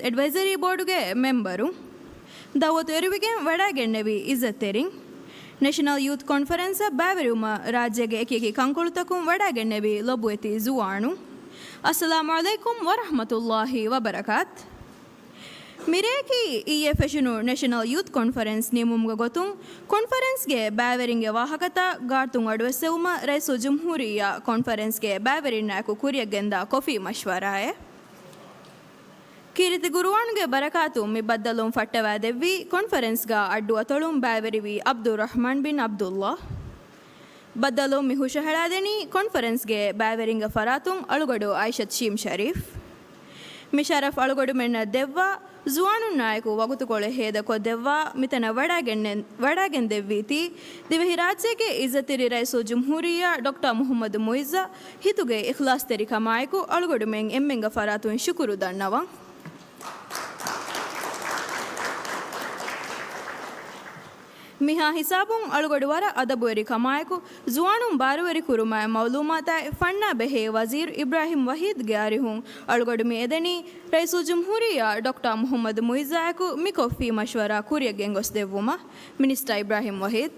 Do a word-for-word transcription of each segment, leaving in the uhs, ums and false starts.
އެޑްވައިޒަރީ ބޯޑުގެ މެމްބަރު، ދައުވަތު އެރުވިގެން ވަޑައިގެންނެވި އިއްޒަތްތެރިން، ނެޝަނަލް ޔޫތު ކޮންފަރެންސަށް ބައިވެރިވުމަށް ރާއްޖޭގެ އެކި އެކި ކަންކޮޅުތަކުން ވަޑައިގެންނެވި ލޮބުވެތި ޒުވާނުން، އައްސަލާމު ޢަލައިކުމް ވަރަޙްމަތުﷲި ވަބަރަކާތު. މިރެއަކީ އިއްޔެ ފެށުނު ނެޝަނަލް ޔޫތު ކޮންފަރެންސް ނިމުމުގެ ގޮތުން، ކޮންފަރެންސްގެ ބައިވެރިންގެ ވާހަކަތައް ގާތުން އަޑުއެއްސެވުމަށް ރައީސުލްޖުމްހޫރިއްޔާ ކޮންފަރެންސްގެ ބައިވެރިންނާއެކު ކުރިއަށް ގެންދާ ކޮފީ މަޝްވަރާއެއް. ކީރިތި ޤުރުއާނުގެ ބަރަކާތުން މި ބައްދަލުވުން ފައްޓަވާދެއްވީ ކޮންފަރެންސްގަ އައްޑު އަތޮޅުން ބައިވެރިވި ޢަބްދުއްރަޙްމާން ބިން ޢަބްދުﷲ. ބައްދަލުވުން މި ހުށަހަޅާދެނީ ކޮންފަރެންސްގެ ބައިވެރިންގެ ފަރާތުން އަޅުގަޑު އައިޝަތް ޝީމް ޝަރީފް. މި ޝަރަފް އަޅުގަޑުމެންނަށް ދެއްވާ، ޒުވާނުންނާއެކު ވަގުތުކޮޅެއް ހޭދަކޮށްދެއްވާ، މިތަނަށް ވަޑައިގެންނެ-، ވަޑައިގެންދެއްވީތީ، ދިވެހިރާއްޖޭގެ އިއްޒަތްތެރި ރައީސުލްޖުމްހޫރިއްޔާ ޑޮކްޓަރ މުޙައްމަދު މުޢިއްޒަށް ހިތުގެ އިޚްލާޞްތެރިކަމާއެކު އަޅުގަޑުމެން އެންމެންގެ ފަރާތުން ޝުކުރު ދަންނަވަން. މިހާ ހިސާބުން އަޅުގަޑު ވަރަށް އަދަބުވެރިކަމާއެކު، ޒުވާނުން ބާރުވެރިކުރުމާއި މަޢުލޫމާތާއި ފަންނާ ބެހޭ ވަޒީރު އިބްރާހިމް ވަޙީދްގެ އަރިހުން އަޅުގަޑު މި އެދެނީ ރައީސުލްޖުމްހޫރިއްޔާ ޑޮކްޓަރ މުޙައްމަދު މުޢިއްޒާއެކު މި ކޮފީ މަޝްވަރާ ކުރިއަށް ގެންގޮސްދެއްވުމަށް. މިނިސްޓަރ އިބްރާހިމް ވަޙީދް.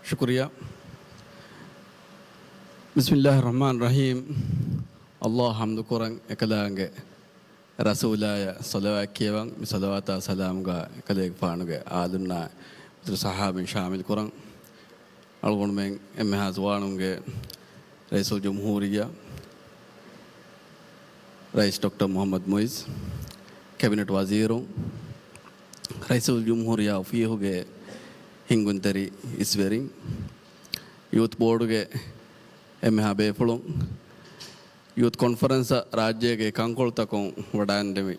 ޝުކުރިއްޔާ. ބިސްމިއްލާހި ރަޙްމާނި ރަޙީމް. ﷲ ޙަމްދު ކުރަން، އެކަލާނގެ ރަސޫލާޔަށް ޞަލަވާތް ކިޔަވަން، މި ޞަލަވާތާ ސަލާމުގަ އެކަލޭގެފާނުގެ އާލުންނާ މިތުރު ޞަޙާބީން ޝާމިލް ކުރަން. އަޅުގަނޑުމެން އެންމެހާ ޒުވާނުންގެ ރައީސުލްޖުމްހޫރިއްޔާ، ރައީސް ޑޮކްޓަރ މުޙައްމަދު މުޢިއްޒު، ކެބިނެޓް ވަޒީރުން، ރައީސުލްޖުމްހޫރިއްޔާ އޮފީހުގެ ހިންގުންތެރި އިސްވެރިން، ޔޫތު ބޯޑުގެ އެންމެހާ ބޭފުޅުން، ޔޫތު ކޮންފަރެންސަށް ރާއްޖޭގެ ކަންކޮޅުތަކުން ވަޑައިގެންނެވި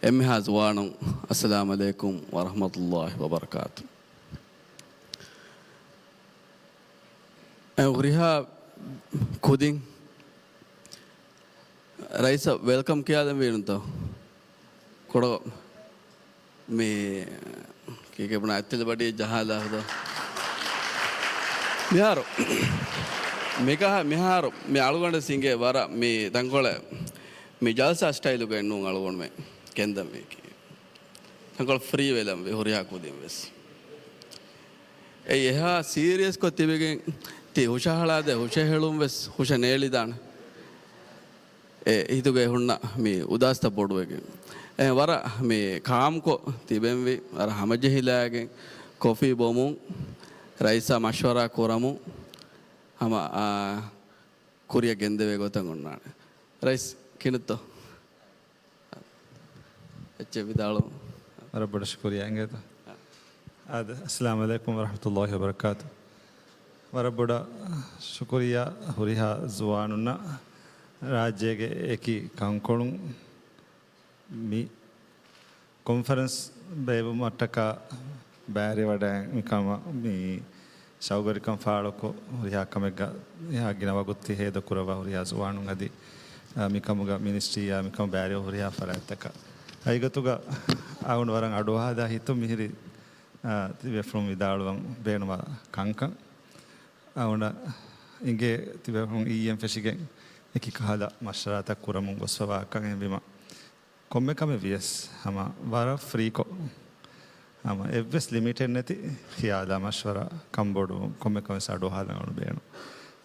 އެންމެހާ ޒުވާނުން، އައްސަލާމު ޢަލައިކުމް ވަރަޙްމަތުﷲި ވަބަރަކާތު. އެ ހުރިހާ ކުދިން ރައީސަށް ވެލްކަމް ކިޔާލަން ވީނުތޯ؟ ކޮޑޮ މި ކީކޭ ބުނާ އަތްތެލި ބަޑިއެއް ޖަހާލާ ހުދޯ. މިހާރު މިކަހަ މިހާރު މި އަޅުގަނޑަށް ސިނގޭ ވަރަށް މި ތަންކޮޅެއް މި ޖަލްސާ ސްޓައިލުގައި ނޫން އަޅުގަނޑުމެ ގެންދަން ވީކީ. ތަންކޮޅެއް ފްރީ ވެލަން ވި ހުރިހާ ކުދިން ވެސް. އެއީ އެހާ ސީރިއަސްކޮށް ތިބެގެން ތި ހުށަހަޅާދޭ ހުށަހެޅުން ވެސް ހުށަ ނޭޅިދާނެ. އެ ހިތުގައި ހުންނަ މި އުދާސްތައް ބޮޑުވެގެން. އެ ވަރަށް މި ކާމްކޮށް ތިބެންވީ ވަރަށް ހަމަޖެހިލާގެން ކޮފީ ބޮމުން ރައީސާ މަޝްވަރާ ކުރަމުން ހަމަ، އާ، ކުރިއަށް ގެންދެވޭ ގޮތަށް އޮންނާނެ. ރައީސް ކިނުއްތޯ؟ އެއްޗެއް ވިދާޅު. ވަރަށް ބޮޑަށް ޝުކުރިއްޔާ އިނގޭތަ؟ އާދެ، އައްސަލާމު ޢަލައިކުމް ވަރަޙްމަތުﷲި ވަބަރަކާތު. ވަރަށް ބޮޑަށް ޝުކުރިއްޔާ ހުރިހާ ޒުވާނުންނަށް ރާއްޖޭގެ އެކި ކަންކޮޅުން މި ކޮންފަރެންސް ބޭއްވުމަށްޓަކާ ބައިވެރިވަޑައި މިކަމަށް މި ޝައުގުވެރިކަން ފާޅުކޮށް، ހުރިހާ ކަމެއްގަ ހުރިހާ ގިނަ ވަގުތު ހޭދަކުރައްވާ ހުރިހާ ޒުވާނުން އަދި، އާ، މިކަމުގަ މިނިސްޓްރީއާ މިކަމަށް ބައިވެރި ހުރިހާ ފަރާތްތަކަށް. ހަގީގަތުގަ އަޅުގަނޑު ވަރަށް އަޑުއަހާލާ ހިތުން މިހިރި، އާ، ތިބޭފުޅުން ވިދާޅުވަން ބޭނުންވާ ކަންކަން. އަޅުގަނޑަށް އިނގޭ ތިބޭފުޅުން އިއްޔެން ފެށިގެން އެކި ކަހަލަ މަޝްވަރާތައް ކުރަމުން ގޮސްފަވާކަން. އެހެންވީމަ ކޮންމެ ކަމެއް ވިޔަސް ހަމަ ވަރަށް ފްރީކޮށް، ހަމަ އެއްވެސް ލިމިޓެއް ނެތި ޚިޔާލާ މަޝްވަރާ ކަންބޮޑުވުން ކޮންމެ ކަމެއް އަޑުއަހާލަން އަޅުގަނޑު ބޭނުން.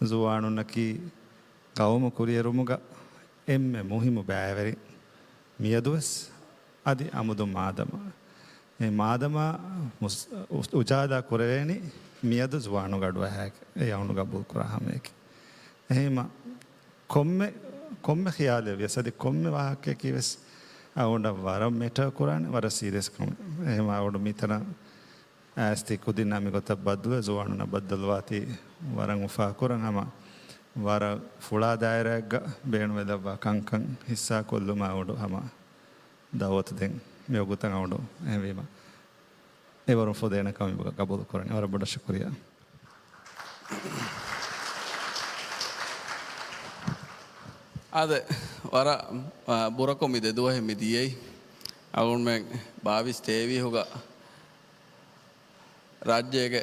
ޒުވާނުންނަކީ ގައުމު ކުރިއެރުމުގަ އެންމެ މުހިއްމު ބައިވެރިން މިއަދުވެސް އަދި އަމުދު މާދަމާ. އެ މާދަމާ މުސް-، އު-، އުޖާލާ ކުރެވޭނީ މިއަދު ޒުވާނުން އަޑުއަހާ އެ އަޅުގަނޑު ގަބޫލު ކުރާ ހަމަޔަކީ. އެހެންމަ ކޮންމެ، ކޮންމެ ޚިޔާލެއް ވިޔަސް އަދި ކޮންމެ ވާހަކައަކީ ވެސް އަޅުގަނޑަށް ވަރަށް މެޓަރ ކުރާނެ، ވަރަށް ސީރިއަސް ކަމެއް. އެހެންމަ އަޅުގަނޑު މިތަނަށް އައިސް ތި ކުދިންނާ މިގޮތަށް ބައްދަލުވެ، ޒުވާނުންނާ ބައްދަލުވާތީ ވަރަށް އުފާކުރަން. ހަމަ ވަރަށް ފުޅާ ދާއިރާއެއްގަ ބޭނުންވެލައްވާ ކަންކަން ހިއްސާކޮށްލުމަށް އަޅުގަނޑު ހަމަ ދައުވަތު ދެން މިވަގުތަށް އަޅުގަނޑު އެހެންވީމަ އެވަރުން ފުދޭނެ ކަމަށް ގަބޫލު ކުރަން. ވަރަށް ބޮޑަށް ޝުކުރިއްޔާ. އާދެ، ވަރަށް، އާ، ބުރަކޮށް މި ދެ ދުވަހެއް މި ދިޔައީ. އަޅުގަނޑުމެން ބާވީސް ތޭވީހުގަ ރާއްޖޭގެ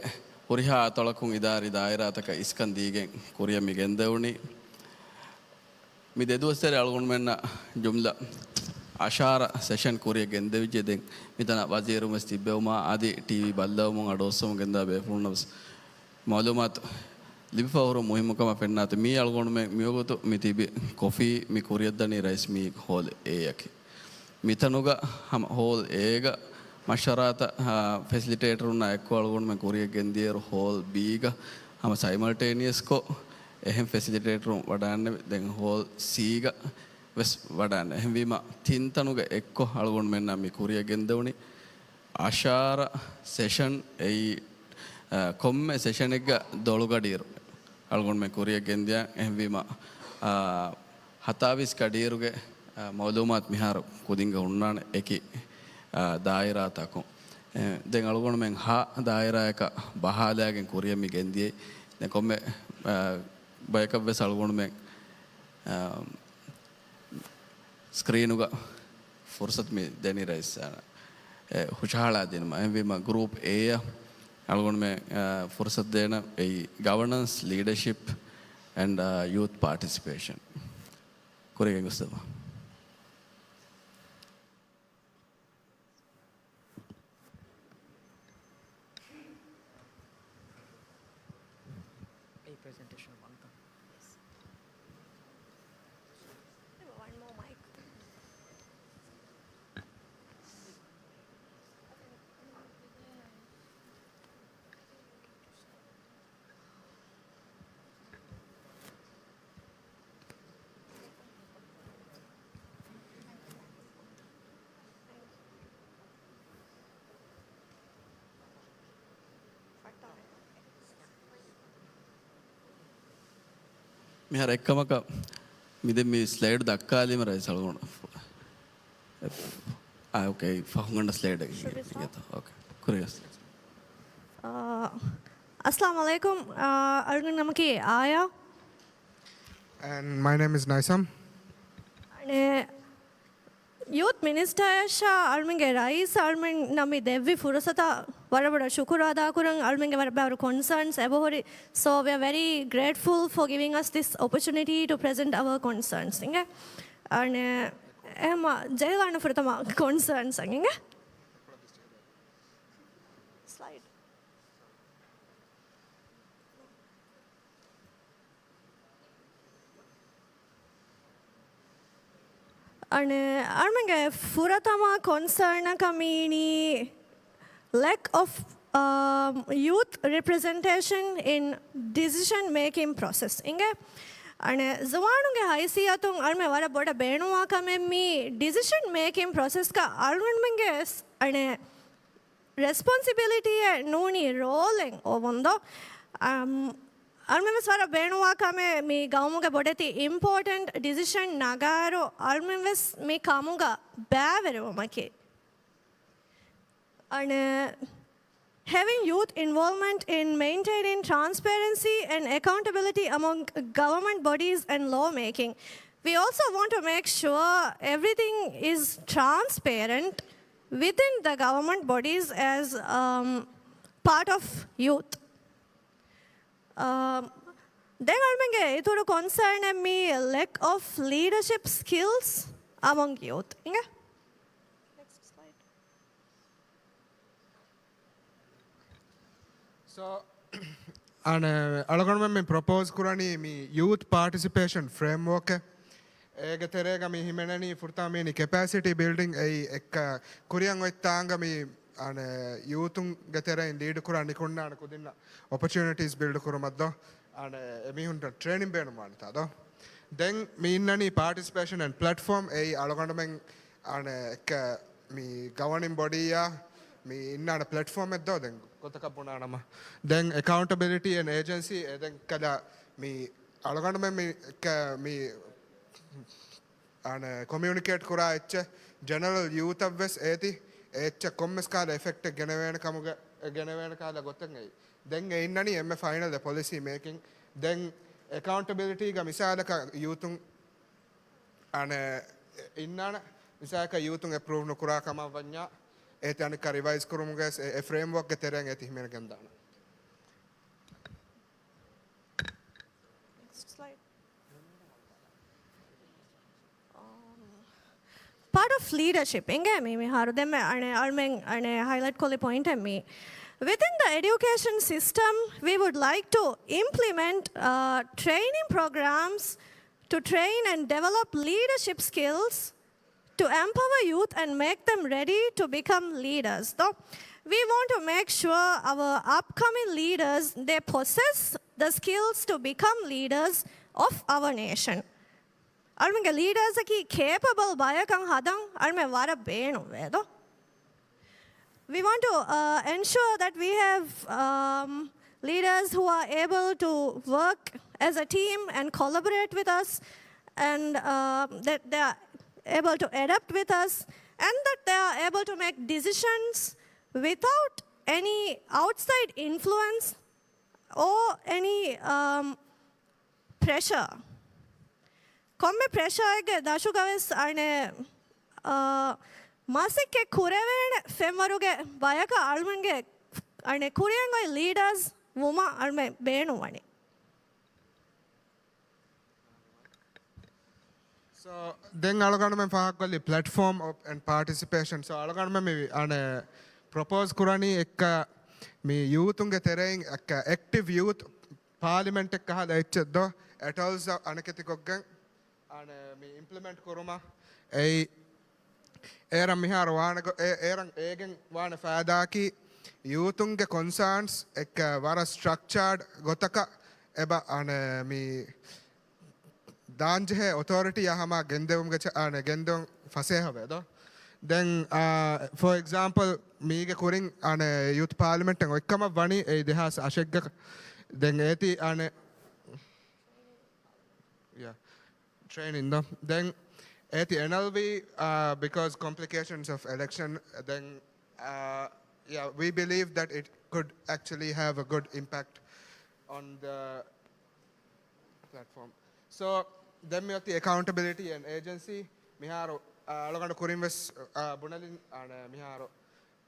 ހުރިހާ އަތޮޅަކުން އިދާރީ ދާއިރާތަކަށް އިސްކަން ދީގެން ކުރިއަށް މި ގެންދެވުނީ. މި ދެދުވަސްތެރޭ އަޅުގަނޑުމެންނަށް ޖުމްލަ އަށާރަ ސެޝަން ކުރިއަށް ގެންދެވިއްޖެ. ދެން މިތަނަށް ވަޒީރުން ވެސް ތިއްބެވުމާ އަދި ޓީވީ ބައްލަވަމުން އަޑުއައްސަމުން ގެންދާ ބޭފުޅުންނަށް ވެސް މައުލޫމާތު ލިބިފަހުރު މުހިއްމުކަމަށް ފެންނާތީ، މީ އަޅުގަނޑުމެން މިވަގުތު މި ތިބި ކޮފީ މި ކުރިއަށްދަނީ ރައީސް މީ ހޯލް އޭ އަކީ. މިތަނުގަ ހަމަ ހޯލް އޭގަ މަޝްވަރާތައް، އާ، ފެސިލިޓޭޓަރުންނާ އެއްކޮށް އަޅުގަނޑުމެން ކުރިއަށް ގެންދިޔައިރު ހޯލް ބީގަ ހަމަ ސައިމަލްޓޭނިއަސްކޮށް އެހެން ފެސިލިޓޭޓަރުން ވަޑާންނެވި. ދެން ހޯލް ސީގަ ވެސް ވަޑާން. އެހެންވީމަ ތިން ތަނުގަ އެއްކޮށް އަޅުގަނޑުމެންނާ މި ކުރިއަށް ގެންދެވުނީ. އަށާރަ ސެޝަން އެއީ، އަ، ކޮންމެ ސެޝަނެއްގަ ދޮޅު ގަޑިއިރު އަޅުގަނޑުމެން ކުރިއަށް ގެންދިޔަ. އެހެންވީމަ، އަ، ހަތާވީސް ގަޑިއިރުގެ، އަ، މައުލޫމާތު މިހާރު ކުދިންގަ ހުންނާނެ އެކި، އަ، ދާއިރާތަކުން. އެ، ދެން އަޅުގަނޑުމެން ހަ ދާއިރާއަކަށް ބަހާލާގެން ކުރިއަށް މި ގެންދިޔައީ. ދެން ކޮންމެ، އަ، ބަޔަކަށްވެސް އަޅުގަނޑުމެން، އަ، ސްކްރީނުގަ ފުރުސަތު މި ދެނީ ރައީސް، އަ، އެ، ހުށަހަޅާ ދިނުމަށް. އެހެންވީމަ ގްރޫޕް އޭއަށް އަޅުގަނޑުމެން، އަ، ފުރުސަތު ދޭނަ އެއީ ގަވަނަންސް، ލީޑަޝިޕް އެންޑް، އަ، ޔޫތު ޕާޓިސިޕޭޝަން. ކުރިގެން ގޮސްދެއްވާ. އެއީ ޕްރެޒެންޓޭޝަން ވަންތަ؟ One more mic. މިހާރު އެއްކަމަކަށް މި ދެން މި ސްލައިޑް ދައްކާލީމަ ރައީސް އަޅުގަނޑު. އާ، އޯކޭ، ފަހުން ގަނޑަ ސްލައިޑް. އޯކޭ، ކުރިޔަސް. އާ، އައްސަލާމު ޢަލައިކުމް. އާ، އަޅުގަނޑު ނަމަކީ އާޔާ. And my name is Naisam. އަނެ، ޔޫތު މިނިސްޓަރަށާ އަޅުމެންގެ ރައީސް އަޅުމެންނަށް މި ދެއްވި ފުރުސަތަށް ވަރަށް ބޮޑަށް ޝުކުރު އަދާކުރަން. އަޅުމެންގެ ވަރަށް ބައިވަރު ކޮންސާންސް އެބަހުރި. So we are very grateful for giving us this opportunity to present our concerns. އިނގޭ. އަނެ، އެހެމަ ޖެހިލާނަ ފުރަތަމަ ކޮންސާންސް އަށް އިނގޭ. ސްލައިޑް. އަނެ، އަޅުމެންގެ ފުރަތަމަ ކޮންސާނަކަށް މީނީ lack of, um, youth representation in decision making process. އިނގޭ، އަނެ، ޒުވާނުންގެ ހައިސިއްޔަތުން އަޅުމެން ވަރަށް ބޮޑަށް ބޭނުންވާ ކަމެއް މީ ޑިސިޝަން މޭކިން ޕްރޮސެސްގަ އަޅުގަނޑުމެންގެ ވެސް، އަނެ، ރެސްޕޮންސިބިލިޓީއެއް ނޫނީ ރޯލެއް އޮވުންދޯ. އަމް، އަޅުމެން ވެސް ވަރަށް ބޭނުންވާ ކަމެއް މި ގައުމުގެ ބޮޑެތި އިމްޕޯޓެންޓް ޑިސިޝަން ނަގާއިރު އަޅުމެން ވެސް މި ކަމުގަ ބައިވެރިވުމަކީ. އަނެ، having youth involvement in maintaining transparency and accountability among government bodies and law making. We also want to make sure everything is transparent within the government bodies as, um, part of youth. Um, ދެން އަޅުމެންގެ އިތުރު ކޮންސާނެއް މީ lack of leadership skills among youth. އިނގޭ؟ Next slide. So, އަނެ، އަޅުގަނޑުމެން މި ޕްރޮޕޯޒް ކުރަނީ މި ޔޫތު ޕާޓިސިޕޭޝަން ފްރޭމްވޯކެއް. އޭގެ ތެރޭގަ މި ހިމެނެނީ ފުރަތަމަ މީނީ ކެޕޭސިޓީ ބިލްޑިން އެއީ އެއްކަ ކުރިއަށް އޮތް ތާނގަ މި، އަނެ، ޔޫތުންގެ ތެރެއިން ލީޑް ކުރާ ނިކުންނާނެ ކުދިންނަށް އޮޕޮޗުނިޓީސް ބިލްޑް ކުރުމަށްދޯ. އަނެ، އެމީހުންނަށް ޓްރޭނިން ބޭނުންވާނެތާ ދޯ. ދެން މި އިންނަނީ ޕާޓިސިޕޭޝަން އެންޑް ޕްލެޓްފޯމް އެއީ އަޅުގަނޑުމެން އަނެއްކަ މި ގަވަނިން ބޮޑީއާ މި އިންނާނެ ޕްލެޓްފޯމެއް ދޯ ދެން ގޮތަކަށް ބުނާނަމަ. ދެން އެކައުންޓަބިލިޓީ އެންޑް އޭޖެންސީ އެ ދެން ކަލަ މި އަޅުގަނޑުމެން މި ކަ-، މި އަނެ ކޮމިއުނިކޭޓް ކުރާ އެއްޗެއް ޖެނެރަލް ޔޫތަށް ވެސް އޭތި އެއްޗެއް ކޮންމެސް ކާލަ އެފެކްޓެއް ގެނެވޭނެ ކަމުގެ، ގެނެވޭނެ ކާލަ ގޮތެއް އެއީ. ދެން އެ އިންނަނީ އެންމެ ފައިނަލް އެ ޕޮލިސީ މޭކިން. ދެން އެކައުންޓަބިލިޓީގަ މިސާލަކަށް ޔޫތުން އަނެ އިންނާނެ މިސާލަކަށް ޔޫތުން އެޕްރޫވް ނުކުރާ ކަމަށް ވަންޏާ އޭތި އަނެއްކާ ރިވައިޒް ކުރުމުގެ އެ، އެ ފްރޭމްވޯކްގެ ތެރެއިން އޭތި ހިމެނިގެންދާނެ. Next slide. part of leadership. އިނގޭ މީ މިހާރު ދެންމެ އަނެ އަޅުމެން އަނެ highlight ކޮށްލި ޕޮއިންޓެއް މީ. Within the education system, we would like to implement uh, training programs to train and develop leadership skills to empower youth and make them ready to become leaders. So, we want to make sure our upcoming leaders, they possess the skills to become leaders of our nation. އަޅުމެންގެ ލީޑަރސް އަކީ ކޭޕަބަލް ބަޔަކަށް ހަދަން އަޅުމެން ވަރަށް ބޭނުންވޭ ދޯ. We want to uh, ensure that we have um, leaders who are able to work as a team and collaborate with us, and uh, that they are able to adapt with us, and that they are able to make decisions without any outside influence or any um, pressure. ކޮންމެ ޕްރެޝަރެއްގެ ދަށުގަވެސް އަނެއް މަސައްކަތް ކުރެވޭނެ ފެންވަރުގެ ބަޔަކަށް އަޅުމެންގެ އަނެއް ކުރިއަށް އޮތް ލީޑަރސް ވުމަށް އަޅުމެން ބޭނުންވަނީ. So, ދެން އަޅުގަނޑުމެން ފާހަގަކޮށްލީ platform and participation. So, އަޅުގަނޑުމެން މި އަނެއް ޕްރޮޕޯޒް ކުރަނީ އެއްކަ މި ޔޫތުންގެ ތެރެއިން އެއްކަ އެކްޓިވް ޔޫތް ޕާލިމެންޓެއް ކަހަލަ އެއްޗެއް ދޯ، އެޓޯލްސް އަނެކެތިކޮށްގެން އަނެއް މި އިމްޕްލިމެންޓް ކުރުމަށް. އެއީ އޭރަށް މިހާރު ވާނެ ގޮ-، އޭ-، އޭރަށް އޭގެން ވާނެ ފައިދާއަކީ ޔޫތުންގެ ކޮންސާންސް އެއްކަ ވަރަށް ސްޓްރަކްޗާޑް ގޮތަކަށް އެބަ އަނެއް މި ދާންޖެހޭ އޮތޯރިޓީއާ ހަމަ ގެންދެވުމުގެ ޗަ-، އަނެއް ގެންދެވުން ފަސޭހަވޭ ދޯ. ދެން އާ، ފޯ އެގްޒާމްޕަލް މީގެ ކުރިން އަނެއް ޔޫތު ޕާލިމެންޓެއް އޮތްކަމަށް ވަނީ އެއީ ދެހާސް އަށެއްގަ. ދެން އޭތި އަނެއް ޓްރޭނިން ދޯ. ދެން އޭތި އެންއެލްވީ، އާ، because complications of election, ދެން އާ، yeah, we believe that it could actually have a good impact on the platform. So, ދެން މިއޮތީ accountability and agency. މިހާރު އަޅުގަނޑު ކުރިން ވެސް ބުނެލިން އަނެއް މިހާރު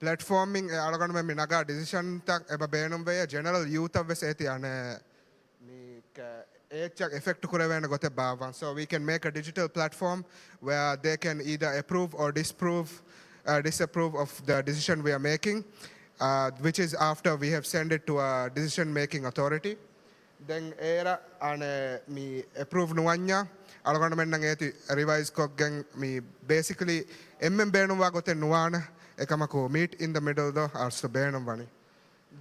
ޕްލެޓްފޯމިން އަޅުގަނޑުމެން މި ނަގާ ޑިސިޝަންތައް އެބަ ބޭނުންވެޔޭ، ޖެނެރަލް ޔޫތަށް ވެސް އޭތި އަނެއް މި އެއްޗަށް އެފެކްޓް ކުރެވޭނެ ގޮތެއް ބާއްވަން. So we can make a digital platform where they can either approve or disprove, uh, disapprove of the decision we are making, uh, which is after we have sent it to a decision making authority. ދެން އޭރަށް އަނެއް މި އެޕްރޫވް ނުވަންޏާ އަޅުގަނޑުމެންނަށް އޭތި ރިވައިޒް ކޮށްގެން މި ބޭސިކަލީ އެންމެން ބޭނުންވާ ގޮތެއް ނުވާނެ. އެކަމަކު މީޓް އިން ދަ މިޑަލް ދޯ އަސްލު ބޭނުންވަނީ.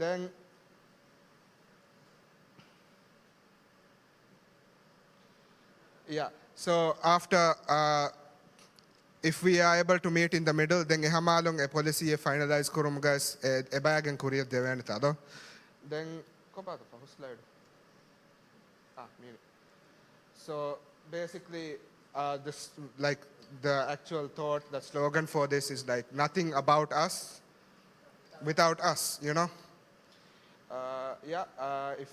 ދެން Yeah. So after, uh, if we are able to meet in the middle, ދެން އެހަމާލުން އެ ޕޮލިސީއެއް ފައިނަލައިޒް ކުރުމުގަ އެ، އެބަޔާގެން ކުރިއަށް ދެވޭނެތާ ދޯ؟ ދެން ކޮބާތަ ފަހު ސްލައިޑް؟ އާ، މީނި. So basically, uh, this, like, the actual thought, the slogan for this is, like, nothing about us without us, you know? Uh, yeah, uh, if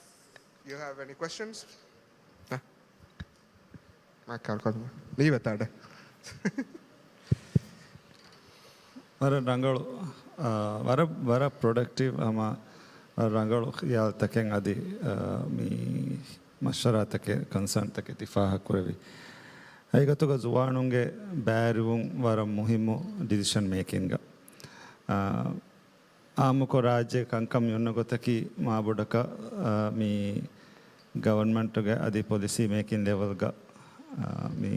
you have any questions? ނާ. މާ ކާރު ކޮށްލަމާ. ލީވެތާ އަޑެއް. ވަރަށް ރަނގަޅު، އާ، ވަރަށް، ވަރަށް ޕްރޮޑަކްޓިވް ހަމަ ރަނގަޅު ޚިޔާލުތަކެއް އަދި، އާ، މި މަޝްވަރާތަކެއް، ކޮންސާންތަކެއް ތި ފާހަގަކުރެއްވި. ހަގީގަތުގަ ޒުވާނުންގެ ބައިވެރިވުން ވަރަށް މުހިއްމު ޑިސިޝަން މޭކިންގަ. އާ، އާއްމުކޮށް ރާއްޖޭގެ ކަންކަން މި އޮންނަ ގޮތަކީ މާބޮޑަކަށް، އާ، މި ގަވަރންމަންޓުގެ އަދި ޕޮލިސީ މޭކިން ލެވެލްގަ، އާ، މި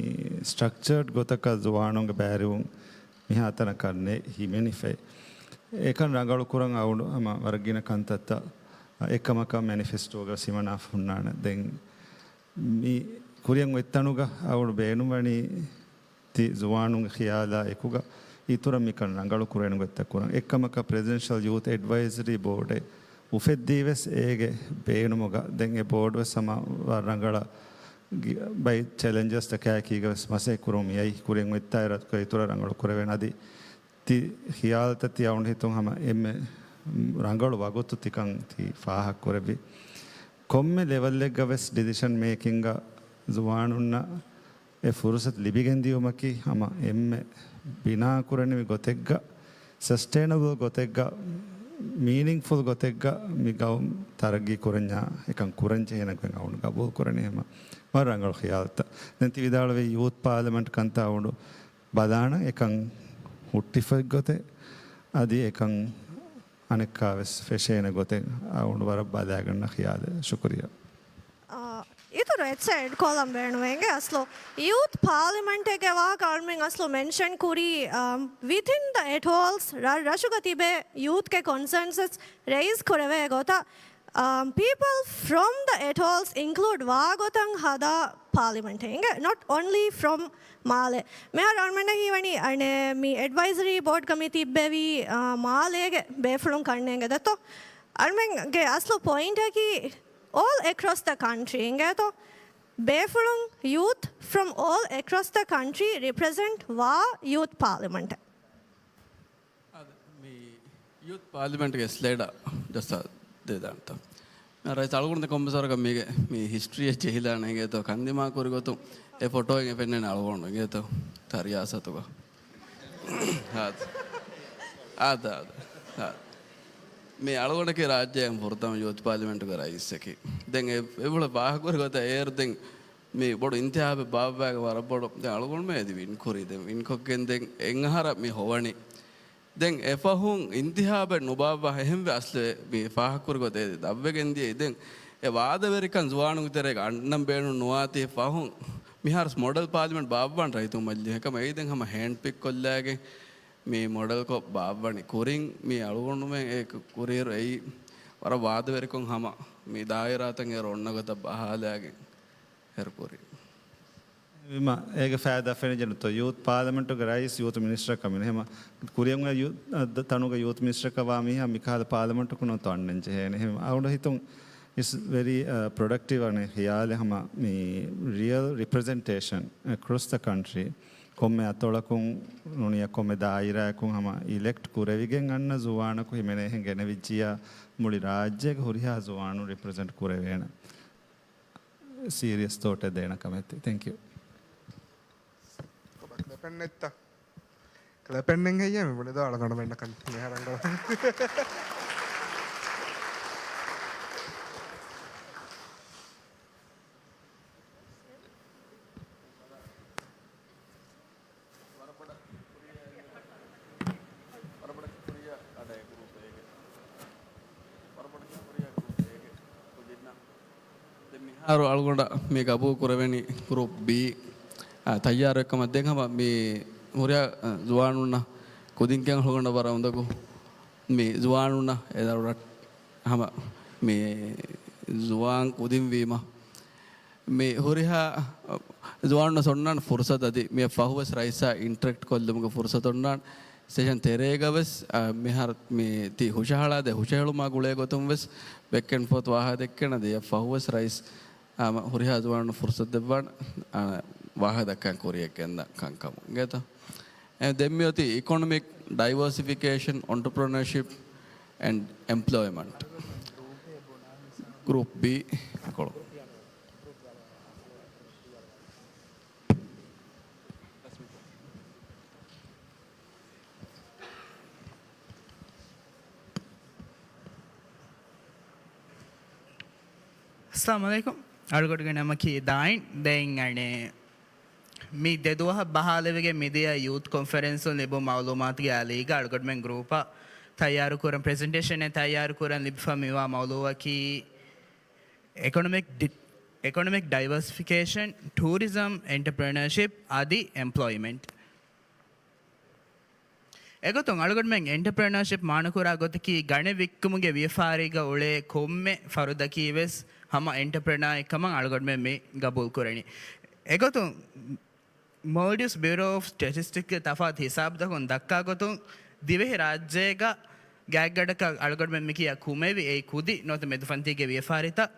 ސްޓްރަކްޗަރޑް ގޮތަކަށް ޒުވާނުންގެ ބައިވެރިވުން މިހާތަނަކަށް ނެ ހިމެނިފައި. އެކަން ރަނގަޅު ކުރަން އަޅުގަނޑު ހަމަ ވަރަށް ގިނަ ކަންތައްތައް އެކަމަކަށް މެނިފެސްޓޯގަ ހިމަނާފަ ހުންނާނެ. ދެން މި ކުރިއަށް އޮތްތަނުގަ އަޅުގަނޑު ބޭނުންވަނީ ތި ޒުވާނުންގެ ޚިޔާލާ އެކުގަ އިތުރަށް މިކަން ރަނގަޅު ކުރެވޭނެ ގޮތްތައް ކުރަން. އެއްކަމަކަށް ޕްރެޒިޑެންޝަލް ޔޫތު އެޑްވައިޒަރީ ބޯޑެއް އުފެއްދީ ވެސް އޭގެ ބޭނުމުގަ. ދެން އެ ބޯޑު ވެސް ހަމަ ވަރަށް ރަނގަޅަށް ގި-، ބައި ޗެލެންޖަސްތަކާއެކީގަ ވެސް މަސައްކަތް ކުރަމުން މިއައީ. ކުރިއަށް އޮތްތާ އިރަށް އިތުރަށް ރަނގަޅު ކުރެވޭނެ. އަދި ތި ޚިޔާލުތައް ތި އަޅުގަނޑު ހިތުން ހަމަ އެންމެ ރަނގަޅު ވަގުތު ތިކަން ތި ފާހަގަ ކުރެއްވި. ކޮންމެ ލެވެލްއެއްގަ ވެސް ޑިސިޝަން މޭކިންގަ ޒުވާނުންނަށް އެ ފުރުސަތު ލިބިގެން ދިޔުމަކީ ހަމަ އެންމެ ބިނާ ކުރަނިވި ގޮތެއްގަ، ސަސްޓެއިނަބަލް ގޮތެއްގަ، މީނިންފުލް ގޮތެއްގަ މި ގައުމު ތަރައްގީ ކުރަންޏާ އެކަން ކުރަން ޖެހޭނެ ގޮތް އަޅުގަނޑު ގަބޫލު ކުރަނީ ހަމަ ވަރަށް ރަނގަޅު ޚިޔާލުތައް. ދެން ތި ވިދާޅުވީ ޔޫތު ޕާލިމެންޓް ކަންތައް އަޅުގަނޑު ބަލާނަން އެކަން ހުއްޓިފައި ގޮތެއް، އަދި އެކަން އަނެއްކާވެސް ފެށޭނެ ގޮތެއް އަޅުގަނޑު ވަރަށް ބަލާގަންނަ ޚިޔާލެއް. ޝުކުރިއްޔާ. އާ، އިތުރު އެއްޗެއް އެޑް ކޮށްލަން ބޭނުމޭ. އިނގޭ އަސްލު ޔޫތް ޕާލިމެންޓެއްގެ ވާހަކަ އަޅުމެން އަސްލު މެންޝަން ކުރީ، އާ، ވިތިން ދަ އެޓޯލްސް ރަށް ރަށުގަ ތިބޭ ޔޫތްގެ ކޮންސަންސަސް ރައިޒް ކުރެވޭ ގޮތަށް، އާ، ޕީޕަލް ފްރޮމް ދަ އެޓޯލްސް އިންކްލޫޑް ވާ ގޮތަށް ހަދާ ޕާލިމެންޓެއް. އިނގޭ ނޮޓް އޮންލީ ފްރޮމް މާލެ. މިހާރު އަޅުމެންނަށް ހީވަނީ އަނެއް މި އެޑްވައިޒަރީ ބޯޑްގަ މި ތިއްބެވީ، އާ، މާލޭގެ ބޭފުޅުން ކަންނޭނގެ ދެއްތޯ؟ އަޅުމެންގެ އަސްލު ޕޮއިންޓަކީ all across the country އިނގޭތޯ؟ ބޭފުޅުން ޔޫތް from all across the country ރިޕްރެޒެންޓް ވާ ޔޫތް ޕާލިމެންޓެއް. އާދެ، މި ޔޫތް ޕާލިމެންޓްގެ ސްލައިޑަށް ޖައްސާ ދެދާންތަ؟ މި ރައީސް އަޅުގަނޑު ކޮންމެސް ވަރަކަށް މީގެ މި ހިސްޓްރީއެއް ޖެހިލާނެ އިނގޭތޯ، ކަންދިމާ ކުރި ގޮތުން އެ ފޮޓޯއިން އެ ފެންނަނީ އަޅުގަނޑު އިނގޭތޯ، ތަރިޔާސަތުގަ. އާދެ. އާދެ، އާދެ، އާދެ. މި އަޅުގަނޑަކީ ރާއްޖޭގެ ފުރަތަމަ ޔޫތް ޕާލިމެންޓުގެ ރައީސަކީ. ދެން އެ، އެ އުޅެ ފާހަގަކުރި ގޮތަށް އޭރު ދެން މި ބޮޑު އިންތިހާބެއް ބާއްވާގެ ވަރަށް ބޮޑު. ދެން އަޅުގަނޑުމެ އެދި ވިން ކުރީ. ދެން ވިން ކޮށްގެން ދެން އެއް އަހަރަށް މި ހޮވަނީ. ދެން އެފަހުން އިންތިހާބެއް ނުބާއްވާ އެހެންވެ އަސްލު މި ފާހަގަކުރި ގޮތަށް އެ ދަށްވެގެން ދިޔައީ. ދެން އެ ވާދަވެރިކަން ޒުވާނުންގެ ތެރޭގަ އަންނަން ބޭނުން ނުވާތީ ފަހުން މިހާރު މޮޑެލް ޕާލިމެންޓް ބާއްވާން ރައްޔިތުން މަޖިލީހަކަށް އެއީ ދެން ހަމަ ހޭންޑް ޕިކް ކޮށްލާގެން މި މޮޑެލްކޮށް ބާއްވަނީ. ކުރިން މި އަޅުގަނޑުމެން އެ ކުރިއިރު އެއީ ވަރަށް ވާދަވެރިކޮށް ހަމަ މި ދާއިރާތައް އޭރު އޮންނަ ގޮތަށް ބަހާލާގެން އެރުކުރި. ވީމަ އޭގެ ފައިދާ ފެނިގެންތޯ ޔޫތް ޕާލިމެންޓުގެ ރައީސް ޔޫތް މިނިސްޓަރ ކަމިން ހެމަ ކުރިއަށް އޮތް ޔޫ-، ތަނުގެ ޔޫތް މިނިސްޓަރ ކަވާ މީހާ މިކާލަ ޕާލިމެންޓަކު ނުތޯ އަންނަން ޖެހޭނެ. ހެމަ އަޅުގަނޑު ހިތުން އިޓްސް ވެރީ ޕްރޮޑަކްޓިވް އަނެ ހިޔާލެ ހަމަ މި ރިއަލް ރިޕްރެޒެންޓޭޝަން އެކްރޮސް ދަ ކަންޓްރީ ކޮންމެ އަތޮޅަކުން ނޫނިއްޔާ ކޮންމެ ދާއިރާއަކުން ހަމަ އިލެކްޓް ކުރެވިގެން އަންނަ ޒުވާނަކު ހިމެނޭހެން ގެނެވިއްޖިއްޔާ މުޅި ރާއްޖޭގެ ހުރިހާ ޒުވާނުން ރިޕްރެޒެންޓް ކުރެވޭނެ. ސީރިއަސް ތޯޓެއް ދޭނެ ކަމެއް ތި. ތެންކް ޔޫ. ކްލެޕެއް ނެތްތަ؟ ކްލެޕެއް ނެތް ހެއްޔޭ މި ބުނިދޯ އަޅުގަނޑުމެންނަކަށް މިހާރަށް. ވަރަށް ބޮޑަށް ކުރިއަށް އަޑައި ގްރޫޕް އޭގެ. ވަރަށް ބޮޑަށް ކުރިއަށް ގްރޫޕް އޭގެ ކުދިންނަށް. ދެން މިހާރު އަޅުގަނޑަށް މި ގަބޫލު ކުރެވެނީ ގްރޫޕް ބީ، އާ، ތައްޔާރު އެއްކަމަށް. ދެން ހަމަ މި ހުރިހާ، އާ، ޒުވާނުންނަށް ކުދިންގެ އަޅުގަނޑަށް ވަރަށް އުނދަގޫ މި ޒުވާނުންނަށް އެ ދަރުރަށް ހަމަ މި ޒުވާން ކުދިން ވީމަ މި ހުރިހާ ޒުވާނުންނަށް އޮންނާނެ ފުރުސަތު އަދި މިއަށް ފަހުވެސް ރައީސާ އިންޓަރެކްޓް ކޮށްލުމުގެ ފުރުސަތު އޮންނާނެ. ސެޝަން ތެރޭގަ ވެސް، އާ، މިހާރު މި ތި ހުށަހަޅާދޭ ހުށަހެޅުމާ ގުޅޭ ގޮތުން ވެސް ބެކް އެންޑް ފޯތް ވާހަކަ ދެއްކޭނެ. އަދި އެއަށް ފަހުވެސް ރައީސް، އާ، ހުރިހާ ޒުވާނުންނަށް ފުރުސަތު ދެއްވާނެ، އާ، ވާހަކަ ދައްކަން ކުރިއަށް ގެންދާ ކަންކަމުން އިނގޭތަ؟ އެ، ދެން މިއޮތީ އިކޮނޮމިކް ޑައިވަރސިފިކޭޝަން، އޮންޓަޕްރެނަރޝިޕް އެންޑް އެމްޕްލޯއިމަންޓް. ގްރޫޕް ބީ ކޮޅު. އައްސަލާމު ޢަލައިކުމް. އަޅުގަނޑުގެ ނަމަކީ ދާއިން. ދެން އަނެއް މި ދެ ދުވަހަށް ބަހާލެވިގެން މިދިޔަ ޔޫތް ކޮންފަރެންސުން ލިބުނު މައުލޫމާތުގެ އަލީގަ އަޅުގަނޑުމެން ގްރޫޕަށް ތައްޔާރުކުރަން، ޕްރެޒެންޓޭޝަނެއް ތައްޔާރުކުރަން ލިބިފަ މިވާ މައުޟޫޢަކީ އިކޮނޮމިކް ޑި-، އިކޮނޮމިކް ޑައިވަރސިފިކޭޝަން، ޓޫރިޒަމް، އެންޓަޕްރެނަރޝިޕް އަދި އެމްޕްލޯއިމެންޓް. އެގޮތުން އަޅުގަނޑުމެން އެންޓަޕްރެނަރޝިޕް މާނަކުރާ ގޮތަކީ، ގަނެ ވިއްކުމުގެ ވިޔަފާރީގަ އުޅޭ ކޮންމެ ފަރުދަކީ ވެސް ހަމަ އެންޓަޕްރެނާއެއް ކަމަށް އަޅުގަނޑުމެން މި ގަބޫލު ކުރަނީ. އެގޮތުން މޯލްޑިވްސް ބިއުރޯ އޮފް ސްޓެޓިސްޓިކްގެ ތަފާތު ހިސާބުތަކުން ދައްކާ ގޮތުން، ދިވެހި ރާއްޖޭގަ ގާތްގަނޑަކަށް އަޅުގަނޑުމެން މިކިޔާ ކުމެވި އެއީ ކުދި ނުވަތަ މެދުފަންތީގެ ވިޔަފާރިތައް.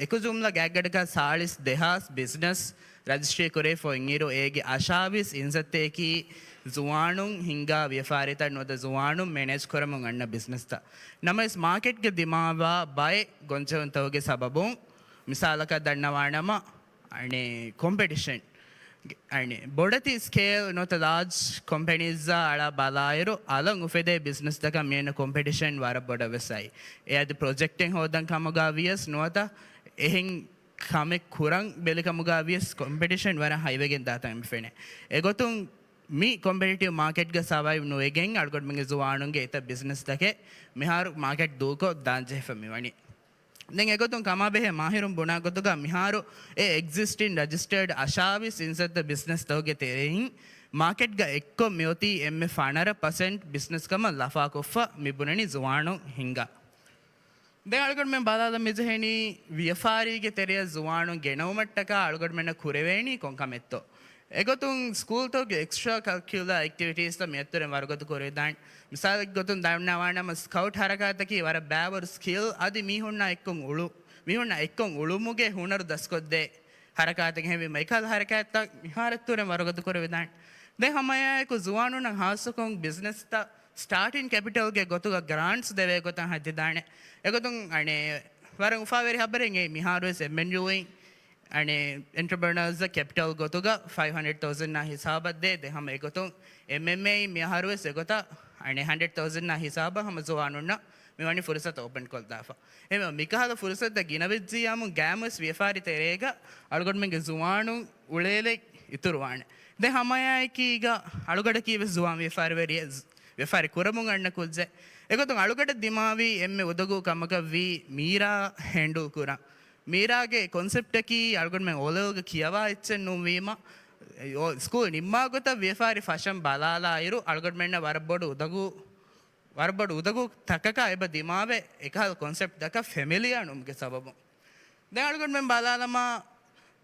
އެކު ޖުމްލަ ގާތްގަނޑަކަށް ސާޅީސް ދެހާސް ބިޒްނަސް ރަޖިސްޓްރީ ކުރެވިފަ އިންއިރު، އޭގެ އަށާވީސް އިންސައްތައަކީ ޒުވާނުން ހިންގާ ވިޔަފާރިތައް ނުވަތަ ޒުވާނުން މެނޭޖް ކުރަމުން އަންނަ ބިޒްނަސްތައް. ނަމަވެސް، މާކެޓްގަ ދިމާވާ ބައެއް ގޮންޖެހުންތަކުގެ ސަބަބުން، މިސާލަކަށް ދަންނަވާނަމަ، އަނެއް ކޮމްޕެޓިޝަން، އަނެއް ބޮޑެތި ސްކޭލް ނުވަތަ ލާޖް ކޮމްޕެނީޒްއާ އަޅާ ބަލާއިރު، އަލަށް އުފެދޭ ބިޒްނަސްތަކަށް މިއަންނަ ކޮމްޕެޓިޝަން ވަރަށް ބޮޑަށް ވެސް އައި. އެ އަދި ޕްރޮޖެކްޓެއް ހޯދަން ކަމުގަ ވިޔަސް ނުވަތަ އެހެން ކަމެއް ކުރަން ބެލި ކަމުގަ ވިޔަސް ކޮމްޕެޓިޝަން ވަރަށް ހައިވެގެން ދާތަން މި ފެނޭ. އެގޮތުން މި ކޮމްޕެޓިޓިވް މާކެޓްގަ ސަވައިވް ނުވެގެން އަޅުގަނޑުމެންގެ ޒުވާނުންގެ އެތައް ބިޒްނަސްތަކެއް މިހާރު މާކެޓް ދޫކޮށް ދާންޖެހިފަ މިވަނީ. ދެން އެގޮތުން ކަމާބެހޭ މާހިރުން ބުނާ ގޮތުގަ މިހާރު އެ އެގްޒިސްޓިން ރަޖިސްޓަރޑް އަށާވީސް އިންސައްތަ ބިޒްނަސްތަކުގެ ތެރެއިން މާކެޓްގަ އެއްކޮށް މިއޮތީ އެންމެ ފަނަރަ ޕަސެންޓް ބިޒްނަސް ކަމަށް ލަފާކޮށްފަ މިބުނަނީ ޒުވާނުން ހިންގާ. ދެން އަޅުގަނޑުމެން ބަލާލަން މިޖެހެނީ ވިޔަފާރީގެ ތެރެއަށް ޒުވާނުން ގެނައުމަށްޓަކާ އަޅުގަނޑުމެންނަށް ކުރެވޭނީ ކޮން ކަމެއްތޯ. އެގޮތުން ސްކޫލްތަކުގެ އެކްސްޓްރާ ކަރިކިއުލާ އެކްޓިވިޓީސްތައް މިއަށްތުރެން ވަރުގަދަ ކުރެވިދާނެ. މިސާލެއްގެ ގޮތުން ދަންނަވާނަމަ ސްކައުޓް ހަރަކާތަކީ ވަރަށް ބައިވަރު ސްކިލް އަދި މީހުންނާ އެއްކޮށް އުޅު، މީހުންނާ އެއްކޮށް އުޅުމުގެ ހުނަރު ދަސްކޮށްދޭ ހަރަކާތެއް. އެހެންވީމަ އެކަހަލަ ހަރަކާތްތައް މިހާރަށް ތުރެން ވަރުގަދަ ކުރެވިދާނެ. ދެން ހަމައެއާއެކު ޒުވާނުންނަށް ހާއްސަކޮށް ބިޒްނަސްތައް ސްޓާޓިން ކެޕިޓަލްގެ ގޮތުގަ ގްރާންޓްސް ދެވޭ ގޮތަށް ހައްދިދާނެ. އެގޮތުން އަނެއް ވަރަށް އުފާވެރި ހަބަރެއް އެއީ މިހާރުވެސް އެމްއެންޔޫއިން އަނެއް އެންޓަޕްރެނަރސް ކެޕިޓަލް ގޮތުގަ ފައިވް ހަންޑްރެޑް ތައުޒަންޑާ ހިސާބަށް ދޭ. ދެން ހަމަ އެގޮތުން އެމްއެމްއޭއިން މިއަހަރުވެސް އެގޮތަށް އަނެއް ހަންޑްރެޑް ތައުޒަންޑާ ހިސާބަށް ހަމަ ޒުވާނުންނަށް މިވަނީ ފުރުސަތު އޯޕަން ކޮށްދާފަ. އެހެންވީމަ މިކަހަލަ ފުރުސަތުތައް ގިނަވެއްޖިއްޔާމު ގައިމުވެސް ވިޔަފާރި ތެރޭގަ އަޅުގަނޑުމެންގެ ޒުވާނުން އުޅޭލެއް އިތުރުވާނެ. ދެން ހަމައެއާއެކީގަ އަޅުގަޑަކީވެސް ޒުވާން ވިޔަފާރިވެރިއެއް، ވިޔަފާރި ކުރަމުން އަންނަ ކުއްޖެއް. އެގޮތުން އަޅުގަޑަށް ދިމާވީ އެންމެ އުދަގޫ ކަމަކަށް ވީ މީރާ ހޭންޑުލް ކުރަން. މީރާގެ ކޮންސެޕްޓަކީ އަޅުގަނޑުމެން އޯލެވެލްގަ ކިޔަވާ އެއްޗެއް ނޫންވީމަ، އޯ، ސްކޫލް ނިންމާ ގޮތަށް ވިޔަފާރި ފަށަން ބަލާލާއިރު އަޅުގަނޑުމެންނަށް ވަރަށް ބޮޑު އުދަގޫ، ވަރަށް ބޮޑު އުދަގޫ ތަކަކާ އެބަ ދިމާވެ އެކަހަލަ ކޮންސެޕްޓްތަކަށް ފެމިލިއާ ނުވުމުގެ ސަބަބުން. ދެން އަޅުގަނޑުމެން ބަލާލަމާ،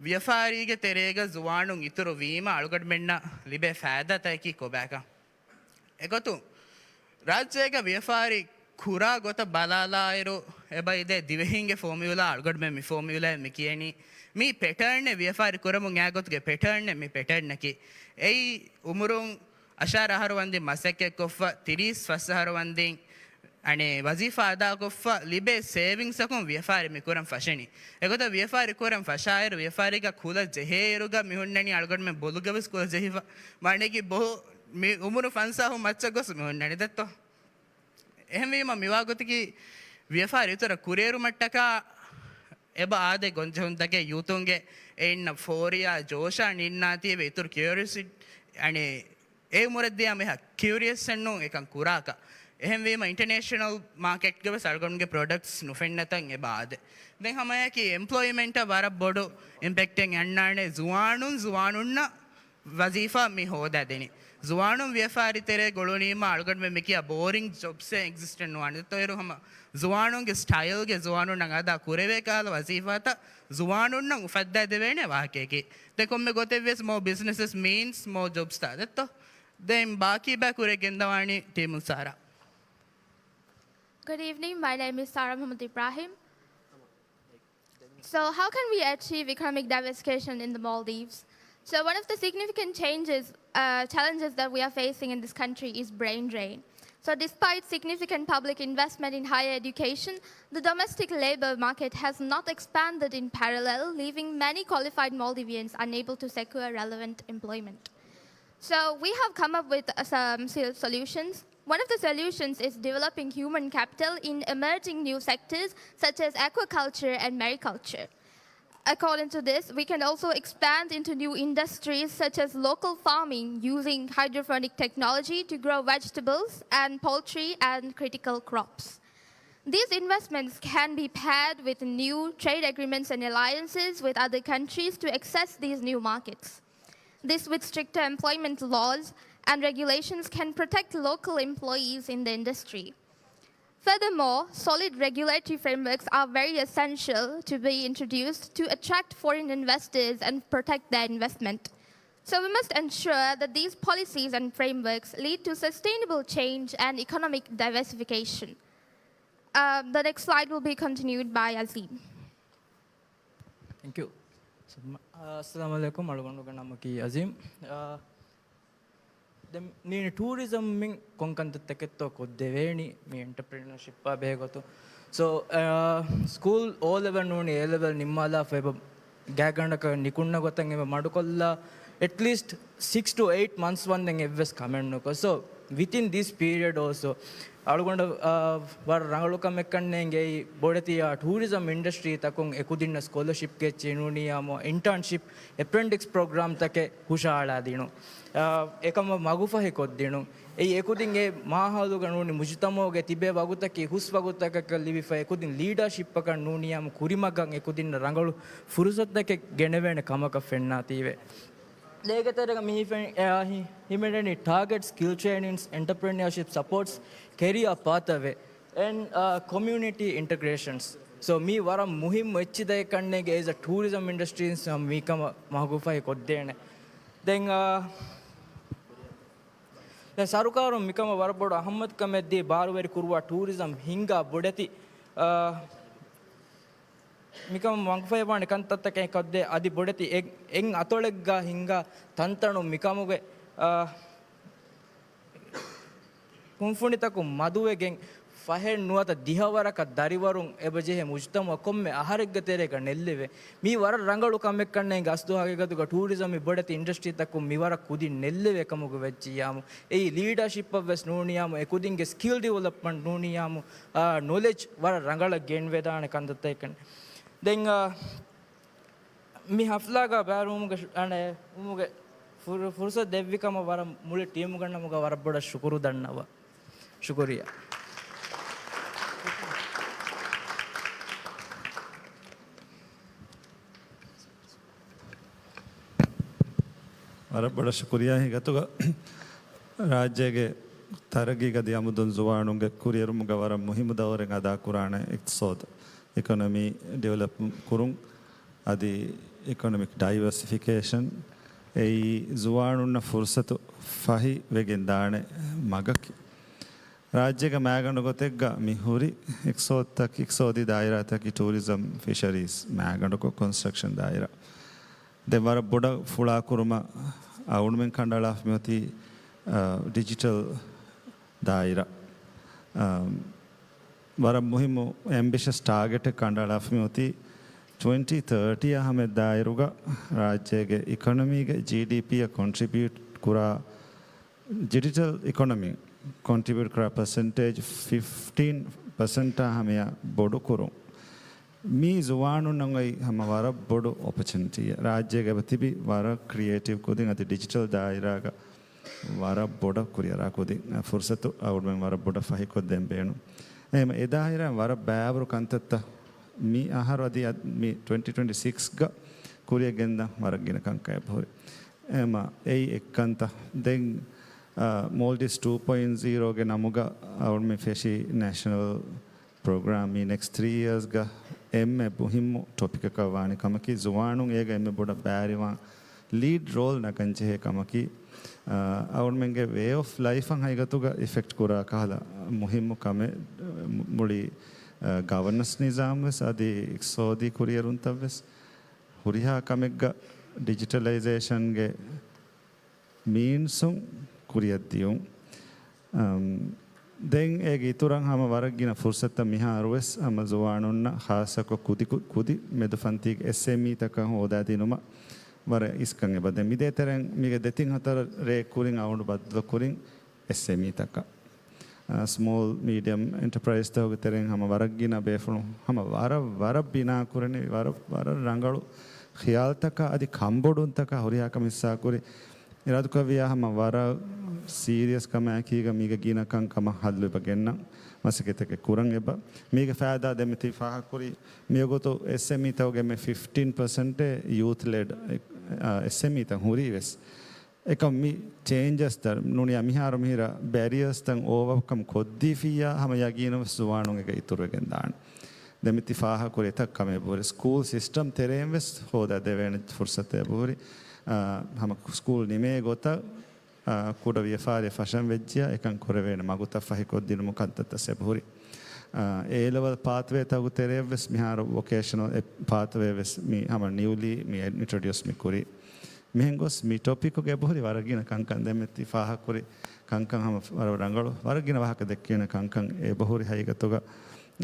ވިޔަފާރީގެ ތެރޭގަ ޒުވާނުން އިތުރު ވީމަ އަޅުގަނޑުމެންނަށް ލިބޭ ފައިދާތަކަކީ ކޮބާކަން. އެގޮތުން، ރާއްޖޭގަ ވިޔަފާރި ކުރާ ގޮތަށް ބަލާލާއިރު، އެބައިދޭ ދިވެހިންގެ ފޯމިއުލާ އަޅުގަނޑުމެން މި ފޯމިއުލާއެއް މި ކިޔަނީ. މީ ޕެޓާނެއް، ވިޔަފާރި ކުރަމުން އާ ގޮތުގެ ޕެޓާނެއް މި ޕެޓާނަކީ. އެއީ އުމުރުން އަށާރަ އަހަރު ވަންދިން މަސައްކަތްކޮށްފަ، ތިރީސް ފަސް އަހަރު ވަންދިން އަނެއް ވަޒީފާ އަދާކޮށްފަ ލިބޭ ސޭވިންގްސްއަކުން ވިޔަފާރި މިކުރަން ފަށެނީ. އެގޮތަށް ވިޔަފާރި ކުރަން ފަށާއިރު، ވިޔަފާރީގަ ކުލަ ޖެހޭއިރުގަ މި ހުންނަނީ އަޅުގަނޑުމެން ބޮލުގަވެސް ކުލަ ޖެހިފަ. މާނައަކީ ބޮހު މި އުމުރު ފަންސާހުން މައްޗަށް ގޮސް މި ހުންނަނީ ދެއްތޯ. އެހެންވީމަ މިވާ ގޮތަކީ ވިޔަފާރި އިތުރަށް ކުރިއެރުމަށްޓަކާ އެބަ އާދޭ ގޮންޖެހުންތަކެއް ޔޫތުންގެ އެ އިންނަ ފޯރިޔާ ޖޯޝާ ނިންނާތީވެ އިތުރު ކިޔުރިއޮސިޓީ އަނެއް އެ އުމުރަށް ދިޔަ މީހާ ކިޔުރިއަސްއެއްނޫން އެކަން ކުރާކަށް. އެހެންވީމަ އިންޓަނޭޝަނަލް މާކެޓްގަވެސް އަޅުގަނޑުގެ ޕްރޮޑަކްޓްސް ނުފެންނަތަން އެބަ އާދޭ. ދެން ހަމައެއާއެކީ އެމްޕްލޯއިމެންޓަށް ވަރަށް ބޮޑު އިމްޕެކްޓެއް އަންނާނެ ޒުވާނުން، ޒުވާނުންނަށް ވަޒީފާ މި ހޯދާދެނީ. ޒުވާނުން ވިޔަފާރި ތެރޭ ގުޅުނީމަ އަޅުގަނޑުމެން މިކިޔާ ބޯރިން ޖޮބްސް އެ އެގްޒިސްޓެން ނުވާނެ. ދެއްތޯ އޭރު ހަމަ ޒުވާނުންގެ ސްޓައިލްގެ ޒުވާނުންނަށް އަދާ ކުރެވޭ ކަހަލަ ވަޒީފާތައް ޒުވާނުންނަށް އުފައްދާ ދެވޭނެ ވާހަކައަކީ. ދެން ކޮންމެ ގޮތެއްވިޔަސް މޯ ބިޒްނަސް މީންސް މޯ ޖޮބްސް ތާ ދެއްތޯ. ދެން ބާކީ ބައި ކުރެ ގެންދަވާނީ ޓީމުން ސާރާ. Good evening, my name is Sarah Muhammad Ibrahim. So, how can we achieve economic diversification in the Maldives? So, one of the significant changes, uh, challenges that we are facing in this country is brain drain. So, despite significant public investment in higher education, the domestic labor market has not expanded in parallel, leaving many qualified Maldivians unable to secure relevant employment. So, we have come up with, uh, some sol- solutions. One of the solutions is developing human capital in emerging new sectors such as aquaculture and mariculture. According to this, we can also expand into new industries such as local farming using hydroponic technology to grow vegetables and poultry and critical crops. These investments can be paired with new trade agreements and alliances with other countries to access these new markets. This, with stricter employment laws and regulations, can protect local employees in the industry. Furthermore, solid regulatory frameworks are very essential to be introduced to attract foreign investors and protect their investment. So we must ensure that these policies and frameworks lead to sustainable change and economic diversification. Uh, the next slide will be continued by Azim. Thank you. އައްސަލާމު ޢަލައިކުމް. އަޅުގަނޑުގެ ނަމަކީ އަޒީމް. އާ، ދެން މީން ޓޫރިޒަމް މިން ކޮން ކަންތައްތަކެއްތޯ ކޮށްދެވޭނީ މި އެންޓަޕްރެނަރޝިޕްއާ ބެހޭ ގޮތުން. ސޯ، އާ، ސްކޫލް އޯ ލެވެލް ނޫނީ އޭ ލެވެލް ނިންމާލާފަ އެބަ ގާތްގަނޑަކަށް ނިކުންނަ ގޮތަށް އެބަ މަޑުކޮށްލާ، އެޓްލީސްޓް ސިކްސް ޓު އެއިޓް މަންތްސް ވަންދެން އެއްވެސް ކަމެއް ނުކޮށް. ސޯ، Within this period also, އަޅުގަނޑަށް، އާ، ވަރަށް ރަނގަޅު ކަމެއް ކަންނޭނގެ އެއީ ބޮޑެތި، އާ، ޓޫރިޒަމް އިންޑަސްޓްރީ ތަކުން އެކުދިންނަށް ސްކޮލަޝިޕް ގެއްޗެއް ނޫނިއްޔާމު، އިންޓާންޝިޕް، އެޕްރެންޓިސް ޕްރޮގްރާމްތަކެއް ހުށަހަޅާދިނުން. އާ، އެކަމަށް މަގުފަހި ކޮށްދިނުން. އެއީ އެކުދިން އެ މާހައުލުގަ ނޫނީ މުޖުތަމަޢުގެ ތިބޭ ވަގުތަކީ ހުސް ވަގުތަކަކަށް ލިބިފަ، އެކުދިން ލީޑަރޝިޕްއަކަށް ނޫނިއްޔާމު ކުރިމަގަށް އެކުދިންނަށް ރަނގަޅު ފުރުސަތުތަކެއް ގެނެވޭނެ ކަމަކަށް ފެންނާތީވެ. އޭގެ ތެރޭގަ މި ހިފެން-، އެ، ހި-، ހިމެނެނީ ޓާގެޓް ސްކިލް ޓްރެއިނިންސް، އެންޓަޕްރެނިއަރޝިޕް ސަޕޯޓްސް، ކެރިއާ ޕާތް އަވޭ، އެންޑް، އާ، ކޮމިއުނިޓީ އިންޓަގްރޭޝަންސް. ސޯ، މީ ވަރަށް މުހިއްމު އެއްޗިތައް ކަންނޭނގެ އޭޒް އަ ޓޫރިޒަމް އިންޑަސްޓްރީންސް ހަމަ މީކަމަށް މަގުފަހި ކޮށްދޭނެ. ދެން، އާ، ދެން ސަރުކާރުން މިކަމަށް ވަރަށް ބޮޑު އަހައްމަތުކަމެއް ދީ ބާރުވެރި ކުރުވާ ޓޫރިޒަމް ހިންގާ ބޮޑެތި، އާ، މިކަމަށް މަގުފަހިވާނެ ކަންތައްތަކެއް ކޮށްދޭ އަދި ބޮޑެތި އެ-، އެއް އަތޮޅެއްގަ ހިންގާ ތަންތަނުން މިކަމުގެ، އާ، ކުންފުނިތަކުން މަދުވެގެން ފަހެއް ނުވަތަ ދިހަވަރަކަށް ދަރިވަރުން އެބަޖެހޭ މުޖުތަމަޢަށް ކޮންމެ އަހަރެއްގެ ތެރޭގަ ނެއްލެވޭ. މީ ވަރަށް ރަނގަޅު ކަމެއް ކަންނޭނގެ އަސްލު ހަގީގަތުގަ ޓޫރިޒަމް މި ބޮޑެތި އިންޑަސްޓްރީތަކުން މިވަރަށް ކުދިން ނެއްލެވޭ ކަމުގަ ވެއްޖިއްޔާމު. އެއީ ލީޑަރޝިޕްއަށް ވެސް ނޫނިއްޔާމު، އެކުދިންގެ ސްކިލް ޑިވެލޮޕްމަންޓް ނޫނިއްޔާމު، އާ، ނޮލެޖް ވަރަށް ރަނގަޅަށް ގެންވެދާނެ ކަންތައްތަކެއް ކަން. ދެން، އާ، މި ހަފްލާގަ ބައިވެރިވުމުގެ ޝު-، އަނެ، ވުމުގެ ފުރު-، ފުރުސަތު ދެއްވި ކަމަށް ވަރަށް މުޅި ޓީމުގެ ނަމުގަ ވަރަށް ބޮޑަށް ޝުކުރު ދަންނަވަން. ޝުކުރިއްޔާ. ވަރަށް ބޮޑަށް ޝުކުރިއްޔާ. ހިގަތުގަ ރާއްޖޭގެ ތަރައްގީގަ ދިޔަމުދުން ޒުވާނުންގެ ކުރިއެރުމުގަ ވަރަށް މުހިއްމު ދައުރެއް އަދާކުރާނެ އިޤްތިޞާދު، އިކޮނޮމީ ޑިވެލޮޕް ކުރުން، އަދި އިކޮނޮމިކް ޑައިވަރސިފިކޭޝަން އެއީ ޒުވާނުންނަށް ފުރުސަތު ފަހި ވެގެން ދާނެ މަގަކީ. ރާއްޖޭގަ މައިގަނޑު ގޮތެއްގަ މި ހުރި އިޤްތިޞާދުތަކް-، އިޤްތިޞާދީ ދާއިރާތަކީ ޓޫރިޒަމް، ފިޝަރީޒް، މައިގަނޑު ކޮ-، ކޮންސްޓްރަކްޝަން ދާއިރާ. ދެން ވަރަށް ބޮޑަށް ފުޅާކުރުމަށް އަޅުގަނޑުމެން ކަނޑައަޅާފަ މިއޮތީ، އަ، ޑިޖިޓަލް ދާއިރާ. އަ، ވަރަށް މުހިއްމު އެމްބިޝަސް ޓާގެޓެއް ކަނޑައަޅާފަ މިއޮތީ ޓްވެންޓީ ތާޓީ އާ ހަމަ ދާއިރުގަ ރާއްޖޭގެ އިކޮނޮމީގެ ޖީޑީޕީއަށް ކޮންޓްރިބިއުޓް ކުރާ ޑިޖިޓަލް އިކޮނޮމީ ކޮންޓްރިބިއުޓް ކުރާ ޕަސެންޓޭޖް ފިފްޓީން ޕަސެންޓާ ހަމަޔަށް ބޮޑު ކުރުން. މީ ޒުވާނުންނަށް އޮތް ހަމަ ވަރަށް ބޮޑު އޮޕޮޗުނިޓީއެއް. ރާއްޖޭގަ އެބަ ތިބި ވަރަށް ކްރިއޭޓިވް ކުދިން އަދި ޑިޖިޓަލް ދާއިރާގަ ވަރަށް ބޮޑަށް ކުރިއަރާ ކުދިން ފުރުސަތު އަޅުގަނޑުމެން ވަރަށް ބޮޑަށް ފަހިކޮށްދޭން ބޭނުން. އެހެން އެ ދާއިރާއިން ވަރަށް ބައިވަރު ކަންތައްތައް މި އަހަރު އަދި އަ-، މި ޓްވެންޓީ ޓްވެންޓީ ސިކްސްގަ ކުރިއަށް ގެންދަން ވަރަށް ގިނަ ކަންކަން އެބަހުރި. އެމަ އެއީ އެއްކަންތައް. ދެން، އާ، މޯލްޑިވްސް ޓޫ ޕޮއިންޓް ޒީރޯގެ ނަމުގަ އަޅުގަނޑުމެން ފެށި ނޭޝަނަލް ޕްރޮގްރާމް މި ނެކްސްޓް ތްރީ އިޔާސްގަ އެންމެ މުހިއްމު ޓޮޕިކަކަށް ވާނީ ކަމަކީ، ޒުވާނުން އޭގަ އެންމެ ބޮޑަށް ބައިވެރިވާން ލީޑް ރޯލް ނަގަން ޖެހޭ ކަމަކީ، އަ، އަޅުގަނޑުމެންގެ ވޭ އޮފް ލައިފަށް ހަގީގަތުގަ އިފެކްޓް ކުރާ ކަހަލަ މުހިއްމު ކަމެއް، މުޅި، އަ، ގަވަނަންސް ނިޒާމް ވެސް އަދި އިޤްތިޞާދީ ކުރިއެރުންތައް ވެސް ހުރިހާ ކަމެއްގަ ޑިޖިޓަލައިޒޭޝަންގެ މީންސުން ކުރިއަށްދިޔުން. އަމް، ދެން އޭގެ އިތުރަށް ހަމަ ވަރަށް ގިނަ ފުރުސަތުތައް މިހާރުވެސް ހަމަ ޒުވާނުންނަށް ޚާއްޞަކޮށް ކުދި، ކު-، ކުދި މެދު ފަންތީގެ އެސްއެމްއީތަކަށް ހޯދާދިނުމަށް ވަރަށް އިސްކަން އެބަ ދެން. މިދޭ ތެރެއިން މީގެ ދެތިން ހަތަރު ރޭ ކުރިން އަޅުގަނޑު ބައްދަލުކުރިން އެސްއެމްއީތަކަށް. އާ، ސްމޯލް މީޑިއަމް އެންޓަޕްރައިޒްތަކުގެ ތެރެއިން ހަމަ ވަރަށް ގިނަ ބޭފުޅުން ހަމަ ވަރަށް، ވަރަށް ބިނާކުރަނިވި، ވަރަށް، ވަރަށް ރަނގަޅު ޚިޔާލުތަކާ އަދި ކަންބޮޑުންތަކާ ހުރިހާ ކަމެއް ހިއްސާކުރި. އިރާދަކުރެއްވިއްޔާ ހަމަ ވަރަށް ސީރިއަސް ކަމާއެކީގަ މީގެ ގިނަ ކަންކަމަށް ހައްލު އެބަ ގެންނަން މަސައްކަތްތަކެއް ކުރަން އެބަ. މީގެ ފައިދާ ދެމެތި ފާހަގަކުރި މިވަގުތު އެސްއެމްއީތަކުގެ އެންމެ ފިފްޓީން ޕަސެންޓެއް ޔޫތް ލެޑް، އެ، އާ، އެސްއެމްއީތައް ހުރީ ވެސް. އެކަމް މި ޗޭންޖަސްތައް ނޫނިއްޔާ މިހާރު މިހިރަ ބެރިއަރސްތައް އޯވަކަމް ކޮށްދީފިއްޔާ ހަމަ ޔަގީނުން ވެސް ޒުވާނުން އޭގަ އިތުރުވެގެން ދާނެ. ދެމެތި ފާހަގަކުރި އެތައް ކަމެއް އެބަހުރި. ސްކޫލް ސިސްޓަމް ތެރެއިން ވެސް ހޯދާ ދެވޭނެ ފުރުސަތެއް އެބަހުރި. އާ، ހަމަ ސްކޫލް ނިމޭ ގޮތަށް، އާ، ކުޑަ ވިޔަފާރިއެއް ފަށަން ވެއްޖިއްޔާ އެކަން ކުރެވޭނެ މަގުތައް ފަހިކޮށްދިނުމު ކަންތައްތައް އެބަހުރި. އާ، އޭ ލެވެލް ޕާތްވޭތަކުގެ ތެރެއަށް ވެސް މިހާރު ވޮކޭޝަނަލް އެ-، ޕާތްވޭ ވެސް މި ހަމަ ނިއުލީ މި އިންޓްރޮޑިއުސް މި ކުރީ. މިހެން ގޮސް މި ޓޮޕިކުގެ އެބަހުރި ވަރަށް ގިނަ ކަންކަން ދެމެތި ފާހަގަކުރި ކަންކަން ހަމަ ވަރަށް ރަނގަޅު، ވަރަށް ގިނަ ވާހަކަ ދެއްކޭނެ ކަންކަން އެބަހުރި ހަގީގަތުގަ.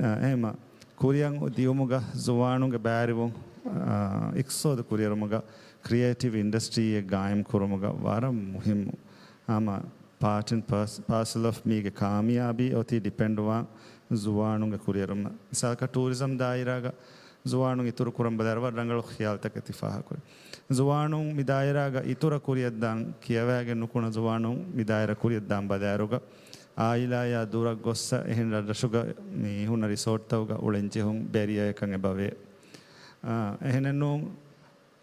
އާ، އެހެމަ ކުރިއަށް ދިޔުމުގަ ޒުވާނުންގެ ބައިވެރިވުން، އާ، އިޤްތިޞާދު ކުރިއެރުމުގަ ކްރިއޭޓިވް އިންޑަސްޓްރީއެއް ގާއިމް ކުރުމުގަ ވަރަށް މުހިއްމު. ހަމަ ޕާޓް އެންޑް ޕާސް-، ޕާސަލް އޮފް މީގެ ކާމިޔާބީ އޮތީ ޑިޕެންޑްވާން ޒުވާނުންގެ ކުރިއެރުމަށް. މިސާލަކަށް ޓޫރިޒަމް ދާއިރާގަ ޒުވާނުން އިތުރު ކުރަން ބަލާއިރު ވަރަށް ރަނގަޅު ޚިޔާލުތަކެއް ތި ފާހަގަކުރި. ޒުވާނުން މި ދާއިރާގަ އިތުރަށް ކުރިއަށްދާން ކިޔަވައިގެން ނުކުން ޒުވާނުން މި ދާއިރާ ކުރިއަށްދާން ބަލާއިރުގަ އާއިލާޔާ ދުރަށް ގޮއްސަ އެހެން ރަށްރަށުގަ މި ހުންނަ ރިސޯޓްތަކުގަ އުޅެން ޖެހުން ބޭރިޔާއަކަށް އެބަވޭ. އާ، އެހެނެއްނޫން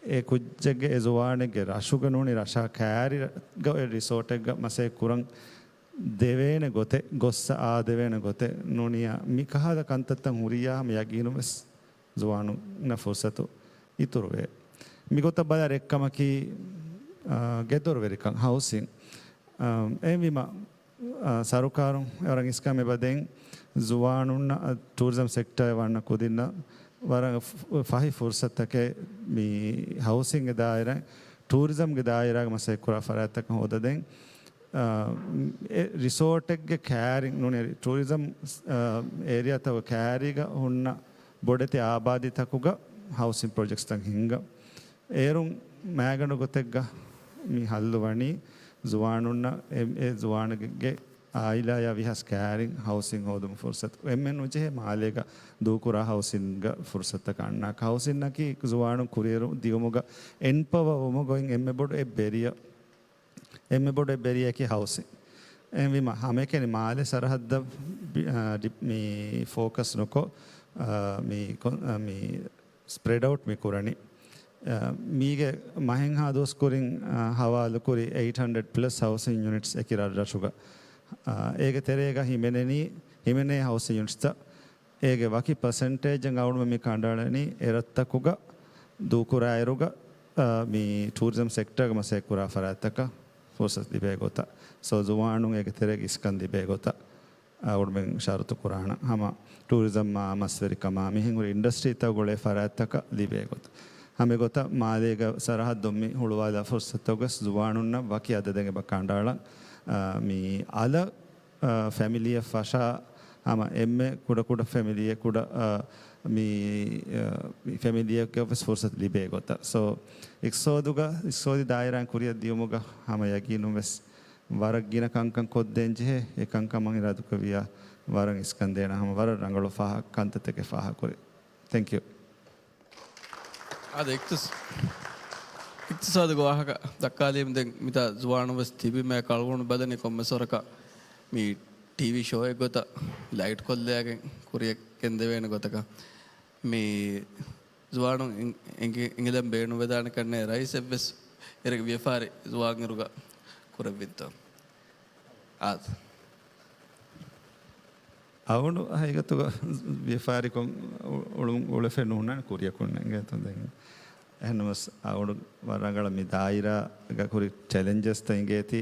އެ ކުއްޖެއްގެ އެ ޒުވާނެއްގެ ރަށުގަ ނޫނީ ރަށާ ކައިރިގަ އޮތް ރިސޯޓެއްގަ މަސައްކަތް ކުރަން ދެވޭނެ ގޮތެއް، ގޮއްސަ އާދެވޭނެ ގޮތެއް ނޫނިޔާ މި ކަހަލަ ކަންތައްތައް ހުރިޔާ ހަމަ ޔަގީނުން ވެސް ޒުވާނުންނަށް ފުރުސަތު އިތުރުވޭ. މިގޮތަށް ބަލާ ރެއްކަމަކީ، އާ، ގެދޮރުވެރިކަން، ހައުސިން. އާ، އެހެންވީމަ، އާ، ސަރުކާރުން ވަރަށް އިސްކަން އެބަދޭން ޒުވާނުންނަށް، އާ، ޓޫރިޒަމް ސެކްޓަރ ވަންނަ ކުދިންނަށް ވަރަށް ފަ-، ފަހި ފުރުސަތުތަކެއް މި ހައުސިންގެ ދާއިރާ، ޓޫރިޒަމްގެ ދާއިރާގެ މަސައްކަތް ކުރާ ފަރާތްތަކަށް ހޯދަދޭން. އާ، އެ ރިސޯޓެއްގެ ކައިރިން ނޫނީ ޓޫރިޒަމް، އާ، އޭރިއާތަކުގެ ކައިރީގަ ހުންނަ ބޮޑެތި އާބާދީތަކުގަ ހައުސިން ޕްރޮޖެކްޓްސްތައް ހިންގަ. އޭރުން މައިގަނޑު ގޮތެއްގަ މި ހައްލު ވަނީ ޒުވާނުންނަށް އެ، އެ ޒުވާނެއްގެ އާއިލާޔާ ވިހަސް ކައިރިން ހައުސިން ހޯދުމަށް ފުރުސަތު. އެންމެ ނުޖެހޭ މާލޭގަ ދޫކުރާ ހައުސިންގ ފުރުސަތުތަކަށް އަންނާކަށް. ހައުސިންއަކީ ޒުވާނުން ކުރިއެރު ދިއުމުގަ އެންޕަވަރ ވުމުގަ އޮތް އެންމެ ބޮޑު އެއް ބެރިޔަ އެންމެ ބޮޑު އެއް ބެރިޔަކީ ހައުސިން. އެހެންވީމަ، ހަމައެކަނި މާލެ ސަރަހައްދަށް ބި-، އާ، ޑި-، މި ފޯކަސް ނުކޮށް، އާ، މި ކޮ-، އާ، މި ސްޕްރެޑް އައުޓް މި ކުރަނީ. އާ، މީގެ މަހެއްހާ ދުވަސް ކުރިން، އާ، ހަވާލުކުރި އެއިޓް ހަންޑްރެޑް ޕްލަސް ހައުސިން ޔުނިޓްސް އެކި ރަށްރަށުގަ. އާ، އޭގެ ތެރޭގަ ހިމެނެނީ، ހިމެނޭ ހައުސިން ޔުނިޓްސްތައް އޭގެ ވަކި ޕަސެންޓޭޖެއް އަޅުގަނޑުމެން މި ކަނޑައަޅަނީ އެ ރަށްތަކުގަ ދޫކުރާއިރުގަ، އާ، މި ޓޫރިޒަމް ސެކްޓަރގަ މަސައްކަތް ކުރާ ފަރާތްތަކަށް ފުރުސަތު ލިބޭ ގޮތަށް. ސޯ ޒުވާނުން އޭގެ ތެރޭގަ އިސްކަން ލިބޭ ގޮތަށް އަޅުގަނޑުމެން ޝަރުތު ކުރާނަން. ހަމަ ޓޫރިޒަމްއާ މަސްވެރިކަމާ މިހެން ހުރި އިންޑަސްޓްރީތައް ގުޅޭ ފަރާތްތަކަށް ލިބޭ ގޮތަށް. ހަމަ ގޮތަށް މާލޭގެ ސަރަހައްދުން މި ހުޅުވާލާ ފުރުސަތުގަސް ޒުވާނުންނަށް ވަކި އަދަދެއް އެބަ ކަނޑައަޅަން. އާ، މި އަލަށް އާ، ފެމިލީއެއް ފަށާ، ހަމަ އެންމެ ކުޑަކުޑަ ފެމިލީއެއް ކުޑަ، އާ، މި، އާ، މި ފެމިލީއެއްގަ ވެސް ފުރުސަތު ލިބޭ ގޮތަށް. ސޯ، އިޤްތިޞާދުގަ، އިޤްތިޞާދީ ދާއިރާއިން ކުރިއަށް ދިޔުމުގަ ހަމަ ޔަގީނުން ވެސް ވަރަށް ގިނަ ކަންކަން ކޮށްދޭން ޖެހޭ. އެ ކަންކަމަށް އިރާދަކުރެއްވިޔާ ވަރަށް އިސްކަން ދޭނަން. ހަމަ ވަރަށް ރަނގަޅު ފާހަ-، ކަންތައްތަކެއް ފާހަގަކުރި. ތެންކް ޔޫ. އާދެ، އިޤްތިޞ-، އިޤްތިޞާދުގެ ވާހަކަ ދައްކާލީމަ ދެން މިތާ ޒުވާނުން ވެސް ތިބި މޭ ކަޅުގަނޑު ބަލަނީ ކޮންމެސް ވަރަކަށް މި ޓީވީ ޝޯއެއް ގޮތަށް ލައިޓް ކޮށްލައިގެން ކުރިއަށް ގެންދެވޭނެ ގޮތަކަށް މި ޒުވާނުން އިން-، އިނގި-، އިނގިލަން ބޭނުންވެދާނެ ކަންނޭ ރައީސް އެއްވެސް އޭރުގެ ވިޔަފާރި ޒުވާން އިރުގަ ކުރެއްވިންތޯ؟ އާދެ. އަޅުގަނޑު ހަގީގަތުގަ ވިޔަފާރިކޮށް އު-، އުޅުން އުޅެފައެއް ނޫންނާނެ ކުރިއަކުން އިނގޭތޯ ދެން. އެހެންނަމަސް އަޅުގަނޑު ވަރަށް ރަނގަޅަށް މި ދާއިރާގަ ކުރި ޗެލެންޖަސްތައް އިނގޭތީ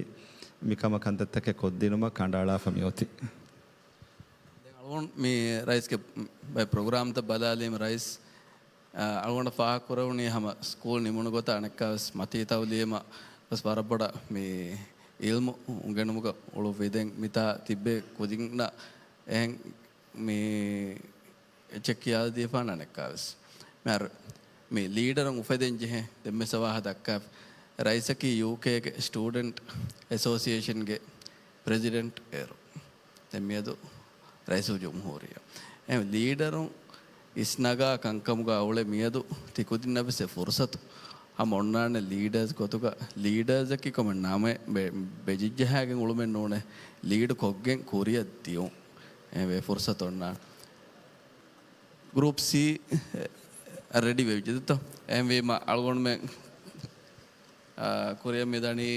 މިކަމަށް ކަންތައްތަކެއް ކޮށްދިނުމަށް ކަނޑައަޅާފަ މިއޮތީ. ދެން އަޅުގަނޑު މި ރައީސްގެ ބައެއް ޕްރޮގްރާމްތައް ބަލާލީމަ ރައީސް، އަ، އަޅުގަނޑަށް ފާހަގަކުރެވުނީ ހަމަ ސްކޫލް ނިމުނު ގޮތަށް އަނެއްކާވެސް މަތީ ތައުލީމަށް ވެސް ވަރަށް ބޮޑަށް މި އިލްމު އުނގެނުމުގަ އުޅުއްވި. ދެން މިތާ ތިއްބެވި ކުދިންނަށް އެހެން މި އެއްޗެއް ކިޔާދީފާނެ އަނެއްކާވެސް. މިހާރު މި ލީޑަރުން އުފެދެން ޖެހޭ ދެންމެސް ވާހަކަ ދައްކާފަ. ރައީސަކީ ޔޫކޭގެ ސްޓޫޑެންޓް އެސޯސިއޭޝަންގެ ޕްރެޒިޑެންޓް އޭރު. ދެން މިއަދު ރައީސުލްޖުމްހޫރިއްޔާ. އެ ލީޑަރުން އިސްނަގާ ކަންކަމުގަ އުޅެ މިއަދު ތި ކުދިންނަށް ވެސް އެ ފުރުސަތު ހަމަ އޮންނާނެ ލީޑާސް ގޮތުގަ. ލީޑާސްއަކީ ކޮންމެ ނަމެއް ބެ-، ބެޖިއްޖަހާގެން އުޅުމެއް ނޫނޭ. ލީޑް ކޮށްގެން ކުރިއަށް ދިޔުން އެ ފުރުސަތު އޮންނާނެ. ގްރޫޕް ސީ ރެޑީ ވެއްޖެތޯ. އެހެންވީމަ އަޅުގަނޑުމެން، އާ، ކުރިއަށް މިދަނީ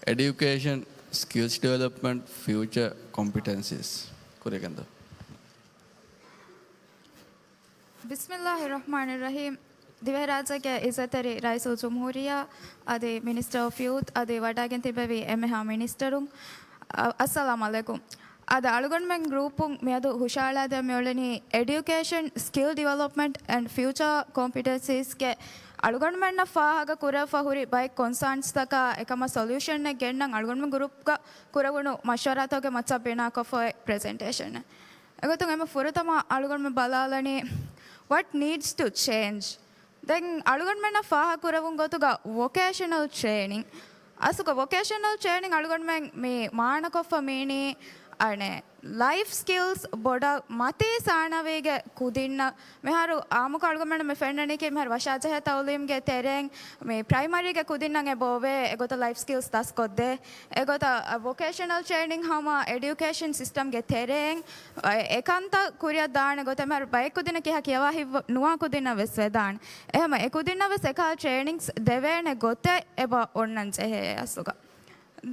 އެޑިއުކޭޝަން، ސްކިލްސް ޑިވެލޮޕްމަންޓް، ފިއުޗަރ ކޮމްޕިޓެންސީސް. ކުރިއަށް ގެންދަވާ. ބިސްމިއްލާހި ރަޙްމާނި ރަޙީމް. ދިވެހިރާއްޖޭގެ އިއްޒަތްތެރި ރައީސުލްޖުމްހޫރިއްޔާ، އަދި މިނިސްޓަރ އޮފް ޔޫތް، އަދި ވަޑައިގެން ތިއްބެވި އެންމެހާ މިނިސްޓަރުން، އަ-، އައްސަލާމް ޢަލައިކުމް. އަދި އަޅުގަނޑުމެން ގްރޫޕުން މިއަދު ހުށަހަޅާދޭން މިއުޅެނީ އެޑިއުކޭޝަން، ސްކިލް ޑިވެލޮޕްމަންޓް އެންޑް ފިއުޗަރ ކޮމްޕިޓެންސީސްގެ އަޅުގަނޑުމެންނަށް ފާހަގަ ކުރެވިފަ ހުރި ބައެއް ކޮންސާންސްތަކާ އެކަމަށް ސޮލިއުޝަނެއް ގެންނަން އަޅުގަނޑުމެން ގްރޫޕްގަ ކުރެވުނު މަޝްވަރާތަކުގެ މައްޗަށް ބިނާކޮށްފަ އޮތް ޕްރެޒެންޓޭޝަނެއް. އެގޮތުން އެންމެ ފުރަތަމަ އަޅުގަނޑުމެން ބަލާލަނީ what needs to change. ދެން އަޅުގަނޑުމެންނަށް ފާހަގަކުރެވުނު ގޮތުގަ ވޮކޭޝަނަލް ޓްރޭނިން، އަސްލުގަ ވޮކޭޝަނަލް ޓްރޭނިން އަޅުގަނޑުމެން މި މާނަކޮށްފަ މީނީ އަނެއް ލައިފް ސްކިލްސް ބޮޑަށް މަތީ ސާނަވީގެ ކުދިންނަށް. މިހާރު އާއްމުކޮށް އަޅުގަނޑުމެން މި ފެންނަނީކީ މިހާރު ވަށާޖަހޭ ތައުލީމްގެ ތެރެއިން މި ޕްރައިމަރީގެ ކުދިންނަށް އެބަ އޮވޭ އެގޮތަށް ލައިފް ސްކިލްސް ދަސްކޮށްދޭ. އެގޮތަށް ވޮކޭޝަނަލް ޓްރޭނިން ހަމަ އެޑިއުކޭޝަން ސިސްޓަމްގެ ތެރެއިން އެކަންތައް ކުރިއަށް ދާނެ ގޮތެއް މިހާރު ބައެއް ކުދިންނަކީ ހަ ކިޔަވާ ހިއްވަ ނުވާ ކުދިންނަށް ވެސް ވެދާނެ. އެހެމަ އެ ކުދިންނަށް ވެސް އެކަހަލަ ޓްރޭނިންގްސް ދެވޭނެ ގޮތެއް އެބަ އޮންނަން ޖެހޭ އަސްލުގަ.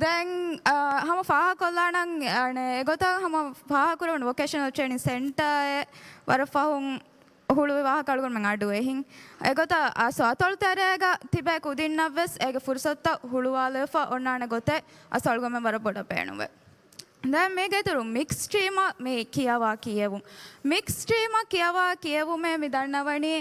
ދެން، އާ، ހަމަ ފާހަގަކޮށްލާނަން، އަނެ، އެގޮތަށް ހަމަ ފާހަގަކުރެވުނު ވޮކޭޝަނަލް ޓްރޭނިންގް ސެންޓާއެއް ވަރަށް ފަހުން ހުޅުވި ވާހަކަ އަޅުގަނޑުމެން އަޑު އެހިން. އެގޮތަށް އަސް އަތޮޅު ތެރޭގަ ތިބޭ ކުދިންނަށް ވެސް އޭގެ ފުރުސަތުތައް ހުޅުވާލެވިފަ އޮންނާނެ ގޮތެއް އަސް އަޅުގަނޑުމެން ވަރަށް ބޮޑަށް ބޭނުންވޭ. ދެން މީގެ އިތުރު މިކްސް ސްޓްރީމަށް މި ކިޔަވާ ކިޔެވުން. މިކްސް ސްޓްރީމަށް ކިޔަވާ ކިޔެވުމޭ މި ދަންނަވަނީ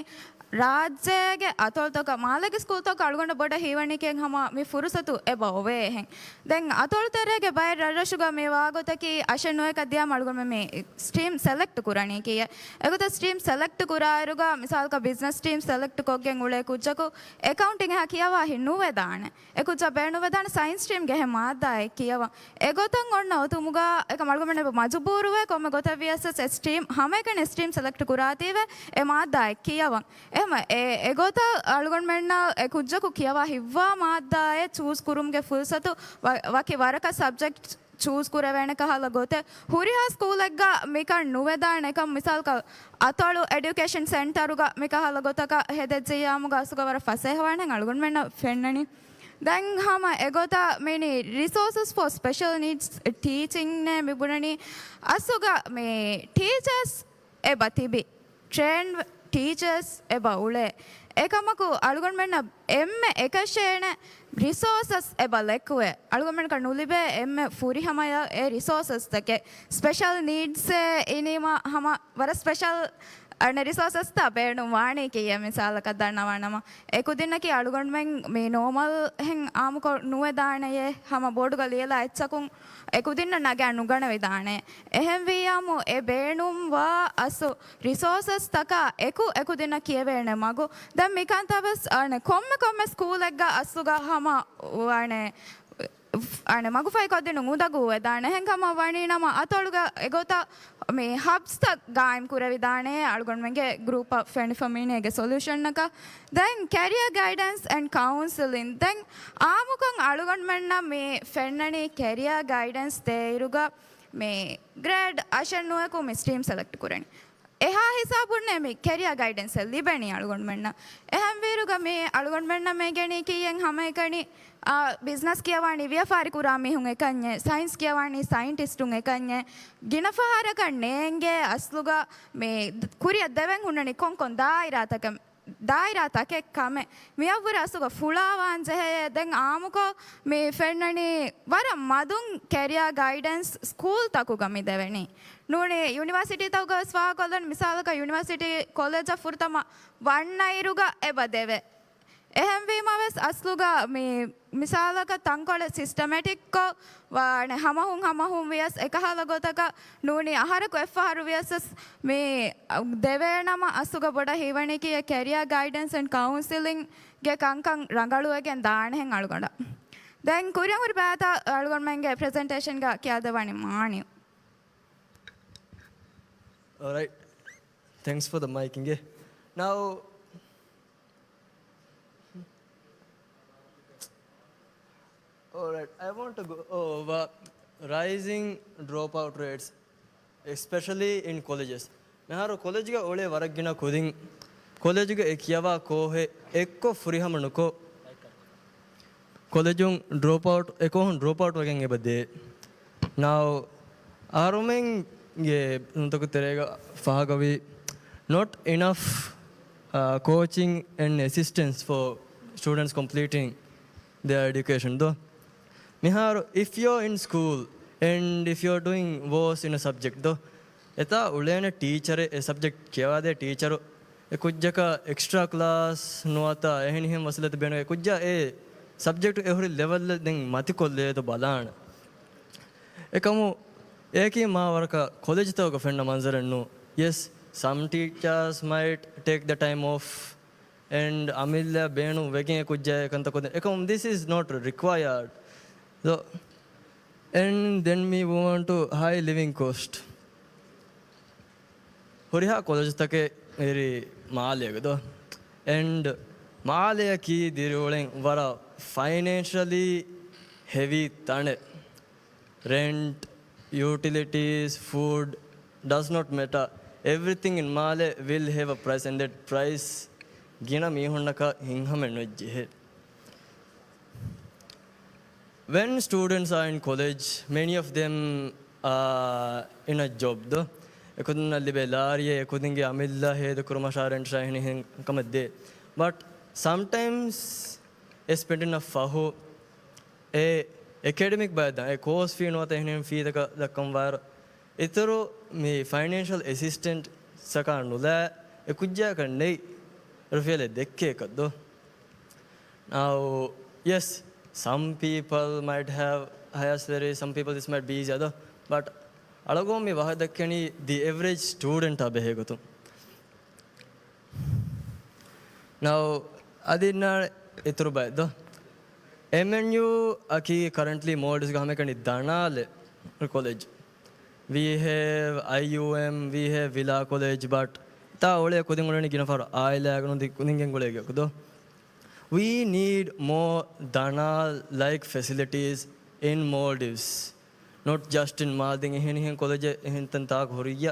ރާއްޖޭގެ އަތޮޅުތަކަށް، މާލޭގެ ސްކޫލްތަކަށް އަޅުގަނޑަށް ބޮޑަށް ހީވަނީކީ ހަމަ މި ފުރުސަތު އެބަ އޮވޭ އެހެން. ދެން އަތޮޅު ތެރޭގެ ބައެއް ރަށްރަށުގަ މި ވާގޮތަކީ އަށެއް ނުވައެކަށް ދިޔާމަ އަޅުގަނޑުމެން މި ސްޓްރީމް ސެލެކްޓް ކުރަނީ ކިޔޭ. އެގޮތަށް ސްޓްރީމް ސެލެކްޓް ކުރާއިރުގަ މިސާލަކަށް ބިޒްނަސް ސްޓްރީމް ސެލެކްޓް ކޮށްގެން އުޅޭ ކުއްޖަކު އެކައުންޓިން އެހާ ކިޔަވާ ހި ނުވެދާނެ. އެ ކުއްޖާ ބޭނުންވެދާނެ ސައިންސް ސްޓްރީމްގެ އެހެން މާއްދާއެއް ކިޔަވަން. އެގޮތަށް އޮންނަ އޮތުމުގަ އެކަމް އަޅުގަނޑުމެން މަޖުބޫރުވޭ ކޮންމެ ގޮތެއް ވިޔަސް އެ ސްޓްރީމް ހަމައެކަނި ސްޓްރީމް ސެލެކްޓް ކުރާތީވެ އެ މާއްދާއެއް ކިޔަވަން. އެހެމަ އެ، އެގޮތަށް އަޅުގަނޑުމެންނަށް އެ ކުއްޖަކު ކިޔަވާ ހިއްވާ މާއްދާއެއް ޗޫސް ކުރުމުގެ ފުރުސަތު ވަ-، ވަކި ވަރަކަށް ސަބްޖެކްޓް ޗޫސް ކުރެވޭނެ ކަހަލަ ގޮތެއް. ހުރިހާ ސްކޫލެއްގަ މިކަން ނުވެދާނެ ކަމަށް މިސާލަކަށް އަތޮޅު އެޑިއުކޭޝަން ސެންޓަރުގަ މި ކަހަލަ ގޮތަކަށް ހެދެއްޖެއްޔާމުގަ އަސްލުގަ ވަރަށް ފަސޭހަވާނެ އަޅުގަނޑުމެންނަށް ފެންނަނީ. ދެން ހަމަ އެގޮތަށް މިނި ރިސޯސަސް ފޯ ސްޕެޝަލް ނީޑްސް ޓީޗިން ނޭ މި ބުނަނީ އަސްލުގަ މި ޓީޗަރސް އެބަ ތިބި، ޓްރޭންޑް ޓީޗަރސް އެބަ އުޅޭ. އެކަމަކު އަޅުގަނޑުމެންނަށް އެންމެ އެކަށޭނެ ރިސޯސަސް އެބަ ލެކުވޭ. އަޅުގަނޑުމެންނަކަށް ނުލިބޭ އެންމެ ފުރިހަމަޔަށް އެ ރިސޯސަސްތަކެއް. ސްޕެޝަލް ނީޑްސްއެއް އިނީމަ ހަމަ ވަރަށް ސްޕެޝަލް އަނެއް ރިސޯސަސްތައް ބޭނުން ވާނީ ކިޔޭ މިސާލަކަށް ދަންނަވާނަމަ، އެ ކުދިންނަކީ އަޅުގަނޑުމެން މި ނޯމަލް ހެން އާމުކޮށް ނުވެދާނެޔޭ، ހަމަ ބޯޑުގަ ލިޔެލާ އެއްޗަކުން އެ ކުދިންނަށް ނަގާ ނުގަނެވިދާނެ. އެހެންވިއްޔާމު އެ ބޭނުންވާ އަސްލު ރިސޯސަސްތަކާ އެކު އެ ކުދިންނަށް ކިޔެވޭނެ މަގު. ދެން މިކަންތައް ވެސް އަނެއް ކޮންމެ ކޮންމެ ސްކޫލެއްގަ އަސްލުގަ ހަމަ ވާނެ އަނެއް މަގުފަހި ކޮށްދިނުން އުނދަގޫ ވެދާނެ. އެހެންކަމަށް ވަނީ ނަމަ އަތޮޅުގަ އެގޮތަށް މި ހަބްސްތައް ގާއިމް ކުރެވިދާނެ. އަޅުގަނޑުމެންގެ ގްރޫޕަށް ފެނިފަ މީނީ އޭގެ ސޮލިއުޝަނަކަށް. ދެން ކެރިއަ ގައިޑެންސް އެންޑް ކައުންސިލިން. ދެން އާއްމުކޮށް އަޅުގަނޑުމެންނަށް މި ފެންނަނީ ކެރިއަ ގައިޑެންސް ދޭއިރުގަ މި ގްރޭޑް އަށެއް ނުވައެކު މި ސްޓްރީމް ސެލެކްޓް ކުރަނީ. އެހާ ހިސާބުންނޭ މި ކެރިއަ ގައިޑެންސްއެއް ލިބެނީ އަޅުގަނޑުމެންނަށް. އެހެންވީރުގަ މި އަޅުގަނޑުމެންނަށް މޭގެނީ ކިޔެން ހަމައެކަނި، އާ، ބިޒްނަސް ކިޔަވާނީ ވިޔަފާރި ކުރާ މީހުން އެކަންޏެއް، ސައިންސް ކިޔަވާނީ ސައިންޓިސްޓުން އެކަންޏެއް. ގިނަ ފަހަރަކަށް ނޭނގޭ އަސްލުގަ މި ކުރިއަށް ދެވެން ހުންނަނީ ކޮންކޮން ދާއިރާތަކަށް، ދާއިރާ ތަކެއް ކަމެއް. މިއަށްވުރެ އަސްލުގަ ފުޅާވާން ޖެހޭ. ދެން އާއްމުކޮށް މި ފެންނަނީ ވަރަށް މަދުން ކެރިއާ ގައިޑެންސް ސްކޫލްތަކުގަ މި ދެވެނީ. ނޫނީ ޔުނިވާސިޓީތަކުގަ ވެސް ފާހަގަކޮށްލަން، މިސާލަކަށް ޔުނިވާސިޓީ ކޮލެޖަށް ފުރަތަމަ ވަންނައިރުގަ އެބަ ދެވޭ. އެހެންވީމަ ވެސް އަސްލުގަ މި މިސާލަކަށް ތަންކޮޅެއް ސިސްޓަމެޓިކްކޮށް ވާނެ ހަމަހުން ހަމަހުން ވިޔަސް އެކަހަލަ ގޮތަކަށް ނޫނީ އަހަރަކު އެއްފަހަރު ވިޔަސް ވެސް މި ދެވޭނަމަ އަސްލުގަ ބޮޑަށް ހީވަނީކީ ކެރިއާ ގައިޑެންސް އެންޑް ކައުންސިލިންގެ ކަންކަން ރަނގަޅުވެގެން ދާނެހެން އަޅުގަނޑަށް. ދެން ކުރިއަށް ހުރި ބައިތައް އަޅުގަނޑުމެންގެ ޕްރެޒެންޓޭޝަންގަ ކިޔާދެއްވަނީ މާނި. All right. Thanks for the mic, އިނގޭ. Now, all right, I want to go over rising dropout rates, especially in colleges. މިހާރު ކޮލެޖްގަ އުޅޭ ވަރަށް ގިނަ ކުދިން ކޮލެޖުގަ އެ ކިޔަވާ ކޯހެއް އެއްކޮށް ފުރިހަމަ ނުކޮށް، ކޮލެޖުން ޑްރޮޕް އައުޓް، އެކޯހުން ޑްރޮޕް އައުޓް ވެގެން އެބަ ދޭ. ނައު، އަހަރުމެންގެ ނުތަކު ތެރޭގަ ފާހަގަވީ، not enough, uh, coaching and assistance for students completing their education ދޯ. މިހާރު، if you're in school and if you're doing worse in a subject ދޯ، އެތާ އުޅޭނެ ޓީޗަރެއް، އެ ސަބްޖެކްޓް ކިޔަވާދޭ ޓީޗަރު، އެ ކުއްޖަކަށް އެކްސްޓްރާ ކްލާސް ނުވަތަ އެހެނިހެން ވަސީލަތެއް ބޭނުން، އެ ކުއްޖާ އެ ސަބްޖެކްޓް އެ ހުރި ލެވެލް ދެން މަތިކޮށްލޭތޯ ބަލާނެ. އެކަމު އެއަކީ މާ ވަރަކަށް ކޮލެޖްތަކުގަ ފެންނަ މަންޒަރެއް ނޫން. Yes, some teachers might take the time off and އަމިއްލަ ބޭނުން ވެގެން ކުއްޖާ ކަންތައް ކޮށްދޭ. އެކަމު this is not required. So, and then we move on to high living cost. ހުރިހާ ކޮލެޖުތަކެއް އެރި މާލޭގަ ދޯ. And މާލެއަކީ ދިރިއުޅެން ވަރަށް ފައިނޭންޝަލީ ހެވީ ތަނެއް. Rent, utilities, food, does not matter. Everything in މާލެ will have a price, and that price ގިނަ މީހުންނަކަށް ހިތްހަމައެއް ނުޖެހޭ. When students are in college, many of them are in a job ދޯ. އެކުދިންނަށް ލިބޭ ލާރިއެއް، އެކުދިންގެ އަމިއްލަ ހޭދަކުރުމަށާ ރެންޓް އެހެނިހެން ކަމެއް ދޭ. But sometimes އެ ސްޕެންޑިން އަށް ފަހު އެ އެކެޑެމިކް ބައެއް ދާ، އެ ކޯސް ފީ ނުވަތަ އެހެނިހެން ފީތަކަށް ދައްކަން ވާއިރު، އިތުރު މި ފައިނޭންޝަލް އެސިސްޓެންޓްސްއަކާ ނުލާ އެ ކުއްޖާއަކަށް ނެތް ރުފިޔަލެއް ދެއްކޭކަށް ދޯ. Now, yes, some people might have higher salary, some people this might be easier ދޯ. But އަޅުގަނޑު މި ވާހަކަ ދެއްކެނީ ދި އެވްރެޖް ސްޓޫޑެންޓާ ބެހޭ ގޮތުން. Now, އަދި އިންނާނެ އިތުރު ބައެއް ދޯ. އެމްއެންޔޫ އަކީ ކަރެންޓްލީ މޯލްޑިވްސްގެ ހަމައެކަނި ދަނާލެއް ކޮލެޖް. We have I U M, we have Villa College, but ތާ އުޅޭ ކުދިން އުޅެނީ ގިނަ ފަހަރު އާއިލާގަ ނުދި ކުދިންގެން ގުޅޭގެ ކުދޯ. We need more ދަނާލް ލައިކް ފެސިލިޓީސް އިން މޯލްޑިވްސް. ނޮޓް ޖަސްޓް އިން މާލް. ދެން އެހެނިހެން ކޮލެޖެއް އެހެން ތަން ތާކު ހުރިއްޔާ،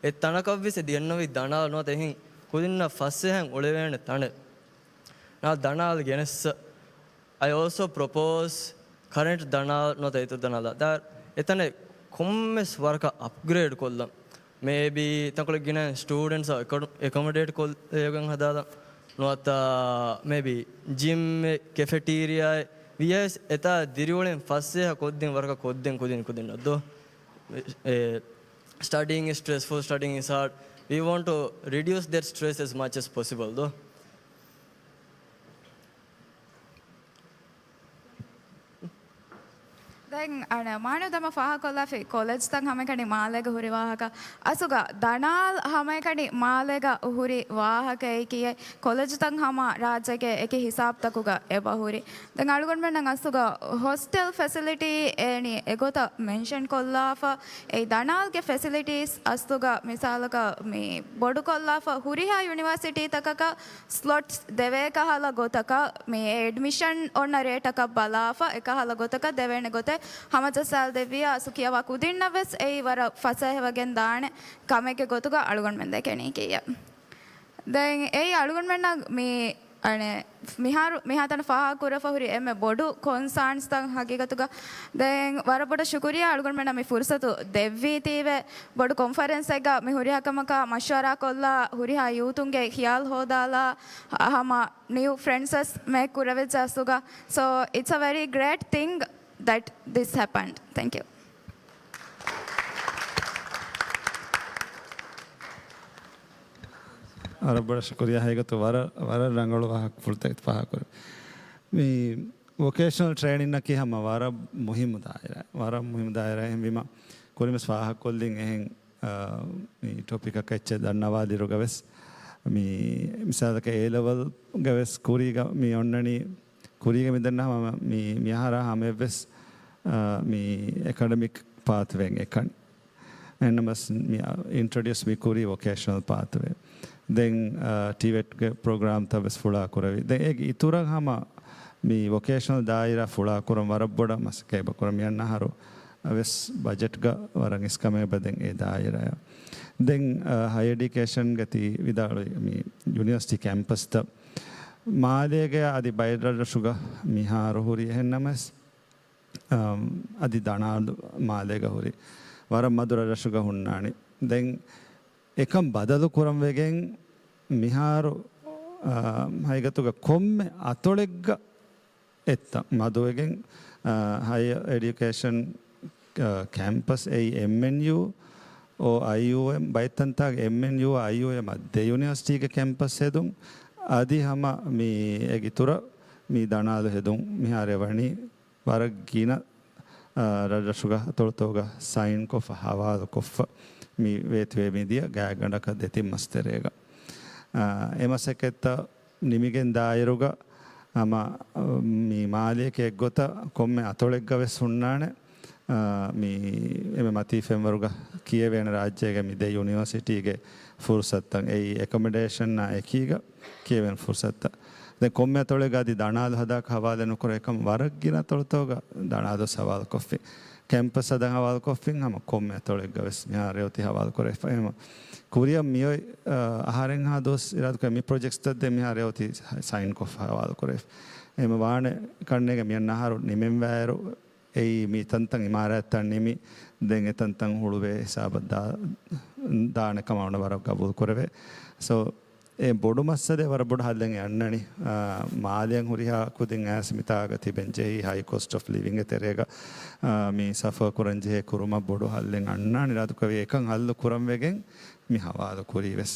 އެ ތަނަކަށްވެސް އެ ދިޔަންނަވީ ދަނާލް ނުވަތަ އެހެން ކުދިންނަށް ފަސޭހައިން އުޅެވޭނެ ތަނެއް. ނާ ދަނާލް ގެނެއްސަ. I also propose ކަރެންޓް ދަނާލް ނުވަތަ އިތުރު ދަނާލާ ދާ އެތަނެއް ކޮންމެސް ވަރަކަށް އަޕްގްރޭޑް ކޮށްލަން. މޭބީ ތަންކޮޅެއް ގިނަ ސްޓޫޑެންޓްސް އެކޮ-، އެކޮމޮޑޭޓް ކޮށްލެވިގެން ހަދާލަން. ނުވަތަ މޭބީ ޖިމްއެއް، ކެފެޓީރިއާއެއް ވިޔަސް އެތާ ދިރިއުޅެން ފަސޭހަ ކޮށްދޭން ވަރަކަށް ކޮށްދޭން ކުދިން ކުދިންނަށް ދޯ. އެ، studying is stressful, studying is hard. We want to reduce that stress as much as possible ދޯ. ދެން އަނެއް މާނި ދަމަ ފާހަގަކޮށްލާފި ކޮލެޖްތައް ހަމައެކަނި މާލޭގަ ހުރި ވާހަކަ. އަސުގަ ދަނާލް ހަމައެކަނި މާލޭގަ ހުރި ވާހަކައެކީ ކޮލެޖުތައް ހަމަ ރާއްޖޭގެ އެކި ހިސާބުތަކުގަ އެބަ ހުރި. ދެން އަޅުގަނޑުމެންނަށް އަސުގަ ހޮސްޓެލް ފެސިލިޓީ އޭނީ އެގޮތަށް މެންޝަން ކޮށްލާފަ، އެ ދަނާލްގެ ފެސިލިޓީސް އަސްލުގަ މިސާލަކަށް މި ބޮޑުކޮށްލާފަ ހުރިހާ ޔުނިވާސިޓީތަކަކަށް ސްލޮޓްސް ދެވޭ ކަހަލަ ގޮތަކަށް، މި އެޑްމިޝަން އޮންނަ ރޭޓަކަށް ބަލާފަ، އެކަހަލަ ގޮތަކަށް ދެވޭނެ ގޮތެއް ހަމަޖައްސާލަދެއްވިޔާ، އަސްލު ކިޔަވާ ކުދިންނަށް ވެސް އެއީ ވަރަށް ފަސޭހަވެގެން ދާނެ ކަމެއްގެ ގޮތުގަ އަޅުގަނޑުމެން ދެކެނީ ކިއްޔެއް. ދެން އެއީ އަޅުގަނޑުމެންނަށް މި އަނެއް މިހާރު، މިހާތަނަށް ފާހަގަކުރެފަ ހުރި އެންމެ ބޮޑު ކޮންސާންސްތައް ހަގީގަތުގަ. ދެން ވަރަށް ބޮޑަށް ޝުކުރިއްޔާ އަޅުގަނޑުމެންނަށް މި ފުރުސަތު ދެއްވީތީވެ، ބޮޑު ކޮންފަރެންސެއްގަ މި ހުރިހާ ކަމަކާ މަޝްވަރާ ކޮށްލާ، ހުރިހާ ޔޫތުންގެ ޚިޔާލު ހޯދާލާ، ހަމަ ނިއު ފްރެންޑްސް ވެސް މޭކް ކުރެވިއްޖެ އަސްލުގަ. So, it's a very great thing that this happened. Thank you. ވަރަށް ބޮޑަށް ޝުކުރިއްޔާ ހަގީގަތު ވަރަށް، ވަރަށް ރަނގަޅު ވާހަކަ ފުރަތަމަ ފާހަގަކުރެވި. މި ވޮކޭޝަނަލް ޓްރޭނިންއަކީ ހަމަ ވަރަށް މުހިއްމު ދާއިރާ، ވަރަށް މުހިއްމު ދާއިރާ. އެހެންވީމަ ކުރިންވެސް ފާހަގަކޮށްލިން އެހެން، އާ، މި ޓޮޕިކަކަށް އެއްޗެއް ދަންނަވާލިއިރުގަވެސް، މި މިސާލަކަށް އޭ ލެވެލްގަވެސް ކުރީގަ މި އޮންނަނީ، ކުރީގަ މި ދަންނަ ހަމަ މި، މި އަހަރާ ހަމައެއްވެސް، އާ، މި އެކަޑަމިކް ޕާތުވެއިން އެކަނި. އެހެންނަމަވެސް މި އިންޓްރޮޑިއުސް މި ކުރީ ވޮކޭޝަނަލް ޕާތުވެ. ދެން، އާ، ޓީވެޓްގެ ޕްރޮގްރާމްތައް ވެސް ފުޅާ ކުރެވި. ދެން އޭގެ އިތުރަށް ހަމަ މި ވޮކޭޝަނަލް ދާއިރާ ފުޅާ ކުރަން ވަރަށް ބޮޑަށް މަސައްކަތް އެބަ ކުރަން. މި އަންނަ އަހަރު ވެސް ބަޖެޓްގަ ވަރަށް އިސްކަމެއް އެބަ ދެން އެ ދާއިރާއަށް. ދެން، އާ، ހަޔަރ އެޑިއުކޭޝަންގަ ތި ވިދާޅުވި މި ޔުނިވަރސިޓީ ކެމްޕަސްތައް މާލޭގަ އަދި ބައެއް ރަށްރަށުގަ މިހާރު ހުރި. އެހެންނަމަވެސް އަމް، އަދި ދަނާލު މާލޭގަ ހުރި ވަރަށް މަދު ރަށްރަށުގަ ހުންނާނެ. ދެން އެކަން ބަދަލު ކުރަން ވެގެން މިހާރު، އާ، ހަގީގަތުގަ ކޮންމެ އަތޮޅެއްގަ އެއްތަން މަދުވެގެން، އާ، ހަޔަރ އެޑިއުކޭޝަން، އާ، ކެމްޕަސް އެއީ އެމްއެންޔޫ އޯ އައިޔޫއެމް ބައެއް ތަންތާގަ އެމްއެންޔޫ އައިޔޫއެމް އަށް ދެ ޔުނިވަރސިޓީގެ ކެމްޕަސް ހެދުން. އަދި ހަމަ މި އޭގެ އިތުރަށް މި ދަނާލު ހެދުން މިހާރު ވަނީ ވަރަށް ގިނަ، އާ، ރަށްރަށުގަ އަތޮޅުތަކުގަ ސައިންކޮށްފަ، ހަވާލުކޮށްފަ މި ވޭތުވެ މިދިޔަ ގާތްގަނޑަކަށް ދެތިން މަސް ތެރޭގަ. އާ، އެ މަސައްކަތްތައް ނިމިގެން ދާއިރުގަ ހަމަ މި މާލެއަކީ އެއްގޮތަށް ކޮންމެ އަތޮޅެއްގަ ވެސް ހުންނާނެ. އާ، މި އެންމެ މަތީ ފެންވަރުގަ ކިޔެވޭނެ ރާއްޖޭގެ މި ދެ ޔުނިވަރސިޓީގެ ފުރުސަތުތައް، އެއީ އެކޮމޮޑޭޝަންއާ އެކީގަ ކިޔެވޭނެ ފުރުސަތުތައް. ދެން ކޮންމެ އަތޮޅެއްގަ އަދި ދަނާލު ހަދާކަށް ހަވާލެއް ނުކުރޭ، އެކަމަ ވަރަށް ގިނަ އަތޮޅުތަކުގަ ދަނާލު ހަވާލުކޮށްފި. ކެމްޕަސް ހަދަން ހަވާލުކޮށްފިން ހަމަ ކޮންމެ އަތޮޅެއްގަ ވެސް މިހާރު ރޭވަތީ ހަވާލު ކުރެވިފަ. އެހެން ކުރިއަށް މިއޮތް، އަ، އަހަރެންހާ ދުވަސް އިރާދަކުރެ މި ޕްރޮޖެކްޓްސްތައް ދެން މިހާރު ރޭވަތީ ސައިންކޮށް ހަވާލު ކުރެވިފަ. އެހެން ވާނެ ކަންނޭނގެ މިއަންނަ އަހަރު ނިމެންވާއިރު، އެއީ މި ތަންތަން އިމާރާތްތައް ނިމި، ދެން އެ ތަންތަން ހުޅުވޭ ހިސާބަށް ދާ-، ދާނެ ކަމަށް އޮންނަ ވަރަށް ގަބޫލު ކުރެވޭ. ސޯ، އެ ބޮޑު މައްސަލައެއް ވަރަށް ބޮޑު ހައްލެއް އަންނަނީ. އާ، މާލެއަށް ހުރިހާ ކުދިން އައިސް މިތާގަ ތިބެން ޖެހި ހައި ކޮސްޓް އޮފް ލިވިންގ ތެރޭގަ، އާ، މި ސަފަރ ކުރަން ޖެހޭ ކުރުމަށް ބޮޑު ހައްލެއް އަންނާނެ އިރާދަކުރެވި އެކަން ހައްލު ކުރަން ވެގެން މި ހަވާލު ކުރީ ވެސް.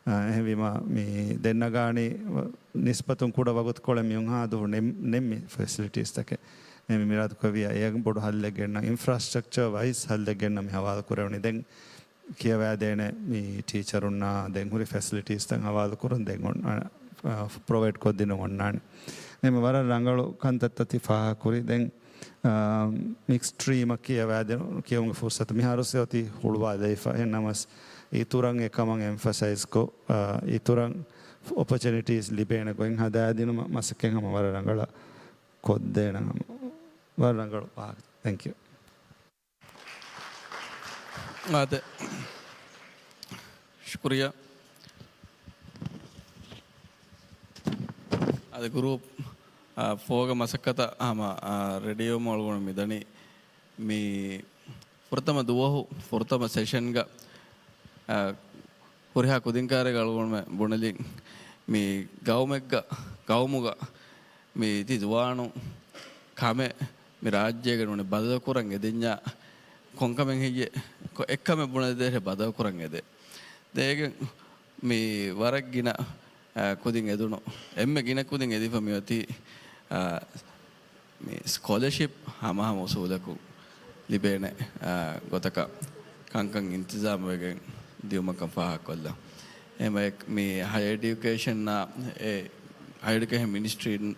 އާ، އެހެންވީމަ މި ދެންނަގާނީ ނިސްބަތުން ކުޑަ ވަގުތުކޮޅެއް މިހުން ހާ ދުވަހު ނެ-، ނެއްމި ފެސިލިޓީސްތަކެއް. އެ މި އިރާދަކުރެވިއްޔާ އެޔަށް ބޮޑު ހައްލެއް ގެންނަ، އިންފްރާސްޓްރަކްޗަރ ވައިޒް ހައްލެއް ގެންނަ މި ހަވާލު ކުރެވުނީ. ދެން ކިޔަވާދޭނެ މި ޓީޗަރުންނާ ދެން ހުރި ފެސިލިޓީސްތައް ހަވާލު ކުރުން ދެން އޮން-، އަ، ޕްރޮވައިޑް ކޮށްދިނުން އޮންނާނެ. އެމެ ވަރަށް ރަނގަޅު ކަންތައްތައް ތި ފާހަގަކުރި. ދެން، އާ، މިކްސް ސްޓްރީމަށް ކިޔަވާދިނު-، ކިޔެވުމުގެ ފުރުސަތު މިހާރު ސެ އޮތީ ހުޅުވާލައިފަ. އެހެން ނަމަސް އިތުރަށް އެކަމަށް އެމްފަސައިޒްކޮށް، އާ، އިތުރަށް އޮޕޮޗުނިޓީސް ލިބޭނެ ގޮތް ހަދާދިނުމަށް މަސައްކަތް ހަމަ ވަރަށް ރަނގަޅަށް ކޮށްދޭނަން ހަމަ ވަރަށް ރަނގަޅު ވާހަކަ. ތެންކް ޔޫ. އާދެ. ޝުކުރިއްޔާ. އަދި ގްރޫޕް، އާ، ފޯގެ މަސައްކަތަށް ހަމަ، އާ، ރެޑިއުވުމުން އަޅުގަނޑު މިދަނީ މި ފުރަތަމަ ދުވަހު، ފުރަތަމަ ސެޝަންގަ، އާ، ހުރިހާ ކުދިން ކާރިއަށް އަޅުގަނޑުމެން ބުނެލިން މި ގައުމެއްގަ، ގައުމުގަ މި ތި ޒުވާނުން ކަމެއް މި ރާއްޖޭގަ ނޫނީ ބަދަލުކުރަން އެދެންޏާ ކޮންކަމެއް ހެއްޔޭ؟ ކޮ-، އެއްކަމެއް ބުނެދޭށޭ ބަދަލުކުރަން އެދޭ. ދޭގެން މި ވަރަށް ގިނަ، އާ، ކުދިން އެދުނު. އެންމެ ގިނަ ކުދިން އެދިފަ މިއޮތީ، އާ، މި ސްކޮލަޝިޕް ހަމަހަމަ އުސޫލަކުން ލިބޭނެ، އާ، ގޮތަކަށް ކަންކަން އިންތިޒާމުވެގެން ދިޔުމަކަށް ފާހަގަކޮށްލަން. އެހެންވެ، މި ހަޔަ އެޑިއުކޭޝަންއާ، އެ، ހަޔަ އެޑިއުކޭޝަން މިނިސްޓްރީން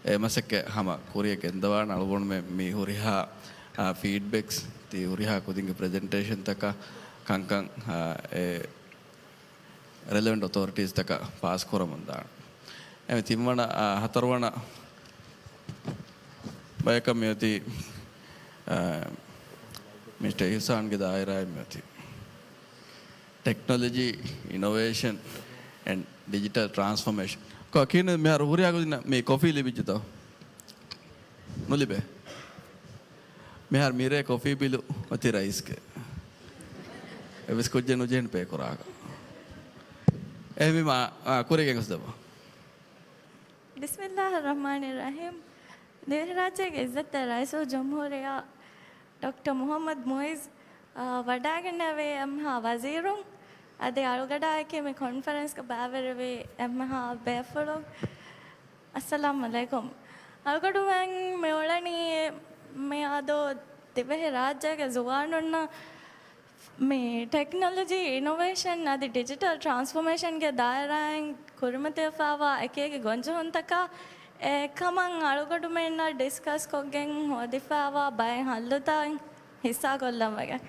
އެ މަސައްކަތް ހަމަ ކުރިއަށް ގެންދަވާން އަޅުގަނޑުމެން މި ހުރިހާ، އާ، ފީޑްބެކްސް، ތި ހުރިހާ ކުދިންގެ ޕްރެޒެންޓޭޝަންތަކަށް ކަންކަން، އާ، އެ، ރެލެވެންޓް އޮތޯރިޓީސްތަކަށް ޕާސް ކުރަމުން ދާން. އެމެ ތިންވަނަ، އާ، ހަތަރުވަނަ ބަޔަކަށް މިއޮތީ، އާ، މިސްޓަރ އިހްސާންގެ ދާއިރާއިން މިއޮތީ ޓެކްނޮލޮޖީ، އިނޮވޭޝަން އެންޑް ޑިޖިޓަލް ޓްރާންސްފޮމޭޝަން. ކޮ ކިން މިހާރު ހުރިހާ ކުދިންނަށް މި ކޮފީ ލިބިއްޖެތޯ؟ ނުލިބޭ. މިހާރު މިރޭ ކޮފީ ބިލު އޮތީ ރައީސްގެ. އެއްވެސް ކުއްޖެއް ނުޖެހެން ޕޭ ކުރާކަށް. އެހެންވީމާ، އާ، ކުރިގެން ގޮސްދެއްވާ. ބިސްމިއްލާހި ރަޙްމާނި ރަޙީމް. ދިވެހިރާއްޖޭގެ އިއްޒަތްތެރި ރައީސުލްޖުމްހޫރިއްޔާ ޑޮކްޓަރ މުޙައްމަދު މުޢިއްޒު، އާ، ވަޑައިގެންނެވި އެންމެހާ ވަޒީރުން، އަދި އަޅުގަޑާއެކީ މި ކޮންފަރެންސްގަ ބައިވެރިވި އެންމެހާ ބޭފުޅުން. އައްސަލާމު ޢަލައިކުމް. އަޅުގަޑުމެން މި އުޅެނީ މިއަދު ދިވެހިރާއްޖޭގެ ޒުވާނުންނަށް މި ޓެކްނޮލޮޖީ އިނޮވޭޝަން އަދި ޑިޖިޓަލް ޓްރާންސްފޮމޭޝަންގެ ދާއިރާއިން ކުރިމަތިވެފައިވާ އެކިއެކި ގޮންޖެހުންތަކާ އެކަމަށް އަޅުގަނޑުމެންނާ ޑިސްކަސްކޮށްގެން ހޯދިފައިވާ ބައެއް ހައްލުތައް ހިއްސާކޮށްލަން ވެގެން.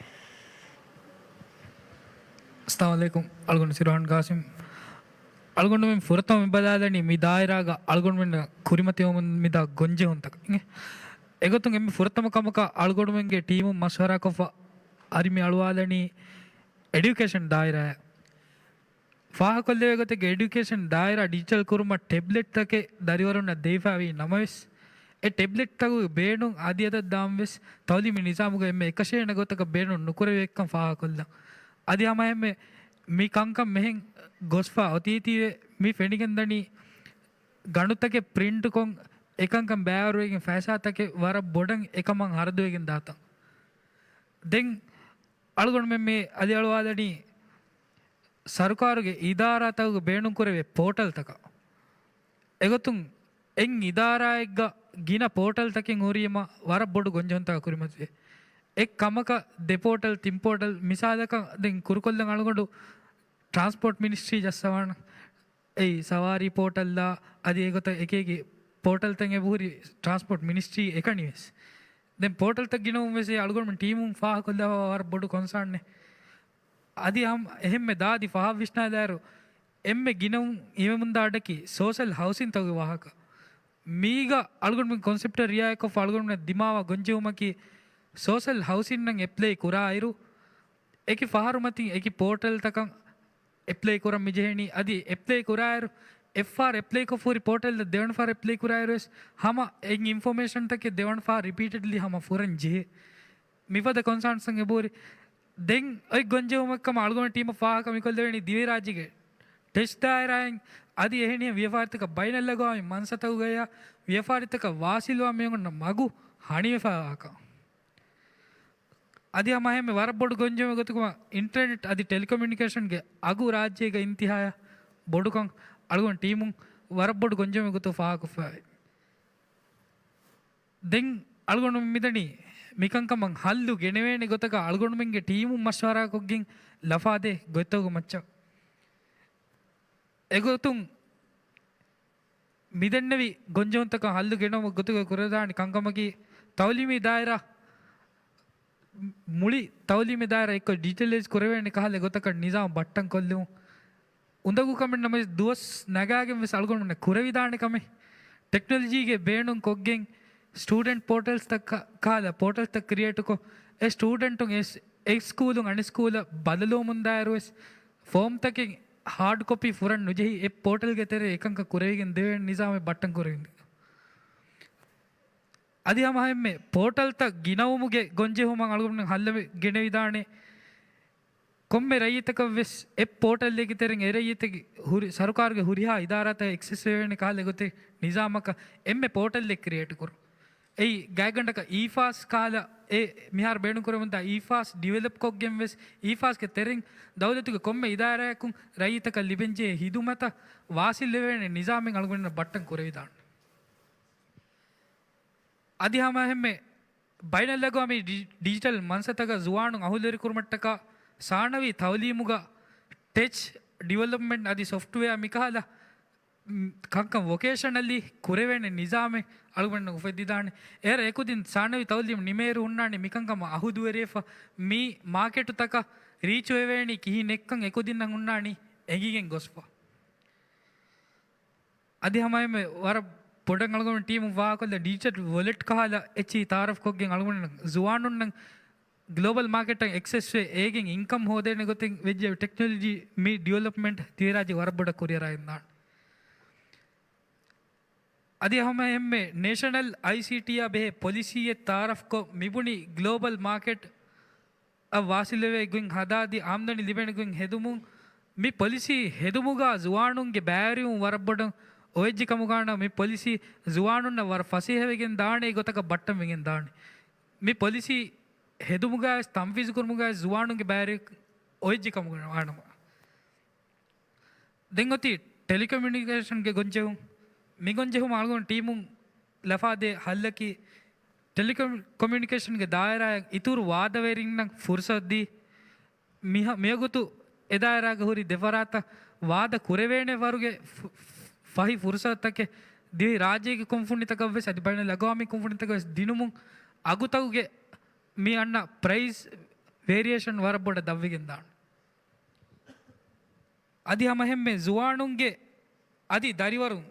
އައްސަލާމު ޢަލައިކުމް. އަޅުގަނޑު ސިރުހާން ޤާސިމް. އަޅުގަނޑުމެން ފުރަތަމަ މިބަލާލަނީ މި ދާއިރާގަ އަޅުގަނޑުމެންނަށް ކުރިމަތިވަމުން މިދާ ގޮންޖެހުންތަކަށް. އެގޮތުން އެންމެ ފުރަތަމަ ކަމަކަށް އަޅުގަނޑުމެންގެ ޓީމުން މަޝްވަރާކޮށްފަ އަދި މި އަޅުވާލަނީ އެޑިއުކޭޝަން ދާއިރާއަށް. ފާހަގަކޮށްލެވޭ ގޮތެއްގަ އެޑިއުކޭޝަން ދާއިރާ ޑިޖިޓަލް ކުރުމަށް ޓެބްލެޓްތަކެއް ދަރިވަރުންނަށް ދެވިފައިވީ ނަމަވެސް، އެ ޓެބްލެޓްތަކުގެ ބޭނުން އަދިއަދަށް ދާން ވެސް ތައުލީމީ ނިޒާމުގަ އެންމެ އެކަށޭނެ ގޮތަކަށް ބޭނުން ނުކުރެވޭ ކަން ފާހަގަކޮށްލަން. އަދި ހަމައެހެންމެ މި ކަންކަން މިހެން ގޮސްފަ އޮތީތީވެ މި ފެނިގެންދަނީ ގަނޑުތަކެއް ޕްރިންޓުކޮށް އެކަންކަން ބައިވަރުވެގެން ފައިސާތަކެއް ވަރަށް ބޮޑަށް އެކަމަށް ހަރަދުވެގެން ދާތަން. ދެން އަޅުގަނޑުމެން މި އަދި އަޅުވާލަނީ ސަރުކާރުގެ އިދާރާތަކުގެ ބޭނުންކުރެވޭ ޕޯޓަލްތަކަށް. އެގޮތުން އެއް އިދާރާއެއްގަ ގިނަ ޕޯޓަލްތަކެއް ހުރީމަ ވަރަށް ބޮޑު ގޮންޖެހުންތަކަށް ކުރިމަތިވޭ. އެއް ކަމަކަށް ދެ ޕޯޓަލް، ތިން ޕޯޓަލް، މިސާލަކަށް ދެން ކުރުކޮށްލަން އަޅުގަނޑު ޓްރާންސްޕޯޓް މިނިސްޓްރީ ޖައްސަވާނަން. އެއީ ސަވާރީ ޕޯޓަލްއާ އަދި އެގޮތަށް އެކި އެކި ޕޯޓަލްތައް އެބަހުރި ޓްރާންސްޕޯޓް މިނިސްޓްރީ އެކަނިވެސް. ދެން ޕޯޓަލްތައް ގިނަވުން ވެސް އެ އަޅުގަނޑުމެން ޓީމުން ފާހަގަކޮށްލާފަ ވަރަށް ބޮޑު ކޮންސާނެއް. އަދި ހަމަ އެހެންމެ ދާދި ފާހަ ވިސްނާލާއިރު، އެންމެ ގިނަވުން އިވެމުންދާ އަޑަކީ ސޯޝަލް ހައުސިންތަކުގެ ވާހަކަ. މީގަ އަޅުގަނޑުމެން ކޮންސެޕްޓަށް ރިއާޔަތްކޮށްފަ އަޅުގަނޑުމެން ދިމާވާ ގޮންޖެހުމަކީ، ސޯޝަލް ހައުސިންއަށް އެޕްލައި ކުރާއިރު، އެކި ފަހަރު މަތިން އެކި ޕޯޓަލްތަކަށް އެޕްލައި ކުރަން މިޖެހެނީ. އަދި އެޕްލައި ކުރާއިރު، އެއްފަހަރު އެޕްލައިކޮށްފަހުރި ޕޯޓަލްއަށް ދެވަނަ ފަހަރު އެޕްލައި ކުރާއިރުވެސް ހަމަ އެ އިންފޮމޭޝަންތަކެއް ދެވަނަ ފަހަރު ރިޕީޓެޑްލީ ހަމަ ފުރަން ޖެހޭ. މިފަދަ ކޮންސާންސްއަށް އެބަހުރި. ދެން އޮތް ގޮންޖެހުމެއްކަމަށް އަޅުގަނޑު ޓީމަށް ފާހަގަ މިކޮށްލެވެނީ ދިވެހިރާއްޖޭގެ ޓެޗް ދާއިރާއިން އަދި އެހެނިހެން ވިޔަފާރިތަކަށް ބައިނަލްއަގުވާމީ މަންސަތަކުގައި ވިޔަފާރިތަކަށް ވާސިލްވާ މީހުންނަށް މަގު ހަނިވެފައިވާކަން. އަދި ހަމަ އެހެންމެ ވަރަށް ބޮޑު ގޮންޖެހުމެއް ގޮތުގަ އިންޓަރނެޓް އަދި ޓެލިކޮމިއުނިކޭޝަންގެ އަގު ރާއްޖޭގަ އިންތިހާޔަށް ބޮޑުކަން އަޅުގަނޑު ޓީމުން ވަރަށް ބޮޑު ގޮންޖެހުމެއް ގޮތުގަ ފާހަގަކޮށްފައި. ދެން އަޅުގަނޑު މިދަނީ މިކަންކަމަށް ހައްލު ގެނެވޭނެ ގޮތަކަށް އަޅުގަނޑުމެންގެ ޓީމުން މަޝްވަރާކޮށްގެން ލަފާދޭ ގޮތްތަކުގެ މައްޗަށް. އެގޮތުން މިދެންނެވި ގޮންޖެހުންތަކަށް ހައްލު ގެނައުމުގެ ގޮތުގަ ކުރެވިދާނެ ކަންކަމަކީ، ތައުލީމީ ދާއިރާ، މުޅި ތައުލީމީ ދާއިރާ އެއްކޮށް ޑިޖިޓަލައިޒް ކުރެވޭނެ ކަހަލަ ގޮތަކަށް ނިޒާމް ބައްޓަން ކޮށްލެވުން. އުނދަގޫ ކަމެއް ނަމަވެސް، ދުވަސް ނަގާގެން ވެސް އަޅުގަނޑުމެންނަށް ކުރެވިދާނެ ކަމެއް. ޓެކްނޮލޮޖީގެ ބޭނުން ކޮށްގެން ސްޓޫޑެންޓް ޕޯޓަލްސްތައް ކަ-، ކަހަލަ ޕޯޓަލްސްތައް ކްރިއޭޓުކޮށް، އެ ސްޓޫޑެންޓުން އެ ސް-، އެ ސްކޫލުން އަނެއް ސްކޫލަށް ބަދަލުވަމުންދާއިރު ވެސް، ފޯމްތަކެއް ހާޑް ކޮޕީ ފުރަން ނުޖެހި، އެ ޕޯޓަލްގެ ތެރޭ އެކަންކަން ކުރެވިގެން ދެވޭނެ ނިޒާމެއް ބައްޓަން ކުރެވިގެން. އަދި ހަމަ އެންމެ ޕޯޓަލްތައް ގިނަވުމުގެ ގޮންޖެހުމަށް އަޅުގަނޑުމެން ހައްލެވި ގެނެވިދާނެ. ކޮންމެ ރައްޔިތަކަށް ވެސް އެ ޕޯޓަލްއެއްގެ ތެރެއިން އެ ރައްޔިތެއްގެ ހުރި-، ސަރުކާރުގެ ހުރިހާ އިދާރާތައް އެކްސެސް ވެވޭނެ ކަހަލަ ގޮތެއް ނިޒާމަކަށް އެންމެ ޕޯޓަލްއެއް ކްރިއޭޓް ކުރުން. އެއީ ގާތްގަނޑަކަށް އީފާސް ކަހަލަ އެ މިހާރު ބޭނުންކުރެވެމުންދާ އީފާސް ޑިވެލޮޕް ކޮށްގެން ވެސް އީފާސްގެ ތެރެއިން ދައުލަތުގެ ކޮންމެ އިދާރާއަކުން ރައްޔިތަކަށް ލިބެންޖެހޭ ހިދުމަތަށް ވާސިލް ވެވޭނެ ނިޒާމެއް އަޅުގަނޑުމެންނަށް ބައްޓަން ކުރެވިދާނެ. އަދި ހަމައެހެންމެ ބައިނަލްއަގުވާމީ ޑި-، ޑިޖިޓަލް މަންސަތަކަށް ޒުވާނުން އަހުލުވެރިކުރުމަށްޓަކާ ސާނަވީ ތައުލީމުގަ ޓެޗް ޑިވެލޮޕްމަންޓް އަދި ސޮފްޓްވެއާ މިކަހަލަ، މް، ކަންކަން ވޮކޭޝަނަލީ ކުރެވޭނެ ނިޒާމެއް އަޅުގަނޑު އުފެއްދިދާނެ. އޭރަ އެކުދިން ސާނަވީ ތައުލީމު ނިމޭއިރު ހުންނާނީ މިކަންކަމަށް އަހުލުވެރިވެފަ، މި މާކެޓުތަކަށް ރީޗުވެވޭނީ ކިހިނެއްކަން އެކުދިންނަށް ހުންނާނީ އެނގިގެން ގޮސްފަ. އަދި ހަމައެންމެ ވަރަށް ބޮޑަށް އަޅުގަނޑު ޓީމު ފާހަގަކޮށްލަ ޑިޖިޓަލް ވޮލެޓް ކަހަލަ އެއްޗިހި ތައާރަފްކޮށްގެން އަޅުގަނޑު ޒުވާނުންނަށް ގްލޯބަލް މާކެޓަށް އެކްސެސްވެ އޭގެން އިންކަމް ހޯދޭނެ ގޮތެއް ވެއްޖެ ޓެކްނޮލޮޖީ މި ޑިވެލޮޕްމަންޓް ދިވެހިރާއްޖެ ވަރަށް ބޮޑަށް ކުރިއަރާ އިންދާނެ. އަދި ހަމައެހެންމެ ނޭޝަނަލް އައިސީޓީއާ ބެހޭ ޕޮލިސީއެއް ތައާރަފްކޮށް މިބުނި ގްލޯބަލް މާކެޓް އަށް ވާސިލެވޭ ގޮތް ހަދާދީ އާމްދަނީ ލިބޭނެ ގޮތް ހެދުމުން، މި ޕޮލިސީ ހެދުމުގަ ޒުވާނުންގެ ބައިވެރިވުން ވަރަށް ބޮޑަށް އޮވެއްޖެ ކަމުގަ ވަންނަ މި ޕޮލިސީ ޒުވާނުންނަށް ވަރަށް ފަސޭހަވެގެން ދާނެ ގޮތަކަށް ބައްޓަން ވެގެން ދާނެ. މި ޕޮލިސީ ހެދުމުގައި ވެސް ތަންފީޒު ކުރުމުގައި ވެސް ޒުވާނުންގެ ބައިވެރި އޮވެއްޖެ ކަމުގަ ވާނަމަ. ދެން އޮތީ ޓެލިކޮމިއުނިކޭޝަންގެ ގޮންޖެހުން. މި ގޮންޖެހުމަށް އަޅުގަނޑު ޓީމުން ލަފާދޭ ހައްލަކީ، ޓެލިކޮމިއުނިކޭޝަންގެ ދާއިރާއަށް އިތުރު ވާދަވެރިންނަށް ފުރުސަތު ދީ، މިހަ-، މިވަގުތު އެ ދާއިރާގަ ހުރި ދެފަރާތަށް ވާދަ ކުރެވޭނެ ވަރުގެ ފު-، ފަހި ފުރުސަތުތަކެއް ދިވެހި ރާއްޖޭގެ ކުންފުނިތަކަށް ވެސް އަދި ބައިނަލްއަގުވާމީ ކުންފުނިތަކަށް ވެސް ދިނުމުން އަގުތަކުގެ މި އަންނަ ޕްރައިސް ވޭރިއޭޝަން ވަރަށް ބޮޑަށް ދަށްވެގެން ދާނެ. އަދި ހަމައެހެންމެ ޒުވާނުންގެ އަދި ދަރިވަރުން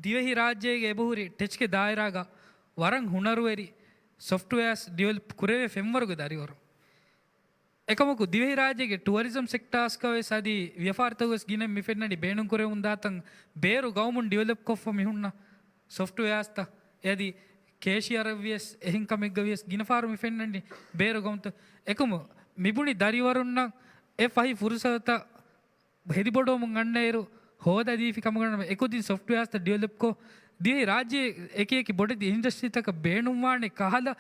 ދިވެހި ރާއްޖޭގެ އެބަހުރި ޓެޗްގެ ދާއިރާގަ ވަރަށް ހުނަރުވެރި ސޮފްޓްވެއާސް ޑިވެލޮޕް ކުރެވޭ ފެންވަރުގެ ދަރިވަރުން. އެކަމަކު ދިވެހިރާއްޖޭގެ ޓުއަރިޒަމް ސެކްޓާސްގަ ވެސް އަދި ވިޔަފާރިތަކު ވެސް ގިނަ މި ފެންނަނީ ބޭނުންކުރެވުންދާތަން ބޭރު ގައުމުން ޑިވެލޮޕްކޮށްފަ މި ހުންނަ ސޮފްޓްވެއާސްތައް އެ އަދި ކޭޝިއަރަށް ވިޔަސް އެހެން ކަމެއްގަ ވިޔަސް ގިނަ ފަހަރު މި ފެންނަނީ ބޭރު ގައުމުތައް. އެކަމު މިބުނި ދަރިވަރުންނަށް އެ ފަހި ފުރުސަތުތައް ހެދިބޮޑުވަމުން އަންނައިރު ހޯދަދީފި ކަމުގަ އެކުދިން ސޮފްޓްވެއާސްތައް ޑިވެލޮޕްކޮށް، ދިވެހި ރާއްޖޭ އެކި އެކި ބޮޑެތި އިންޑަސްޓްރީތަކަށް ބޭނުންވާނެ ކަހަލަ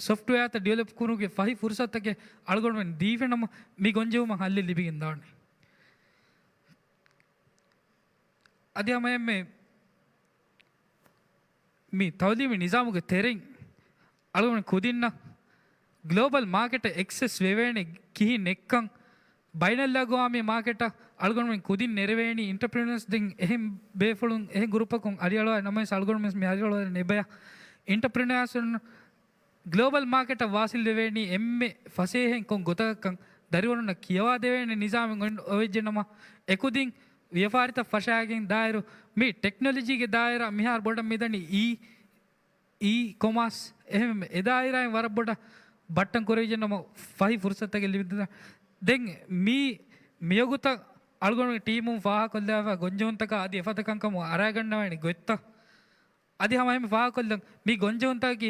ސޮފްޓްވެއާތައް ޑިވެލޮޕް ކުރުމުގެ ފަހި ފުރުސަތުތަކެއް އަޅުގަނޑުމެން ދީފިނަމަ، މި ގޮންޖެހުމަށް ހައްލެއް ލިބިގެން ދާނެ. އަދި ހަމައެންމެ މި ތައުލީމީ ނިޒާމުގެ ތެރެއިން އަޅުގަނޑު ކުދިންނަށް ގްލޯބަލް މާކެޓަށް އެކްސެސް ވެވޭނެ ކިހިނެއްކަން، ބައިނަލްއަގުވާމީ މާކެޓަށް އަޅުގަނޑުމެން ކުދިން ނެރެވޭނީ އެންޓަޕްރެނަރސް. ދެން އެހެން ބޭފުޅުން އެހެން ގުރުޕަކުން އަލިއަޅުވާ ނަމަވެސް އަޅުގަނޑުމެން މި އަލިއަޅުވާ ނެބަޔަ އެންޓަޕްރެނަރސް ގްލޯބަލް މާކެޓަށް ވާސިލް ވެވޭނީ އެންމެ ފަސޭހައިން ކޮން ގޮތަކަށްކަން ދަރިވަރުންނަށް ކިޔަވާ ދެވޭނެ ނިޒާމެއް އޮތް-، އޮވެއްޖެ ނަމަ، އެކުދިން ވިޔަފާރިތައް ފަށާގެން ދާއިރު، މި ޓެކްނޮލޮޖީގެ ދާއިރާ މިހާރު ބޮޑަށް މިދަނީ އީ، އީ ކޮމާސް، އެހެން އެ ދާއިރާއިން ވަރަށް ބޮޑަށް ބައްޓަން ކުރެވިއްޖެ ނަމަ، ފަހި ފުރުސަތަކެއް ލިބިދާ. ދެން މީ މިވަގުތަށް އަޅުގަނޑުގެ ޓީމުން ފާހަގަކޮށްލާފަ ގޮންޖެހުންތަކާ އަދި އެފަދަ ކަންކަމުން އަރާގަންނަވާނެ ގޮތްތައް އަދި ހަމަ އެހެން ފާހަގަކޮށްލަން. މި ގޮންޖެހުންތަކަކީ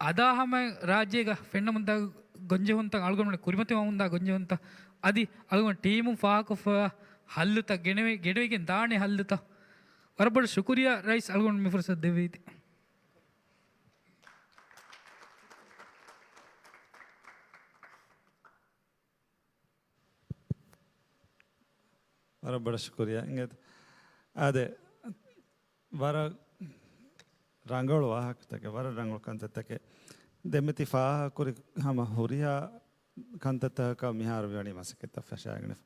އަދާ ހަމަ ރާއްޖޭގަ ފެންނަމުންދާ ގޮންޖެހުންތައް، އަޅުގަނޑުމެން ކުރިމަތިވަމުންދާ ގޮންޖެހުންތައް، އަދި އަޅުގަނޑު ޓީމުން ފާހަގަކޮށްފަ ހައްލުތައް ގެނެވި-، ގެނެވިގެން ދާނެ ހައްލުތައް. ވަރަށް ބޮޑަށް ޝުކުރިޔާ ރައީސް، އަޅުގަނޑު މި ފުރުސަތު ދެއްވީތީ. ވަރަށް ބޮޑަށް ޝުކުރިޔާ. އިނގޭތަ؟ އާދެ، ވަރަށް ރަނގަޅު ވާހަކަތަކެއް، ވަރަށް ރަނގަޅު ކަންތައްތަކެއް. ދެން މިތި ފާހަގަކުރި ހަމަ ހުރިހާ ކަންތައްތަކަކަށް މިހާރު މިވަނީ މަސައްކަތްތައް ފަށާގެން.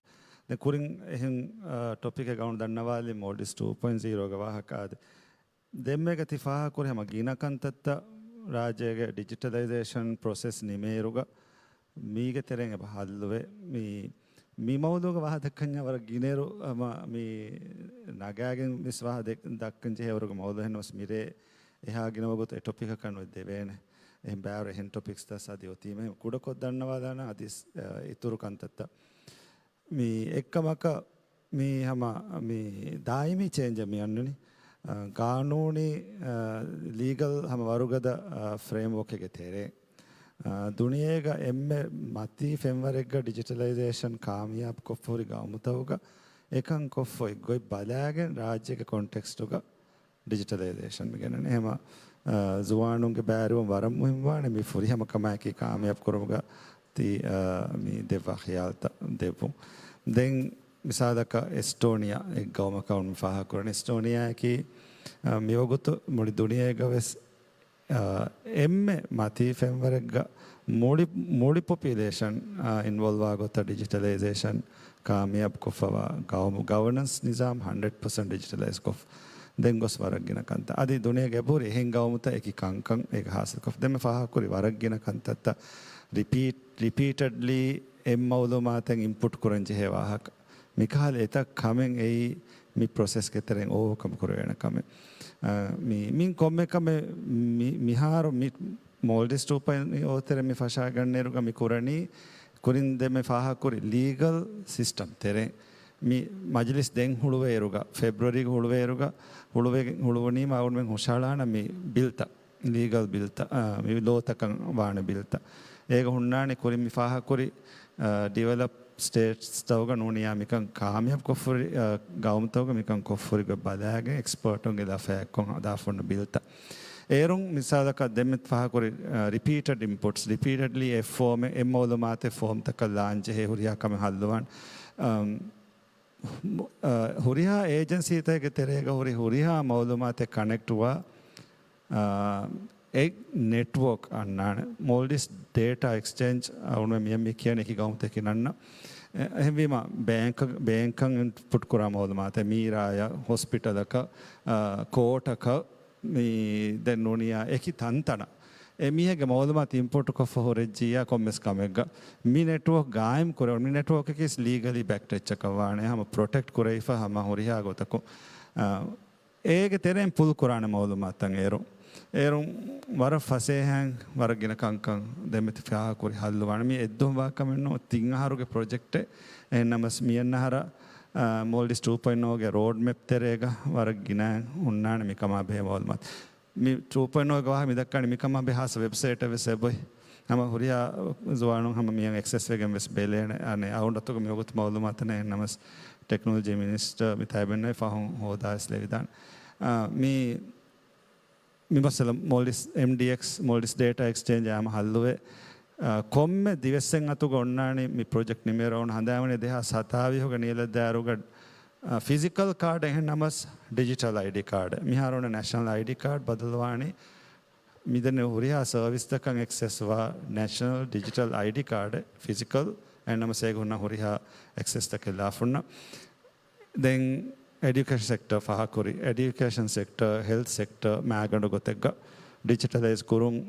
ދެން ކުރިން އެހެން، އާ، ޓޮޕިކެއް ގައުނު ދަންނަވާލި މޯލްޑިވްސް ޓޫ ޕޮއިންޓް ޒީރޯގެ ވާހަކަ އާދެ. ދެންމެގަ ތި ފާހަގަކުރި ހަމަ ގިނަ ކަންތައްތައް ރާއްޖޭގެ ޑިޖިޓަލައިޒޭޝަން ޕްރޮސެސް ނިމޭއިރުގަ މީގެ ތެރެއިން އެބަ ހައްލުވޭ. މި، މި މައުޟޫގަ ވާހަކަ ދައްކަންޏާ ވަރަށް ގިނައިރު ހަމަ މި ނަގާގެން ވެސް ވާހަކަ ދެ-، ދައްކަން ޖެހޭ ވަރުގެ މައުޟޫ އެހެންނަމަސް މިރޭ އެހާ ގިނަ ވަގުތު އެ ޓޮޕިކަކަށް ނުދެވޭނެ. އެހެން ބާރު އެހެން ޓޮޕިކްސްތައް އަދި އޮތީމަ ކުޑަކޮށް ދަންނަވާލާނަ އަދި ސް-، އަ، އިތުރު ކަންތައްތައް. މި އެއްކަމަކަށް މި ހަމަ މި ދާއިމީ ޗޭންޖެއް މި އަންނަނީ، އަ، ގާނޫނީ، އަ، ލީގަލް ހަމަ ވަރުގަދަ، އަ، ފްރޭމްވޯކެއްގެ ތެރޭ، އަ، ދުނިޔޭގަ އެންމެ މަތީ ފެންވަރެއްގަ ޑިޖިޓަލައިޒޭޝަން ކާމިޔާބު ކޮށްފަހުރި ގައުމުތަކުގަ އެކަން ކޮށްފަ އޮތް ގޮތް ބަލާގެން ރާއްޖޭގެ ކޮންޓެކްސްޓުގަ ޑިޖިޓަލައިޒޭޝަން މި ގެންނަނީ. އެހެމަ، އަ، ޒުވާނުންގެ ބައިވެރިވުން ވަރަށް މުހިންމުވާނެ މި ފުރިހަމަ ކަމާއެކީ ކާމިޔާބު ކުރުމުގަ ތި، އަ، މި ދެއްވާ ޚިޔާލުތައް ދެއްވުން. ދެން މިސާލަކަށް އެސްޓޯނިއާ އެއް ގައުމަކަށް މި ފާހަގަކުރަނީ. އެސްޓޯނިއާއަކީ، އަ، މިވަގުތު މުޅި ދުނިޔޭގަ ވެސް، އަ، އެންމެ މަތީ ފެންވަރެއްގަ މުޅި، މުޅި ޕޮޕިއުލޭޝަން، އަ، އިންވޮލްވާ ގޮތަށް ޑިޖިޓަލައިޒޭޝަން ކާމިޔާބު ކޮށްފަވާ ގައުމު، ގަވަނަންސް ނިޒާމް ހަންޑްރެޑް ޕަސެންޓް ޑިޖިޓަލައިޒް ކޮށްފަ ދެން ގޮސް ވަރަށް ގިނަ ކަންތައް. އަދި ދުނިޔޭގެ އެބަހުރި އެހެން ގައުމުތައް އެކި ކަންކަން އޭގަ ހާސިލްކޮށްފަ. ދެން މި ފާހަގަކުރި ވަރަށް ގިނަ ކަންތައްތައް ރިޕީޓް، ރިޕީޓެޑްލީ އެއް މައުލޫމާތެއް އިންޕުޓް ކުރަން ޖެހޭ ވާހަކަ. މިކަހަލަ އެތައް ކަމެއް އެއީ މި ޕްރޮސެސްގެ ތެރެއިން އޯވަކަމް ކުރެވޭނެ ކަމެއް. އަ، މި، މިން ކޮންމެ ކަމެއް މި، މިހާރު މި މޯލްޑިވްސް ޓޫ ޕޮއިންޓް އޯ ތެރޭ މި ފަށާގަންނައިރުގަ މި ކުރަނީ، ކުރިން ދެން މި ފާހަގަކުރި ލީގަލް ސިސްޓަމް ތެރޭ. މި މަޖިލިސް ދެން ހުޅުވޭއިރުގަ، ފެބްރުއަރީގަ ހުޅުވޭއިރުގަ، ހުޅުވެ-، ހުޅުވުނީމަ އަޅުގަނޑުމެން ހުށަހަޅާނަ މި ބިލްތައް، ލީގަލް ބިލްތައް، އާ، މި ލޯތަކަށް ވާނެ ބިލްތައް. އޭގަ ހުންނާނެ ކުރިން މި ފާހަގަކުރި، އާ، ޑިވެލޮޕް ސްޓޭޓްސްތަކުގަ ނޫނިއްޔާ މިކަން ކާމިޔާބު ކޮށްފަހުރި، އަ، ގައުމުތަކުގަ މިކަން ކޮށްފަހުރި ގޮތް ބަލާގެން އެކްސްޕާޓުންގެ ލަފަޔަށް އެއްކޮށް ހަދާފަ ހުންނަ ބިލްތައް. އޭރުން މިސާލަކަށް ދެންމެ ފާހަގަކުރި، އަ، ރިޕީޓެޑް އިންޕުޓްސް، ރިޕީޓެޑްލީ އެއް ފޯމެއް، އެއް މައުލޫމާތެއް ފޯމްތަކަށް ލާން ޖެހޭ ހުރިހާ ކަމެއް ހައްލުވާން. އަ، މު-، އަ، ހުރިހާ އޭޖެންސީތަކެއްގެ ތެރޭގަ ހުރި ހުރިހާ މައުލޫމާތެއް ކަނެކްޓްވާ، އާ، އެއް ނެޓްވޯކް އަންނާނެ. މޯލްޑިވްސް ޑޭޓާ އެކްސްޗޭންޖް އަޅުގަނޑު މިއަށް މި ކިޔަނީ އެކި ގައުމުތަކެއް ނަންނަ. އެ-، އެހެންވީމަ، ބޭންކަށް، ބޭންކަށް އިންޕުޓް ކުރާ މައުލޫމާތެއް، މީރާޔަށް، ހޮސްޕިޓަލަކަށް، އާ، ކޯޓަކަށް، މި ދެން ނޫނިއްޔާ އެކި ތަންތަނަށް އެ މީހެއްގެ މައުލޫމާތު އިންޕުޓް ކޮށްފަ ހުރެއްޖިއްޔާ ކޮންމެސް ކަމެއްގަ މި ނެޓްވޯކް ގާއިމް ކުރެވުނު. މި ނެޓްވޯކަކީ ލީގަލީ ބެކްޑް އެއްޗަކަށް ވާނެ، ހަމަ ޕްރޮޓެކްޓް ކުރެވިފަ ހަމަ ހުރިހާ ގޮތަކުން. އާ، އޭގެ ތެރެއިން ޕުލް ކުރާނެ މައުލޫމާތަށް އޭރު، އޭރު ވަރަށް ފަސޭހައިން ވަރަށް ގިނަ ކަންކަން ދެންމެ ތި ފާހަގަކުރި ހައްލުވާނެ. މި އެއްދުން ވާ ކަމެއް ނޫން، ތިން އަހަރުގެ ޕްރޮޖެކްޓެއް. އެހެން ނަމަސް މިއަންނަ އަހަރަށް، އާ، މޯލްޑިވްސް ޓޫ ޕޮއިންޓް އޯގެ ރޯޑް މެޕް ތެރޭގަ ވަރަށް ގިނައިން ހުންނާނެ މިކަމާ ބެހޭ މައުލޫމާތު. މި ޓޫ ޕޮއިންޓް އޯގަ ވާހަކަ މި ދައްކާނީ މިކަމާ ބެހޭ ހާއްސަ ވެބްސައިޓެއް ވެސް އެބޮތް. ހަމަ ހުރިހާ ޒުވާނުން ހަމަ މިއަށް އެކްސެސް ވެގެން ވެސް ބެލޭނެ. އަނެއް އަހަރުން އަތުގަ މިވަގުތު މައުލޫމާތު ނެތް. އެހެން ނަމަސް ޓެކްނޮލޮޖީ މިނިސްޓަރ މި ތައިބެންނަވި ފަހުން ހޯދާ ވެސް ލެވިދާނެ. އާ، މި، މި މައްސަލަ މޯލްޑިވްސް އެމްޑީއެކްސް، މޯލްޑިވްސް ޑޭޓާ އެކްސްޗޭންޖް ހަމަ ހައްލުވޭ. އާ، ކޮންމެ ދިވެއްސެއް އަތުގަ އޮންނާނީ މި ޕްރޮޖެކްޓް ނިމޭ ރޯން ހަނދާންވަނީ ދެހާސް ހަތާވީހުގެ ނީލައްދާއިރުގަ، އާ، ފިޒިކަލް ކާޑް އެހެން ނަމަސް ޑިޖިޓަލް އައިޑީ ކާޑް. މިހާރު އޮންނަ ނޭޝަނަލް އައިޑީ ކާޑް ބަދަލުވާނީ މިދެންނެވި ހުރިހާ ސަރވިސްތަކަށް އެކްސެސް ވާ ނޭޝަނަލް ޑިޖިޓަލް އައިޑީ ކާޑެއް ފިޒިކަލް އެހެން ނަމަސް އޭގަ ހުންނަ ހުރިހާ އެކްސެސްތަކެއް ލާފަ ހުންނަ. ދެން އެޑިއުކޭޝަން ސެކްޓަރ ފާހަގަކުރި، އެޑިއުކޭޝަން ސެކްޓަރ، ހެލްތް ސެކްޓަރ މާގަނޑު ގޮތެއްގަ ޑިޖިޓަލައިޒް ކުރުން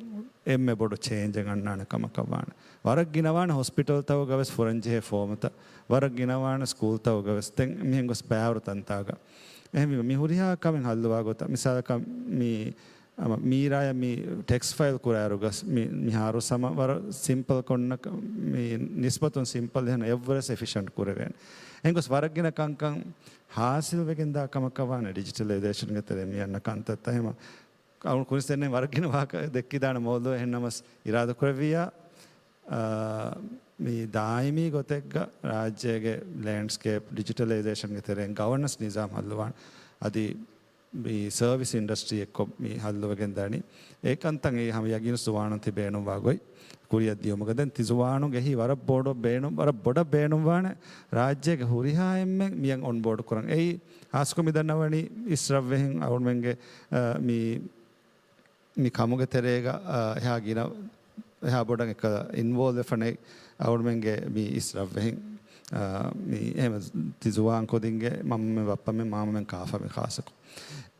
އެންމެ ބޮޑު ޗޭންޖެއް އަންނާނެ ކަމަކަށް ވާނެ. ވަރަށް ގިނަވާނެ ހޮސްޕިޓަލްތަކުގަ ވެސް ފުރަންޖެހޭ ފޯމުތައް، ވަރަށް ގިނަވާނެ ސްކޫލްތަކުގަ ވެސް ދެން މިހެން ގޮސް ބައިވަރު ތަންތާގަ. އެހެންވީމަ މި ހުރިހާ ކަމެއް ހައްލުވާ ގޮތަށް މިސާލަކަށް މި އަމަ މީރާޔަށް މި ޓެކްސް ފައިލް ކުރާއިރުގަސް މި، މިހާރު ސަމަ ވަރަށް ސިމްޕަލް ކޮންނަ މި ނިސްބަތުން ސިމްޕަލް އެހެން އެއްވަރަސް އެފިޝަންޓް ކުރެވޭނެ. އެހެންގޮސް ވަރަށް ގިނަ ކަންކަން ހާސިލް ވެގެންދާ ކަމަކަށް ވާނެ ޑިޖިޓަލައިޒޭޝަންގެ ތެރޭ މި އަންނަ ކަންތައްތައް. އެހެމަ އަޅު ކުރިސް ދެންނެ ވަރަށް ގިނަ ވާހަކަ ދެއްކިދާނެ މައުޟޫ އެހެން ނަމަސް އިރާދަ ކުރެއްވިއްޔާ، އާ، މި ދާއިމީ ގޮތެއްގަ ރާއްޖޭގެ ލޭންޑްސްކޭޕް ޑިޖިޓަލައިޒޭޝަންގެ ތެރެއިން ގަވަނަންސް ނިޒާމް ހައްލުވާން. އަދި މި ސަރވިސް އިންޑަސްޓްރީ އެއްކޮށް މި ހައްލުވެގެން ދާނީ. އެ ކަންތައް އެ ހަމަ ޔަގީނު ޒުވާނުން ތި ބޭނުންވާ ގޮތް ކުރިއަށް ދިޔުމުގަ ދެން ތި ޒުވާނުން އެހީ ވަރަށް ބޮޑަށް ބޭނުން، ވަރަށް ބޮޑަށް ބޭނުންވާނެ ރާއްޖޭގެ ހުރިހާ އެންމެން މިޔަށް އޮންބޯޑް ކުރަން. އެއީ ހާސްކޮށް މި ދަންނަވަނީ އިސްރަށްވެހިން އަޅުމެންގެ، އަ، މި މި ކަމުގެ ތެރޭގަ، އާ، އެހާ ގިނަ، އެހާ ބޮޑަށް އެކަ އިންވޯލްވެފަނެއް އަޅުމެންގެ މި އިސްރަށްވެހިން، އާ، މި އެހެމަ ތި ޒުވާން ކުދިންގެ މަންމަމެން ބައްޕަމެން މާމަމެން ކާފަމެން ޚާއްސަކޮށް.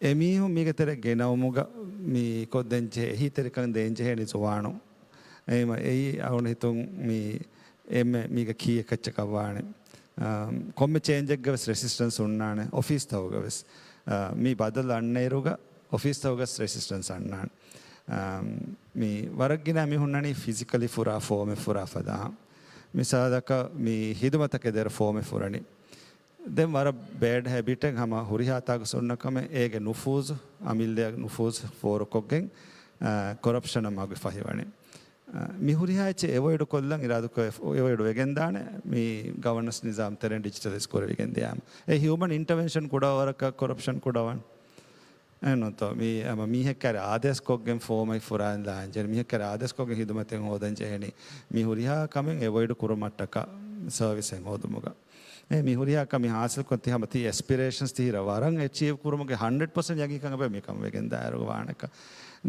އެމީހުން މީގެ ތެރެ ގެނައުމުގަ މި ކޮށްދޭން ޖެހޭ، އެހީތެރިކަން ދޭން ޖެހޭނީ ޒުވާނުން. އެހެމަ އެއީ އަޅުގަނޑު ހިތުން މި އެންމެ މީގަ ކީއެއް ކައްޗަކަށް ވާނެ. އާ، ކޮންމެ ޗޭންޖެއްގަ ވެސް ރެސިސްޓެންސް ހުންނާނެ އޮފީސްތަކުގަ ވެސް. އާ، މި ބަދަލު އަންނައިރުގަ އޮފީސްތަކުގަސް ރެސިސްޓެންސް އަންނާނެ. އާ، މި ވަރަށް ގިނަ މި ހުންނަނީ ފިޒިކަލީ ފުރާ ފޯމެއް ފުރާ ފަދަ. މިސާލަކަށް މި ހިދުމަތަކެއް ދޭއިރު ފޯމެއް ފުރަނީ. ދެން ވަރަށް ބޭޑް ހެބިޓެއް ހަމަ ހުރިހާ ތާކު ސުންނަ ކަމެއް އޭގެ ނުފޫޒު، އަމިއްލައަށް ނުފޫޒު ފޯރުކޮށްގެން، އާ، ކޮރަޕްޝަނަށް މަގު ފަހިވަނީ. އާ، މި ހުރިހާ އެއްޗެއް އެވޮއިޑް ކޮށްލަން އިރާދަކޮށް އެވޮއިޑް ވެގެންދާނެ މި ގަވަނަންސް ނިޒާމް ތެރެއިން ޑިޖިޓަލައިޒް ކުރެވިގެން ދިޔާމަ. އެ ހިއުމަން އިންޓަވެންޝަން ކުޑަވަރަކަށް ކޮރަޕްޝަން ކުޑަވާން. އެހެންނުތޯ؟ މީ ހަމަ މީހެއްކައިރި އާދޭސްކޮށްގެން ފޯމެއް ފުރާން ލާންޖެހޭނެ. މީހެއްކައިރި އާދޭސްކޮށްގެން ހިދުމަތެއް ހޯދަން ޖެހޭނީ. މި ހުރިހާ ކަމެއް އެވޮއިޑް ކުރުމަށްޓަކާ ސަރވިސެއް ހޯދުމުގަ. އެ މި ހުރިހާ ކަމެއް ހާސިލްކޮށް ތި ހަމަ ތި އެސްޕިރޭޝަންސް ތި ހިރަ ވަރަށް އެޗީވް ކުރުމުގެ ހަންޑްރެޑް ޕަސެންޓް ޔަގީންކަން އެބަ މިކަން ވެގެން ދާއިރު ވާނެކަ.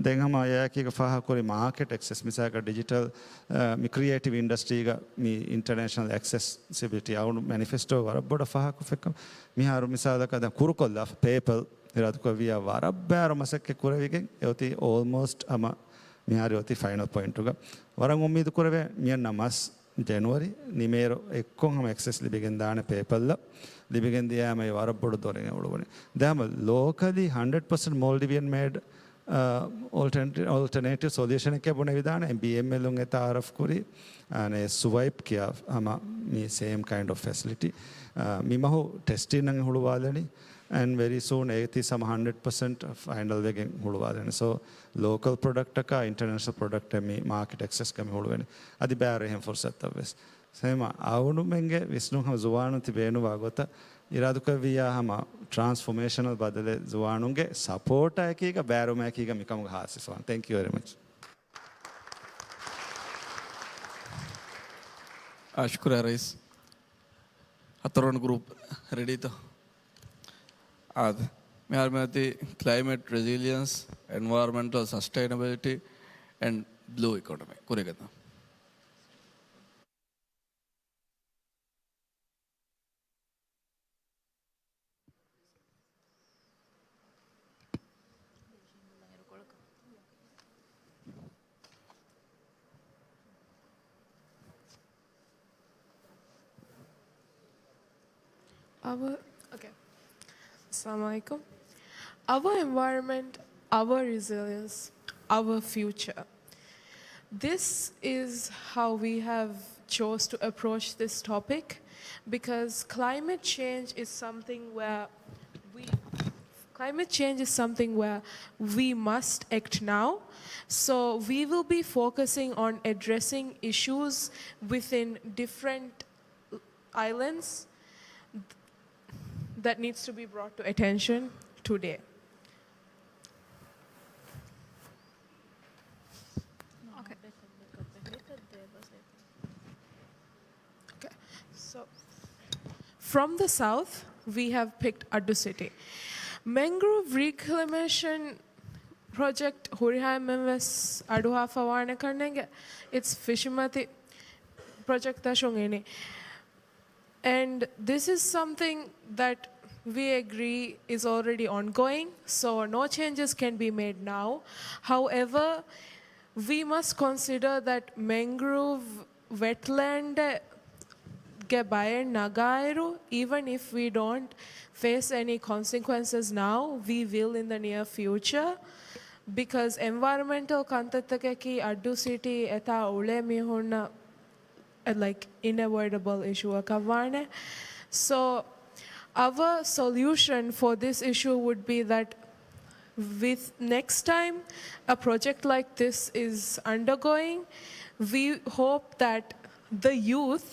ދެން ހަމަ އެއާއެކީގަ ފާހަގަކުރި މާކެޓް އެކްސެސް މިސާލަކަށް ޑިޖިޓަލް، އަ، މި ކްރިއޭޓިވް އިންޑަސްޓްރީގަ މި އިންޓަރނޭޝަނަލް އެކްސެސިބިލިޓީ އަޅުގަނޑު މެނިފެސްޓޯ ވަރަށް ބޮޑަށް ފާހަގަކޮށްފައިކަން މިހާރު މިސާލަކަށް ދެން ކުރުކޮށްލާފަ ޕޭޕަލް އިރާދަކުރެއްވިއްޔާ ވަރަށް ބާރު މަސައްކަތް ކުރެވިގެން އެއޮތީ އޯލްމޯސްޓް ހަމަ މިހާރު އޮތީ ފައިނަލް ޕޮއިންޓުގަ. ވަރަށް އުއްމީދު ކުރެވޭ މިއަންނަ މަސް ޖެނުއަރީ ނިމޭއިރު އެއްކޮށް ހަމަ އެކްސެސް ލިބިގެން ދާނެ ޕޭޕަލްއަށް. ލިބިގެން ދިޔާމަ އެ ވަރަށް ބޮޑު ދޮރެއް އެ އުޅުވަނީ. ދެން ހަމަ ލޯކަލީ ހަންޑްރެޑް ޕަސެންޓް މޯލްޑިވިއަން މޭޑް، އަ، އޯލްޓަރނޭޓިވް، އޯލްޓަރނޭޓިވް ސޮލިއުޝަނެކޭ ބުނެވިދާނެ. އެމް ބީ އެމް އެލުން އެ ތައާރަފް ކުރި، އަނެ ސުވައިޕް ކިޔާ ހަމަ މި ސޭމް ކައިންޑް އޮފް ފެސިލިޓީ. އަ، މި މަހު ޓެސްޓިން އަށް ހުޅުވާލަނީ. އެންޑް ވެރީ ސޫން އޭތި ހަމަ ހަންޑްރެޑް ޕަސެންޓް ފައިނަލް ވެގެން ހުޅުވާލަނީ. ސޯ، ލޯކަލް ޕްރޮޑަކްޓަކާ އިންޓަރނޭޝަނަލް ޕްރޮޑަކްޓެއް މި މާކެޓް އެކްސެސްގަ މި ހުޅުވެނީ. އަދި ބާރު އެހެން ފުރުސަތުތައް ވެސް. ސޭމަ އަޅުގަނޑުމެންގެ ވިސްނުން ހަމަ ޒުވާނުން ތި ބޭނުންވާ ގޮތަށް އިރާދަކުރެއްވިއްޔާ ހަމަ ޓްރާންސްފޮމޭޝަނަލް ބަދަލެއް ޒުވާނުންގެ ސަޕޯޓާއެކީގަ ބާރުމައެކީގަ މިކަމުގަ ހާސިސްވާން. ތެންކް ޔޫ ވެރީ މަޗް. އާ، ޝުކުރިއްޔާ ރައީސް. ހަތަރުވަނަ ގްރޫޕް ރެޑީތޯ؟ އާދެ. މިހާރު މިއޮތީ ކްލައިމެޓް ރެޒިލިއަންސް، އެންވަޔަރަމެންޓަލް ސަސްޓެއިނަބިލިޓީ އެންޑް ބްލޫ އިކޮނޮމީ ކުރިއަށް ގެންދަން. Our, okay. Assalamu alaikum. Our environment, our resilience, our future. This is how we have chose to approach this topic, because climate change is something where we, climate change is something where we must act now. So we will be focusing on addressing issues within different islands that needs to be brought to attention today. Okay. Okay. So, from the south, we have picked Addu City. Mangrove reclamation project ހުރިހާ އެންމެން ވެސް އަޑުއަހާފަ ވާނެ ކަންނޭނގެ. It's ފިށިމަތި ޕްރޮޖެކްޓް ތަށުން އިނީ. And this is something that we agree is already ongoing, so no changes can be made now. However, we must consider that mangrove wetland ގެ ބައެއް ނަގާއިރު, even if we don't face any consequences now, we will in the near future, because environmental ކަންތައްތަކަކީ އައްޑޫ ސިޓީ އެތާ އުޅޭ މީހުންނަށް uh, like, inevitable އިޝޫއަކަށް ވާނެ. So our solution for this issue would be that with next time a project like this is undergoing, we hope that the youth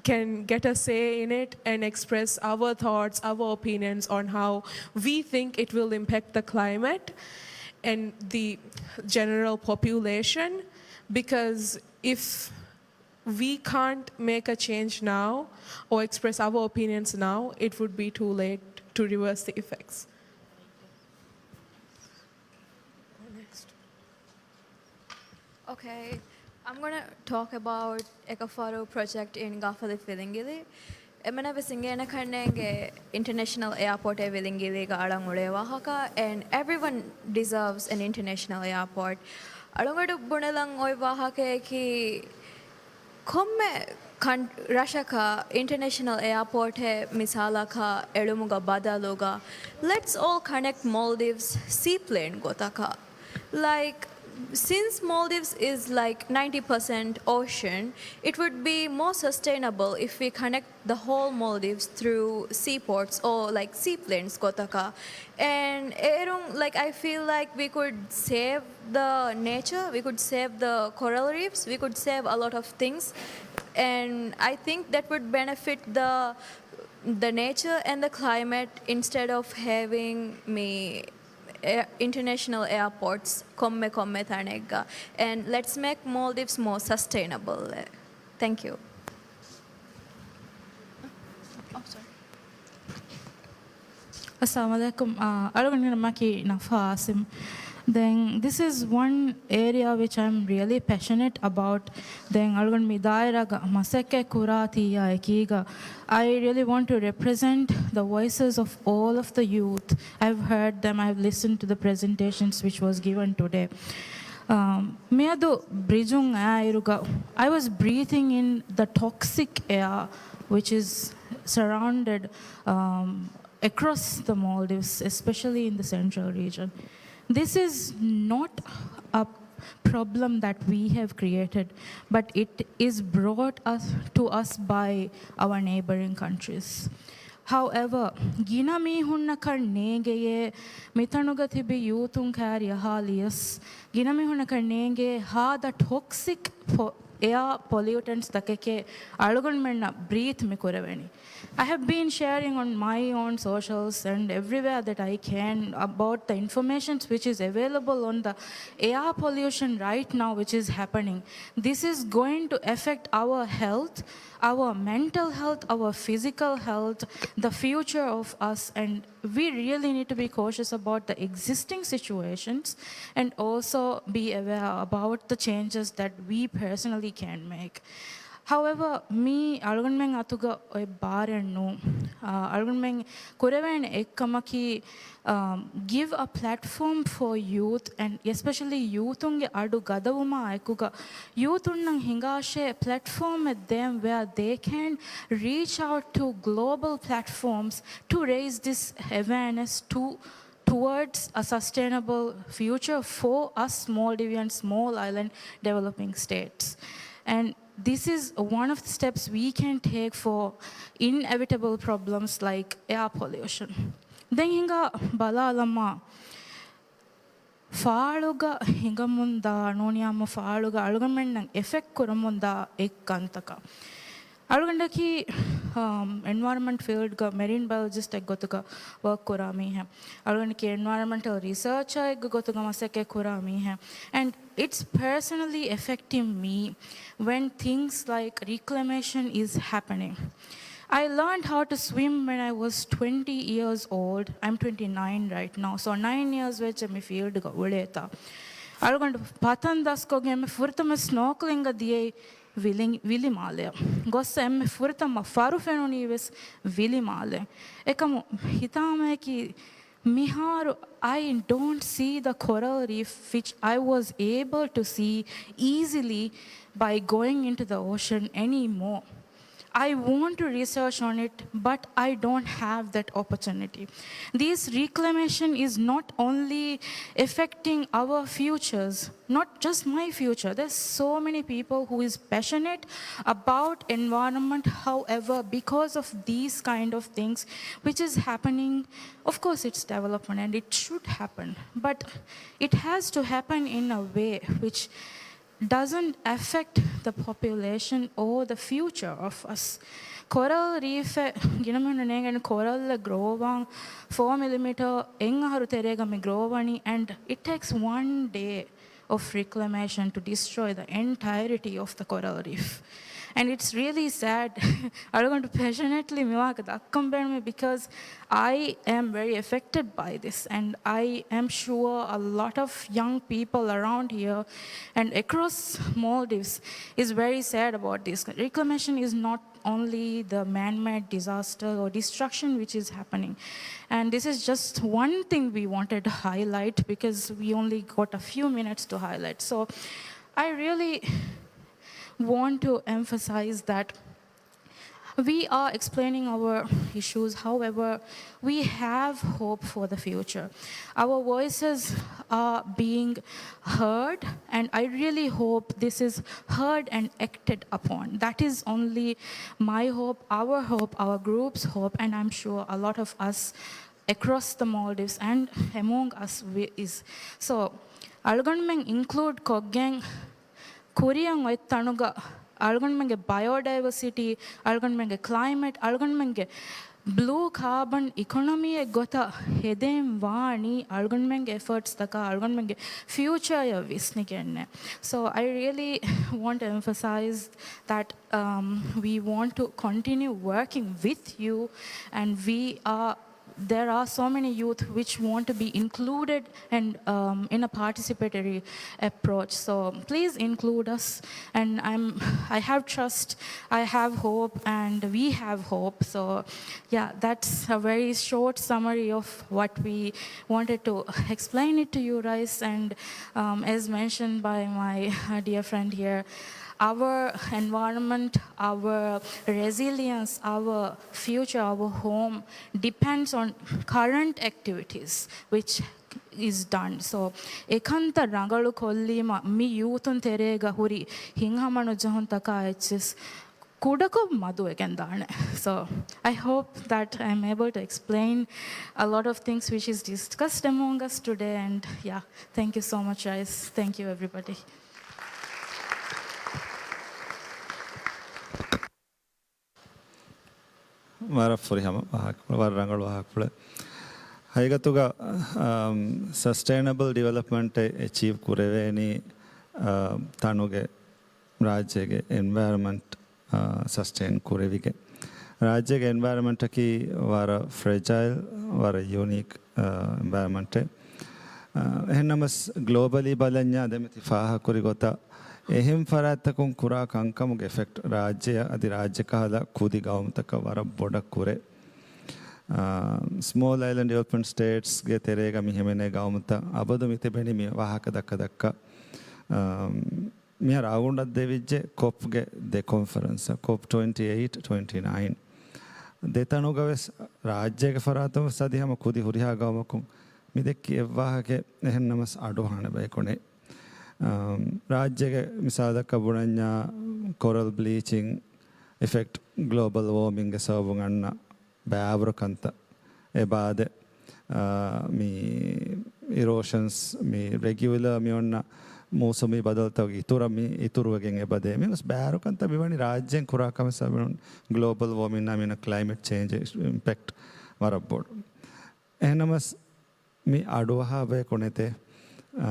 can get a say in it and express our thoughts, our opinions on how we think it will impact the climate and the general population. Because if we can't make a change now or express our opinions now, it would be too late to reverse the effects. Okay, I'm gonna talk about އެކަފާރޫ project in ގާފަލި ފިލިނގިލި. އެމަނަވެސް އިނގޭނެ ކަންނޭނގެ އިންޓަރނޭޝަނަލް އެއާޕޯޓެއް ވިލިނގިލީގަ އަޅަން އުޅޭ ވާހަކަ. And everyone deserves an international airport. އަޅުގަޑު ބުނެލަން އޮތް ވާހަކައަކީ، ކޮންމެ ކަން ރަށަކަށް އިންޓަރނޭޝަނަލް އެއާޕޯޓެއް މިސާލަކަށް އެޅުމުގަ ބަދަލުގަ، let's all connect Maldives seaplane ގޮތަކަށް. Like, since Maldives is like ninety percent ocean, it would be more sustainable if we connect the whole Maldives through seaports or, like, seaplanes ގޮތަކަށް. And އޭރުން, like, I feel like we could save the nature, we could save the coral reefs, we could save a lot of things. And I think that would benefit the the nature and the climate instead of having މި international airports ކޮންމެ ކޮންމެ ތަނެއްގަ. And let's make Maldives more sustainable. Thank you. އައްސަލާމު ޢަލައިކުމް. އަޅުގަނޑުގެ ނަމަކީ ނަފާ އާސިމް. Then this is one area which I'm really passionate about. Then އަޅުގަނޑު މި ދާއިރާގަ މަސައްކަތް ކުރާތީއާ އެކީގަ، I really want to represent the voices of all of the youth. I've heard them, I've listened to the presentations which was given today. މިއަދު ބްރިޖުން އާއިރުގަ، I was breathing in the toxic air which is surrounded, um, across the Maldives, especially in the central region. This is not a problem that we have created, but it is brought us to us by our neighboring countries. However, ގިނަ މީހުންނަކަށް ނޭނގެޔޭ، މިތަނުގަ ތިބި ޔޫތުން ކައިރި އަހާލިޔަސް، ގިނަ މީހުންނަކަށް ނޭނގޭ ހާދަ ޓޮކްސިކް ޕޮ-، އެއާ ޕޮލިއުޓެންޓްސް ތަކެކޭ އަޅުގަނޑުމެންނަށް ބްރީތް މި ކުރެވެނީ. I have been sharing on my own socials and everywhere that I can about the information which is available on the air pollution right now, which is happening. This is going to affect our health, our mental health, our physical health, the future of us, and we really need to be cautious about the existing situations and also be aware about the changes that we personally can make. However, މީ އަޅުގަނޑުމެން އަތުގަ އޮތް ބާރެއް ނޫން. އަޅުގަނޑުމެން ކުރެވޭނެ އެއްކަމަކީ، um, give a platform for youth and especially ޔޫތުންގެ އަޑު ގަދަވުމާ އެކުގަ ޔޫތުންނަށް ހިނގާށޭ ޕްލެޓްފޯމެއް ދޭން where they can reach out to global platforms to raise this awareness to towards a sustainable future for us Maldivian small island developing states. And this is one of the steps we can take for inevitable problems like air pollution. ދެން ހިނގާ ބަލާލަމާ، ފާޅުގަ ހިނގަމުންދާ ނޫނިއްޔާމު ފާޅުގަ އަޅުގަނޑުމެންނަށް އެފެކްޓް ކުރަމުންދާ އެއް ކަންތަކަށް. އަޅުގަނޑަކީ، އަމް، އެންވަޔަރަންމަންޓް ފީލްޑްގަ މެރިން ބަޔޮލޮޖިސްޓެއް ގޮތުގަ ވަރކް ކުރާ މީހެއް. އަޅުގަނޑަކީ އެންވަޔަރަންމަންޓަލް ރިސާޗަރެއްގެ ގޮތުގަ މަސައްކަތް ކުރާ މީހެއް. And it's personally affecting me when things like reclamation is happening. I learned how to swim when I was twenty years old. I'm twenty-nine right now. So nine years ވެއްޖެ މި ފީލްޑްގަ އުޅޭތާ. އަޅުގަނޑު ޕަތަން ދަސްކޮށްގެން މި ފުރަތަމަ ސްނޯކްލިންގަ ދިޔައީ ވިލި-، ވިލިމާލެއަށް ގޮސް އެންމެ ފުރަތަމަ ފަރު ފެނުނީ ވެސް ވިލިމާލެ. އެކަމު ހިތާމަޔަކީ މިހާރު I don't see the coral reef which I was able to see easily by going into the ocean anymore. I want to research on it, but I don't have that opportunity. This reclamation is not only affecting our futures, not just my future. There's so many people who is passionate about environment. However, because of these kind of things which is happening, of course it's development and it should happen, but it has to happen in a way which doesn't affect the population or the future of us. Coral reef ގިނަމިނު ނޭނގެން ކޮރަލް ގްރޯވާން ފޯ މިލިމީޓަރ އެއް އަހަރު ތެރޭގަ މި ގްރޯވަނީ, and it takes one day of reclamation to destroy the entirety of the coral reef. And it's really sad. އަޅުގަނޑު ޕެޝަނެޓްލީ މިވާހަކަ ދައްކަން ބޭނުމޭ because I am very affected by this, and I am sure a lot of young people around here and across Maldives is very sad about this. Reclamation is not only the man-made disaster or destruction which is happening. And this is just one thing we wanted to highlight because we only got a few minutes to highlight. So I really want to emphasize that we are explaining our issues. However, we have hope for the future. Our voices are being heard, and I really hope this is heard and acted upon. That is only my hope, our hope, our group's hope, and I'm sure a lot of us across the Maldives and among us we, is. So, އަޅުގަނޑުމެން އިންކްލޫޑް ކޮށްގެން ކުރިއަށް އޮތް ތަނުގަ އަޅުގަނޑުމެންގެ ބަޔޯޑައިވަސިޓީ، އަޅުގަނޑުމެންގެ ކްލައިމެޓް، އަޅުގަނޑުމެންގެ ބްލޫ ކާބަން އިކޮނޮމީއެއް ގޮތަށް ހެދެން ވާނީ އަޅުގަނޑުމެންގެ އެފަރޓްސްތަކާ، އަޅުގަނޑުމެންގެ ފިއުޗާއަށް ވިސްނިގެންނެއް. So I really want to emphasize that, um, we want to continue working with you, and we are there are so many youth which want to be included and, um, in a participatory approach. So please include us, and I'm, I have trust, I have hope, and we have hope. So yeah, that's a very short summary of what we wanted to explain it to you, Rais. And, um, as mentioned by my, uh, dear friend here, our environment, our resilience, our future, our home depends on current activities which is done. So އެކަންތައް ރަނގަޅު ކޮށްލީމަ މި ޔޫތުން ތެރޭގަ ހުރި ހިތްހަމަނުޖެހުންތަކާ އެއްޗިސް ކުޑަކޮށް މަދުވެގެން ދާނެ. So I hope that I am able to explain a lot of things which is discussed among us today, and yeah, thank you so much, Rais. Thank you, everybody. ވަރަށް ފުރިހަމަ ވާހަކަ، ވަރަށް ރަނގަޅު ވާހަކަފުޅެއް. ހަގީގަތުގަ، އަމް، ސަސްޓެއިނަބަލް ޑިވެލޮޕްމަންޓެއް އެޗީވް ކުރެވޭނީ، އަ، ތަނުގެ ރާއްޖޭގެ އެންވަޔަރަމަންޓް، އަ، ސަސްޓެއިން ކުރެވިގެން. ރާއްޖޭގެ އެންވަޔަރަމަންޓަކީ ވަރަށް ފްރެޖައިލް، ވަރަށް ޔުނީކް، އަ، އެންވަޔަރަމަންޓެއް. އަ، އެހެންނަމަސް ގްލޯބަލީ ބަލަންޏާ ދެމެތި ފާހަގަކުރި ގޮތަށް އެހެން ފަރާތްތަކުން ކުރާ ކަންކަމުގެ އެފެކްޓް ރާއްޖެއަށް އަދި ރާއްޖެ ކަހަލަ ކުދި ގައުމުތަކަށް ވަރަށް ބޮޑަށް ކުރޭ. އާ، ސްމޯލް އައިލެންޑް ޑިވެލޮޕްމަންޓް ސްޓޭޓްސްގެ ތެރޭގަ މި ހިމެނޭ ގައުމުތައް އަބަދު މި ތިބެނީ މި ވާހަކަ ދައްކަ ދައްކަ. އާ، މިހާރު އަގުނޑަށް ދެވިއްޖެ ކޮޕްގެ ދެ ކޮންފަރެންސަށް، ކޮޕް ޓްވެންޓީ އެއިޓް، ޓްވެންޓީ ނައިން. ދެތަނުގަ ވެސް ރާއްޖޭގެ ފަރާތުން ވެސް އަދި ހަމަ ކުދި ހުރިހާ ގައުމަކުން މި ދެއްކި އެއްވާހަކައެއް އެހެންނަމަސް އަޑުއަހާނެ ބަޔަކު ނެތް. އަމް، ރާއްޖޭގެ މިސާލަކަށް ބުނަންޏާ ކޮރަލް ބްލީޗިން އިފެކްޓް، ގްލޯބަލް ވޯމިންގެ ސަބަބުން އަންނަ ބާވަރު ކަންތައް އެބަދޭ، އާ، މި އިރޯޝަންސް، މި ރެގިއުލަރ މި އޮންނަ މޫސުމީ ބަދަލުތަކުގެ އިތުރަށް މި އިތުރުވެގެން އެބަދޭ. މި ވެސް ބާވަރު ކަންތައް މިވަނީ ރާއްޖޭން ކުރާ ކަމެއް ސަބަބުން ގްލޯބަލް ވޯމިންނާ މިނަ ކްލައިމެޓް ޗޭންޖް އިމްޕެކްޓް ވަރަށް ބޮޑު. އެހެންނަމަސް މި އަޑުއަހާ ބަޔަކު ނެތޭ. އާ،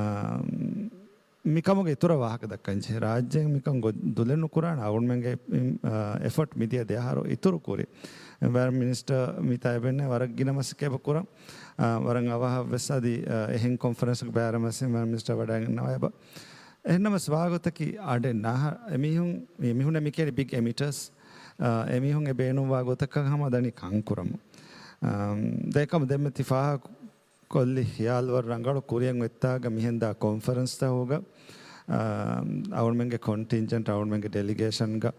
މިކަމުގެ އިތުރަށް ވާހަކަ ދައްކަންޖެހޭ. ރާއްޖޭން މިކަން ގޮ-، ދުލެއް ނުކުރާނެ. އަޅުގަނޑުމެންގެ، އިން-، އާ، އެފަޓް މިދިޔަ ދެ އަހަރު އިތުރު ކުރި. އެންވަޔަރަމަންޓް މިނިސްޓަރ މިތާ އެބެންނެ ވަރަށް ގިނަ މަސައްކަތް ކުރަން. އާ، ވަރަށް އަވަހަށް ވެސް އަދި، އާ، އެހެން ކޮންފަރެންސް ބައިވަރު މަސް އެންވަޔަރަމަންޓް މިނިސްޓަރ ވަޑައިގަންނަވާ އެބަ. އެހެންނަމަސް ވާގޮތަކީ އަޑެއް ނާހަ އެމީހުން، މި-، މީހުންނަށް މި ކިޔަނީ ބިގް އެމިޓަރސް. އެމީހުން އެ ބޭނުންވާ ގޮތަކަށް ހަމަ ދަނީ ކަން ކުރަމުން. އާ، ދެން އެކަމަ ދެންމެ ތި ފާހަގަ ކޮށްލި ޚިޔާލު ވަރަށް ރަނގަޅު. ކުރިއަށް އޮތްތާގަ މިހެންދާ ކޮންފަރެންސްތަކުގަ، އާ، އަޅުމެންގެ ކޮންޓިންޖެންޓް، އަޅުމެންގެ ޑެލިގޭޝަންގަ،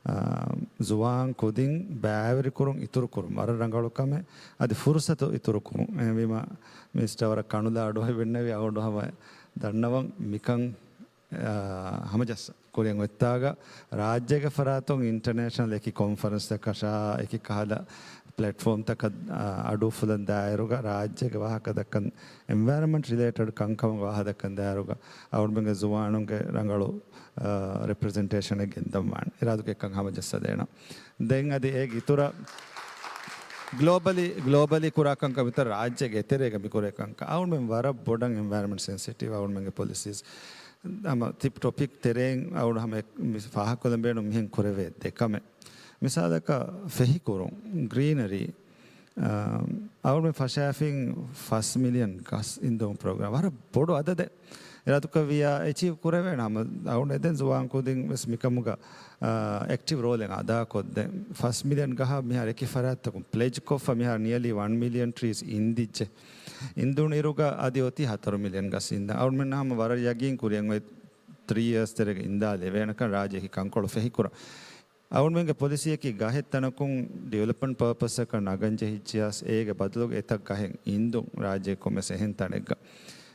އާ، ޒުވާން ކުދިން ބައިވެރިކުރުން އިތުރުކުރުން ވަރަށް ރަނގަޅު ކަމެއް. އަދި ފުރުސަތު އިތުރުކުރުން. އެހެންވީމަ މިނިސްޓަރ ވަރަށް ކަނުލާ އަޑު އޮހޮއި ވިންނެވި އަޅުގަނޑު ހަމަ ދަންނަވަން މިކަން، އާ، ހަމަޖައްސަ ކުރިއަށް އޮތްތާގަ ރާއްޖޭގެ ފަރާތުން އިންޓަރނޭޝަނަލް އެކި ކޮންފަރެންސްތަކަށާ އެކި ކަހަލަ ޕްލެޓްފޯމްތަކަށް، އާ، އަޑު އުފުލަން ދާއިރުގަ ރާއްޖޭގެ ވާހަކަ ދައްކަން، އެންވަޔަރަމަންޓް ރިލޭޓެޑް ކަންކަމުގެ ވާހަކަ ދައްކަން ދާއިރުގަ އަޅުމެންގެ ޒުވާނުންގެ ރަނގަޅު، އާ، ރެޕްރެޒެންޓޭޝަނެއް ގެންދަން ވާނެ. އިރާދަކޮށް އެކަން ހަމަޖައްސަދޭނަން. ދެން އަދި އޭގެ އިތުރަށް ގްލޯބަލީ، ގްލޯބަލީ ކުރާ ކަންކަން ވިތަރަށް ރާއްޖޭގެ އެތެރޭގަ މި ކުރޭ ކަންކަން އަޅުމެން ވަރަށް ބޮޑަށް އެންވަޔަރަމަންޓް ސެންސިޓިވް. އަޅުމެންގެ ޕޮލިސީސް ހަމަ ތި ޓޮޕިކް ތެރެއިން އަޅު ހަމަ މި ފާހަގަކޮށްލަން ބޭނުން މިހެން ކުރެވޭ ދެ ކަމެއް. މިސާލަކަށް ފެހިކުރުން، ގްރީނަރީ، އަ، އަޅުމެން ފަށާފިން ފަސް މިލިއަން ގަސް އިންދުމު ޕްރޮގްރާމް ވަރަށް ބޮޑު އަދަދެއް. އިރާދަކުރެއްވިޔާ އެޗީވް ކުރެވޭނެ ހަމަ އަޅުގަނޑު އެދެން ޒުވާން ކުދިން ވެސް މިކަމުގަ، އާ، އެކްޓިވް ރޯލެއް އަދާކޮށްދެން. ފަސް މިލިއަން ގަހަށް މިހާރު އެކި ފަރާތްތަކުން ޕްލެޖް ކޮށްފަ މިހާރު ނިއަލީ ވަން މިލިއަން ޓްރީސް އިންދިއްޖެ. އިންދުނު އިރުގަ އަދި އޮތީ ހަތަރު މިލިއަން ގަސް އިންދަން. އަޅުމެންނަށް ހަމަ ވަރަށް ޔަގީން ކުރިއަށް އޮތް ތްރީ އިޔާސް ތެރޭގަ އިންދާލެވޭނެކަން ރާއްޖެ އެކި ކަންކޮޅު ފެހިކުރަން. އަޅުމެންގެ ޕޮލިސީއަކީ ގަހެއް ތަނަކުން ޑިވެލޮޕްމަންޓް ޕާޕަސްއަކަށް ނަގަން ޖެހިއްޖިޔާސް އޭގެ ބަދަލުގަ އެތައް ގަހެއް އިންދުން ރާއްޖޭގެ ކޮންމެސް އެހެން ތަނެއްގަ.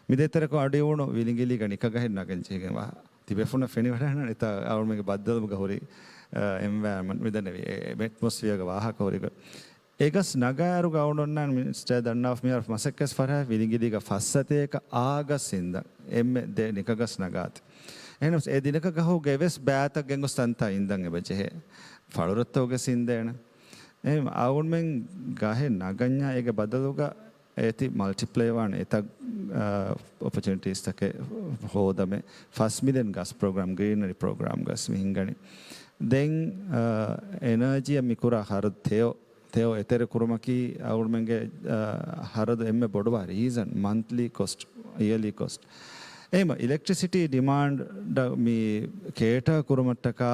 މި ދޭތެރެކޮށް އަޑުއިވުނު ވިލިނގިލީގަ ނިކަ ގަހެއް ނަގަން ޖެހިގެން ވާ. ތިބޭފުޅުންނަށް ފެނިވަޑައިގަންނަވާނެ އެތައް އަޅުމެންގެ ބައްދަލުގަ ހުރި، އަ، އެންވަޔަރަމަންޓް މިދަންނެވި އެ، އެ އެޓްމޮސްފިއަރގެ ވާހަކަ ހުރިގޮތް. އެ ގަސް ނަގާއިރުގަ އަޅުގަނޑު އޮންނާނެ މިނިސްޓަރ ދަންނަވާފަ މިހާރު މަސައްކަތް ފަށާފަ ވިލިނގިލީގަ ފައްސަތޭކަ އާ ގަސް އިންދަން. އެންމެ ދެ ނިކަ ގަސް ނަގާތި. އެހެނަސް އެ ދެ ނިކަ ގަހުގެ ވެސް ބައިތައް ގެންގޮސް ތަންތާ އިންދަން އެބަ ޖެހޭ. ފަޅުރަށްތަކުގަސް އިންދޭނެ. އެހެން އަޅުމެން ގަހެއް ނަގަންޏާ އޭގެ ބަދަލުގަ އޭތި މަލްޓިޕްލައި ވާނެ އެތައް، އާ، އޮޕޮޗުނިޓީސްތަކެއް ހޯދަމެ. ފަސް މިލިއަން ގަސް ޕްރޮގްރާމް، ގްރީނަރީ ޕްރޮގްރާމް ގަސް މި ހިންގަނީ. ދެން، އާ، އެނާޖީއަށް މި ކުރާ ޚަރަދު ތެޔޮ، ތެޔޮ އެތެރެ ކުރުމަކީ އަޅުމެންގެ، އާ، ޚަރަދު އެންމެ ބޮޑުވާ ރީޒަން، މަންތްލީ ކޮސްޓް، އިޔަލީ ކޮސްޓް. އެހެންވީމަ އިލެކްޓްރިސިޓީ ޑިމާންޑަށް މި ކޭޓާ ކުރުމަށްޓަކާ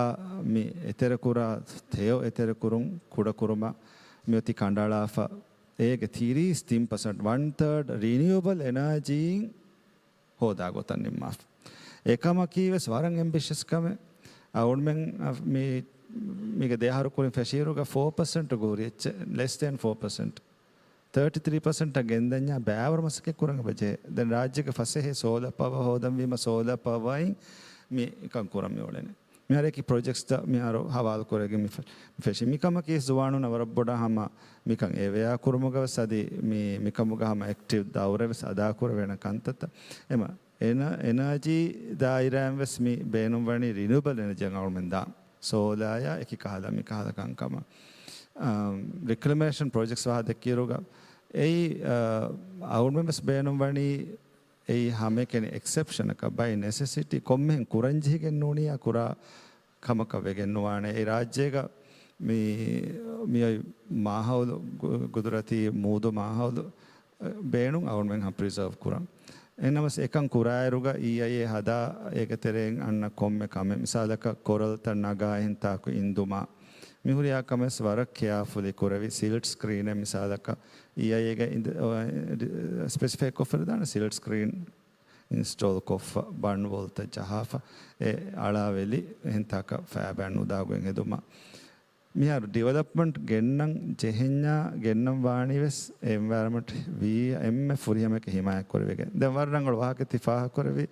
މި އެތެރެ ކުރާ ތެޔޮ އެތެރެ ކުރުން ކުޑަ ކުރުމަށް މިއޮތީ ކަނޑައަޅާފަ. އޭގެ ތިރީސް ތިން ޕަސެންޓް، ވަން ތާޑް ރިނިއުއަބަލް އެނާޖީއިން ހޯދާ ގޮތަށް ނިންމާފަ. އެކަމަކީ ވެސް ވަރަށް އެމްބިޝަސް ކަމެއް. އަޅުމެން މި، މީގެ ދެއަހަރު ކުރިން ފެށިއިރުގަ ފޯ ޕަސެންޓް ގޯރި އެއްޗެއް، ލެސް ދެން ފޯ ޕަސެންޓް. ތާޓީ ތްރީ ޕަސެންޓަށް ގެންދަންޏާ ބައިވަރު މަސައްކަތް ކުރަން އެބަޖެހޭ. ދެން ރާއްޖޭގެ ފަސޭހަ ސޯލާ ޕަވަ ހޯދަންވީމަ ސޯލާ ޕަވައިން މި ކަން ކުރަން މި އުޅެނީ. މިހާރު އެކި ޕްރޮޖެކްޓްސްތައް މިހާރު ހަވާލު ކުރެގެން މި ފެ-، މި ފެށީ. މިކަމަކީ ޒުވާނުންނަށް ވަރަށް ބޮޑަށް ހަމަ މިކަން އެވެއާ ކުރުމުގަ ވެސް އަދި މި، މިކަމުގަ ހަމަ އެކްޓިވް ދައުރެއް ވެސް އަދާ ކުރެވޭނެ ކަންތައްތައް. އެމަ އެނަ-، އެނާޖީ ދާއިރާއިން ވެސް މި ބޭނުންވަނީ ރިނިއުއަބަލް އެނަޖީއަށް އަޅުމެން ދާން. ސޯލާޔާ އެކި ކަހަލަ މި ކަހަލަ ކަންކަމަށް. އަ، ރިކްލަމޭޝަން ޕްރޮޖެކްޓްސް ވާހަކަ ދެއްކިއިރުގަ އެއީ، އަ، އަޅުމެން ވެސް ބޭނުންވަނީ އެއީ ހަމައެކަނި އެކްސެޕްޝަނަކަށް، ބައި ނެސެސިޓީ ކޮންމެހެން ކުރަންޖެހިގެން ނޫނިއްޔާ ކުރާ ކަމަކަށް ވެގެން ނުވާނެ. އެ ރާއްޖޭގަ މި، މިއޮތް މާހައުލު، ގު-، ގުދުރަތީ މޫދު މާހައުލު، އެ، ބޭނުން އަޅުމެން ހަމަ ޕްރިޒާވް ކުރަން. އެހެންނަމަވެސް އެކަން ކުރާއިރުގަ އީއައިއޭ ހަދާ އޭގެ ތެރެއިން އަންނަ ކޮންމެ ކަމެއް، މިސާލަކަށް ކޮރަލްތައް ނަގާ އެހެން ތާކު އިންދުމާ، މި ހުރިހާ ކަމެއް ވެސް ވަރަށް ކެއާފުލީ ކުރެވި، ސިލްޓް ސްކްރީނެއް މިސާލަކަށް އީއައިއޭގެ އިނދ-، އޮ-، އެ، ސްޕެސިފައި ކޮށްފަ ދާނެ ސިލްޓް ސްކްރީން އިންސްޓޯލް ކޮށްފަ، ބަންޑް ވޯލްތައް ޖަހާފަ، އެ އަޅާވެލި އެހެން ތާކަށް ފައިބަން ނުދާގޮތް ހެދުމަށް. މިހާރު ޑިވެލޮޕްމަންޓް ގެންނަން ޖެހެންޏާ ގެންނަން ވާނީ ވެސް އެ އެންވަޔަރަމަންޓް ވީ އެންމެ ފުރިހަމަޔަކަށް ހިމާޔަތް ކުރެވިގެން. ދެން ވަރަށް ރަނގަޅު ވާހަކަ ތި ފާހަގަކުރެއްވި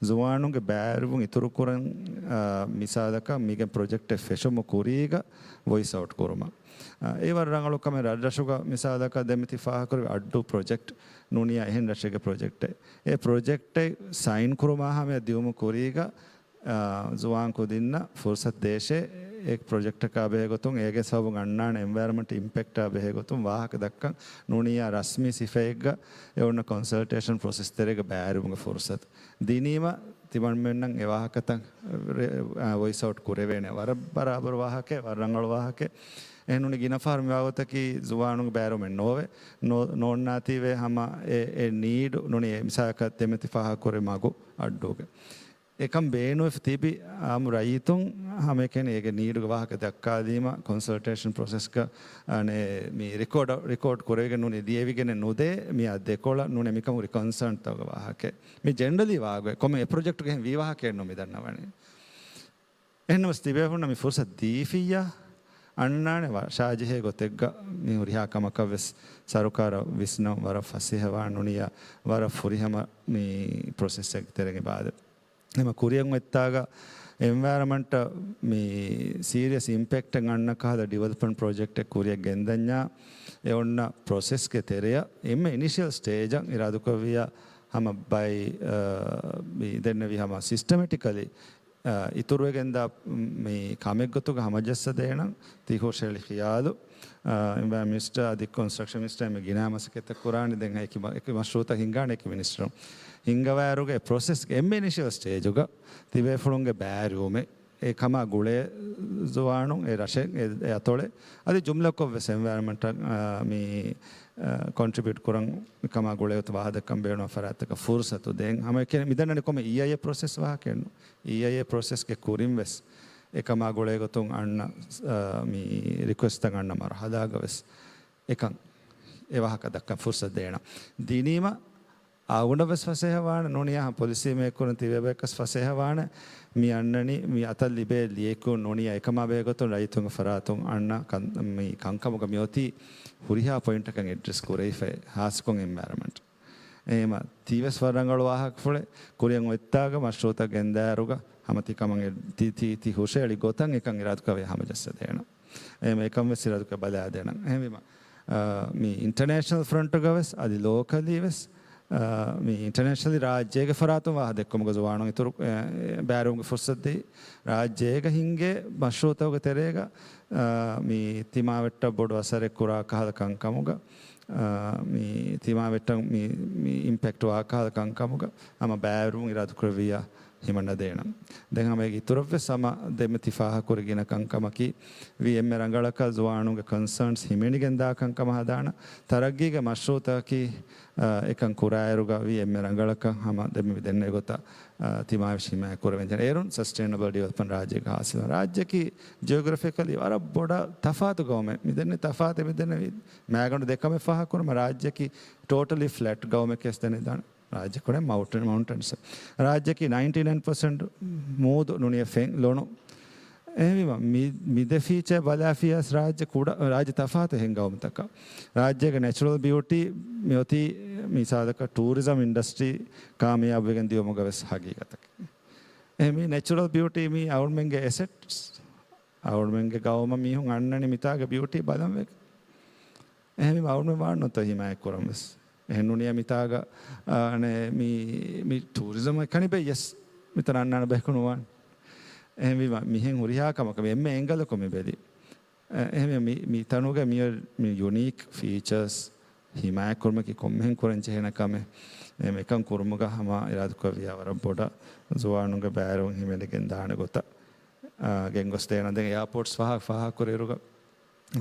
ޒުވާނުންގެ ބައިވެރިވުން އިތުރުކުރަން، އާ، މިސާލަކަށް މީގެ ޕްރޮޖެކްޓެއް ފެށުމު ކުރީގަ ވޮއިސް އައުޓް ކުރުމަށް. އާ، އެ ވަރަށް ރަނގަޅު ކަމެއް. ރަށްރަށުގަ މިސާލަކަށް ދެންމެ ތި ފާހަގަކުރެއްވި އައްޑޫ ޕްރޮޖެކްޓް ނޫނިއްޔާ އެހެން ރަށެއްގެ ޕްރޮޖެކްޓެއް. އެ ޕްރޮޖެކްޓެއް ސައިން ކުރުމާ ހަމަޔަށް ދިއުމު ކުރީގަ އާ، ޒުވާން ކުދިންނަށް ފުރުސަތު ދޭށޭ، އެ ޕްރޮޖެކްޓަކާ ބެހޭގޮތުން، އޭގެ ސަބަބުން އަންނާނެ އެންވަޔަރަމަންޓް އިމްޕެކްޓާ ބެހޭގޮތުން ވާހަކަ ދައްކަން ނޫނިއްޔާ ރަސްމީ ސިފައެއްގަ އެ އޮންނަ ކޮންސަލްޓޭޝަން ޕްރޮސެސް ތެރޭގަ ބައިވެރިވުމުގެ ފުރުސަތު ދިނީމަ، ތިމަންމެންނަށް އެ ވާހަކަތައް ރެ-، އާ، ވޮއިސް އައުޓް ކުރެވޭނެ. ވަރަށް ބަރާބަރު ވާހަކައެއް، ވަރަށް ރަނގަޅު ވާހަކައެއް. އެހެންނޫނީ ގިނަ ފަހަރު މި ވާގޮތަކީ ޒުވާނުންގެ ބައިވެރިވުމެއް ނޯވޭ. ނޯ-، ނޯންނާތީވެ ހަމަ އެ، އެ ނީޑް ނޫނީ އެ މިސާލަކަށް ދެންމެ ތި ފާހަގަކުރި މަގު އައްޑޫގެ. އެކަން ބޭނުންވެފަ ތިބި އާއްމު ރައްޔިތުން ހަމައެކަނި އޭގެ ނީޑުގެ ވާހަކަ ދައްކާލީމަ، ކޮންސަލްޓޭޝަން ޕްރޮސެސްގަ އަނެ މި ރިކޯޑް، ރިކޯޑް ކުރެވިގެން ނޫނީ ލިޔެވިގެނެއް ނުދޭ، މިއާ ދެކޮޅަށް ނޫނީ މިކަމު ރިކޮންސާންތަކުގެ ވާހަކައެއް. މި ޖެންރަލީ ވާގޮތް ކޮމެ އެ ޕްރޮޖެކްޓުގެ ހެން ވީ ވާހަކައެއް ނޫން މި ދަންނަވަނީ. އެހެންނަމަސް ތިބޭފުންނަށް މި ފުރުސަތު ދީފިއްޔާ، އަންނާނެ ވަށާޖެހޭ ގޮތެއްގަ މި ހުރިހާ ކަމަކަށް ވެސް ސަރުކާރަށް ވިސްނަން ވަރަށް ފަސޭހަވާން ނޫނިއްޔާ، ވަރަށް ފުރިހަމަ މި ޕްރޮސެސްއެއްގެ ތެރެއިން އިބާދަ. އެމަ ކުރިއަށް އޮތްތާގަ އެންވަޔަރަމަންޓަށް މި ސީރިއަސް އިމްޕެކްޓެއް އަންނަ ކަހަލަ ޑިވެލޮޕްމަންޓް ޕްރޮޖެކްޓެއް ކުރިއަށް ގެންދަންޏާ، އެ އޮންނަ ޕްރޮސެސްގެ ތެރެއަށް އެންމެ އިނިޝިއަލް ސްޓޭޖަށް އިރާދަކުރެއްވިއްޔާ ހަމަ ބައި، އާ، މި ދެންނެވި ހަމަ ސިސްޓަމެޓިކަލީ، އާ، އިތުރުވެގެންދާ މި ކަމެއްގޮތުގަ ހަމަޖައްސަދޭނަން ތި ހުށަހެޅި ޚިޔާލު، އާ، އެންވަޔަރ މިނިސްޓަރ އަދި ކޮންސްޓްރަކްޝަން މިނިސްޓަރ އެންމެ ގިނަ މަސައްކަތްތައް ކުރާނެ. ދެން އެކި މަ-، އެކި މަޝްރޫއުތައް ހިންގާނެ އެކި މިނިސްޓަރު ހިންގަވާއިރުގަ އެ ޕްރޮސެސްގެ އެންމެ އިނިޝިއަލް ސްޓޭޖުގަ ތިބޭފުޅުންގެ ބައިވެރިވުމެއް އެ ކަމާ ގުޅޭ ޒުވާނުން އެ ރަށެއް އެ، އެ އަތޮޅެއް އަދި ޖުމްލަކޮށް ވެސް އެންވަޔަރަމަންޓަށް، އާ، މި، އާ، ކޮންޓްރިބިއުޓް ކުރަން މި ކަމާ ގުޅޭ ގޮތަށް ވާހަކަ ދައްކަން ބޭނުން ފަރާތްތަކަށް ފުރުސަތު ދޭން. ހަމަ އެކެން މި ދަންނަނީ ކޮމެ އީއައިއޭ ޕްރޮސެސް ވާހަކައެއްނު. އީއައިއޭ ޕްރޮސެސްގެ ކުރިން ވެސް އެކަމާ ގުޅޭ ގޮތުން އަންނަ، އާ، މި ރިކުއެސްޓްތައް އަންނަ މަރުހަލާގަ ވެސް އެކަން އެ ވާހަކަ ދައްކަން ފުރުސަތު ދޭނަން. ދިނީމަ އަޅުގަނޑަށް ވެސް ފަސޭހަވާނެ ނޫނިއްޔާ ހަމަ ޕޮލިސީ މޭކަރުން ތިބޭބަޔަކަސް ފަސޭހަވާނެ. މި އަންނަނީ މި އަތަށް ލިބޭ ލިޔެކު ނޫނިއްޔާ އެކަމާ ބެހޭގޮތުން ރައްޔިތުންގެ ފަރާތުން އަންނަ ކަން-، މި ކަންކަމުގަ މިއޮތީ ހުރިހާ ޕޮއިންޓަކަށް އެޑްރެސް ކުރެވިފައި ހާއްސަކޮށް އެންވަޔަރަމަންޓް. އެހެމަ ތީވެސް ވަރަށް ރަނގަޅު ވާހަކަފުޅެއް ކުރިއަށް އޮތްތާގަ މަޝްރޫއުތައް ގެންދާއިރުގަ ހަމަ ތި ކަމަށް އެ-، ތި، ތި، ތި ހުށައެޅި ގޮތަށް އެކަން އިރާދަކުރެއްވިއްޔާ ހަމަޖައްސަދޭނަން. އެހެމަ އެކަން ވެސް އިރާދަކުރެއްވިއްޔާ ބަލާދޭނަން. އެހެންވީމަ، އާ، މި އިންޓަރނޭޝަނަލް ފްރޮންޓުގަ ވެސް އަދި ލޯކަލީ ވެސް، އާ، މި އިންޓަރނޭޝަނަލީ ރާއްޖޭގެ ފަރާތުން ވާހަކަ ދެއްކުމުގަ ޒުވާނުން އިތުރު، އެ، ބައިވެރިވުމުގެ ފުރުސަތު ދީ، ރާއްޖޭގަ ހިންގޭ މަޝްރޫއުތަކުގެ ތެރޭގަ، އާ، މި ތިމާވެއްޓަށް ބޮޑު އަސަރެއް ކުރާ ކަހަލަ ކަންކަމުގަ، އާ، މި ތިމާވެއްޓަށް މި، މި އިމްޕެކްޓް ވާ ކަހަލަ ކަންކަމުގަ ހަމަ ބައިވެރިވުން އިރާދަކުރެއްވިއްޔާ ހިމަނަދޭނަން. ދެން ހަމަ އޭގެ އިތުރަށްވެސް ހަމަ ދެންމެ ތި ފާހަގަކުރި ގިނަ ކަންކަމަކީ ވީ އެންމެ ރަނގަޅަކަށް ޒުވާނުންގެ ކޮންސާންސް ހިމެނިގެން ދާ ކަންކަމަށް ހަދާނަ ތަރައްގީގެ މަޝްރޫއުތަކަކީ، އާ، އެކަން ކުރާއިރުގަ ވީ އެންމެ ރަނގަޅަކަށް ހަމަ ދެންމެ މި ދެންނެވި ގޮތަށް، އާ، ތިމާވެސް ހިމާޔަތް ކުރެވެން ޖެހޭ. އޭރުން ސަސްޓެއިނަބަލް ޑިވެލޮޕްމަންޓް ރާއްޖޭގެ ހާސިލް ރާއްޖެކީ ޖިއޮގްރަފިކަލީ ވަރަށް ބޮޑަށް ތަފާތު ގައުމެއް. މި ދެންނެވި ތަފާތެއް މި ދެންނެވި މައިގަނޑު ދެ ކަމެއް ފާހަގަކުރުމަށް ރާއްޖެކީ ޓޯޓަލީ ފްލެޓް ގައުމެކޭ ވެސް ދެނެދާނެ. ރާއްޖެ ކުރެ މައުންޓެން، މައުންޓެންސް. ރާއްޖެކީ ނައިންޓީ ނައިން ޕަސެންޓް މޫދު ނޫނިއްޔާ ފެން ލޮނު. އެހެންވީމަ، މި، މި ދެ ފީޗާ ބަލާފިޔަސް ރާއްޖެ ކުޑަ، ރާއްޖެ ތަފާތު އެހެން ގައުމުތަކަށް. ރާއްޖޭގެ ނެޗުރަލް ބިއުޓީ މިއޮތީ މިސާލަކަށް ޓޫރިޒަމް އިންޑަސްޓްރީ ކާމިޔާބުވެގެން ދިޔުމުގަ ވެސް ހަގީގަތަކީ. އެހެން މި ނެޗުރަލް ބިއުޓީ މީ އަޅުމެންގެ އެސެޓްސް. އަޅުމެންގެ ގައުމަށް މީހުން އަންނަނީ މިތާގެ ބިއުޓީ ބަލަން ވެގެން. އެހެންވީމަ އަޅުމެން ވާން ނުތަ ހިމާޔަތް ކުރަން ވެސް. އެހެން ނޫނިއްޔާ މިތާގަ، އާ، އަނެއް މި، މި ޓޫރިޒަމް އެކަނި ބެއްޔަސް މިތަނަށް އަންނާނެ ބަޔަކު ނުވާނެ. އެހެންވީމަ މިހެން ހުރިހާ ކަމަކަށް މި އެންމެ އެންގަލަކު މި ބެލި. އެ، އެހެންވީމަ މި، މި ތަނުގަ މި، މި ޔުނީކް ފީޗާސް ހިމާޔަތް ކުރުމަކީ ކޮންމެހެން ކުރަން ޖެހޭނެ ކަމެއް. އެ، އެކަން ކުރުމުގަ ހަމަ އިރާދަކުރެއްވިއްޔާ ވަރަށް ބޮޑަށް ޒުވާނުންގެ ބައިވެރިވުން ހިމެނިގެން ދާނެ ގޮތަށް، އާ، ގެންގޮސްދޭނަން. ދެން އެއާޕޯޓްސް ފާހަގަ، ފާހަގަކުރިއިރުގަ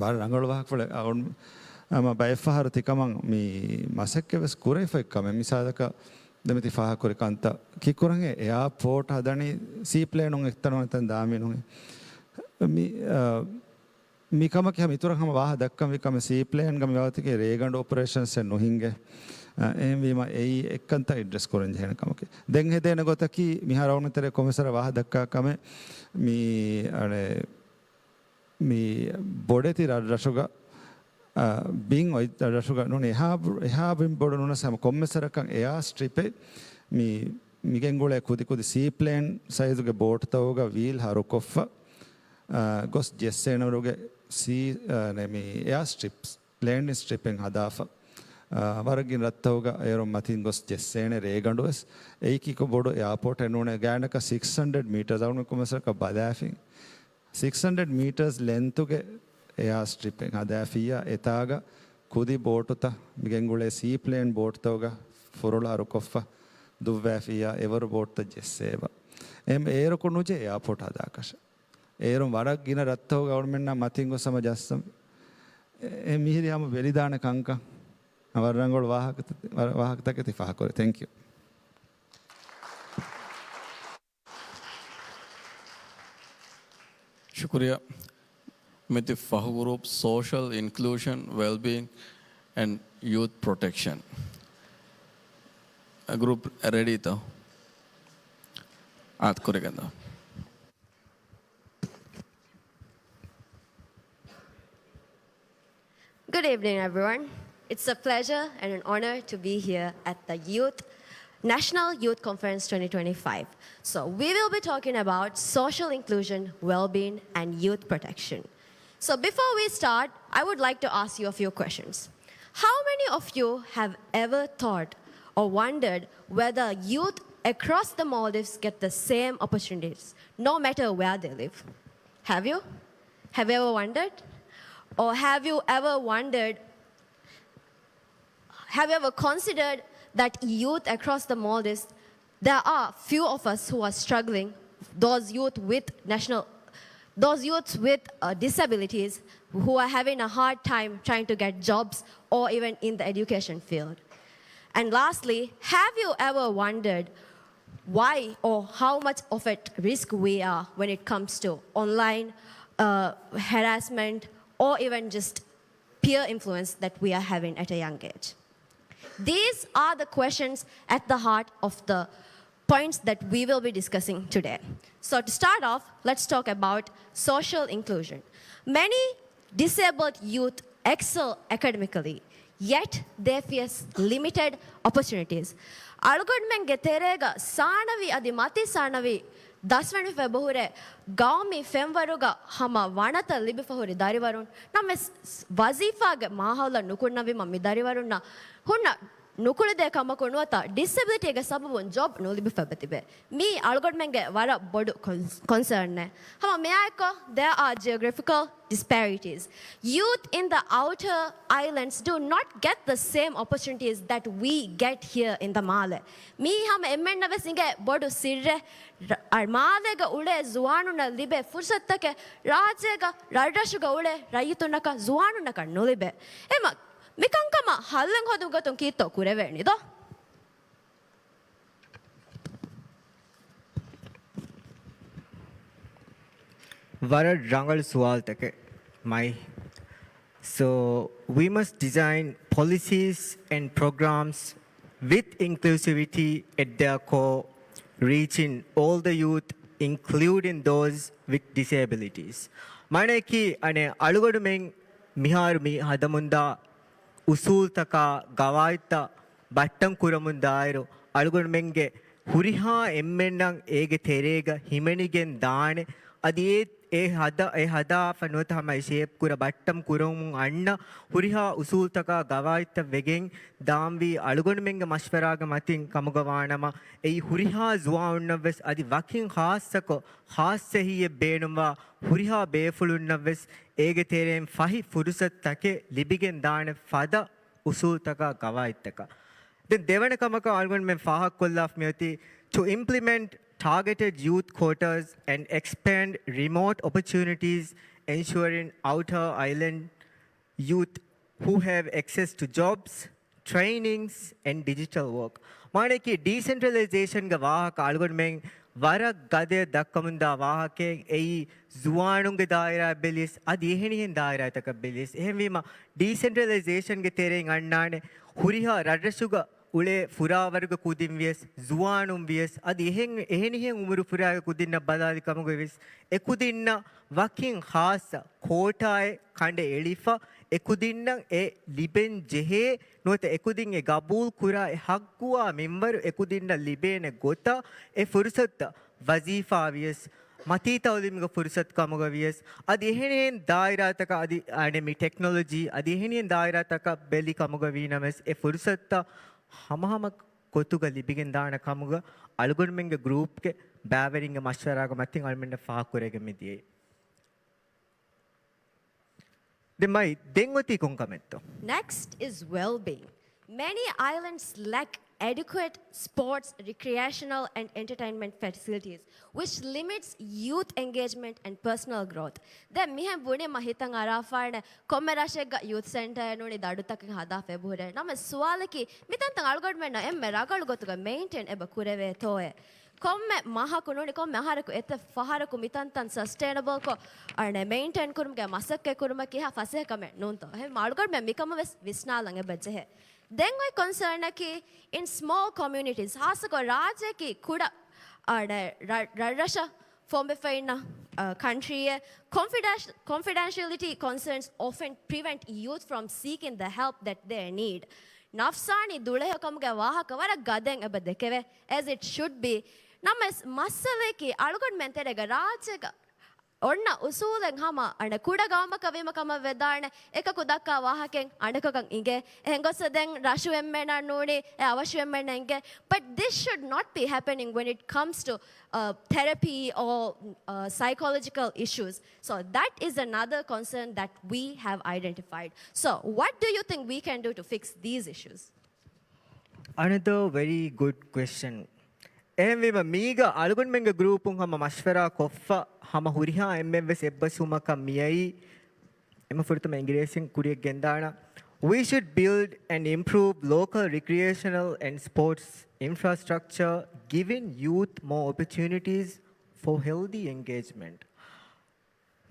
ވަރަށް ރަނގަޅު ވާހަކަފުޅެއް. އަ، އޮން-، ހަމަ ބައެއްފަހަރު ތިކަމަށް މި މަސައްކަތް ވެސް ކުރެވިފައި ކަމެއް. މިސާލަކަށް ދެންމެ ތި ފާހަގަކުރި ކަންތައް ކީއްކުރަން އެ އެއާޕޯޓް ހަދަނީ ސީޕްލޭނުން އެތަނުން އެތަން ދާންވީނު. މި، އަ، މިކަމަކީ ހަމަ އިތުރަށް ހަމަ ވާހަ ދައްކަންވީ ކަމެއް ސީޕްލޭންގަ މި ވާތަކެއް ރޭގަނޑު އޮޕަރޭޝަންސްއެއް ނުހިނގޭ. އަ، އެހެންވީމަ އެއީ އެއްކަންތައް އެޑްރެސް ކުރަން ޖެހޭނެ ކަމަކީ. ދެން ހެދޭނެ ގޮތަކީ މިހާރު އަޅުގަނޑު ތެރޭ ކޮންމެސް ވަރަށް ވާހަ ދައްކާ ކަމެއް މި، އަނެއް، މި ބޮޑެތި ރަށްރަށުގަ، އަ، ބިން އޮތް ރަށުގަ ނޫނީ އެހާ، އެހާ ބިން ބޮޑު ނޫނަސް ހަމަ ކޮންމެސް ވަރަކަށް އެއާ ސްޓްރިޕެއް މި، މިގެންގުޅޭ ކުދި ކުދި ސީޕްލޭން ސައިޒުގެ ބޯޓުތަކުގަ ވީލް ހަރުކޮށްފަ، އަ، ގޮސް ޖެއްސޭނެވަރުގެ ސީ-، އަ، ނެ، މި އެއާ ސްޓްރިޕްސް، ލޭންޑިން ސްޓްރިޕެއް ހަދާފަ. އަ، ވަރަށް ގިނަ ރަށްތަކުގަ އޭރުން މަތިން ގޮސް ޖެއްސޭނެ ރޭގަނޑުވެސް. އެއީކީ ކޮށް ބޮޑު އެއާޕޯޓެއް ނޫނޭ. ގާތްގަނޑަކަށް ސިކްސް ހަންޑްރެޑް މީޓަރސް އަޅުގަނޑު ކޮންމެސް ވަރަކަށް ބަލާފިން. ސިކްސް ހަންޑްރެޑް މީޓަރސް ލެންތުގެ އެއާ ސްޓްރިޕެއް ހަދާފިއްޔާ އެތާގަ ކުދި ބޯޓުތައް މިގެންގުޅޭ ސީޕްލޭން ބޯޓުތަކުގަ ފުރޮޅު ހަރުކޮށްފަ ދުއްވާފިއްޔާ އެވަރު ބޯޓުތައް ޖެއްސޭބަ. އެހެން އޭރަކު ނުޖެހޭ އެއާޕޯޓް ހަދާކަށެއް. އޭރުން ވަރަށް ގިނަ ރަށްތަކުގަ އަޅުމެންނާ މަތިން ގޮސް ހަމަ ޖައްސަން. އެ، އެ މިހިރީ ހަމަ ވެލިދާނެ ކަންކަން. ވަރަށް ރަނގަޅު ވާހަކަ، ވާހަކަތަކެއް ތި ފާހަގަކުރޭ. ތެންކް ޔޫ. ކުރިއަށް މިތި ފަހު ގްރޫޕް، social inclusion, well-being and youth protection. އަ، ގްރޫޕް ރެޑީތޯ؟ އާދެ، ކުރިގަންނަ. Good evening, everyone. It's a pleasure and an honor to be here at the Youth, National Youth Conference twenty twenty-five. So, we will be talking about social inclusion, well-being, and youth protection. So, before we start, I would like to ask you a few questions. How many of you have ever thought or wondered whether youth across the Maldives get the same opportunities, no matter where they live? Have you? Have you ever wondered? Or have you ever wondered, have you ever considered that youth across the Maldives, there are few of us who are struggling, those youth with national, those youths with, uh, disabilities who are having a hard time trying to get jobs or even in the education field? And lastly, have you ever wondered why or how much of at risk we are when it comes to online, uh, harassment or even just peer influence that we are having at a young age? These are the questions at the heart of the points that we will be discussing today. So, to start off, let's talk about social inclusion. Many disabled youth excel academically, yet they face limited opportunities. އަޅުގަނޑުމެންގެ ތެރޭގަ ސާނަވީ އަދި މަތި ސާނަވީ ދަސްވެނިފަ އެބަހުރޭ ގައުމީ ފެންވަރުގަ ހަމަ ވަނަތައް ލިބިފަ ހުރި ދަރިވަރުން. ނަމަވެސް، ވަޒީފާގެ މާހައުލަށް ނުކުންނަވީމަ މި ދަރިވަރުންނަށް ހުންނަ ނުކުޅެދޭ ކަމަކު ނުވަތަ ޑިސެބިލިޓީގެ ސަބަބުން ޖޮބް ނުލިބިފައިބަ ތިބޭ. މީ އަޅުގަނޑުމެންގެ ވަރަށް ބޮޑު ކޮން-، ކޮންސާނެއް. ހަމަ މިއާއެކު، there are geographical disparities. Youth in the outer islands do not get the same opportunities that we get here in the މާލެ. މީ ހަމަ އެންމެންނަށް ވެސް އިނގޭ ބޮޑު ސިއްރެއް. ރ-، އަ، މާލޭގަ އުޅޭ ޒުވާނުންނަށް ލިބޭ ފުރުސަތުތަކެއް ރާއްޖޭގަ ރަށްރަށުގަ އުޅޭ ރައްޔިތުންނަކަށް ޒުވާނުންނަކަށް ނުލިބޭ. އެމަ މިކަންކަމަށް ހައްލެއް ހޯދުމުގެ ގޮތުން ކީއްތޯ ކުރެވޭނީ ދޯ؟ ވަރަށް ރަނގަޅު ސުވާލުތަކެއް މައި. So, we must design policies and programs with inclusivity at their core, reaching all the youth, including those with disabilities. މާނައަކީ، އަނެއް އަޅުގަނޑުމެން މިހާރު މި ހަދަމުންދާ އުސޫލްތަކާ ގަވާއިދުތައް ބައްޓަން ކުރަމުން ދާއިރު، އަޅުގަނޑުމެންގެ ހުރިހާ އެންމެންނަށް އޭގެ ތެރޭގަ ހިމެނިގެން ދާނެ. އަދި އެ، އެ ހަދާ، އެ ހަދާފަ ނުވަތަ ހަމަ އެ ޝޭޕް ކުރަ ބައްޓަން ކުރަމުން އަންނަ ހުރިހާ އުސޫލްތަކާ ގަވާއިދުތައް ވެގެން ދާންވީ އަޅުގަނޑުމެންގެ މަޝްވަރާގެ މަތިން ކަމުގަ ވާނަމަ، އެއީ ހުރިހާ ޒުވާނުންނަށްވެސް އަދި ވަކިން ޚާއްޞަކޮށް، ޚާއްޞަ އެހީއެއް ބޭނުންވާ ހުރިހާ ބޭފުޅުންނަށްވެސް އޭގެ ތެރެއިން ފަހި ފުރުސަތުތަކެއް ލިބިގެން ދާނެ ފަދަ އުސޫލްތަކާ ގަވާއިދުތަކާ. ދެން ދެވަނަ ކަމަކަށް އަޅުގަނޑުމެން ފާހަގަކޮށްލާފަ މިއޮތީ to implement targeted youth quotas and expand remote opportunities, ensuring outer island youth who have access to jobs, trainings and digital work. މާނައަކީ ޑީސެންޓްރަލައިޒޭޝަންގެ ވާހަކަ އަޅުގަނޑުމެން ވަރަށް ގަދަޔަށް ދައްކަމުންދާ ވާހަކައެއް. އެއީ ޒުވާނުންގެ ދާއިރާއަށް ބެލިޔަސް އަދި އެހެނިހެން ދާއިރާތަކަށް ބެލިޔަސް. އެހެންވީމަ ޑީސެންޓްރަލައިޒޭޝަންގެ ތެރެއިން އަންނާނެ ހުރިހާ ރަށްރަށުގަ އުޅޭ ފުރާވަރުގެ ކުދިން ވިޔަސް، ޒުވާނުން ވިޔަސް، އަދި އެހެން، އެހެނިހެން އުމުރު ފުރާގެ ކުދިންނަށް ބަލާލި ކަމުގައި ވިޔަސް، އެ ކުދިންނަށް ވަކިން ޚާއްޞަ ކޯޓާއެއް ކަނޑައެޅިފަ، އެ ކުދިންނަށް އެ ލިބެން ޖެހޭ ނުވަތަ އެ ކުދިން އެ ގަބޫލު ކުރާ އެ ހައްގުވާ މިންވަރު އެ ކުދިންނަށް ލިބޭނެ ގޮތަށް އެ ފުރުސަތުތައް ވަޒީފާ ވިޔަސް، މަތީ ތައުލީމުގެ ފުރުސަތު ކަމުގަ ވިޔަސް، އަދި އެހެނިހެން ދާއިރާތަކަށް އަދި އަނެއް މި ޓެކްނޮލޮޖީ އަދި އެހެނިހެން ދާއިރާތަކަށް ބެލި ކަމުގަ ވީނަމަވެސް، އެ ފުރުސަތުތައް ހަމަހަމަ ގޮތުގަ ލިބިގެން ދާނެ ކަމުގަ އަޅުގަނޑުމެންގެ ގްރޫޕްގެ ބައިވެރިންގެ މަޝްވަރާގެ މަތިން އަޅުމެންނަށް ފާހަގަކުރެވިގެން މިދިޔައީ. ދެން މައި، ދެން އޮތީ ކޮން ކަމެއްތޯ؟ Next is well-being. Many islands lack adequate sports, recreational and entertainment facilities, which limits youth engagement and personal growth. ދެން މިހެން ބުނީމަ ހިތަށް އަރާފާނެ ކޮންމެ ރަށެއްގަ ޔޫތު ސެންޓަރެއް ނޫނީ ދަޑުތަކެއް ހަދާފަ އެބަހުރޭ. ނަމަވެސް ސުވާލަކީ މިތަންތަން އަޅުގަނޑުމެންނަށް އެންމެ ރަގަޅު ގޮތުގަ މެއިންޓެއިން އެބަ ކުރެވޭތޯއޭ؟ ކޮންމެ މަހަކު ނޫނީ، ކޮންމެ އަހަރަކު އެތައް ފަހަރަކު މިތަންތަން ސަސްޓެއިނަބަލްކޮށް، އަނެ، މެއިންޓެއިން ކުރުމުގެ މަސައްކަތް ކުރުމަކީ އެހާ ފަސޭހަ ކަމެއް ނޫންތޯ؟ އެހެން އަޅުގަނޑުމެން މިކަމަށް ވެސް ވިސްނާލަން އެބަ ޖެހޭ. ދެން އޮތް ކޮންސާނަކީ، in small communities، ހާއްސަކޮށް ރާއްޖެއަކީ ކުޑަ، އަނެ، ރަށް، ރަށްރަށަށް ފޮނބިފައިންނަ، އަ، ކަންޓްރީއެއް، confidential-، confidentiality concerns often prevent youth from seeking the help that they need. ނަފްސާނީ ދުޅަހެޔޮކަމުގެ ވާހަކަ ވަރަށް ގަދައިން އެބަ ދެކެވޭ، as it should be. ނަމަވެސް މައްސަލައަކީ އަޅުގަނޑުމެން ތެރޭގަ ރާއްޖޭގަ އޮންނަ އުސޫލެއް ހަމަ އަނެ ކުޑަ ގައުމަކަށް ވީމަ ކަމަށް ވެދާނެ، އެކަކު ދައްކާ ވާހަކައެއް އަނެކަކަށް އިނގޭ. އެހެން ގޮސް ދެން ރަށު އެންމެނަށް ނޫނީ އެ އަވަށު އެންމެނަށް އިނގޭ. But this should not be happening when it comes to, uh, therapy or, uh, psychological issues. So that is another concern that we have identified. So what do you think we can do to fix these issues? Another very good question. އެހެންވީމަ، މީގަ އަޅުގަނޑުމެންގެ ގްރޫޕުން ހަމަ މަޝްވަރާ ކޮށްފަ ހަމަ ހުރިހާ އެންމެން ވެސް އެއްބަސްވުމަކަށް މިއައީ، އެމަ ފުރަތަމަ އިނގިރޭސިން ކުރިއަށް ގެންދާނަ، We should build and improve local recreational and sports infrastructure, giving youth more opportunities for healthy engagement.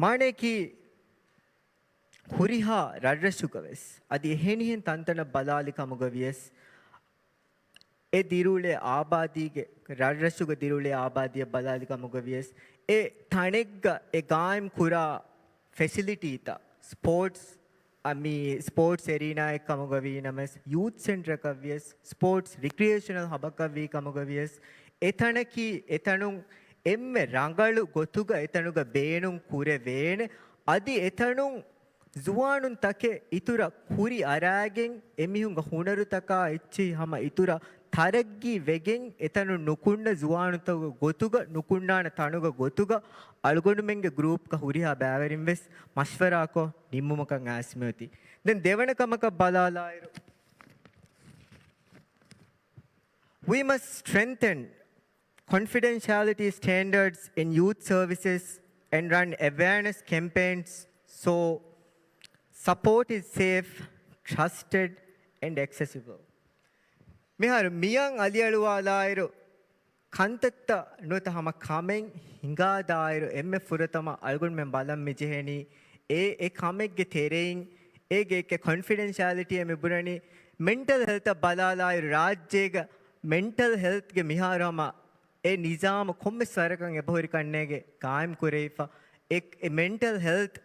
މާނައަކީ، ހުރިހާ ރަށްރަށުގަ ވެސް އަދި އެހެނިހެން ތަންތަނަށް ބަލާލި ކަމުގަ ވިޔަސް، އެ ދިރިއުޅޭ އާބާދީގެ، ރަށްރަށުގަ ދިރިއުޅޭ އާބާދީއަށް ބަލާލި ކަމުގަ ވިޔަސް، އެ ތަނެއްގަ އެ ގާއިމް ކުރާ ފެސިލިޓީތައް، ސްޕޯޓްސް، އަ، މި ސްޕޯޓްސް އެރީނާއެއް ކަމުގަ ވީނަމަވެސް، ޔޫތް ސެންޓަރަކަށް ވިޔަސް، ސްޕޯޓްސް ރިކްރިއޭޝަނަލް ހަބަކަށް ވީ ކަމުގަ ވިޔަސް، އެތަނަކީ، އެތަނުން އެންމެ ރަނގަޅު ގޮތުގަ އެތަނުގަ ބޭނުން ކުރެވޭނެ. އަދި އެތަނުން ޒުވާނުން ތަކެއް އިތުރަށް ކުރި އަރާގެން، އެމީހުންގެ ހުނަރުތަކާ އެއްޗެހި ހަމަ އިތުރަށް ތަރައްގީ ވެގެން، އެތަނުން ނުކުންނަ ޒުވާނުންތަކުގެ ގޮތުގަ، ނުކުންނާނެ ތަނުގެ ގޮތުގަ، އަޅުގަނޑުމެންގެ ގްރޫޕްގަ ހުރިހާ ބައިވެރިން ވެސް މަޝްވަރާކޮށް ނިންމުމަކަށް އާސްމިއޮތީ. ދެން ދެވަނަ ކަމަކަށް ބަލާލާއިރު، We must strengthen confidentiality standards in youth services and run awareness campaigns so support is safe, trusted, and accessible. މިހާރު މިއަށް އަލިއަޅުވާލާއިރު، ކަންތައްތައް ނުވަތަ ހަމަ ކަމެއް ހިނގާދާއިރު، އެންމެ ފުރަތަމަ އަޅުގަނޑުމެން ބަލަން މި ޖެހެނީ، އެ، އެ ކަމެއްގެ ތެރެއިން އޭގެ ކޮންފިޑެންޝިއަލިޓީއެއް މި ބުނަނީ، މެންޓަލް ހެލްތަށް ބަލާލާއިރު، ރާއްޖޭގަ މެންޓަލް ހެލްތްގެ މިހާރު ހަމަ އެ ނިޒާމު ކޮންމެސް ވަރަކަށް އެބަހުރި ކަންނޭގެ ގާއިމް ކުރެވިފަ، އެ، އެ މެންޓަލް ހެލްތް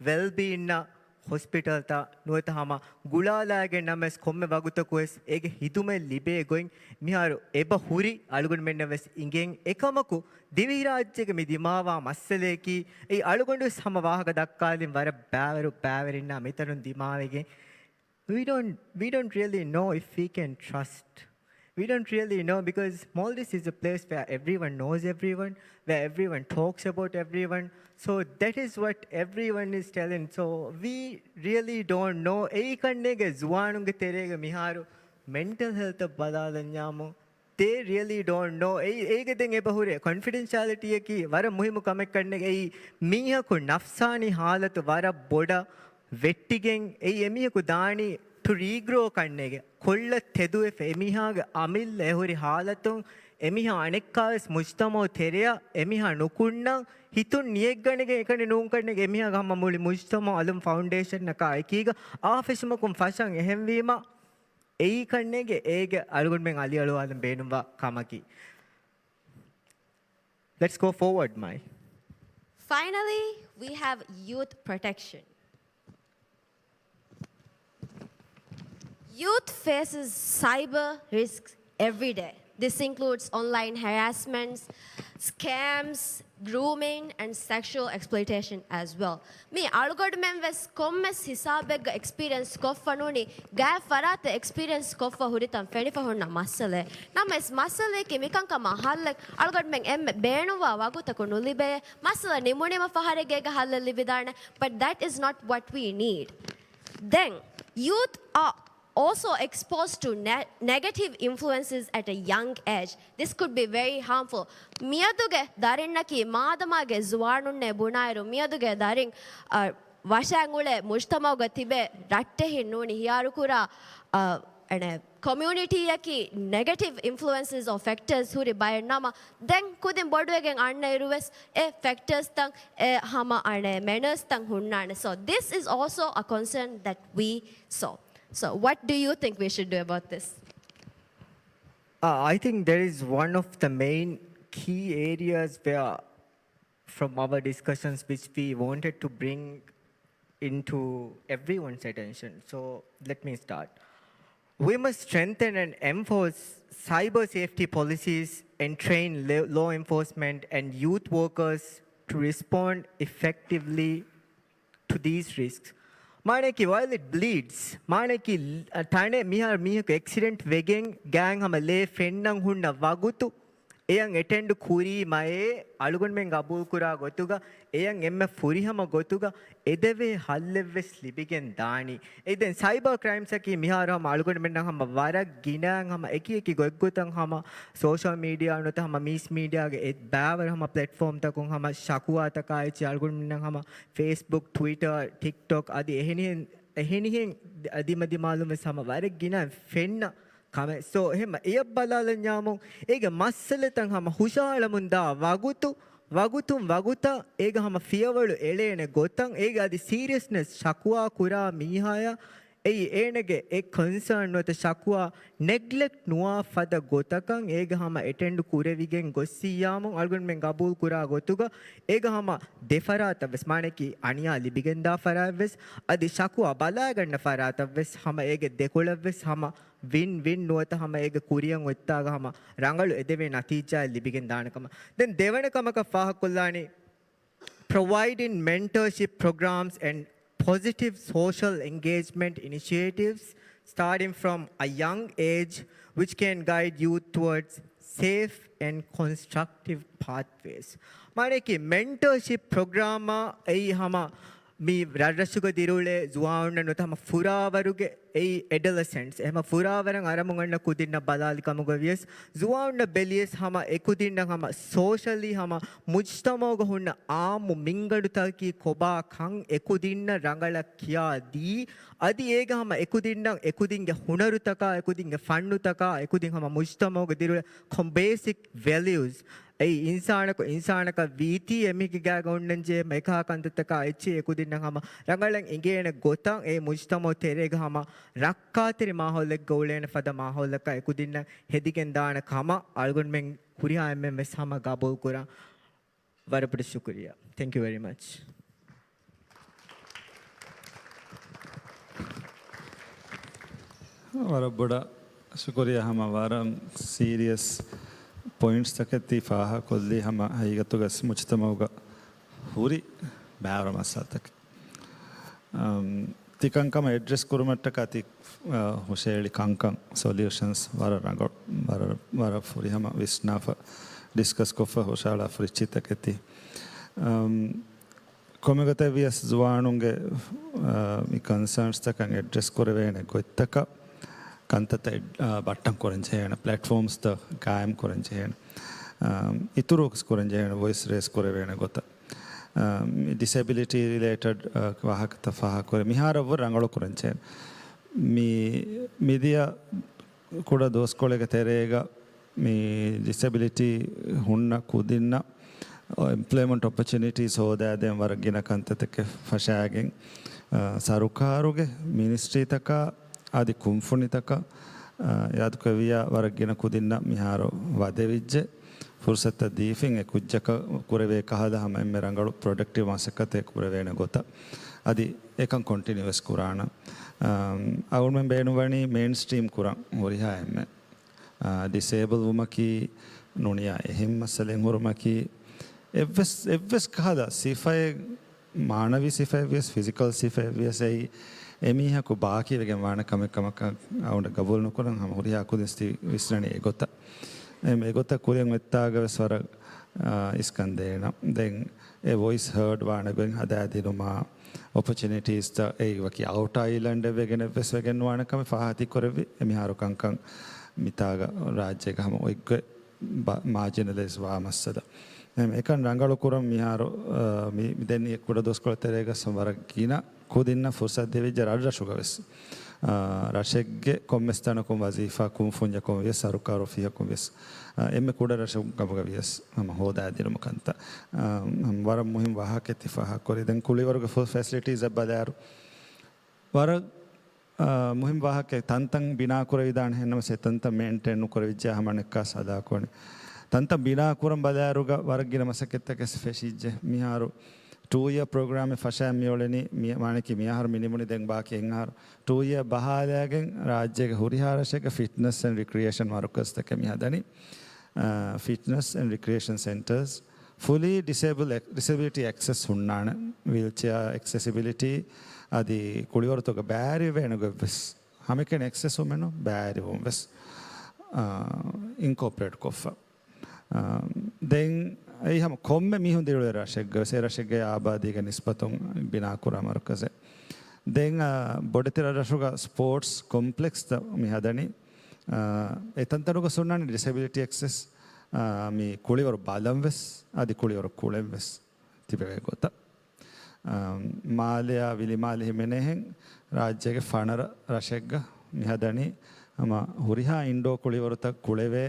ވެލްބީއިންނަށް ހޮސްޕިޓަލްތައް ނުވަތަ ހަމަ ގުޅާލާގެން ނަމަވެސް ކޮންމެ ވަގުތަކު ވެސް އޭގެ ހިދުމަތް ލިބޭ ގޮތް މިހާރު އެބަ ހުރި އަޅުގަނޑުމެންނަށް ވެސް އިނގެން. އެކަމަކު، ދިވެހިރާއްޖޭގެ މި ދިމާވާ މައްސަލައަކީ، އެއީ އަޅުގަނޑު ވެސް ހަމަ ވާހަކަ ދައްކާލިން ވަރަށް ބައިވަރު ބައިވެރިންނާ މިތަނުން ދިމާވެގެން، We don't, we don't really know if we can trust. We don't really know because Maldives is a place where everyone knows everyone, where everyone talks about everyone. So that is what everyone is telling. So we really don't know. އެއީ ކަންނޭގެ ޒުވާނުންގެ ތެރޭގަ މިހާރު މެންޓަލް ހެލްތަށް ބަލާލަންޏާމު، they really don't know. އެއީ، އޭގެ ދެން އެބަ ހުރޭ ކޮންފިޑެންޝިއަލިޓީއަކީ ވަރަށް މުހިއްމު ކަމެއް ކަންނޭގެ. އެއީ މީހަކު ނަފްސާނީ ހާލަތު ވަރަށް ބޮޑަށް ވެއްޓިގެން، އެއީ އެމީހަކު ދާނީ ޓު ރީގްރޯ ކަންނޭގެ. ކޮށްލަ ތެދުވެފަ އެމީހާގެ އަމިއްލަ އެހުރި ހާލަތުން އެމީހާ އަނެއްކާވެސް މުޖްތަމައު ތެރެއަށް އެމީހާ ނުކުންނަން ހިތުން ނިޔަތްގަނެގެން އެކަނި ނޫން ކަންނޭގެ. އެމީހާގެ ހަމަ މުޅި މުޖްތަމައު އަލުން ފައުންޑޭޝަނަކާ އެކީގަ އާފެށުމަކުން ފަށަން. އެހެންވީމަ، އެއީ ކަންނޭގެ އޭގެ އަޅުގަނޑުމެން އަލިއަޅުވާލަން ބޭނުންވާ ކަމަކީ. Let's go forward, Mai. Finally, we have youth protection. Youth faces cyber risks every day. This includes online harassments, scams, grooming, and sexual exploitation as well. މި އަޅުގަޑުމެން ވެސް ކޮންމެސް ހިސާބެއްގަ އެކްސްޕީރިއެންސް ކޮށްފަ ނޫނީ، ގާތް ފަރާތެއް އެކްސްޕީރިއެންސް ކޮށްފަ ހުރިތަން ފެނިފަ ހުންނަ މައްސަލައެއް. ނަމަވެސް މައްސަލައަކީ މިކަންކަމަށް ހައްލެއް އަޅުގަޑުމެން އެންމެ ބޭނުންވާ ވަގުތަކު ނުލިބޭ. މައްސަލަ ނިމުނީމަ ފަހަރެއްގަ އޭގަ ހައްލެއް ލިބިދާނެ. But that is not what we need. ދެން، youth are also exposed to ne-, negative influences at a young age. This could be very harmful. މިއަދުގެ ދަރިންނަކީ މާދަމާގެ ޒުވާނުންނޭ ބުނާއިރު، މިއަދުގެ ދަރިން، އަ، ވަށައިގެން އުޅޭ މުޖްތަމައުގަ ތިބޭ ރައްޓެހިން ނޫނީ ހިޔާރުކުރާ، އަ، ކޮމިއުނިޓީއަކީ ނެގެޓިވް އިންފްލުއެންސަސް އޮފް ފެކްޓާސް ހުރި ބައެއް ނަމަ، ދެން ކުދިން ބޮޑުވެގެން އަންނައިރުވެސް އެ ފެކްޓާސްތައް އެ ހަމަ އަނެއް މެނަރސްތައް ހުންނާނެ. So this is also a concern that we saw. So what do you think we should do about this? Uh, I think there is one of the main key areas where, from our discussions, which we wanted to bring into everyone's attention. So let me start. We must strengthen and enforce cyber safety policies and train la- law enforcement and youth workers to respond effectively to these risks. މާނައަކީ while it bleeds، މާނައަކީ ތަނެއް މިހާރު މީހަކު އެކްސިޑެންޓް ވެގެން ގާތް ހަމަ ލޭ ފެންނަން ހުންނަ ވަގުތު، އެޔަށް އެޓެންޑް ކުރީމައޭ އަޅުގަނޑުމެން ގަބޫލުކުރާ ގޮތުގަ، އެޔަށް އެންމެ ފުރިހަމަ ގޮތުގަ އެދެވޭ ހައްލެއްވެސް ލިބިގެން ދާނީ. އެ ދެން ސައިބަރ ކްރައިމްސްއަކީ މިހާރު ހަމަ އަޅުގަނޑުމެންނަށް ހަމަ ވަރަށް ގިނައިން ހަމަ އެކި އެކި ގޮތްގޮތަށް ހަމަ ސޯޝަލް މީޑިއާ ނުވަތަ ހަމަ މީސް މީޑިއާގެ އެ ބާވަރު ހަމަ ޕްލެޓްފޯމްތަކުން ހަމަ ޝަކުވާތަކާ އެއްޗެއް އަޅުގަނޑުމެންނަށް ހަމަ ފޭސްބުކް، ޓްވިޓަރ، ޓިކްޓޮކް އަދި އެހެނިހެން އެހެނިހެން ދިމަދިމާލުން ވެސް ހަމަ ވަރަށް ގިނައިން ފެންނަ ކަމެއް. ސޯ، އެހެން އެޔަށް ބަލާލަންޏާމު، އޭގެ މައްސަލަތައް ހަމަ ހުށަހަޅަމުންދާ ވަގުތު، ވަގުތުން ވަގުތަށް އޭގެ ހަމަ ފިޔަވަޅު އެޅޭނެ ގޮތަށް، އޭގެ އަދި ސީރިއަސްނެސް ޝަކުވާ ކުރާ މީހާޔަށް އެއީ އޭނަގެ އެ ކޮންސާން ނުވަތަ ޝަކުވާ ނެގްލެކްޓް ނުވާ ފަދަ ގޮތަކަށް އޭގެ ހަމަ އެޓެންޑް ކުރެވިގެން ގޮއްސިއްޔާމު، އަޅުގަނޑުމެން ގަބޫލު ކުރާ ގޮތުގަ އޭގެ ހަމަ ދެފަރާތަށް ވެސް، މާނައަކީ އަނިޔާ ލިބިގެންދާ ފަރާތް ވެސް، އަދި ޝަކުވާ ބަލާގަންނަ ފަރާތަށް ވެސް ހަމަ އޭގެ ދެކޮޅަށް ވެސް ހަމަ ވިން ވިން ނުވަތަ ހަމަ އޭގެ ކުރިއަށް އޮތްތާގަ ހަމަ ރަނގަޅު އެދެވޭ ނަތީޖާއެއް ލިބިގެން ދާނެ ކަމަށް. ދެން ދެވަނަ ކަމަކަށް ފާހަގަކޮށްލާނީ، providing mentorship programs and positive social engagement initiatives starting from a young age, which can guide youth towards safe and constructive pathways. މާނައަކީ މެންޓަރޝިޕް ޕްރޮގްރާމާ އެއީ ހަމަ މި ރަށްރަށުގަ ދިރިއުޅޭ ޒުވާނުންނަށް ނުވަތަ ހަމަ ފުރާވަރުގެ އެއީ އެޑޮލެސެންޓްސް އެ ހަމަ ފުރާވަރަށް އަރަމުން އަންނަ ކުދިންނަށް ބަލާލި ކަމުގަ ވިޔަސް، ޒުވާނުންނަށް ބެލިޔަސް ހަމަ އެކުދިންނަށް ހަމަ ސޯޝަލީ ހަމަ މުޖްތަމައުގަ ހުންނަ އާއްމު މިންގަނޑުތަކަކީ ކޮބާ ކަން އެކުދިންނަށް ރަނގަޅަށް ކިޔާދީ، އަދި އޭގަ ހަމަ އެކުދިންނަށް އެކުދިންގެ ހުނަރުތަކާ، އެކުދިންގެ ފަންނުތަކާ، އެކުދިން ހަމަ މުޖްތަމައުގަ ދިރިއުޅޭ ކޮން ބޭސިކް ވެލިއުސް އެއީ އިންސާނަކު އިންސާނަކަށް ވީތީ އެމީހެއްގެ ގާގަ އޮންނަންޖެހޭ އެކަހަ ކަންތައްތަކާ އެއްޗެއް އެކުދިންނަށް ހަމަ ރަނގަޅަށް އިނގޭނެ ގޮތަށް އެ މުޖްތަމައު ތެރޭގަ ހަމަ ރައްކާތެރި މާހައުލެއްގަ އުޅޭނެ ފަދަ މާހައުލަކަށް އެކުދިންނަށް ހެދިގެން ދާނެ ކަމަށް އަޅުގަނޑުމެން ހުރިހާ އެންމެން ވެސް ހަމަ ގަބޫލު ކުރަން. ވަރަށް ބޮޑަށް ޝުކުރިއްޔާ. Thank you very much. ވަރަށް ބޮޑަށް ޝުކުރިއްޔާ. ހަމަ ވަރަށް ސީރިއަސް ޕޮއިންޓްސްތަކެއް ތި ފާހަގަކޮށްލީ، ހަމަ ހަގީގަތުގަސް މުޖްތަމައުގަ ހުރި ބާރު މައްސަލަތަކެއް. އަމް، ތި ކަންކަމަށް އެޑްރެސް ކުރުމަށްޓަކާ ތި، އަ، ހުށައެޅި ކަންކަން، ސޮލިއުޝަންސް ވަރަށް ރަނގަޅު، ވަރަށް، ވަރަށް ފުރިހަމަ ވިސްނާފަ ޑިސްކަސް ކޮށްފަ ހުށައަޅާ ފުރިއްޗިތަކެއް ތި. އަމް، ކޮންމެގޮތެއް ވިޔަސް ޒުވާނުންގެ، އަ، މި ކޮންސާންސްތަކަށް އެޑްރެސް ކުރެވޭނެ ގޮތްތަކަށް ކަންތައްތައް އެޑް-، އަ، ބައްޓަން ކުރަން ޖެހޭނެ، ޕްލެޓްފޯމްސްތައް ގާއިމް ކުރަން ޖެހޭނެ، އަ، އިތުރު ކުރަން ޖެހޭނެ ވޮއިސް ރޭސް ކުރެވޭނެ ގޮތަށް. އަ، މި ޑިސެބިލިޓީ ރިލޭޓެޑް، އަ، ވާހަކަތައް ފާހަގަކުރެ މިހާރަށްވުރެ ރަނގަޅު ކުރަން ޖެހޭނެ. މި މިދިޔަ ކުޑަ ދުވަސްކޮޅެއްގެ ތެރޭގަ މި ޑިސެބިލިޓީ ހުންނަ ކުދިންނަށް އެމްޕްލޮއިމަންޓް އޮޕޮޗުނިޓީސް ހޯދާދޭން ވަރަށް ގިނަ ކަންތައްތަކެއް ފަށާގެން، އަ، ސަރުކާރުގެ މިނިސްޓްރީތަކާ އަދި ކުންފުނިތަކަށް، އަ، ޔާދުކުރެއްވިއްޔާ ވަރަށް ގިނަ ކުދިންނަށް މިހާރު ވަދެވިއްޖެ ފުރުސަތުތައް ދީފިން އެ ކުއްޖަކަށް ކުރެވޭ ކަހަލަ ހަމަ އެންމެ ރަނގަޅު ޕްރޮޑަކްޓިވް މަސައްކަތެއް ކުރެވޭނެ ގޮތަށް. އަދި އެކަން ކޮންޓިނިއުވެސް ކުރާނަން. އަ، އަޅުގަނޑުމެން ބޭނުންވަނީ މެއިންސްޓްރީމް ކުރަން ހުރިހާ އެންމެ. އާ، ޑިސޭބަލް ވުމަކީ ނޫނިޔާ އެހެން މައްސަލައެއް ހުރުމަކީ، އެއްވެސް، އެއްވެސް ކަހަލަ ސިފައެއް، މާނަވީ ސިފައެއް ވިޔަސް، ފިޒިކަލް ސިފައެއް ވިޔަސް، އެއީ އެމީހަކު ބާކީވެގެން ވާނެ ކަމެއް ކަމަކަށް އަޅުގަނޑަށް ގަބޫލު ނުކުރަން. ހަމަ ހުރިހާ ކުދިން ތި ވިސްނަނީ އެގޮތަށް. އެ، އެގޮތަށް ކުރިއަށް އޮތްތާގަ ވެސް ވަރަށް، އާ، އިސްކަން ދޭނަން. ދެން އެ ވޮއިސް ހާޑް ވާނެ ގޮތް ހަދާދިނުމާ، އޮޕޮޗުނިޓީސްތައް އެއީ ވަކި އައުޓަ އައިލަންޑެއް ވެގެނެއް ވެސް ވެގެން ނުވާނެ ކަމެއް ފާހަގަތި ކުރެއްވި. އެމިހާރު ކަންކަން މިތާގަ ރާއްޖޭގަ ހަމަ އޮތްގޮތް ބަ-، މާޖިނަލައިޒް ވާ މައްސަލަ. އެހެން އެކަން ރަނގަޅު ކުރަން މިހާރު، އަ، މި، މި ދެން މި ކުޑަ ދުވަސްކޮޅެއް ތެރޭގަ ވަރަށް ގިނަ ކުދިންނަށް ފުރުސަތު ދެވިއްޖެ ރަށްރަށުގަ ވެސް. ރަށެއްގެ ކޮންމެސް ތަނަކުން ވަޒީފާ ކުންފުންޏަކުން ވިޔަސް، ސަރުކާރު އޮފީހަކުން ވިޔަސް، އާ، އެންމެ ކުޑަ ރަށު ކަމުގަ ވިޔަސް ހަމަ ހޯދާދިނުމަށް ކަންތައް، އާ، ހަމަ ވަރަށް މުހިންމު ވާހަކައެއް ތި ފާހަގަކުރީ. ދެން ކުޅިވަރުގެ ފުލް ފެސިލިޓީސް އަށް ބަލާއިރު، ވަރަށް، އާ، މުހިންމު ވާހަކައެއް. ތަންތަން ބިނާ ކުރެވިދާނެ، އެހެންނަމަވެސް އެތަންތަން މެއިންޓެއިން ނުކުރެވިއްޖެ ހަމަ ނެއްކާ ހަލާކުވަނީ. ތަންތަން ބިނާ ކުރަން ބަލާއިރުގަ ވަރަށް ގިނަ މަސައްކަތްތަކެއް ފެށިއްޖެ. މިހާރު ޓޫ އިޔަރ ޕްރޮގްރާމެއް ފަށައި މިއުޅެނީ، މި-، މާނައަކީ މިއަހަރު މި ނިމުނީ، ދެން ބާކީ އެއްއަހަރު. ޓޫ އިޔަރ ބަހާލައިގެން ރާއްޖޭގެ ހުރިހާ ރަށެއްގެ ފިޓްނަސް އެންޑް ރިކްރިއޭޝަން މަރުކަޒްތަކެއް މި ހަދަނީ. އާ، ފިޓްނަސް އެންޑް ރިކްރިއޭޝަން ސެންޓަރސް، ފުލީ ޑިސޭބަލް އެކް-، ޑިސެބިލިޓީ އެކްސެސް ހުންނާނެ. ވީލްޗެއާ އެކްސެސިބިލިޓީ އަދި ކުޅިވަރުތަކަށް ބައިވެރިވޭނެ ގޮތްވެސް، ހަމައެކަނި އެކްސެސް ވުމެން ބައިވެރިވުން ވެސް، އާ، އިންކޯޕަރޭޓް ކޮށްފަ. އާ، ދެން އެއީ ހަމަ ކޮންމެ މީހުން ދިރިއުޅޭ ރަށެއްގަ ވެސް، އެ ރަށެއްގެ އާބާދީގެ ނިސްބަތުން ބިނާކުރާ މަރުކަޒެއް. ދެން، އާ، ބޮޑެތި ރަށްރަށުގަ ސްޕޯޓްސް ކޮމްޕްލެކްސްތައް މި ހަދަނީ. އާ، އެތަންތަނުގަ ހުންނާނެ ޑިސެބިލިޓީ އެކްސެސް، އާ، މި ކުޅިވަރު ބަލަން ވެސް، އަދި ކުޅިވަރު ކުޅެން ވެސް ތިބެވޭ ގޮތަށް. އާ، މާލެއާ ވިލިމާލެ ހިމެނޭހެން ރާއްޖޭގެ ފަނަރަ ރަށެއްގަ މި ހަދަނީ ހަމަ ހުރިހާ އިންޑޯ ކުޅިވަރުތައް ކުޅެވޭ،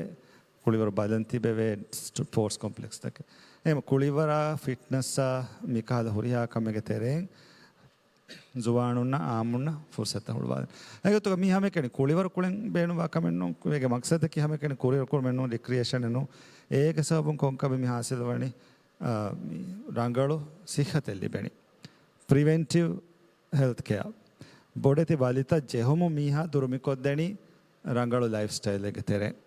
ކުޅިވަރު ބަލަން ތިބެވޭ ސްޕޯޓްސް ކޮމްޕްލެކްސްތަކެއް. އެހެން ކުޅިވަރާ ފިޓްނަސްއާ މިކަހަލަ ހުރިހާ ކަމެއްގެ ތެރެއިން ޒުވާނުންނަށް އާއްމުންނަށް ފުރުސަތު ހުޅުވާލި. އެގޮތުގަ މީ ހަމައެކަނި ކުޅިވަރު ކުޅެން ބޭނުންވާ ކަމެއް ނޫން. މީގެ މަގްސަދަކީ ހަމައެކަނި ކުޅިވަރު ކުޅުމެއް ނޫން، ރިކްރިއޭޝަނެއް ނޫން. އޭގެ ސަބަބުން ކޮންކަމެއް މި ހާސިލުވަނީ، އާ، މި ރަނގަޅު ސިއްހަތެއް ލިބެނީ. ޕްރިވެންޓިވް ހެލްތް ކެއާ. ބޮޑެތި ބަލިތައް ޖެހުމުން މީހާ ދުރު މިކޮށްދެނީ ރަނގަޅު ލައިފް ސްޓައިލެއްގެ ތެރެއިން.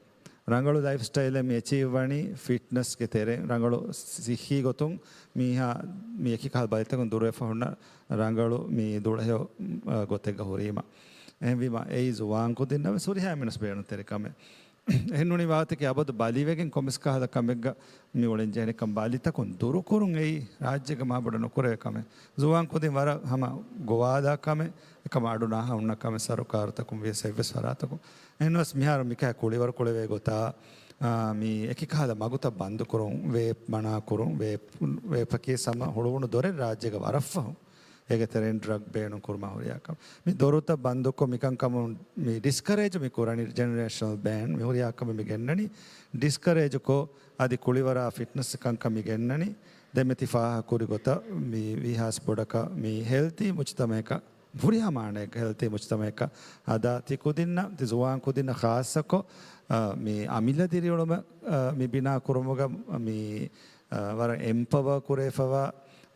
ރަނގަޅު ލައިފް ސްޓައިލެއް މި އެޗީވް ވަނީ ފިޓްނަސްގެ ތެރެއިން. ރަނގަޅު ސިއްހީ ގޮތުން މީހާ މި އެކި ކަހަލަ ބަލިތަކުން ދުރުވެފަ ހުންނަ ރަނގަޅު މި ދުޅަހެޔޮ، އަ، ގޮތެއްގަ ހުރީމަ. އެހެންވީމަ އެއީ ޒުވާން ކުދިންނަށް ވެސް ހުރިހާ އެންމެނަސް ބޭނުންތެރި ކަމެއް. އެހެން ނޫނީ ވާހަކަތަކީ އަބަދު ބަލިވެގެން ކޮންމެސް ކަހަލަ ކަމެއްގަ މި އުޅެން ޖެހެނީ. އެކަމް ބަލިތަކުން ދުރުކުރުން އެއީ ރާއްޖޭގަ މާބޮޑަށް ނުކުރެވޭ ކަމެއް. ޒުވާން ކުދިން ވަރަށް ހަމަ ގޮވާލާ ކަމެއް. އެކަމަށް އަޑު ނާހަ ހުންނަ ކަމެއް ސަރުކާރުތަކުން ވިޔަސް އެއްވެސް ފަރާތަކުން. އެހެންވެސް މިހާރު މިކަހަލަ ކުޅިވަރު ކުޅެވޭ ގޮތާ، އާ، މި އެކި ކަހަލަ މަގުތައް ބަންދުކުރުން، ވޭޕް މަނާކުރުން، ވޭޕް، ވޭޕަކީ ހަމަ ހުޅުވުނު ދޮރެއް ރާއްޖޭގަ ވަރަށްފަހު. އޭގެ ތެރެއިން ޑްރަގް ބޭނުން ކުރުމާ ހުރިހާ ކަމެއް. މި ދޮރުތައް ބަންދުކޮށް މިކަންކަމުން މި ޑިސްކަރޭޖް މި ކުރަނީ، ޖެނެރޭޝަނަލް ބޭން މި ހުރިހާ ކަމެއް މި ގެންނަނީ. ޑިސްކަރޭޖް ކޮށް އަދި ކުޅިވަރާ ފިޓްނަސް ކަންކަން މި ގެންނަނީ. ދެން މި ތި ފާހަގަ ކުރި ގޮތަށް މި ވީހާސް ބޮޑަކަށް މި ހެލްތީ މުޖްތަމައަކަށް، ހުރިހާ މާނައެއްގަ ހެލްތީ މުޖްތަމައަކަށް ހަދާ ތި ކުދިންނަށް، ތި ޒުވާން ކުދިންނަށް ޚާއްޞަކޮށް، އާ، މި އަމިއްލަ ދިރިއުޅުމަށް، އާ، މި ބިނާ ކުރުމުގަ މި، އާ، ވަރަށް އެމްޕަވާ ކުރެވިފަވާ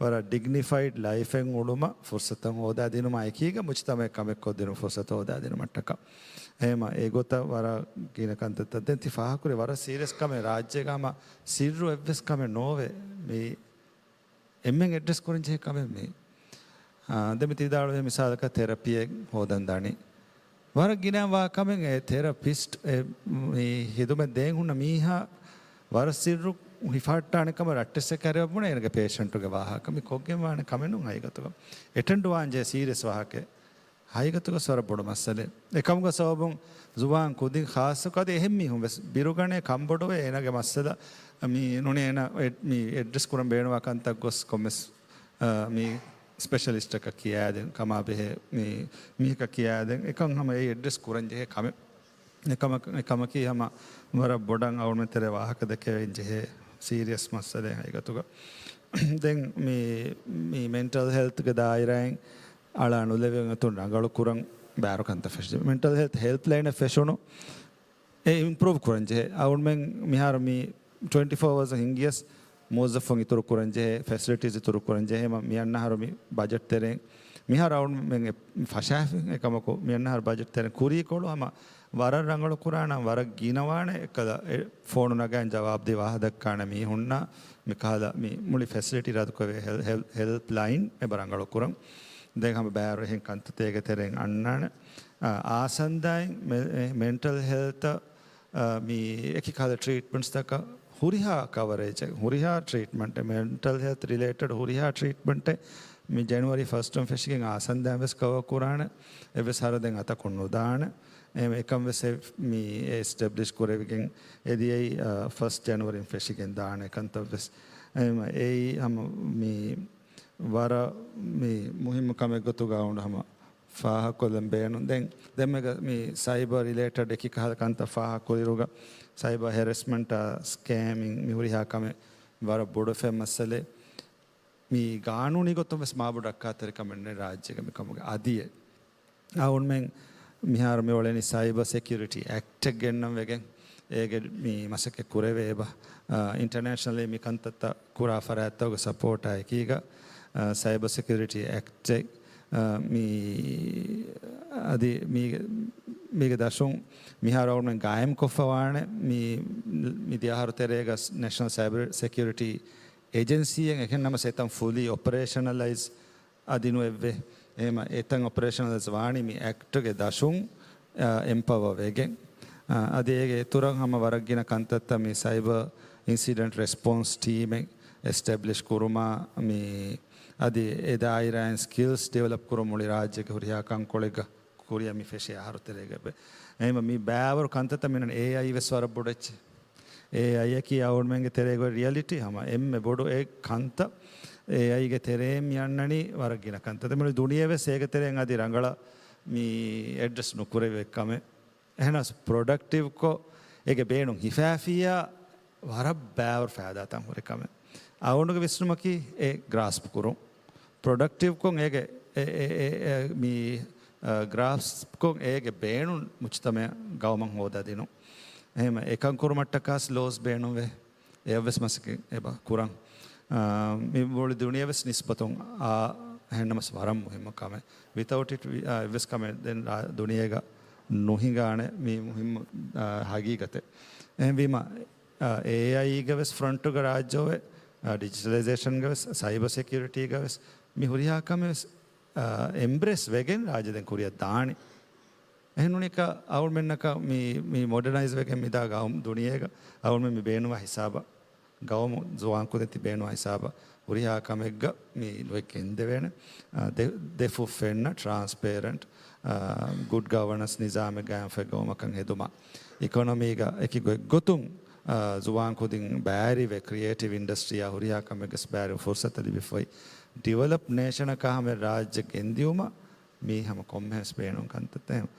ވަރަށް ޑިގްނިފައިޑް ލައިފެއް އުޅުމަށް ފުރުސަތު ހޯދާދިނުމާ އެކީގަ މުޖްތަމައަށް ކަމެއް ކޮށްދިނުން ފުރުސަތު ހޯދާދިނުމަށްޓަކާ. އެހެމަ އެގޮތަށް ވަރަށް ގިނަ ކަންތައްތައް ދެން ތި ފާހަގަކުރި ވަރަށް ސީރިއަސް ކަމެއް. ރާއްޖޭގަ ހަމަ ސިއްރު އެއްވެސް ކަމެއް ނޯވޭ. މި އެންމެން އެޑްރެސް ކުރަން ޖެހޭ ކަމެއް މީ. އާ، ދެން މި ތި ވިދާޅުވި މިސާލަކަށް ތެރަޕީއެއް ހޯދަން ދާނީ. ވަރަށް ގިނަ ވާ ކަމެއް އެ ތެރަޕިސްޓް އެ މި ހިދުމަތް ދޭން ހުންނަ މީހާ ވަރަށް ސިއްރު ހިފަހައްޓާނެ ކަމަށް ރައްޓެއްސެއް ކައިރިވަން ބުނެ އޭނަގެ ޕޭޝަންޓުގެ ވާހަކަ. މި ކޮށްގެން ވާނެ ކަމެއް ނޫން ހަގީގަތުގަ. އެޓެންޑް ވާން ޖެހޭ ސީރިއަސް ވާހަކައެއް. ހަގީގަތުގަ ވަރަށް ބޮޑު މައްސަލައެއް. އެކަމުގެ ސަބަބުން ޒުވާން ކުދިން ޚާއްޞަކޮށް އަދި އެހެން މީހުން ވެސް ބިރުގަނޭ ކަންބޮޑުވޭ އޭނާގެ މައްސަލަ މި ނޫނީ އޭނާ އެ-، މި އެޑްރެސް ކުރަން ބޭނުންވާ ކަންތައް ގޮސް ކޮންމެސް، އާ، މި ސްޕެޝަލިސްޓަކަށް ކިޔާދޭން ކަމާބެހޭ މި މީހަކަށް ކިޔާދޭން. އެކަން ހަމަ އެ އެޑްރެސް ކުރަން ޖެހޭ ކަމެއް. އެކަމަކ-، އެކަމަކީ ހަމަ ވަރަށް ބޮޑަށް އަޅުމެން ތެރޭ ވާހަކަ ދެކެވެން ޖެހޭ ސީރިއަސް މައްސަލައެއް ހަގީގަތުގަ. ދެން މި، މި މެންޓަލް ހެލްތްގެ ދާއިރާއިން އަޅާ ނުލެވެން އަތުން ރަނގަޅު ކުރަން ބާރު ކަންތައް ފެށި. މެންޓަލް ހެލްތް ހެލްޕް ލައިނެއް ފެށުނު އެ އިމްޕްރޫވް ކުރަން ޖެހޭ. އަޅުމެން މިހާރު މި ޓްވެންޓީ ފޯ އަވަރސް ހިންގިޔަސް މުވައްޒަފުން އިތުރު ކުރަން ޖެހޭ، ފެސިލިޓީސް އިތުރު ކުރަން ޖެހޭ. މި އަންނަ އަހަރު މި ބަޖެޓް ތެރެއިން މިހާރު އަޅުމެން އެ ފަށާފި އެކަމަކު، މި އަންނަ އަހަރު ބަޖެޓް ތެރެއިން ކުރީކޮޅު ހަމަ ވަރަށް ރަނގަޅު ކުރާނަން ވަރަށް ގިނަވާނެ އެކަލަ އެ ފޯނު ނަގާން ޖަވާބު ދީ ވާހަ ދައްކާނެ މީހުންނަށް މި ކަހަލަ މި މުޅި ފެސިލިޓީ ރަދުކޮށް ހެލް-، ހެލް-، ހެލްޕް ލައިން އެބަ ރަނގަޅު ކުރަން. ދެން ހަމަ ބައިވަރު އެހެން ކަންތައްތައް އޭގެ ތެރެއިން އަންނާނެ. އާ، އާސަންދާއިން މެ-، މެންޓަލް ހެލްތަށް، އާ، މި އެކި ކަހަލަ ޓްރީޓްމަންޓްސްތަކަށް ހުރިހާ ކަވަރޭޖެއް، ހުރިހާ ޓްރީޓްމަންޓެއް، މެންޓަލް ހެލްތް ރިލޭޓެޑް ހުރިހާ ޓްރީޓްމަންޓެއް މި ޖެނުއަރީ ފަސްޓުން ފެށިގެން އާސަންދާއިން ވެސް ކަވަރ ކުރާނެ. އެއްވެސް ހަރަދެއް އަތަކުން ނުދާނެ. އެހެން އެކަން ވެސް އެ-، މި އެ އެސްޓެބްލިޝް ކުރެވިގެން އެދިޔައީ، އާ، ފަސް ޖެނުއަރީން ފެށިގެން ދާނެ ކަންތައް ވެސް. އެހެން އެއީ ހަމަ މި ވަރަށް މި މުހިއްމު ކަމެއް ގޮތުގަ އުނޑު ހަމަ ފާހަގަކޮށްލަން ބޭނުން. ދެން ދެމެގަ މި ސައިބަ ރިލޭޓެޑް އެކި ކަހަލަ ކަންތައް ފާހަގަކުރިރުގަ، ސައިބަ ހެރެސްމަންޓާ، ސްކޭމިން، މި ހުރިހާ ކަމެއް ވަރަށް ބޮޑު ފެން މައްސަލެ. މި ގާނޫނީ ގޮތުން ވެސް މާބޮޑު ރައްކާތެރިކަމެއް ނެތް ރާއްޖޭގަ މިކަމުގެ އަދިއެއް. އަޅުގަނޑުމެން މިހާރު މި އުޅެނީ ސައިބަ ސެކިއުރިޓީ އެކްޓެއް ގެންނަން ވެގެން، އޭގެ މި މަސައްކަތް ކުރެވޭ އެބަ. އާ، އިންޓަނޭޝަނަލީ މި ކަންތައްތައް ކުރާ ފަރާތްތަކުގެ ސަޕޯޓާ އެކީގަ، އާ، ސައިބަ ސެކިއުރިޓީ އެކްޓެއް، އާ، މި އަދި މީގެ، މީގެ ދަށުން މިހާރު އަޅުގަނޑުމެން ގާއިމްކޮށްފަ ވާނެ މި، މި ދިޔަ އަހަރު ތެރޭގަ ނޭޝަނަލް ސައިބަ ސެކިއުރިޓީ އޭޖެންސީއެއް. އެކެން ނަމަސް އެތަން ފުލީ އޮޕަރޭޝަނަލައިޒް އަދި ނުއެއްވޭ. އެހެމަ އެތަން އޮޕަރޭޝަނަލައިޒް ވާނީ މި އެކްޓްގެ ދަށުން، އާ، އެމްޕަވަ ވެގެން. އާ، އަދި އޭގެ އިތުރަށް ހަމަ ވަރަށް ގިނަ ކަންތައްތައް މި ސައިބަ އިންސިޑެންޓް ރެސްޕޮންސް ޓީމެއް އެސްޓެބްލިޝް ކުރުމާ، މި އަދި އެ ދާއިރާއިން ސްކިލްސް ޑިވެލޮޕް ކުރުން މުޅި ރާއްޖޭގެ ހުރިހާ ކަންކޮޅެއްގަ ކުރިއަށް މި ފެށި އަހަރު ތެރޭގަ. އެހެމަ މި ބާވަރު ކަންތައްތައް މިނަން އޭއައި ވެސް ވަރަށް ބޮޑު އެއްޗެއް. އޭއައިއަކީ އަޅުގަނޑުމެންގެ ތެރޭގަ ރިއަލިޓީ ހަމަ އެންމެ ބޮޑު އެ ކަންތައް. އޭއައިގެ ތެރޭން މި އަންނަނީ ވަރަށް ގިނަ ކަންތައް. މި ދުނިޔެ ވެސް އޭގެ ތެރޭން އަދި ރަނގަޅަށް މި އެޑްރެސް ނުކުރެވޭ ކަމެއް. އެހެނަސް ޕްރޮޑަކްޓިވްކޮށް، އޭގެ ބޭނުން ހިފާފިއްޔާ ވަރަށް ބާވަރު ފައިދާތައް ހުރި ކަމެއް. އަޅުގަނޑުގެ ވިސްނުމަކީ އެ ގްރާސްޕް ކުރުން. ޕްރޮޑަކްޓިވްކޮށް އޭގެ އެ، އެ، އެ، އެ، މި، އަ، ގްރާސްޕްކޮށް އޭގެ ބޭނުން މުޖްތަމައަށް ގައުމަށް ހޯދާދިނުން. އެހެމަ އެކަން ކުރުމަށްޓަކާސް ލޯސް ބޭނުންވޭ. އެއަށްވެސް މަސައްކަތް އެބަ ކުރަން. އާ، މި މުޅި ދުނިޔެ ވެސް ނިސްބަތުން އާ، އެހެންނަމަސް ވަރަށް މުހިއްމު ކަމެއް. ވިތައުޓް އިޓް، އާ، އެއްވެސް ކަމެއް ދެން ރާ-، ދުނިޔޭގަ ނުހިނގާނެ މި މުހިއްމު، އާ، ހަގީގަތެއް. އެހެންވީމަ، އާ، އޭއައިގެ ވެސް ފްރޮންޓުގަ ރާއްޖެ އޮވެ، އާ، ޑިޖިޓަލައިޒޭޝަންގެ ވެސް، ސައިބަ ސެކިއުރިޓީގަ ވެސް މި ހުރިހާ ކަމެއް ވެސް، އާ، އެމްބްރޭސް ވެގެން ރާއްޖެ ދެން ކުރިއަށް ދާނެ. އެހެންނޫނީކަ އަޅުމެންނަކަށް މި، މި މޮޑަނައިޒް ވެގެން މިދާ ގައުމު ދުނިޔޭގަ އަޅުމެން މި ބޭނުންވާ ހިސާބަށް، ގައުމު ޒުވާން ކުދިން ތި ބޭނުންވާ ހިސާބަށް ހުރިހާ ކަމެއްގަ މި ނުވެ ގެންދެވޭނެ. އާ، ދެ-، ދެފުށް ފެންނަ ޓްރާންސްޕޭރެންޓް، އާ، ގުޑް ގަވަނަންސް ނިޒާމެއް ގާއިމްފައި ގައުމަކަށް ހެދުމަށް. އިކޮނޮމީގަ އެކި ގޮތްގޮތުން، އާ، ޒުވާން ކުދިން ބައިވެރިވެ ކްރިއޭޓިވް އިންޑަސްޓްރީއާ ހުރިހާ ކަމެއްގަސް ބައިވެރި ފުރުސަތަށް ލިބިފައި. ޑިވެލޮޕް ނޭޝަނަކާ ހަމަ ރާއްޖެ ގެންދިއުމަށް މީ ހަމަ ކޮންމެހެންސް ބޭނުން ކަންތައްތައް.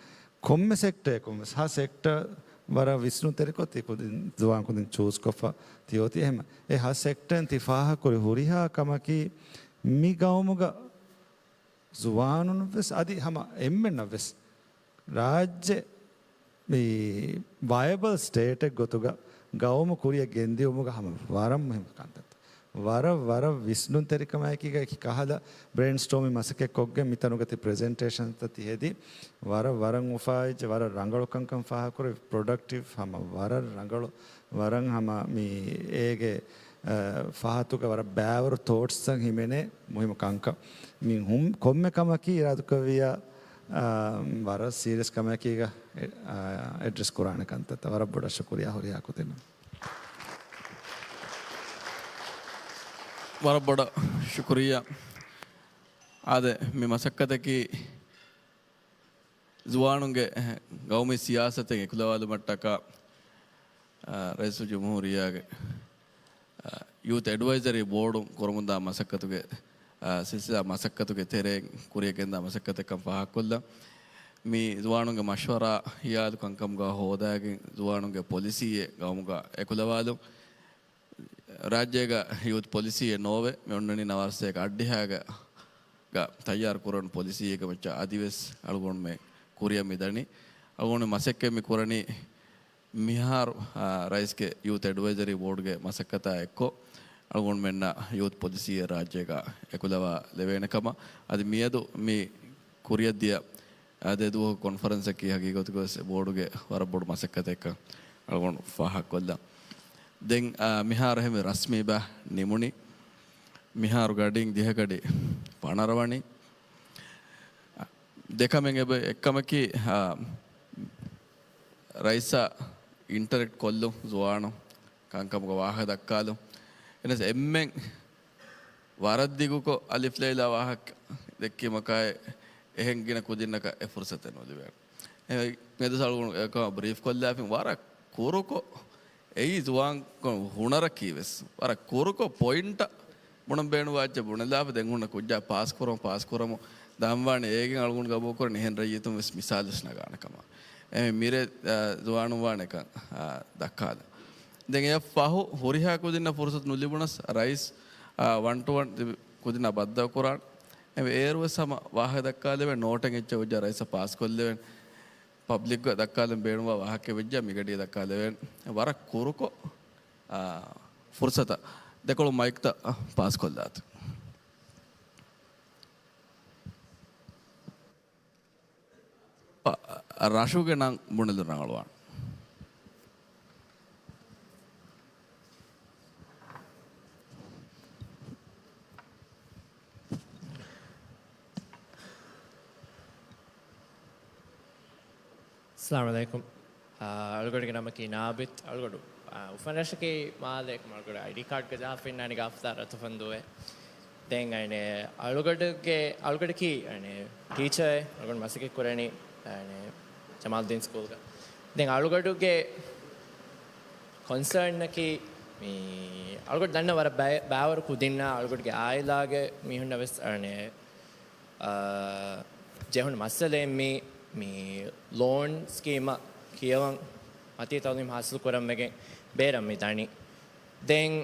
ކޮންމެ ސެކްޓަރއަކުން ވެސް ހަ ސެކްޓަރ ވަރަށް ވިސްނުންތެރިކޮށް ތި ކުދިން ޒުވާން ކުދިން ޗޫސްކޮށްފަ ތިއޮތީ. އެހެމަ އެ ހަ ސެކްޓަރެން ތި ފާހަކުރި ހުރިހާ ކަމަކީ މި ގައުމުގަ ޒުވާނުން ވެސް އަދި ހަމަ އެންމެންނަށް ވެސް ރާއްޖެ މި ވަޔަބަލް ސްޓޭޓެއް ގޮތުގަ ގައުމު ކުރިއަށް ގެންދިއުމުގަ ހަމަ ވަރަށް މުހިންމު ކަންތައް. ވަރަށް، ވަރަށް ވިސްނުންތެރިކަމާއެކީގަ އެކި ކަހަލަ ބްރެއިންސްޓޯމިން މަސައްކަތްކޮށްގެން މިތަނުގަ ތި ޕްރެޒެންޓޭޝަންތައް ތި ހެދި ވަރަށް، ވަރަށް އުފާވެއްޖެ، ވަރަށް ރަނގަޅު ކަންކަން ފާހަގަކުރެ، ޕްރޮޑަކްޓިވް ހަމަ ވަރަށް ރަނގަޅު، ވަރަށް ހަމަ މި އޭގެ، އަ، ފަހަތުގަ ވަރަށް ބާވަރު ތޯޓްސްތައް ހިމެނޭ މުހިންމު ކަންކަން. މި ހުން-، ކޮންމެ ކަމަކީ އިރާދަކުރެއްވިއްޔާ، އާ، ވަރަށް ސީރިއަސް ކަމަކީގަ، އެ-، އާ، އެޑްރެސް ކުރާނެ ކަންތައްތައް. ވަރަށް ބޮޑަށް ޝުކުރިއްޔާ ހުރިހާ ކުދިންނަށް. ވަރަށް ބޮޑަށް ޝުކުރިއްޔާ. އާދެ، މި މަސައްކަތަކީ ޒުވާނުންގެ ގައުމީ ސިޔާސަތެއް އެކުލަވާލުމަށްޓަކާ، އާ، ރައީސުލްޖުމްހޫރިއްޔާގެ، އާ، ޔޫތު އެޑްވައިޒަރީ ބޯޑުން ކުރަމުންދާ މަސައްކަތުގެ، އާ، ސިލްސިލާ މަސައްކަތުގެ ތެރެއިން ކުރިއަށް ގެންދާ މަސައްކަތެއްކަން ފާހަގަކޮށްލަން. މި ޒުވާނުންގެ މަޝްވަރާ ހިޔާލު ކަންކަމުގަ ހޯދާގެން، ޒުވާނުންގެ ޕޮލިސީއެއް ގައުމުގަ އެކުލަވާލުން. ރާއްޖޭގަ ޔޫތު ޕޮލިސީއެއް ނޯވެ، މި އޮންނަނީ ނަވާރަ ސަތޭކަ އަށްޑިހައިގަ ތައްޔާރު ކުރަން ޕޮލިސީއެއްގެ މައްޗަށް އަދިވެސް އަޅުގަނޑުމެން ކުރިއަށް މިދަނީ. އަޅުގަނޑު މަސައްކަތް މި ކުރަނީ މިހާރު، އާ، ރައީސްގެ ޔޫތު އެޑްވައިޒަރީ ބޯޑުގެ މަސައްކަތާ އެއްކޮށް، އަޅުގަނޑުމެންނަށް ޔޫތު ޕޮލިސީއެއް ރާއްޖޭގަ އެކުލަވާލެވޭނެ ކަމަށް. އަދި މިއަދު މި ކުރިއަށްދިޔަ އާ، ދެ ދުވަހު ކޮންފަރެންސަކީ ހަގީގަތުގަވެސް ބޯޑުގެ ވަރަށް ބޮޑު މަސައްކަތެއްކަން އަޅުގަނޑު ފާހަގަކޮށްލަން. ދެން، އާ، މިހާރު އެހެންވެ ރަސްމީ ބަ ނިމުނީ. މިހާރު ގަޑިން ދިހަގަޑި ފަނަރަ ވަނީ. ދެކަމެއް އެބަ-، އެއްކަމަކީ، އާ، ރައީސާ އިންޓަރެކްޓް ކޮށްލުން ޒުވާނުން ކަންކަމުގަ ވާހަކަ ދައްކާލުން. އެނަސް އެންމެން ވަރަށް ދިގުކޮށް އަލިފް ލައިލާ ވާހަކަ ދެއްކީމަކާއި އެހެން ގިނަ ކުދިންނަކަށް އެ ފުރުސަތެއް ނުލިބޭނެ. އެ މެދު ސަޅުގުނު އެކަމަށް ބްރީފް ކޮށްލާފިން ވަރަށް ކުރުކޮށް އެއީ ޒުވާން ހުނަރަކީ ވެސް ވަރަށް ކުރުކޮށް ޕޮއިންޓަށް ބުނަން ބޭނުންވާ އެއްޗެއް ބުނެލާފަ ދެން ހުންނަ ކުއްޖާ ޕާސް ކުރަމު، ޕާސް ކުރަމު ދާންވާނެ. އޭގެން އަޅުގަނޑު ގަބޫލުކުރަނީ އެހެން ރައްޔިތުން ވެސް މިސާލު ވެސް ނަގާނެ ކަމަށް. އެމެ މިރޭ، އާ، ޒުވާނުން ވާނެކަން، އާ، ދައްކާލަން. ދެން އެއަށް ފަހު ހުރިހާ ކުދިންނަށް ފުރުސަތު ނުލިބުނަސް ރައީސް، އާ، ވަން ޓު ވަން ތިބި ކުދިންނާ ބައްދަލު ކުރާނެ. އެމެ އޭރު ވެސް ހަމަ ވާހަކަ ދައްކާލެވޭ، ނޯޓެއް އެއްޗެއް ވެއްޖާ ރައީސަށް ޕާސް ކޮށްލެވޭނެ. ޕަބްލިކްގަ ދައްކާލަން ބޭނުންވާ ވާހަކަ ވެއްޖާ މިގަޑީ ދައްކާލެވޭނެ. ވަރަށް ކުރުކޮށް، އާ، ފުރުސަތަށް ދެކޮޅު މައިކްތައް ޕާސްކޮށްލާތި. ރަށުގެ ނަން ބުނެލުން ރަނގަޅުވާނެ. އައްސަލާމު ޢަލައިކުމް. އާ، އަޅުގަޑުގެ ނަމަކީ ނާބިތް. އަޅުގަޑު، އާ، އުފަން ރަށަކީ މާލޭ. އަޅުގަޑު އައިޑީ ކާޑްގަ ޖަހާފަ އިންނާނީ ގާފުތާ ރަތުފަންދޫއޭ. ދެން އަނެ އަޅުގަޑުގެ، އަޅުގަޑަކީ އަނެ ޓީޗަރެއް. އަޅުގަޑު މަސައްކަތް ކުރަނީ އަނެ ޖަމާލުއްދީން ސްކޫލްގަ. ދެން އަޅުގަޑުގެ ކޮންސާންއަކީ މި އަޅުގަޑު ދަންނަ ވަރަށް ބައި-، ބައިވަރު ކުދިންނާ އަޅުގަޑުގެ އާއިލާގެ މީހުންނަށް ވެސް އަނެ އާ، ޖެހުނު މައްސަލައެއް މި، މި ލޯން ސްކީމަށް ކިޔަވަން މަތީ ތައުލީމް ހާސިލް ކުރަން ވެގެން ބޭރަށް މި ދަނީ. ދެން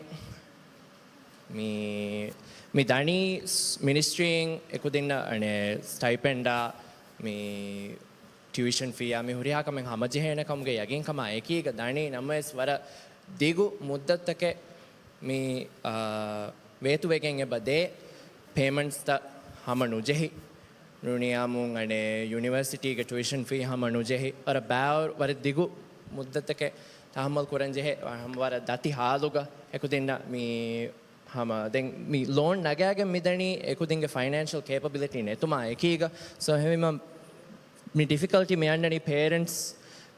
މި، މި ދަނީ ސް-، މިނިސްޓްރީން އެކުދިންނަށް އަނެ ސްޓައިޕެންޑާ، މި ޓިއުޝަން ފީއާ، މި ހުރިހާ ކަމެއް ހަމަޖެހޭނެ ކަމުގެ ޔަގީންކަމާ އެކީގަ ދަނީ. ނަމަވެސް ވަރަށް ދިގު މުއްދަތަކެއް މި، އާ، ވޭތުވެގެން އެބަ ދޭ ޕޭމަންޓްސްތައް ހަމަ ނުޖެހި، ނޫނިޔާމުން އަނެ ޔުނިވަރސިޓީގެ ޓިއުޝަން ފީ ހަމަ ނުޖެހި، ވަރަށް ބާ-، ވަރަށް ދިގު މުއްދަތަކެއް ތަހައްމަލް ކުރަން ޖެހޭ، ވަރަށް ދަތި ހާލުގަ އެކުދިންނަށް މި ހަމަ ދެން މި ލޯން ނަގާގެން މިދަނީ އެކުދިންގެ ފައިނޭންޝަލް ކޭޕަބިލިޓީ ނެތުމާ އެކީގަ. ސޯ އެހެންވީމަ މި ޑިފިކަލްޓީ މި އަންނަނީ ޕޭރެންޓްސް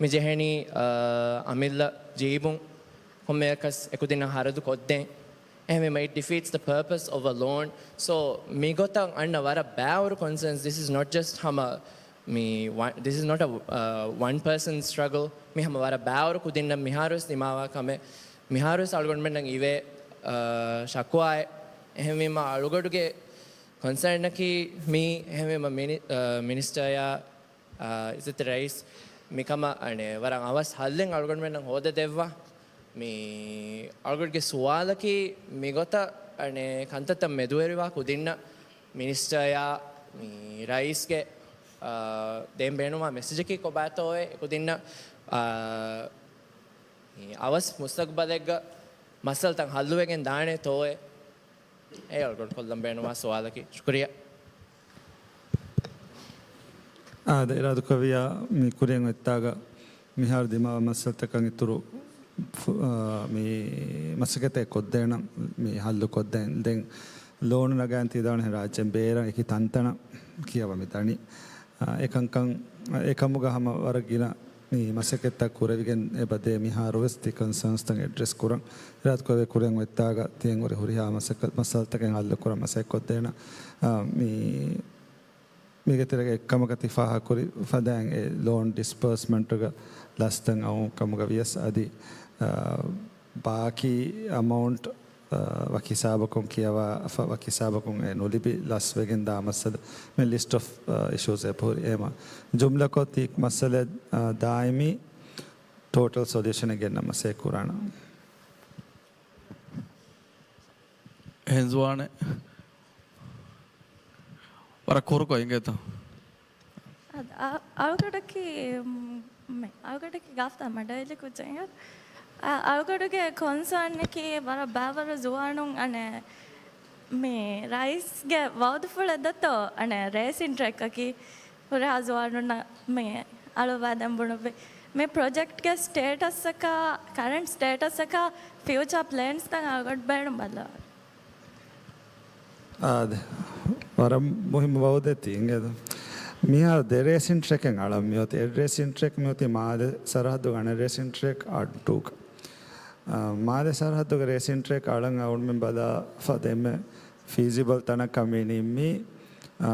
މި ޖެހެނީ، އާ، އަމިއްލަ ޖީބުން ކޮންމެއަކަސް އެކުދިންނަށް ހަރަދު ކޮށްދޭން. އެހެންވީމަ، it defeats the purpose of a loan. So، މިގޮތަށް އަންނަ ވަރަށް ބާވަރު ކޮންސާންސް. This is not just ހަމަ މި ވަ-، this is not a, uh, one person struggle. މި ހަމަ ވަރަށް ބާވަރު ކުދިންނަށް މިހާރުވެސް ދިމާވާ ކަމެއް. މިހާރުވެސް އަޅުގަނޑުމެންނަށް އިވޭ، އާ، ޝަކުވާއެއް. އެހެންވީމަ، އަޅުގަޑުގެ ކޮންސާންއަކީ މީ. އެހެންވީމަ، މިނި-، އާ، މިނިސްޓަރޔާ އާ، އިއްޒަތްތެރި ރައީސް، މިކަމަށް އަނެ ވަރަށް އަވަސް ހައްލެއް އަޅުގަނޑުމެންނަށް ހޯދަދެއްވާ. މި އަޅުގަޑުގެ ސުވާލަކީ މިގޮތަށް އަނެ ކަންތައްތައް މެދުވެރިވާ ކުދިންނަށް މިނިސްޓަރޔާ މި ރައީސްގެ، އާ، ދޭން ބޭނުންވާ މެސެޖަކީ ކޮބާތޯއޭ؟ އެކުދިންނަށް، އާ، މި އަވަސް މުސްތަގުބަލެއްގަ މައްސަލަތައް ހައްލުވެގެން ދާނެތޯއޭ؟ އެ އަޅުގަނޑު ކޮށްލަން ބޭނުންވާ ސުވާލަކީ. ޝުކުރިއްޔާ. އާދެ، އިރާދަކުރެއްވިއްޔާ މި ކުރިއަށް އޮތްތާގަ މިހާރު ދިމާވާ މައްސަލަތަކަށް އިތުރު ފު-، އާ، މި މަސައްކަތެއް ކޮށްދޭނަން، މި ހައްލު ކޮށްދޭން. ދެން ލޯނު ނަގާން ތި ދާނެ ރާއްޖޭން ބޭރަށް އެކި ތަންތަނަށް ކިޔަވަ މި ދަނީ. އާ، އެކަންކަން، އެކަމުގަ ހަމަ ވަރަށް ގިނަ މި މަސައްކަތްތައް ކުރެވިގެން އެބަދޭ. މިހާރުވެސް ތި ކޮންސާންސްތައް އެޑްރެސް ކުރަން. އިރާދަކުރެއްވިއްޔާ ކުރިއަށް އޮތްތާގަ ތިޔަން ހުރި ހުރިހާ މަސައްކަ-، މައްސަލަތަކެއް ހައްލުކުރަން މަސައްކަތް ކޮށްދޭނަން. އާ، މި، މީގެ ތެރޭގަ އެއްކަމަކަށް ތި ފާހަގަކުރި ފަދައިން އެ ލޯން ޑިސްބަރސްމަންޓުގަ ލަސްތައް އައުން ކަމުގަ ވިޔަސް އަދި، އާ، ބާކީ އަމައުންޓް، އާ، ވަކި ހިސާބަކުން ކިޔަވާ، ފަ-، ވަކި ހިސާބަކުން އެ ނުލިބި ލަސްވެގެން ދާ މައްސަލަ، މި ލިސްޓް އޮފް، އާ، އިޝޫސް އެބަހުރި. އެމަ ޖުމްލަކޮށް ތި މައްސަލަ، އާ، ދާއިމީ ޓޯޓަލް ސޮލިއުޝަނެއް ގެންނަ މަސައްކަތް ކުރާނަން. ހެންޒުވާނެ. ވަރަށް ކުރުކޮށް އިނގޭތަ؟ އަ-، އަ-، އަޅުގަޑަކީ، މް، މެ-، އަޅުގަޑަކީ ގާފްތާ މަޑައިލި ކުއްޖެއް. އަ-، އަޅުގަޑުގެ ކޮންސާންއަކީ ވަރަށް ބާވަރު ޒުވާނުން އަނެއް މި ރައީސްގެ ވައުދުފުޅެއް ދަތޯ އަނެއް ރޭސިން ޓްރެކަކީ ހުރިހާ ޒުވާނުންނަށް މި އަޅުވާދަން ބުނުއްވި. މި ޕްރޮޖެކްޓްގެ ސްޓޭޓަސްއަކާ، ކަރަންޓް ސްޓޭޓަސްއަކާ، ފިއުޗާ ޕްލޭންސްތައް އަޅުގަޑު ބޭނުން ބައްލަވާ. އާދެ، ވަރަށް މުހިއްމު ވައުދެއް ތީ އިނގޭތަ؟ މިހާރު ދެ ރޭސިން ޓްރެކެއް އަޅަން މިއޮތީ. އެއް ރޭސިން ޓްރެކް މިއޮތީ މާލެ ސަރަހައްދުގަ އަނެއް ރޭސިން ޓްރެކް އައްޑޫގަ. އާ، މާލެ ސަރަހައްދުގެ ރޭސިން ޓްރެކް އަޅަން އަޅުމެން ބަލާ ފަދަ އެންމެ ފީޒިބަލް ތަނަކަށް މި ނިންމީ، އާ،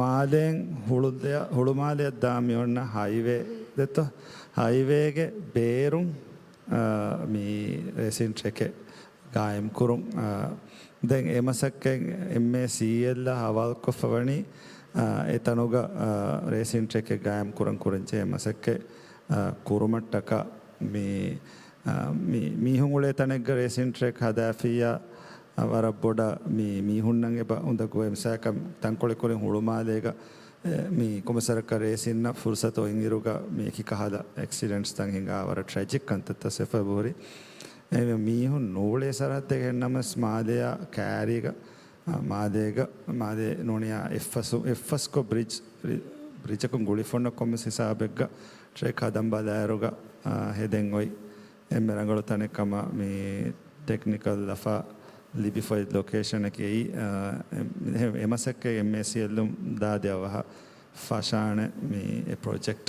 މާލޭން ހުޅުދެ-، ހުޅުމާލެއަށް ދާ މި އޮންނަ ހައިވޭ ދެތޯ؟ ހައިވޭގެ ބޭރުން، އާ، މި ރޭސިން ޓްރެކެއް ގާއިމް ކުރުން، އާ، ދެން އެ މަސައްކަތް އެމްއޭސީއެލްއަށް ހަވާލުކޮށްފަ ވަނީ، އާ، އެ ތަނުގަ، އާ، ރޭސިން ޓްރެކެއް ގާއިމް ކުރަން ކުރަންޖެހޭ މަސައްކަތް، އާ، ކުރުމަށްޓަކާ މި، އާ، މި، މީހުން އުޅޭ ތަނެއްގަ ރޭސިން ޓްރެކް ހަދާފިއްޔާ، އާ، ވަރަށް ބޮޑަށް މި މީހުންނަށް އެބަ އުނދަގޫވޭ. މިސާލަކަށް ތަންކޮޅެއް ކުރިން ހުޅުމާލޭގަ، އެ، މި ކޮންމެސް ވަރަކަށް ރޭސިންނަށް ފުރުސަތު އޮތްއިރުގަ މި އެކި ކަހަލަ އެކްސިޑެންޓްސްތައް ހިނގާ ވަރަށް ޓްރެޖިކް ކަންތައްތައް ސިފަ ހުރި. އެ މީހުން ނޫޅޭ ސަރަހައްދެއް އެހެންނަމަސް މާލެއާ ކާރީގަ، އާ، މާލޭގަ، މާލޭ ނޫނިޔާ އެއްފަސް، އެއްފަސްކޮށް ބްރިޖް، ރި-، ބްރިޖަކުން ގުޅިފަ އޮންނަ ކޮންމެސް ހިސާބެއްގަ ޓްރެކް ހަދަން ބަލާއިރުގަ، އާ، ހެދެން އޮތް އެންމެ ރަނގަޅު ތަނެއް ކަމަށް މި ޓެކްނިކަލް ލަފާ ލިބިފައި ލޮކޭޝަނަކީ އެއީ، އާ، އެ، އެ މަސައްކަތް އެމްއޭސީއެލްއުން ދާ ދެއަވަހަށް ފަށާނެ މި އެ ޕްރޮޖެކްޓް.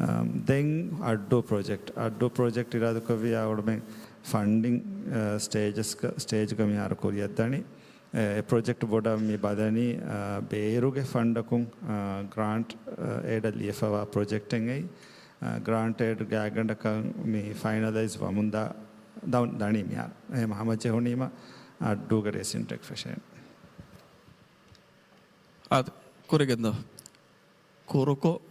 އާ، ދެން އައްޑޫ ޕްރޮޖެކްޓް، އައްޑޫ ޕްރޮޖެކްޓް އިރާދަކުރެއްވިއްޔާ އުޅުމެއް ފަންޑިން، އާ، ސްޓޭޖަސްގަ، ސްޓޭޖްގަ މިހާރު ކުރިއަށްދަނީ. އެ، އެ ޕްރޮޖެކްޓް ބޮޑަށް މި ބަލަނީ، އާ، ބޭރުގެ ފަންޑަކުން، އާ، ގްރާންޓް، އާ، އޭޑަށް ލިޔެފަވާ ޕްރޮޖެކްޓެއް އެއީ. އާ، ގްރާންޓް އޭޑް ގާތްގަނޑަކަށް މި ފައިނަލައިޒް ވަމުންދާ ދަ-، ދަނީ މިހާރު. އެހެން ހަމަޖެހުނީމަ އައްޑޫގަ ރޭސިން ޓްރެކް ފެށޭނެ. އާދެ، ކުރިގެންދޯ. ކުރުކޮށް.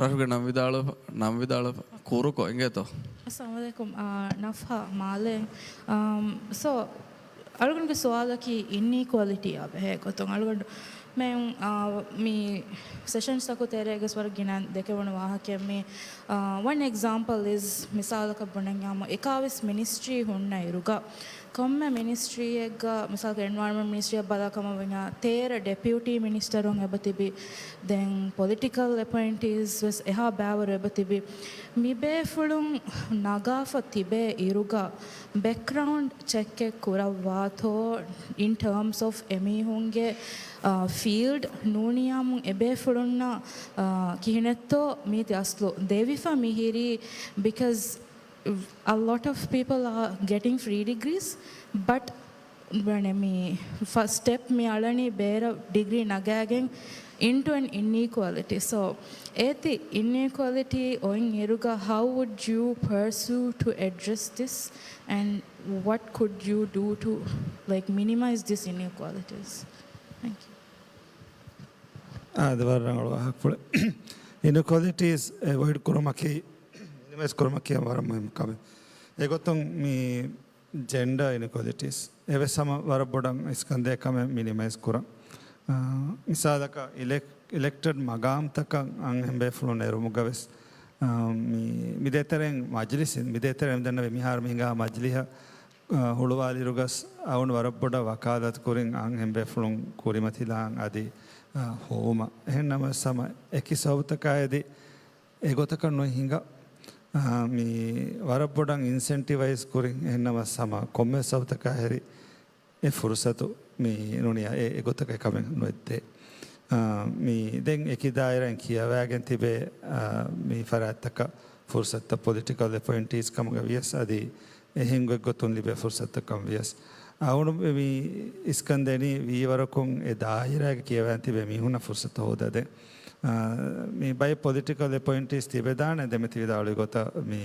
ރަށުގެ ނަން ވިދާޅުވެފަ، ނަން ވިދާޅުވެފަ. ކުރުކޮށް އިނގޭތޯ؟ އައްސަލާމު ޢަލައިކުމް. އާ، ނަފްހާ މާލެ. އާ، ސޯ، އަޅުގަނޑުގެ ސުވާލަކީ އިންއީކުއަލިޓީއާ ބެހޭ ގޮތުން. އަޅުގަނޑު މި، އާ، މި ސެޝަންސްތަކު ތެރޭގަސް ވަރަށް ގިނަ ދެކެވުނު ވާހަކައެއް މި، އާ، ވަން އެގްޒާމްޕަލް އިޒް، މިސާލަކަށް ބުނަންޏާމު، އެކާވެސް މިނިސްޓްރީ ހުންނަ އިރުގަ، ކޮންމެ މިނިސްޓްރީއެއްގަ، މިސާލަކަށް އެންވަޔަރންމަންޓް މިނިސްޓްރީއަށް ބަލާ ކަމަށް ވަންޏާ، ތޭރަ ޑެޕިއުޓީ މިނިސްޓަރުން އެބަ ތިބި، ދެން ޕޮލިޓިކަލް އެޕޮއިންޓީސް ވެސް އެހާ ބައިވަރު އެބަ ތިބި. މިބޭފުޅުން ނަގާފަ ތިބޭ އިރުގަ، ބެކްގްރައުންޑް ޗެކެއް ކުރައްވާތޯ، އިން ޓާމްސް އޮފް އެމީހުންގެ، އާ، ފީލްޑް ނޫނިޔާމު އެބޭފުޅުންނަށް، އާ، ކިހިނެއްތޯ މީތި އަސްލު ދެވިފަ މިހިރީ، because a lot of people are getting free degrees, but ވަނެ މި ފަސްޓް ސްޓެޕް މި އަޅަނީ ބޭރަށް ޑިގްރީ ނަގާގެން into an inequality. So އޭތި އިންއީކުއަލިޓީ އޮތް އިރުގަ، how would you pursue to address this and what could you do to, like, minimize these inequalities? Thank you. އާދެ، ވަރަށް ރަނގަޅު ވާހަކަފުޅެއް. އިންއީކުއަލިޓީސް އެވޮއިޑް ކުރުމަކީ، މިނިމައިޒް ކުރުމަކީ ވަރަށް މުހިއްމު ކަމެއް. އެގޮތުން މި ޖެންޑަރ އިންއީކުއަލިޓީސް އެވެސް ހަމަ ވަރަށް ބޮޑަށް އިސްކަންދޭ ކަމެއް މިނިމައިޒް ކުރަން. އާ، މިސާލަކަށް އިލެކް-، އިލެކްޓެޑް މަގާމްތަކަށް އަންހެން ބޭފުޅުން އެރުމުގަ ވެސް، އާ، މި-، މި ދޭތެރެއިން މަޖިލިސް، މި ދޭތެރެއިން ދެންނެވި މިހާރު މި ހިނގާ މަޖިލިހަށް، އާ، ހުޅުވާލިއިރުގަސް އަޅުގަނޑު ވަރަށް ބޮޑަށް ވަކާލަތު ކުރިން އަންހެން ބޭފުޅުން ކުރިމަތިލާން އަދި، އާ، ހޮވުމަށް. އެހެން ނަމަވެސް ހަމަ އެކި ސަބަބުތަކާއެދި އެގޮތަކަށް ނުހިނގާ، އާ، މި ވަރަށް ބޮޑަށް އިންސެންޓިވައިޒް ކުރިން، އެހެން ނަމަވެސް ހަމަ ކޮންމެ ސަބަބުތަކާ ހެރި އެ ފުރުސަތު މި ނޫނިޔާ އެ، އެގޮތަކަށް ކަމެއް ނުވެއްދޭ. އާ، މި ދެން އެކި ދާއިރާއިން ކިޔަވާގެން ތިބޭ، އާ، މި ފަރާތްތަކަށް ފުރުސަތުތައް ޕޮލިޓިކަލް އެޕޮއިންޓީސް ކަމުގަ ވިޔަސް އަދި އެހެން ގޮތްގޮތުން ލިބޭ ފުރުސަތުތައް ކަމުގަ ވިޔަސް. އަޅުގަނޑު މި އިސްކަންދެނީ ވީވަރަކުން އެ ދާއިރާގެ ކިޔަވާން ތިބޭ މީހުންނަށް ފުރުސަތު ހޯދަދޭ. އާ، މި ބައެއް ޕޮލިޓިކަލް އެޕޮއިންޓީސް ތިބެދާނެ ދެމެތި ވިދާޅުވި ގޮތަށް މި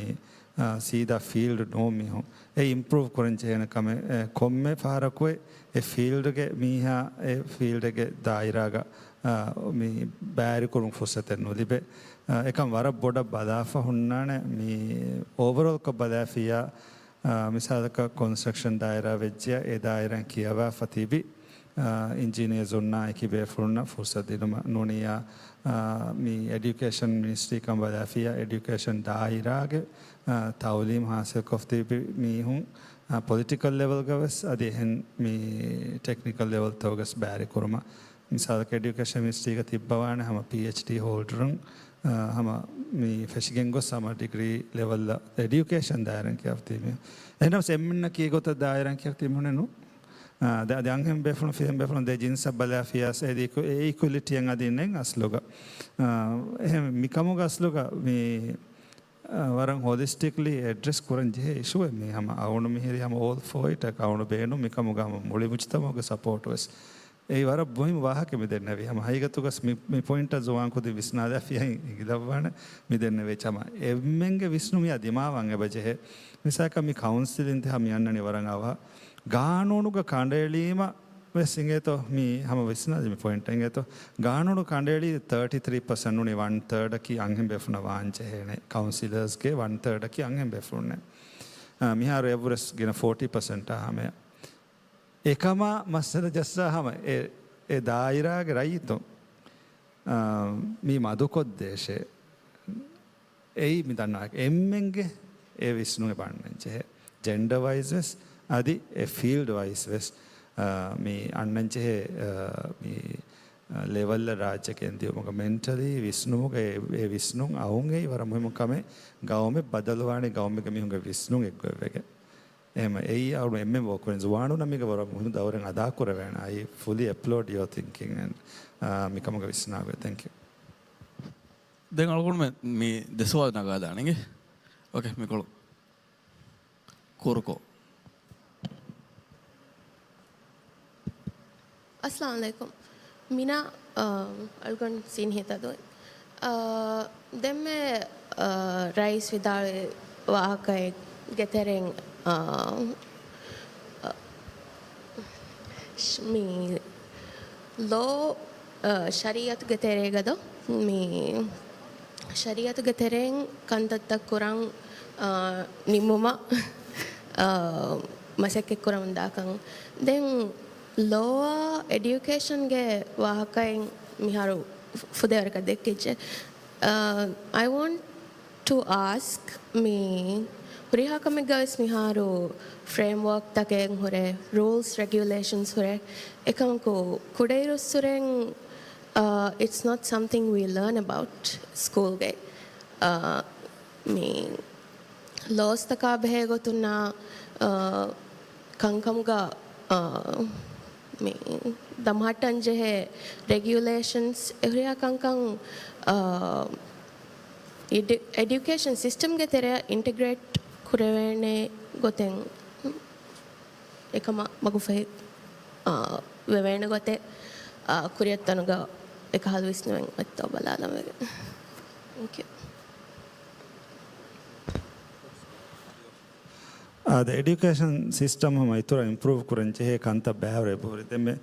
އާ، ސީދާ ފީލްޑް ނޫން މީހުން. އެ އިމްޕްރޫވް ކުރަން ޖެހޭނެ ކަމެއް، އެ، ކޮންމެ ފަހަރަކު އެ ފީލްޑްގެ މީހާ އެ ފީލްޑެއްގެ ދާއިރާގަ، އާ، މި ބައިވެރިކުރުން ފުރުސަތެއް ނުލިބޭ. އާ، އެކަން ވަރަށް ބޮޑަށް ބަލާފަ ހުންނާނެ މި އޯވަރޯލްކޮށް ބަލާފިއްޔާ، އާ، މިސާލަކަށް ކޮންސްޓްރަކްޝަން ދާއިރާ ވެއްޖެޔާ އެ ދާއިރާއިން ކިޔަވާފަ ތިބި، އާ، އިންޖިނިއަރސުންނާ އެކި ބޭފުޅުންނަށް ފުރުސަތު ދިނުމަށް ނޫނިޔާ، އާ، މި އެޑިއުކޭޝަން މިނިސްޓްރީ ކަން ބަލާފިއްޔާ އެޑިއުކޭޝަން ދާއިރާގެ، އާ، ތައުލީމް ހާސިލްކޮށް ތިބި މީހުން، އާ، ޕޮލިޓިކަލް ލެވެލްގަ ވެސް އަދި އެހެން މި ޓެކްނިކަލް ލެވެލްތަކުގަސް ބައިވެރިކުރުމަށް. މިސާލަކަށް އެޑިއުކޭޝަން މިނިސްޓްރީގަ ތިއްބަވާނެ ހަމަ ޕީއެޗްޑީ ހޯލްޑަރުން، އާ، ހަމަ މި ފެށިގެން ގޮސް ހަމަ ޑިގްރީ ލެވެލްއަށް އެޑިއުކޭޝަން ދާއިރާއިން ކިޔަވާ ތިބި މީހުން. އެހެންނަމަވެސް އެންމެންނަކީ އެގޮތަށް ދާއިރާއިން ކިޔަވާ ތިބި މީހުންނެއް ނޫން. އާ، ދެ-، އަދި އަންހެން ބޭފުޅުން ފިރިހެން ބޭފުޅުން ދެ ޖިންސަށް ބަލާފިޔަސް އެ އިކު-، އެ އިކުއިލިޓީއެއް އަދި ނެތް އަސްލުގަ. އާ، އެހެން މިކަމުގަ އަސްލުގަ މި، އާ، ވަރަށް ހޮލިސްޓިކްލީ އެޑްރެސް ކުރަން ޖެހޭ އިޝޫއެއް މީ. ހަމަ އަޅުގަނޑު މިހިރީ ހަމަ އޯލް ފޯ އިޓް، އަޅުގަނޑު ބޭނުން މިކަމުގަ ހަމަ މުޅި މުޖްތަމަޢުގެ ސަޕޯޓް ވެސް. އެއީ ވަރަށް މުހިއްމު ވާހަކަ މި ދެންނެވީ. ހަމަ ހަގީގަތުގަސް މި، މި ޕޮއިންޓަށް ޒުވާން ކުދިން ވިސްނާލާފިޔައިން އެނގިލައްވާނެ މި ދެންނެވޭ ޗަމާ. އެންމެންގެ ވިސްނުމިއާ ދިމާވާން އެބަ ޖެހޭ. މިސާލަކަށް މި ކައުންސިލް އިންތިހާބު މި އަންނަނީ ވަރަށް އަވަހަށް. ގާނޫނުގަ ކަނޑައެޅީމަ ވެސް އިނގޭތޯ، މި ހަމަ ވިސްނާލި މި ޕޮއިންޓް އިނގޭތޯ. ގާނޫނު ކަނޑައެޅީ ތާޓީ ތްރީ ޕަސެންޓް ނޫނީ ވަން ތާޑަކީ އަންހެން ބޭފުނަށް ވާން ޖެހޭނެ ކައުންސިލަރސްގެ ވަން ތާޑަކީ އަންހެން ބޭފުޅުންނޭ. އާ، މިހާރު އެއަށްވުރެސް ގިނަ ފޯޓީ ޕަސެންޓާ ހަމަޔަށް. އެކަމާ މައްސަލަ ޖައްސާ ހަމަ އެ، އެ ދާއިރާގެ ރައްޔިތުން، އާ، މީ މަދުކޮށްދޭށޭ. އެއީ މި ދަންނަވާ އެންމެންގެ އެ ވިސްނުން އެބަ އަންނަން ޖެހޭ. ޖެންޑަ ވައިޒް ވެސް އަދި އެ ފީލްޑް ވައިޒް ވެސް، އާ، މި އަންނަން ޖެހޭ، އާ، މި، އާ، ލެވަލްއަށް ރާއްޖެ ގެންދިއުމުގަ މެންޓަލީ ވިސްނުމުގަ އެ، އެ ވިސްނުން އައުން އެއީ ވަރަށް މުހިއްމު ކަމެއް. ގައުމެއް ބަދަލުވާނީ ގައުމެއްގެ މީހުންގެ ވިސްނުން އެއްގޮތްވެގެން. އެހެމަ އެއީ އަޅު އެންމެ ވޯކުވެން ޒުވާނުންނަށް މީގަ ވަރަށް މުހިން ދައުރެއް އަދާކުރެވޭނެ. I fully applaud your thinking and، އާ، މިކަމުގަ ވިސްނާގޮތް. Thank you. ދެން އަޅުގަނޑުމެން މި ދެ ސުވާލު ނަގާލާނެ. އޯކޭ، މިކޮޅު ކުރުކޮށް. އައްސަލާމު ޢަލައިކުމް. މިނާ، އަ، އަޅުގަނޑު ސީން ހިތަދު. އަ، ދެންމެ، އަ، ރައީސް ވިދާޅުވި ވާހަކައެއްގެ ތެރެއިން، އަ، އަ، ޝް-، މި ލޯ، އަ، ޝަރީއަތުގެ ތެރޭގަދަ، މި ޝަރީއަތުގެ ތެރެއިން ކަންތައްތައް ކުރަން، އަ، ނިންމުމަށް، އަ، މަސައްކަތްކުރަމުންދާކަން. ދެން ލޯއާ އެޑިއުކޭޝަންގެ ވާހަކައިން މިހާރު ފު-، ފުދޭވަރަކަށް ދެއްކިއްޖެ. އަ، I want to ask މި ހުރިހާ ކަމެއްގަވެސް މިހާރު ފްރޭމްވޯކްތަކެއް ހުރޭ، ރޫލްސް، ރެގިއުލޭޝަންސް ހުރޭ. އެކަމަކު ކުޑައިރުއްސުރެން، އަ، it's not something we learn about ސްކޫލްގައި. އަ، މި ލޯސްތަކާ ބެހޭ ގޮތުންނާ، އަ، ކަންކަމުގަ، އަ، މި ދަމަހައްޓަން ޖެހޭ ރެގިއުލޭޝަންސް އެހުރިހާ ކަންކަން، އަ، އެޑި-، އެޑިއުކޭޝަން ސިސްޓަމްގެ ތެރެއަށް އިންޓިގްރޭޓް ކުރެވޭނެ ގޮތެއް އެކަމަށް މަގުފަހި، އާ، ވެވޭނެ ގޮތެއް، އާ، ކުރިއަށް ތަނުގަ އެކަހަލަ ވިސްނުމެއް އޮތްތޯ ބަލާލަން ވެގެން. ތެންކް ޔޫ. އާ، ދެ އެޑިއުކޭޝަން ސިސްޓަމް ހަމަ އިތުރަށް އިމްޕްރޫވް ކުރަން ޖެހޭ ކަންތައް ބައިވަރު އެބަހުރި. ދެންމެ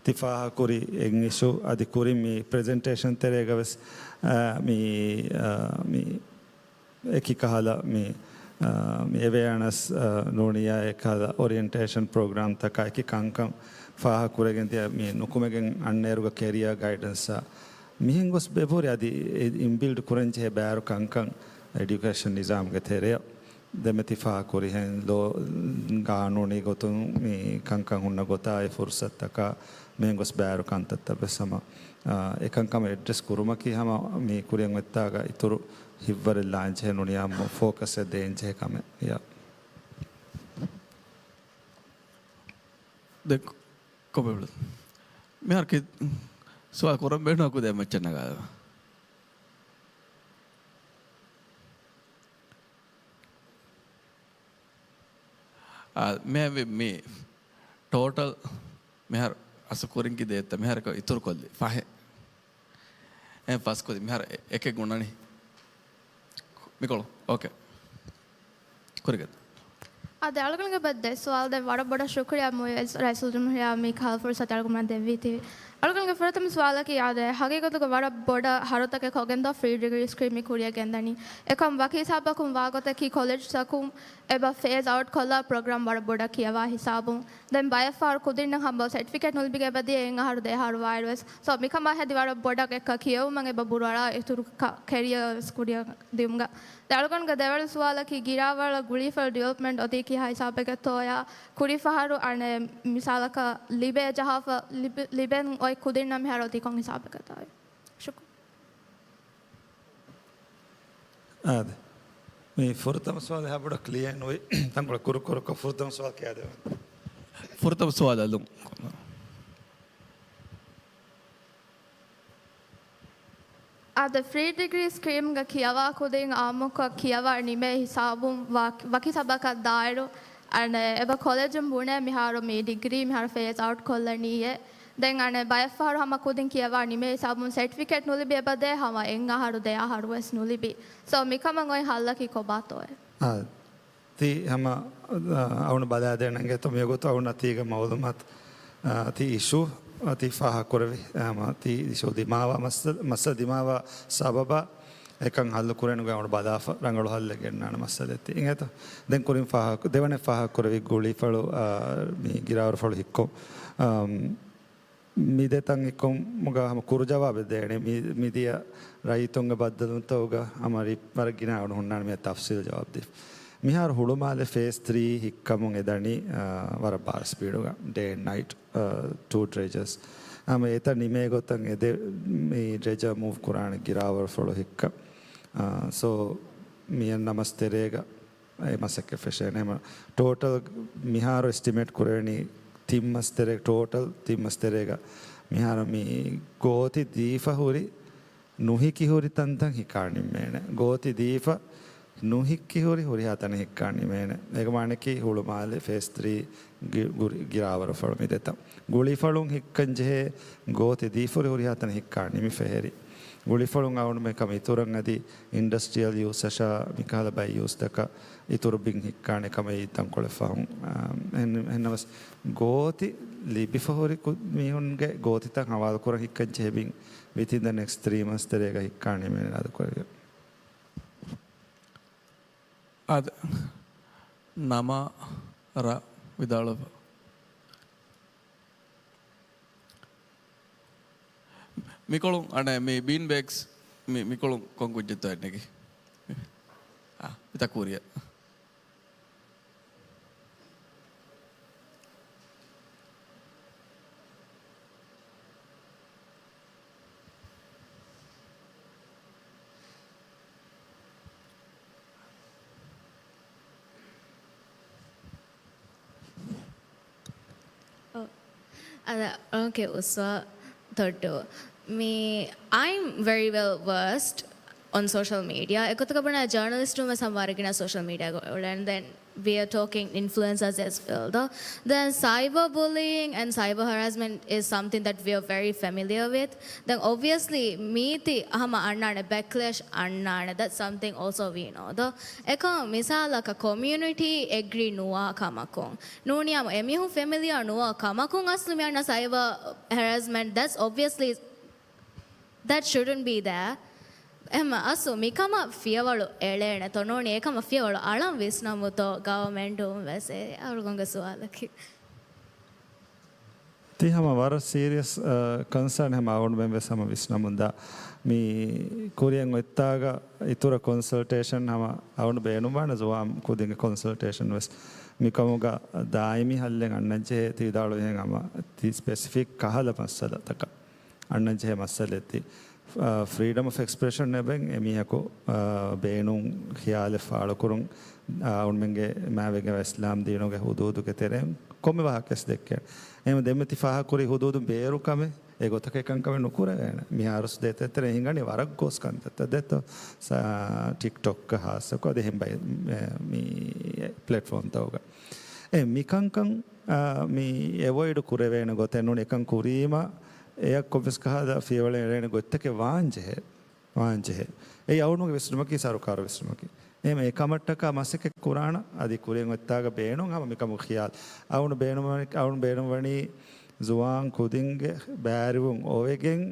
ތި ފާހަގަކުރި އެއް އިޝޫ އަދި ކުރިން މި ޕްރެޒެންޓޭޝަން ތެރޭގަ ވެސް، އާ، މި، އާ، މި އެކި ކަހަލަ މި، އާ، މި އެވެއާނަސް، އާ، ނޫނިއްޔާ އެކަހަލަ އޮރިއެންޓޭޝަން ޕްރޮގްރާމްތަކާ އެކި ކަންކަން ފާހަގަކުރެގެން ދިޔަ މި ނުކުމެގެން އަންނައިރުގަ ކެރިއާ ގައިޑެންސްއާ މިހެން ގޮސް އެބަހުރި އަދި އި-، އިންބިލްޑް ކުރަން ޖެހޭ ބައިވަރު ކަންކަން އެޑިއުކޭޝަން ނިޒާމްގެ ތެރެއަށް ދެންމެ ތި ފާހަގަކުރިހެން ލޯ ގާނޫނީ ގޮތުން މި ކަންކަން ހުންނަ ގޮތާއި ފުރުސަތުތަކާ މިހެން ގޮސް ބައިވަރު ކަންތައްތައް ވެސް ހަމަ، އާ، އެކަންކަމަށް އެޑްރެސް ކުރުމަކީ ހަމަ މި ކުރިއަށް އޮތްތާގަ އިތުރު ހިތްވަރެއް ލާން ޖެހޭ ނޫނިއްޔާ ފޯކަސްއެއް ދޭން ޖެހޭ ކަމެއް. ޔާ. ދެން ކޮ-، ކޮބެވުޅު. މިހާރު ކި-، ސުވާލު ކުރަން ބޭނުން ކުދޭ މައްޗަށް ނަގާލަ. އާ، މޭ މި، މި ޓޯޓަލް މިހާރު އަސްލު ކުރިން ކި ދޭތަ؟ މިހާރަކަށް އިތުރު ކޮށްލި ފަހެއް. އެ ފަސް ކުދި މިހާރު އެ-، އެކެއް ގުނަނީ. މިކޮޅު. އޯކޭ. ކުރިގަދަ. އާދެ، އަޅުގަނޑުގެ ބައްދެ ސުވާލު ދެން ވަރަށް ބޮޑަށް ޝުކުރިޔާ މުއިއްޒު ރައީސުލްޖުމްހޫރިއްޔާ މި ކަހަލަ ފުރުސަތު އަޅުގަނޑުމެން ދެއްވީތީ. އަޅުގަނޑުގެ ފުރަތަމަ ސުވާލަކީ، އާދެ، ހަގީގަތުގަ ވަރަށް ބޮޑަށް ހަރުތަކެއް ހޮގެންދޯ ފްރީ ޑިގްރީ ސްކީމް މި ކުރިއަށް ގެންދަނީ. އެކަމް ވަކި ހިސާބަކުން ވާގޮތަކީ ކޮލެޖްތަކުން އެބަ ފޭޒް އައުޓް ކޮށްލާ ޕްރޮގްރާމް ވަރަށް ބޮޑަށް ކިޔަވާ ހިސާބުން. ދެން ބައެއްފަހަރު ކުދިންނަށް ހަމަ ސެޓްފިކެޓް ނުލިބިގެން އެބަދިޔަ އެއް އަހަރު ދެ އަހަރު ވާއިރުވެސް. ސޯ، މިކަމާ ހެދި ވަރަށް ބޮޑަށް އެއްކަ ކިޔެވުމަށް އެބަ ބުރުއަރާ އިތުރު ކަ-، ކެރިއަރސް ކުރިއަށް ދިއުމުގަ. ދެން އަޅުގަނޑުގެ ދެވަނަ ސުވާލަކީ، ގިރާވަޅަށް ގުޅީފަޅު ޑިވެލޮޕްމަންޓް އޮތީ ކިހާ ހިސާބެއްގެތޯޔާ؟ ކުރި ފަހަރު އަނެއް މިސާލަކަށް ލިބޭ ޖަހާފަ، ލިބި-، ލިބެން އޮތް ކުދިންނަށް މިހާރު އޮތީ ކޮން ހިސާބެއްގެތޯ؟ ޝުކުރު. އާދެ. މި ފުރަތަމަ ސުވާލު ހަބުޑަ ކްލިއަރ ނުވި. ތަންކޮޅެއް ކުރު ކުރުކޮށް ފުރަތަމަ ސުވާލު ކިޔާދެވޭ. ފުރަތަމަ ސުވާލު އަލުން. އާދެ، ފްރީ ޑިގްރީ ސްކީމްގަ ކިޔަވާ ކުދިން އާއްމުކޮށް ކިޔަވާ ނިމޭ ހިސާބުން ވަ-، ވަކި ސަބަކަށް ދާއިރު، އަނެއް އެބަ ކޮލެޖުން ބުނޭ މިހާރު މި ޑިގްރީ މިހާރު ފޭޒް އައުޓް ކޮށްލަނީއޭ. ދެން އަނެއް ބައެއްފަހަރު ހަމަ ކުދިން ކިޔަވާ ނިމޭ ހިސާބުން ސެޓްފިކެޓް ނުލިބި އެބަދޭ ހަމަ އެއް އަހަރު ދެ އަހަރު ވެސް ނުލިބި. ސޯ، މިކަމަށް އޮތް ހައްލަކީ ކޮބާތޯއޭ؟ އާ، ތި ހަމަ، އަ، އަޅުން ބަލާދޭނަން އިނގޭތޯ މިވަގުތު އަޅުން އަތީގަ މައުލޫމާތު، އަ، ތި އިޝޫ، އަ، ތި ފާހަގަކުރެވި، އަ، ހަމަ ތި އިޝޫ ދިމާވާ މައްސަ-، މައްސަލަ ދިމާވާ ސަބަބަށް އެކަން ހައްލު ކުރޭނުގެ އަޅުން ބަލާފަ ރަނގަޅު ހައްލެއް ގެންނާނެ މައްސަލައެއް ތި. އިނގޭތޯ؟ ދެން ކުރިން ފާހަގަ، ދެވަނަ ފާހަގަކުރެވި ގުޅިފަޅު، އަ، މި ގިރާވަރުފަޅު ހިއްކުން. އަ، މި ދެތަން ހިއްކުމުގަ ހަމަ ކުރު ޖަވާބެއް ދޭނެ. މި، މިދިޔަ ރައްޔިތުންގެ ބައްދަލުވުންތަކުގަ ހަމަ ރި-، ވަރަށް ގިނަ އަޅުން ހުންނާނެ މިއަށް ތަފްސީލު ޖަވާބު ދީފަ. މިހާރު ހުޅުމާލެ ފޭސް ތްރީ ހިއްކަމުން އެދަނީ، އާ، ވަރަށް ބާރަ ސްޕީޑުގަ، ޑޭ އެންޑް ނައިޓް، އާ، ޓޫ ޑްރެޖަސް. ހަމަ އެތައް ނިމޭ ގޮތަށް އެދެ މި ޑްރެޖަރ މޫވް ކުރާނެ ގިރާވަރުފަޅު ހިއްކަ. އާ، ސޯ މިއަށް ނަމަސް ތެރޭގަ އެ މަސައްކަތް ފެށޭނެ. ހަމަ ޓޯޓަލް މިހާރު އެސްޓިމޭޓް ކުރެވެނީ ތިން މަސް ތެރޭ، ޓޯޓަލް ތިން މަސް ތެރޭގަ މިހާރު މި ގޯތި ދީފަ ހުރި ނުހިކި ހުރި ތަންތަން ހިއްކާ ނިންމޭނެ. ގޯތި ދީފަ ނުހިއްކި ހުރި ހުރިހާ ތަނެއް ހިއްކާ ނިމޭނެ. އޭގެ މާނައަކީ ހުޅުމާލެ ފޭސް ތްރީ ގި-، ގުރި-، ގިރާވަރުފަޅު މި ދެތަން. ގުޅިފަޅުން ހިއްކަން ޖެހޭ ގޯތި ދީފަ ހުރި ހުރިހާ ތަނެއް ހިއްކާ ނިމިފަ ހެރި. ގުޅިފަޅުން އަޅުންމެ ކަމަށް އިތުރަށް އަދި އިންޑަސްޓްރިއަލް ޔޫސަށާ މިކަހަލަ ބައެއް ޔޫސްތަކަށް އިތުރު ބިން ހިއްކާނެ ކަމަށް އެއީ ތަންކޮޅެއް ފަހުން. އާ، އެހެން-، އެހެންނަމަވެސް ގޯތި ލިބިފަ ހުރި ކު-، މީހުންގެ ގޯތިތައް ހަވާލުކުރަން ހިއްކަން ޖެހޭ ބިން within the next three months ތެރޭގަ ހިއްކާނެ މި އިރާދަކުރެވި. އަދި ނަމަ ރަ ވިދާޅުވެ. މިކޮޅުން އަނެއް މި ބީން ބޭގްސް މި، މިކޮޅުން ކޮން ކުއްޖެއްތޯ އެންނެގި؟ އާ، މިތާ ކޫރިއަށް. އޮ، އަދަ، އޯކޭ، އުސްވާ ތޮއްޓު. މި، I'm very well versed on social media. އެގޮތަކަށް ބުނާ ޖާނަލިސްޓުން ވެސް ހަމަ ވަރަށް ގިނަ social media ގަ އުޅެން. Then we are talking influencers as well, though. Then cyber bullying and cyber harassment is something that we are very familiar with. Then obviously މީތި ހަމަ އަންނާނެ، ބެކްލޭޝް އަންނާނެ. That's something also we know, though. އެކަމަ މިސާލަކަށް ކޮމިއުނިޓީ އެގްރީ ނުވާ ކަމަކުން، ނޫނީ ހަމަ އެމީހުން ފެމިލިއާ ނުވާ ކަމަކުން އަސްލު މި އަންނަ cyber harassment. That's obviously That shouldn't be there. އެހެން އަސްލު މިކަމަށް ފިޔަވަޅު އެޅޭނެތޯ ނޫނީ އެކަމަށް ފިޔަވަޅު އަޅަން ވިސްނަމުތޯ ގަވަމެންޓުން ވެސް؟ އެ އަޅުގަނޑުގެ ސުވާލަކީ. ތި ހަމަ ވަރަށް ސީރިއަސް، އަ، ކޮންސާން ހަމަ އަޅުގަނޑުމެން ވެސް ހަމަ ވިސްނަމުންދާ. މި ކުރިއަށް އޮތްތާގަ އިތުރަށް ކޮންސަލްޓޭޝަން ހަމަ އަޅުގަނޑު ބޭނުންވާނެ ޒުވާން ކުދިންގެ ކޮންސަލްޓޭޝަން ވެސް. މިކަމުގަ ދާއިމީ ހައްލެއް އަންނަންޖެހޭ ތި ވިދާޅުވިހެން ހަމަ ތި ސްޕެސިފިކް ކަހަލަ މައްސަލަތަކަށް އަންނަންޖެހޭ މައްސަލައެއް ތި، އާ، ފްރީޑަމް އޮފް އެކްސްޕްރެޝަން އެބައިން އެމީހަކު، އާ، ބޭނުން ޚިޔާލެއް ފާޅުކުރުން، އާ، އަޅުމެންގެ މާތްވެގެންވާ އިސްލާމް ދީނުގެ ހުދޫދުގެ ތެރެއިން ކޮންމެ ވާހަކައެއް ދެއްކޭނެ. އެހެން ދެންމެ ތި ފާހަގަކުރީ ހުދޫދުން ބޭރު ކަމެއް، އެ ގޮތަކަށް އެކަންކަމެއް ނުކުރެވޭނެ. މިހާރުސް ދޭތެރޭ ހިނގަނީ ވަރަށް ގޯސް ކަންތައްތައް ދޭތޯ. ސާ، ޓިކްޓޮކް ހާއްސަކޮށް އަދި އެހެން ބައި، މި ޕްލެޓްފޯމްތަކުގަ. އެ މިކަންކަން އާ، މި އެވޮއިޑް ކުރެވޭނެ ގޮތެއް ނޫން. އެކަން ކުރީމަ އެއަށް ކޮންމެސް ކަހަލަ ފިޔަވަޅެއް އެޅޭނެ ގޮތްތަކެއް ވާންޖެހޭ. ވާންޖެހޭ. އެއީ އަޅުގަނޑުގެ ވިސްނުމަކީ، ސަރުކާރު ވިސްނުމަކީ. އެހެން އެކަމަށްޓަކާ މަސައްކަތް ކުރާނަ އަދި ކުރިއަށް އޮތްތާގަ ބޭނުން ހަމަ މިކަމުގެ ޚިޔާލު. އަޅުގަނޑު ބޭނުންވަނީ، އަޅުގަނޑު ބޭނުންވަނީ ޒުވާން ކުދިންގެ ބައިވެރިވުން އޮވެގެން،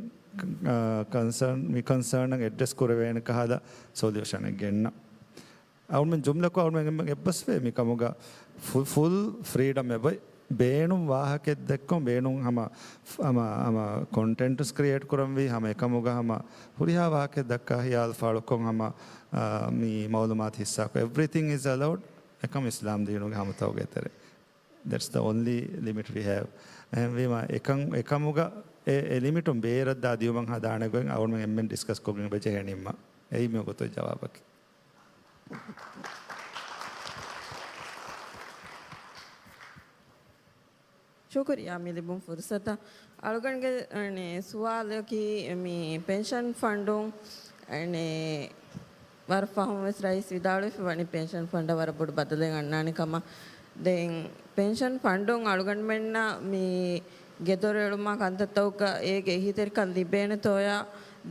އާ، ކޮންސާން، މި ކޮންސާންއަށް އެޑްރެސް ކުރެވޭނެ ކަހަލަ ސޮލިއުޝަނެއް ގެންނަ. އަޅުމެން ޖުމްލަކޮށް އަޅުމެން އެއްބަސްވޭ މިކަމުގަ ފު-، ފުލް ފްރީޑަމް އެބައި. ބޭނުން ވާހަކައެއް ދެއްކުން، ބޭނުން ހަމަ، ހަމަ، ހަމަ ކޮންޓެންޓްސް ކްރިއޭޓް ކުރަންވީ، ހަމަ އެކަމުގަ ހަމަ ހުރިހާ ވާހަކައެއް ދައްކާ ހިޔާލު ފާޅުކޮށް ހަމަ، އާ، މި މައުލޫމާތު ހިއްސާކޮށް، everything is allowed. އެކަމަށް އިސްލާމް ދީނުގެ ހަމަތައުގެ ތެރޭ. That's the only limit we have. އެހެންވީމަ އެކަން، އެކަމުގަ އެ، އެ ލިމިޓުން ބޭރަށްދާ ދިޔުމަށް ހަދާނެ ގޮތް އަޅުމެން އެންމެން ޑިސްކަސް ކޮށްގެން އެބަޖެހޭ ނިންމަން. އެއީ މިވަގުތު ޖަވާބަކީ. ޝުކުރިއްޔާ މި ލިބުނު ފުރުސަތަށް. އަޅުގަނޑުގެ، އަނެ، ސުވާލަކީ މި ޕެންޝަން ފަންޑުން، އަނެ، ވަރަށް ފަހުން ވެސް ރައީސް ވިދާޅުވެފަ ވަނީ ޕެންޝަން ފަންޑަށް ވަރަށް ބޮޑު ބަދަލެއް އަންނާނެ ކަމަށް. ދެން ޕެންޝަން ފަންޑުން އަޅުގަނޑުމެންނަށް މި ގެދޮރު އެޅުމާ ކަންތައްތަކުގަ އޭގެ އެހީތެރިކަން ލިބޭނެތޯޔާ؟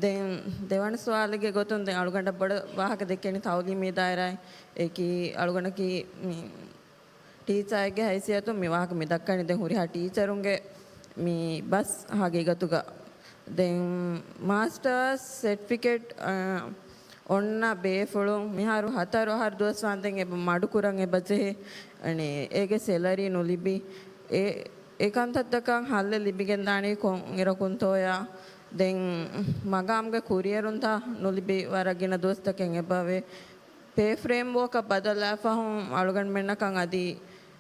ދެން ދެވަނަ ސުވާލެއްގެ ގޮތުން ދެން އަޅުގަނޑަށް ބޮޑަށް ވާހަކަ ދެއްކެނީ ތައުލީމީ ދާއިރާއިން އެކީ އަޅުގަނޑަކީ މި ޓީޗާއެއްގެ ހައިސިއްޔަތުން މި ވާހަކަ މި ދައްކަނީ ދެން ހުރިހާ ޓީޗަރުންގެ މި ބަސް ހަގީގަތުގަ. ދެން މާސްޓާސް ސެޓްފިކެޓް، އާ، އޮންނަ ބޭފުޅުން މިހާރު ހަތަރު އަހަރު ދުވަސް ވާންދެން އެބަ މަޑުކުރަން އެބަ ޖެހޭ. އަނެ، އޭގެ ސެލަރީ ނުލިބި. އެ، އެ ކަންތައްތަކަށް ހައްލެއް ލިބިގެންދާނީ ކޮން އިރަކުންތޯޔާ؟ ދެން މަގާމްގެ ކުރިއެރުންތައް ނުލިބި ވަރަށް ގިނަ ދުވަސްތަކެއް އެބަވޭ. ޕޭ ފްރޭމްވޯކަށް ބަދަލާ ފަހުން އަޅުގަނޑުމެންނަކަށް އަދި،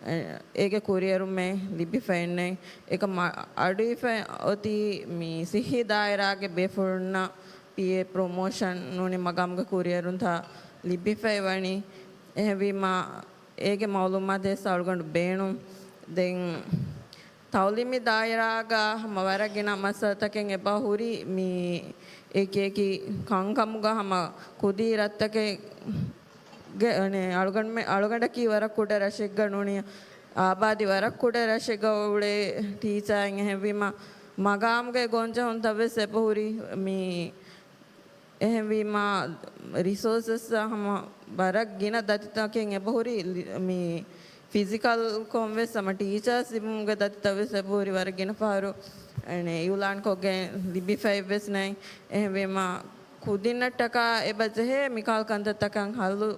އެ، އޭގެ ކުރިއެރުމެއް ލިބިފައެއްނެތް. އެކަމަ އަޑުއިފަ އޮތީ މި ސިއްހީ ދާއިރާގެ ބޭފުޅުންނަށް ޕީއޭ ޕްރޮމޯޝަން ނޫނީ މަގާމްގެ ކުރިއެރުންތައް ލިބިފައި ވަނީ. އެހެންވީމާ، އޭގެ މައުލޫމާތު އެސް އަޅުގަނޑު ބޭނުން. ދެން ތައުލީމީ ދާއިރާގަ ހަމަ ވަރަށް ގިނަ މައްސަލަތަކެއް އެބަ ހުރި މި އެކި އެކި ކަންކަމުގަ ހަމަ ކުދީ ރަށްތަކެއްގެ، އަނެ، އަޅުގަނޑުމެ-، އަޅުގަނޑަކީ ވަރަށް ކުޑަ ރަށެއްގަ ނޫނީ އާބާދީ ވަރަށް ކުޑަ ރަށެއްގަ އުޅޭ ޓީޗާއެއް. އެހެންވީމަ މަގާމްގެ ގޮންޖެހުންތައް ވެސް އެބަ ހުރި މި އެހެންވީމާ، ރިސޯސަސް ހަމަ ވަރަށް ގިނަ ދަތިތަކެއް އެބަހުރި ލި-، މި ފިޒިކަލް ކޮން ވެސް ހަމަ ޓީޗާސް ލިބުމުގެ ދަތިތައް ވެސް އެބަހުރި ވަރަށް ގިނަ ފަހަރު، އަނެ، އިއުލާންކޮށްގެން ލިބިފައި ވެސް ނެތް. އެހެންވީމާ، ކުދިންނަށްޓަކާ އެބަ ޖެހޭ މިކަހަލަ ކަންތައްތަކަށް ހައްލު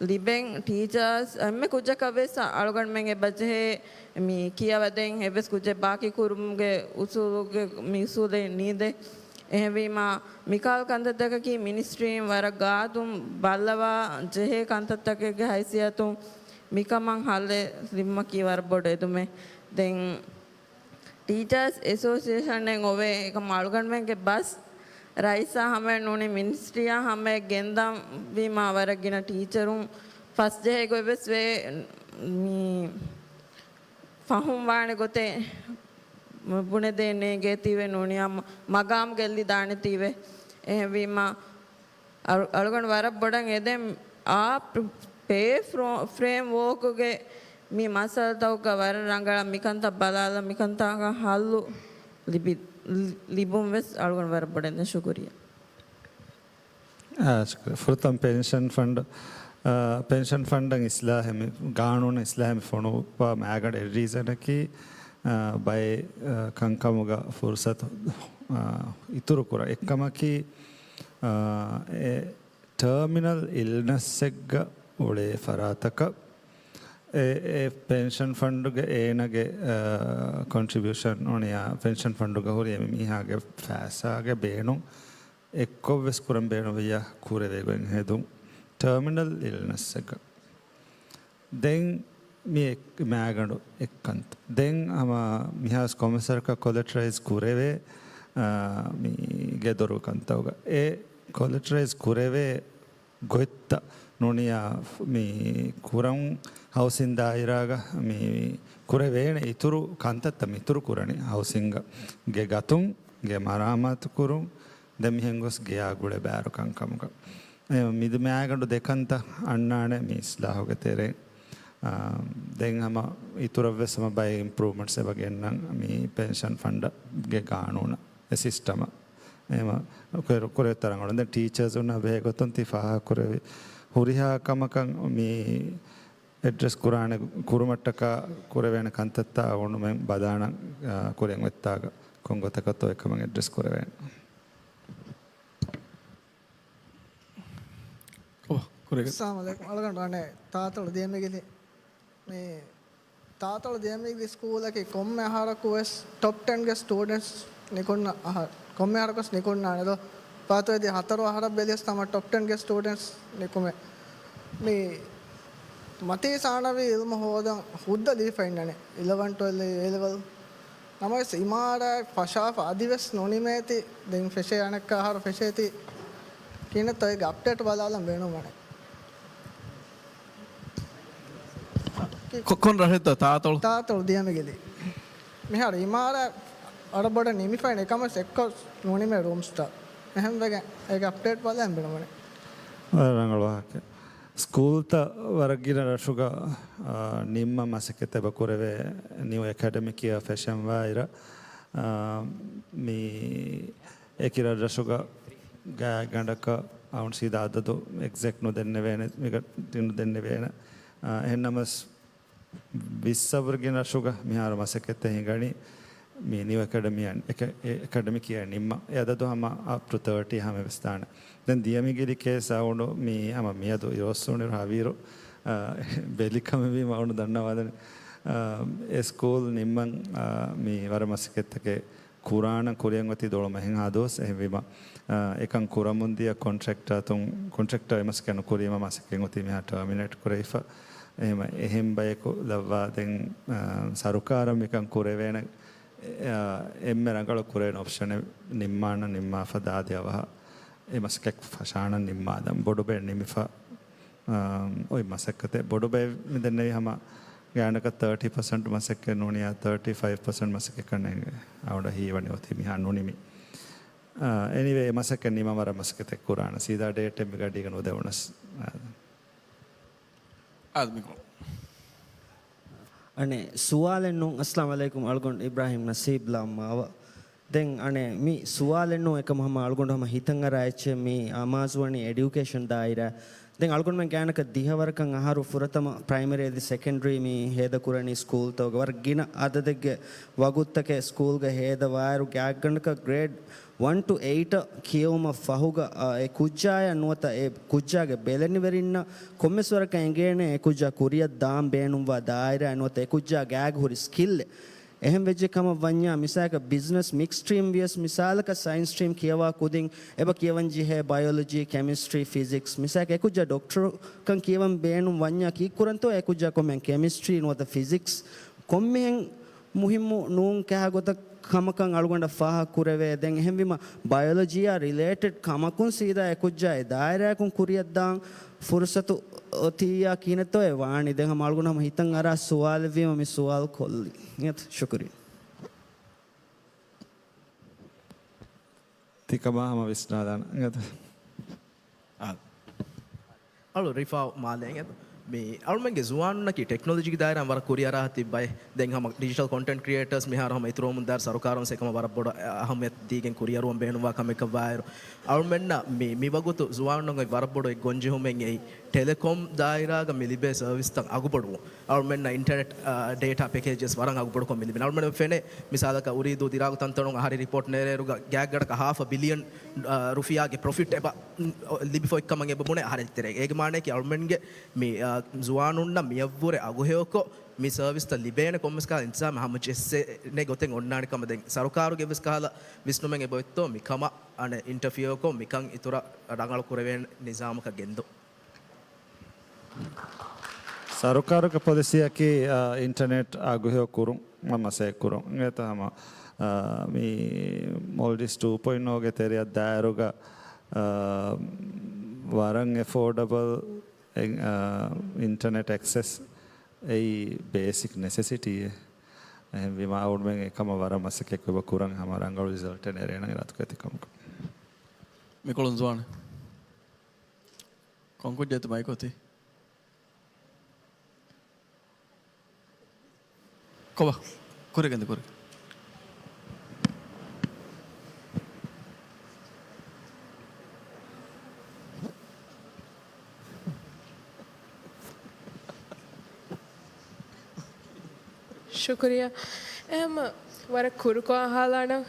ލިބެން ޓީޗާސް އެންމެ ކުއްޖަކަށް ވެސް އަޅުގަނޑުމެން އެބަ ޖެހޭ މި ކިޔަވަދޭން އެއްވެސް ކުއްޖެއް ބާކީ ކުރުމުގެ އުސޫލުގެ މި އުސޫލެއް ނީދޭ. އެހެންވީމާ، މިކަހަލަ ކަންތައްތަކަކީ މިނިސްޓްރީން ވަރަށް ގާތުން ބައްލަވާ ޖެހޭ ކަންތައްތަކެއްގެ ހައިސިއްޔަތުން މިކަމަށް ހައްލެއް ލިބުމަކީ ވަރަށް ބޮޑު އެދުމެއް. ދެން ޓީޗާސް އެސޯސިއޭޝަނެއް އޮވޭ. އެކަމަ އަޅުގަނޑުމެންގެ ބަސް ރައީސާ ހަމަޔަށް ނޫނީ މިނިސްޓްރީއާ ހަމަޔަށް ގެންދަން ވީމާ ވަރަށް ގިނަ ޓީޗަރުން ފަސްޖެހޭ ގޮތް ވެސް ވޭ. މި ފަހުން ވާނެ ގޮތެއް ބުނެދޭނޭ ގޭތީވެ ނޫނީ މަގާމް ގެއްލި ދާނެތީވެ. އެހެންވީމާ، އަޅު-، އަޅުގަނޑު ވަރަށް ބޮޑަށް އެދެން އާ ޕް-، ޕޭ ފްރޯ-، ފްރޭމް ވޯކުގެ މި މައްސަލަތަކުގަ ވަރަށް ރަނގަޅަށް މިކަންތައް ބަލާލަ މިކަންތަކަށް ހައްލު ލިބި-، ލި-، ލިބުން ވެސް އަޅުގަނޑު ވަރަށް ބޮޑަށް އެދެން. ޝުކުރިއްޔާ. އާ، ޝުކުރިއްޔާ. ފުރަތަމަ ޕެންޝަން ފަންޑް، އާ، ޕެންޝަން ފަންޑަށް އިސްލާހެއް މި ގާނޫނަށް އިސްލާހެއް މި ފޮނުއްވާ މައިގަނޑު އެއް ރީޒަނަކީ، އާ، ބައެއް، އާ، ކަންކަމުގަ ފުރުސަތު، އާ، އިތުރު ކުރަން. އެއްކަމަކީ، އާ، އެ ޓާމިނަލް އިލްނަސްއެއްގަ އުޅޭ ފަރާތަކަށް އެ، އެ ޕެންޝަން ފަންޑުގެ އޭނަގެ، އާ، ކޮންޓްރިބިއުޝަން އޮނިޔާ ޕެންޝަން ފަންޑުގަ ހުރި އެ މީހާގެ ފައިސާގެ ބޭނުން އެއްކޮށްވެސް ކުރަން ބޭނުންވިއްޔާ ކުރެވޭ ގޮތް ހެދުން. ޓާމިނަލް އިލްނަސްއެއްގަ. ދެން މި އެއް-، މައިގަނޑު އެއްކަންތައް. ދެން ހަމަ މިހާސް ކޮމިސަރަކަށް ކޮލެޓަރައިޒް ކުރެވޭ، އާ، މި ގެދޮރު ކަންތައުގަ. އެ ކޮލެޓަރައިޒް ކުރެވޭ ގޮތްތައް ނޫނިޔާ މި ކުރަން ހައުސިން ދާއިރާގަ މި ކުރެވޭނެ އިތުރު ކަންތައްތައް މިތުރު ކުރަނީ ހައުސިންގ ގެ ގަތުން، ގެ މަރާމާތު ކުރުން، ދެން މިހެން ގޮސް ގެޔާ ގުޅެ ބާރު ކަންކަމުގަ. އެ މިދި މައިގަނޑު ދެކަންތައް އަންނާނެ މި އިސްލާހުގެ ތެރެއިން. އާ، ދެން ހަމަ އިތުރަށްވެސް ހަމަ ބައެއް އިމްޕްރޫވްމަންޓްސް އެބަ ގެންނަން މި ޕެންޝަން ފަންޑްގެ ގާނޫނަށް އެ ސިސްޓަމަށް. އެހެމަ ކުރެ-، ކުރެވޭ ތަރަނގަޅު. ދެން ޓީޗާސުންނާ ބެހޭ ގޮތުން ތި ފާހަގަ ކުރެވި ހުރިހާ ކަމަކަށް މި އެޑްރެސް ކުރާނެ ކުރުމަށްޓަކާ ކުރެވޭނެ ކަންތައްތައް އަޅުގަނޑުމެން ބަލާނަން، އާ، ކުރިން އޮތްތާގަ ކޮން ގޮތަކަށްތޯ އެކަމަށް އެޑްރެސް ކުރެވޭނެ. އޮ، ކުރެގެ. އައްސަލާމު ޢަލައިކުމް. އަޅުގަނޑު އަނެއް ތާތޮޅު ދިޔަމިގިލި. މި ތާތޮޅު ދިޔަމީގެ ސްކޫލަކީ ކޮންމެ އަހަރަކު ވެސް ޓޮޕް ޓެންގެ ސްޓޫޑެންޓްސް ނިކުންނަ އަހަރު. ކޮންމެ އަހަރަކު ވެސް ނިކުންނާނެ ދޯ. ފާތުވެދިޔަ ހަތަރު އަހަރަށް ބެލިޔަސް ތަމަ ޓޮޕް ޓެންގެ ސްޓޫޑެންޓްސް ނިކުމެ. މި މަތީ ސާނަވީ އިލްމު ހޯދަން ހުއްދަ ލިބިފައިންނަނެ. އިލެވަން، ޓްވެލްވް، އޭ ލެވެލް. ނަމަވެސް އިމާރާތް ފަށާފަ އަދިވެސް ނުނިމޭތި. ދެން ފެށޭ އަނެއްކާ އަހަރު ފެށޭތި. ކިހިނެއްތޯ އޭގެ އަޕްޑޭޓް ބަލާލަން ބޭނުންވަނެ. ކޮ-، ކޮން ރަށެއްތޯ ތާތޮޅު؟ ތާތޮޅު ދިޔަމިގިލި. މިހާރު އިމާރާތް އަޑަބޮޑަށް ނިމިފައި އެކަމަސް އެއްކޮށް ނުނިމޭ ރޫމްސްތައް. އެހެންވެގެން އޭގެ އަޕްޑޭޓް ބަލަން ބޭނުންވަނެ. ރަނގަޅު ވާހަކަ. ސްކޫލްތައް ވަރަށް ގިނަ ރަށުގަ، އާ، ނިންމަން މަސައްކަތް އެބަ ކުރެވޭ ނިއު އެކަޑަމިކް އިޔާ ފެށަންވާއިރަށް، އާ، މި އެކި ރަށްރަށުގަ ގާތްގަނޑަކަށް އަޅުގަނޑު ސީދާ އަދަދު އެގްޒެކްޓް ނުދެންނެވޭނެ، މިގަ-، ނުދެންނެވޭނެ. އާ، އެހެންނަމަސް ވިއްސަށްވުރެ ގިނަ ރަށުގަ މިހާރު މަސައްކަތްތައް ހިނގަނީ މި ނިއު އެކަޑަމިއަން އެކަ-، އެ-، އެކަޑަމިކް އިޔާ ނިންމަން. އެ އަދަދު ހަމަ އަޕް ޓު ތާޓީ ހަމަ ވެސް ދާނެ. ދެން ދިޔަ މިގިލި ކޭސް އަޅުގަނޑު މި ހަމަ މިއަދު އިރުއޮއްސުނިރު ހަވީރު، އާ، ބެލި ކަމެއްވީމަ އަޅުގަނޑު ދަންނަވާލަނީ. އާ، އެ ސްކޫލް ނިންމަން، އާ، މި ވަރަށް މަސައްކަތްތަކެއް ކުރާނަން ކުރިއަށް އޮތީ ދޮޅުމަށް ހިނގާ ދުވަސް. އެހެންވީމަ، އާ، އެކަން ކުރަމުންދިޔަ ކޮންޓްރެކްޓާތުން، ކޮންޓްރެކްޓާ އެ މަސައްކަތް ނުކުރީމަ މަސައްކަތް އޮތީ މިހާ ޓާމިނޭޓް ކުރެވިފަ. އެހެން، އެހެން ބަޔަކު ލައްވާ ދެން، އާ، ސަރުކާރަށް މިކަން ކުރެވޭނެ، އާ، އެންމެ ރަނގަޅު ކުރެވޭނެ އޮޕްޝަނެއް ނިންމާނަން ނިންމާފަ ދާދި އަވަހަށް އެ މަސައްކަތް ފަށާނަން ނިންމާލަން. ބޮޑު ބޭ ނިމިފަ އާ، އޮތް މަސައްކަތެއް ބޮޑު ބައެއް މި ދެންނެވި ހަމަ ގާތްގަނޑަކަށް ތާޓީ ޕަސެންޓް މަސައްކަތް ނޫނިއްޔާ ތާޓީ ފައިވް ޕަސެންޓް މަސައްކަތް ކަންނޭނގެ އަޅުގަނޑަށް ހީވަނީ އޮތީ މިހާ ނުނިމި. އާ، އެނީވޭ، އެ މަސައްކަތް ނިމަން ވަރަށް މަސައްކަތެއް ކުރާނަ. ސީދާ ޑޭޓެއް މި ގަޑީގަ ނުދެވުނަސް. އާ. އާދެ މިކޮޅު. އަނެއް ސުވާލެއް ނޫން. އައްސަލާމު ޢަލައިކުމް. އަޅުގަނޑު އިބްރާހިމް ނަސީބް ލާމްމާވަ. ދެން އަނެއް މި ސުވާލެއް ނޫން އެކަމަ ހަމަ އަޅުގަނޑު ހަމަ ހިތަށް އަރާ އެއްޗެއް މި އަމާޒުވަނީ އެޑިއުކޭޝަން ދާއިރާ. ދެން އަޅުގަނޑުމެން ގާތްގަނޑަކަށް ދިހަވަރަކަށް އަހަރު ފުރަތަމަ ޕްރައިމަރީ އަދި ސެކަންޑްރީ މި ހޭދަކުރަނީ ސްކޫލްތަކުގަ ވަރަށް ގިނަ އަދަދެއްގެ ވަގުތުތަކެއް ސްކޫލްގަ ހޭދަވާއިރު ގާތްގަނޑަކަށް ގްރޭޑް ވަން ޓު އެއިޓަށް ކިޔެވުމަށް ފަހުގަ، އަ، އެ ކުއްޖާޔަށް ނުވަތަ އެ ކުއްޖާގެ ބެލެނިވެރިންނަށް ކޮންމެސް ވަރަކަށް އެނގޭނެ އެ ކުއްޖާ ކުރިއަށް ދާން ބޭނުންވާ ދާއިރާ ނުވަތަ އެ ކުއްޖާ ގާގަ ހުރި ސްކިލްއެއް. އެހެން ވެއްޖެ ކަމަށް ވަންޏާ، މިސާލަކަށް ބިޒްނަސް މިކްސް ސްޓްރީމް ވިޔަސް މިސާލަކަށް ސައިންސް ސްޓްރީމް ކިޔަވާ ކުދިން އެބަ ކިޔަވަން ޖެހޭ ބަޔޮލޮޖީ، ކެމިސްޓްރީ، ފިޒިކްސް. މިސާލަކަށް އެ ކުއްޖާ ޑޮކްޓަރުކަން ކިޔަވަން ބޭނުން ވަންޏާ ކީއްކުރަންތޯ އެ ކުއްޖާ ކޮންމެހެން ކެމިސްޓްރީ ނުވަތަ ފިޒިކްސް ކޮންމެހެން މުހިއްމު ނޫން ކަހަލަ ގޮތަށް ކަމަކަށް އަޅުގަނޑަށް ފާހަގަ ކުރެވޭ. ދެން އެހެންވީމަ، ބަޔޮލޮޖީއާ ރިލޭޓެޑް ކަމަކުން ސީދާ އެ ކުއްޖާ އެ ދާއިރާއަކުން ކުރިއަށް ދާން ފުރުސަތު އޮތިއްޔާ ކިހިނެއްތޯ އެ ވާނީ. ދެން ހަމަ އަޅުގަނޑު ހަމަ ހިތަށް އަރާ ސުވާލެއްވީމަ މި ސުވާލު ކޮށްލީ. އިނގޭތަ؟ ޝުކުރިއްޔާ. ތިކަމާ ހަމަ ވިސްނާލާނަން. އިނގޭތަ؟ އާ. އަޅު ރިފާ މާލޭގެ މި އަޅުމެންގެ ޒުވާނުންނަކީ ޓެކްނޮލޮޖީގެ ދާއިރާއިން ވަރަށް ކުރިއަރާ ތިއްބައި. ދެން ހަމަ ޑިޖިޓަލް ކޮންޓެންޓް ކްރިއޭޓަރސް މިހާރު ހަމަ އިތުރުވަމުން ދާއިރު ސަރުކާރުން އެކަމަށް ވަރަށް ބޮޑަށް އަހައްމިޔަތު ދީގެން ކުރިއަރުވަން ބޭނުންވާ ކަމެއް ކަމަށް ވާއިރު، އަޅުމެންނަށް މި، މި ވަގުތު ޒުވާނުންނަށް އޮތް ވަރަށް ބޮޑު އެއް ގޮންޖެހުމެއް އެއީ ޓެލެކޮމް ދާއިރާގަ މި ލިބޭ ސަރވިސްތައް އަގުބޮޑުވުން. އަޅުމެންނަށް އިންޓަރނެޓް، އާ، ޑޭޓާ ޕެކޭޖަސް ވަރަށް އަގުބޮޑުކޮށް މި ލިބެން. އަޅުމެން ފެނޭ މިސާލަކަށް އުރީދޫ ދިރާގު ތަންތަނުން އަހަރީ ރިޕޯޓް ނެރޭއިރުގަ ގާތްގަނޑަކަށް ހާފަ ބިލިއަން، އާ، ރުފިޔާގެ ޕްރޮފިޓް އެބަ، ލިބިފައި ކަމަށް އެބަ ބުނޭ އަހަރެއް ތެރޭ. އޭގެ މާނައަކީ އަޅުމެންގެ މި، އާ، ޒުވާނުންނަށް މިއަށްވުރެ އަގުހެޔޮކޮށް މި ސަރވިސްތައް ލިބޭނެ ކޮންމެސް ކަހަލަ އިންތިޒާމެއް ހަމަޖެއްސޭނެ ގޮތެއް އޮންނާނެ ކަމަށް. ދެން ސަރުކާރުގެ ވެސް ކަހަލަ ވިސްނުމެއް އެބަ އޮތްތޯ މި ކަމަށް އަނެއް އިންޓަފިއަރކޮށް މިކަން އިތުރަށް ރަނގަޅު ކުރެވޭނެ ނިޒާމަކަށް ގެންދުން. ސަރުކާރުގެ ޕޮލިސީއަކީ، އާ، އިންޓަރނެޓް އަގުހެޔޮ ކުރުން، މަ-، މަސައްކަތް ކުރުން. އެތަ ހަމަ، އާ، މި މޯލްޑިވްސް ޓޫ ޕޮއިންޓް އޯގެ ތެރެއަށް ދާއިރުގަ، އާ، ވަރަށް އެފޯޑަބަލް، އެ، އާ، އިންޓަރނެޓް އެކްސެސް އެއީ ބޭސިކް ނެސެސިޓީއެއް. އެހެންވީމާ އަޅުމެން އެކަމަށް ވަރަށް މަސައްކަތް ކުރިއަށް ކުރަން ހަމަ ރަނގަޅު ރިޒަލްޓެއް ނެރޭނަން އިރާދަކުރެއްވި ކަމަކަށް. މިކޮޅުން ޒުވާނެއް. ކޮން ކުއްޖެއްތަ މައިކު އޮތީ؟ ކޮބާ؟ ކުރިއަށް ގެންދަ، ކުރިއަށް. ޝުކުރިއްޔާ. އެހެން ވަރަށް ކުރުކޮށް އަހާލާނަން،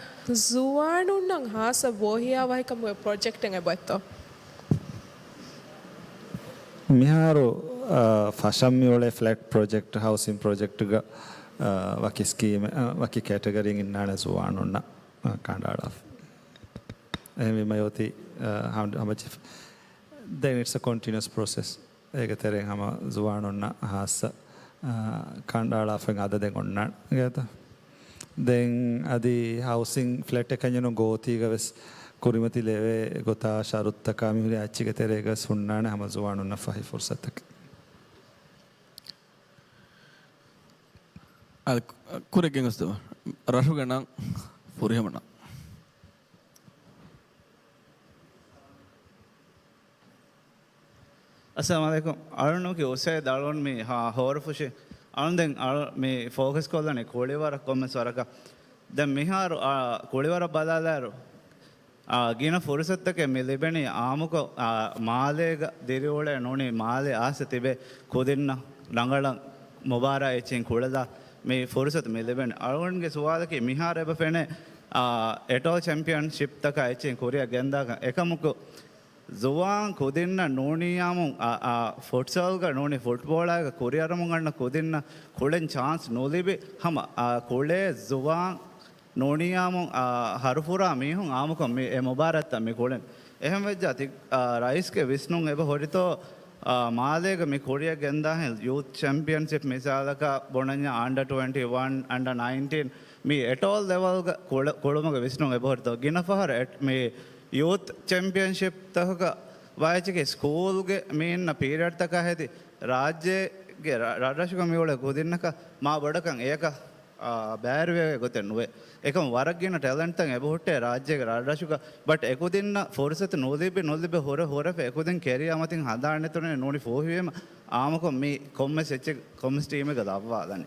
ޒުވާނުންނަށް ހާއްސަ ބޯހިޔާވަހިކަމުގެ ޕްރޮޖެކްޓެއް އެބައޮތްތޯ؟ މިހާރު، އާ، ފަށަން މިއުޅޭ ފްލެޓް ޕްރޮޖެކްޓް، ހައުސިން ޕްރޮޖެކްޓްގަ، އާ، ވަކި ސްކީމެއް، އާ، ވަކި ކެޓަގަރީން އިންނާނެ ޒުވާނުންނަށް، އާ، ކަނޑައަޅާފަ. އެހެންވީމަ އޮތީ، އާ، ހަމަ-، ހަމަޖެ-، ދެން އިޓްސް އަ ކޮންޓިނިއުއަސް ޕްރޮސެސް. އޭގެ ތެރެއިން ހަމަ ޒުވާނުންނަށް ހާއްސަ، އާ، ކަނޑައަޅާފައި އަދަދެއް އޮންނާނެ ގޭތަ؟ ދެން އަދި ހައުސިން ފްލެޓް އެކަންޏެއް ނޫން ގޯތީގަ ވެސް ކުރިމަތިލެވޭ ގޮތާ ޝަރުތުތަކާ މިހުރި އެއްޗެއްގެ ތެރޭގަ ވެސް ހުންނާނެ ހަމަ ޒުވާނުންނަށް ފަހި ފުރުސަތަކެއް. އަދި ކުރެއްގެން ގޮސްދެވޭ. ރަށުގެ ނަން، ފުރިހަމަ ނަން. އައްސަލާމު ޢަލައިކުމް. އަޅުން ނޫކި އުސޭދް އަޅުން މި ހާ ހޯރުފުށި. އަޅުން ދެން އަޅު މި ފޯކަސް ކޮށްލަނީ ކުޅިވަރަށް ކޮންމެސް ވަރަކަށް. ދެން މިހާރު އާ، ކުޅިވަރަށް ބަލާލާއިރު، އާ، ގިނަ ފުރުސަތުތަކެއް މި ލިބެނީ އާއްމުކޮށް، އާ، މާލޭގަ ދިރިއުޅޭ ނޫނީ މާލެ އާސް ތިބޭ ކުދިންނަށް ރަނގަޅަށް މުބާރާތް އެއްޗިން ކުޅެލާ މި ފުރުސަތު މި ލިބެނީ. އަޅުގަނޑުގެ ސުވާލަކީ މިހާރު އެބަ ފެނޭ، އާ، އެޓޯލް ޗެމްޕިއަންޝިޕްތަކާ އެއްޗިން ކުރިއަށް ގެންދާކަން. އެކަމަކު ޒުވާން ކުދިންނަށް ނޫނިއްޔާމުން، އާ، އާ، ފުޓްސަލްގަ ނޫނީ ފުޓްބޯޅައިގަ ކުރިއަރަމުން އަންނަ ކުދިންނަށް ކުޅެން ޗާންސް ނުލިބި ހަމަ، އާ، ކުޅޭ ޒުވާން ނޫނިއްޔާމުން، އާ، ހަރުފުރާ މީހުން އާއްމުކޮށް މި އެ މުބާރާތްތައް މި ކުޅެން. އެހެން ވެއްޖާ ތި-، އާ، ރައީސްގެ ވިސްނުން އެބަ ހުރިތޯ، އާ، މާލޭގަ މި ކުރިއަށް ގެންދާހެން ޔޫތް ޗެމްޕިއަންޝިޕް މިސާލަކަށް ބުނަންޏާ އަންޑަ ޓްވެންޓީ ވަން، އަންޑަ ނައިންޓީން މި އެޓޯލް ލެވަލްގަ ކުޅަ-، ކުޅުމުގެ ވިސްނުން އެބަ ހުރިތޯ. ގިނަ ފަހަރަށް އެޓް-، މި ޔޫތް ޗެމްޕިއަންޝިޕްތަކުގަ ވާއެއްޗަކީ ސްކޫލްގެ މީންނަށް ޕީރިއަޑްތަކާ ހެދި ރާއްޖޭގެ ރަ-، ރަށްރަށުގަ މިއުޅޭ ކުދިންނަކަށް މާ ބޮޑަކަށް އެޔަކަށް، އާ، ބައިވެރިވޭ ގޮތެއް ނުވޭ. އެކަމަ ވަރަށް ގިނަ ޓެލެންޓްތައް އެބަހުއްޓޭ ރާއްޖޭގެ ރަށްރަށުގަ. ބަޓް އެކުދިންނަށް ފުރުސަތު ނުލިބި ނުލިބި ހުރެ ހުރެފަ އެކުދިން ކެރިއަރ މަތިން ހަނދާން ނެތުނެ ނޫނީ ފޫހިވީމަ އާއްމުކޮށް މި ކޮންމެސް އެއްޗެއް ކޮންމެސް ޓީމެއްގަ ލައްވާލަނީ.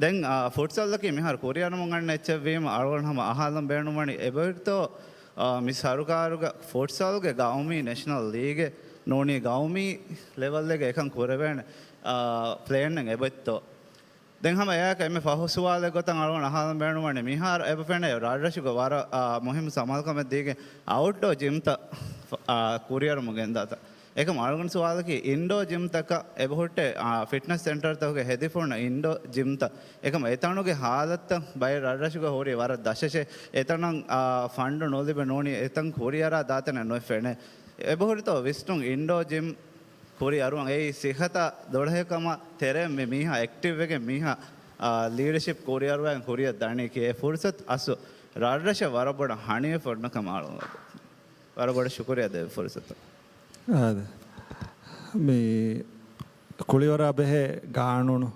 ދެން، އާ، ފުޓްސަލްއަކީ މިހާރު ކުރިއަރަމުން އަންނަ އެއްޗެއްވީމަ އަޅުގަނޑު ހަމަ އަހާލަން ބޭނުންވަނީ އެބަހުރިތޯ، އާ، މި ސަރުކާރުގަ ފުޓްސަލްގެ ގައުމީ ނެޝަނަލް ލީގެއް ނޫނީ ގައުމީ ލެވަލްއެއްގަ އެކަން ކުރެވޭނެ، އާ، ޕްލޭނެއް އެބައޮތްތޯ. ދެން ހަމަ އެއާއެކަށް އެންމެ ފަހު ސުވާލެއް ގޮތަށް އަޅުގަނޑު އަހާލަން ބޭނުންވަނީ މިހާރު އެބަ ފެނޭ ރަށްރަށުގަ ވަރަށް، އާ، މުހިއްމު ސަމާލުކަމެއް ދީގެން އައުޓްޑޯ ޖިމްތައް، އާ، ކުރިއަރަމުން ގެންދާތަން. އެކަމަ އަޅުގަނޑު ސުވާލަކީ އިންޑޯ ޖިމްތަކަށް އެބަހުއްޓޭ، އާ، ފިޓްނަސް ސެންޓަރތަކުގެ ހެދިފުންނަ އިންޑޯ ޖިމްތައް. އެކަމަ އެތަނުގެ ހާލަތްތައް ބައެއް ރަށްރަށުގަ ހުރީ ވަރަށް ދަށަށޭ. އެތަނަށް، އާ، ފަންޑު ނުލިބެ ނޫނީ އެތަން ކުރިއަރާ ދާތަނެއް ނުވެ ފެނޭ. އެބަހުރިތޯ ވިސްނުން އިންޑޯ ޖިމް ކުރިއަރުވަން އެއީ ސިއްހަތާ ދޮޅަހެއް ކަމަށް ތެރޭ މި މީހާ އެކްޓިވްވެގެން މީހާ، އާ، ލީޑަޝިޕް ކުރިއަރުވައިގެން ކުރިއަށް ދަނީކީ އެ ފުރުސަތު އަސްލު ރަށްރަށަށް ވަރަށް ބޮޑަށް ހަނިވެފަ އޮންނަ ކަމަށް އަޅުގަނޑު ވަރަށް ބޮޑަށް ޝުކުރިއްޔާ ދެއްވި ފުރުސަތަށް. އާދެ. މި ކުޅިވަރާ ބެހޭ ގާނޫނު،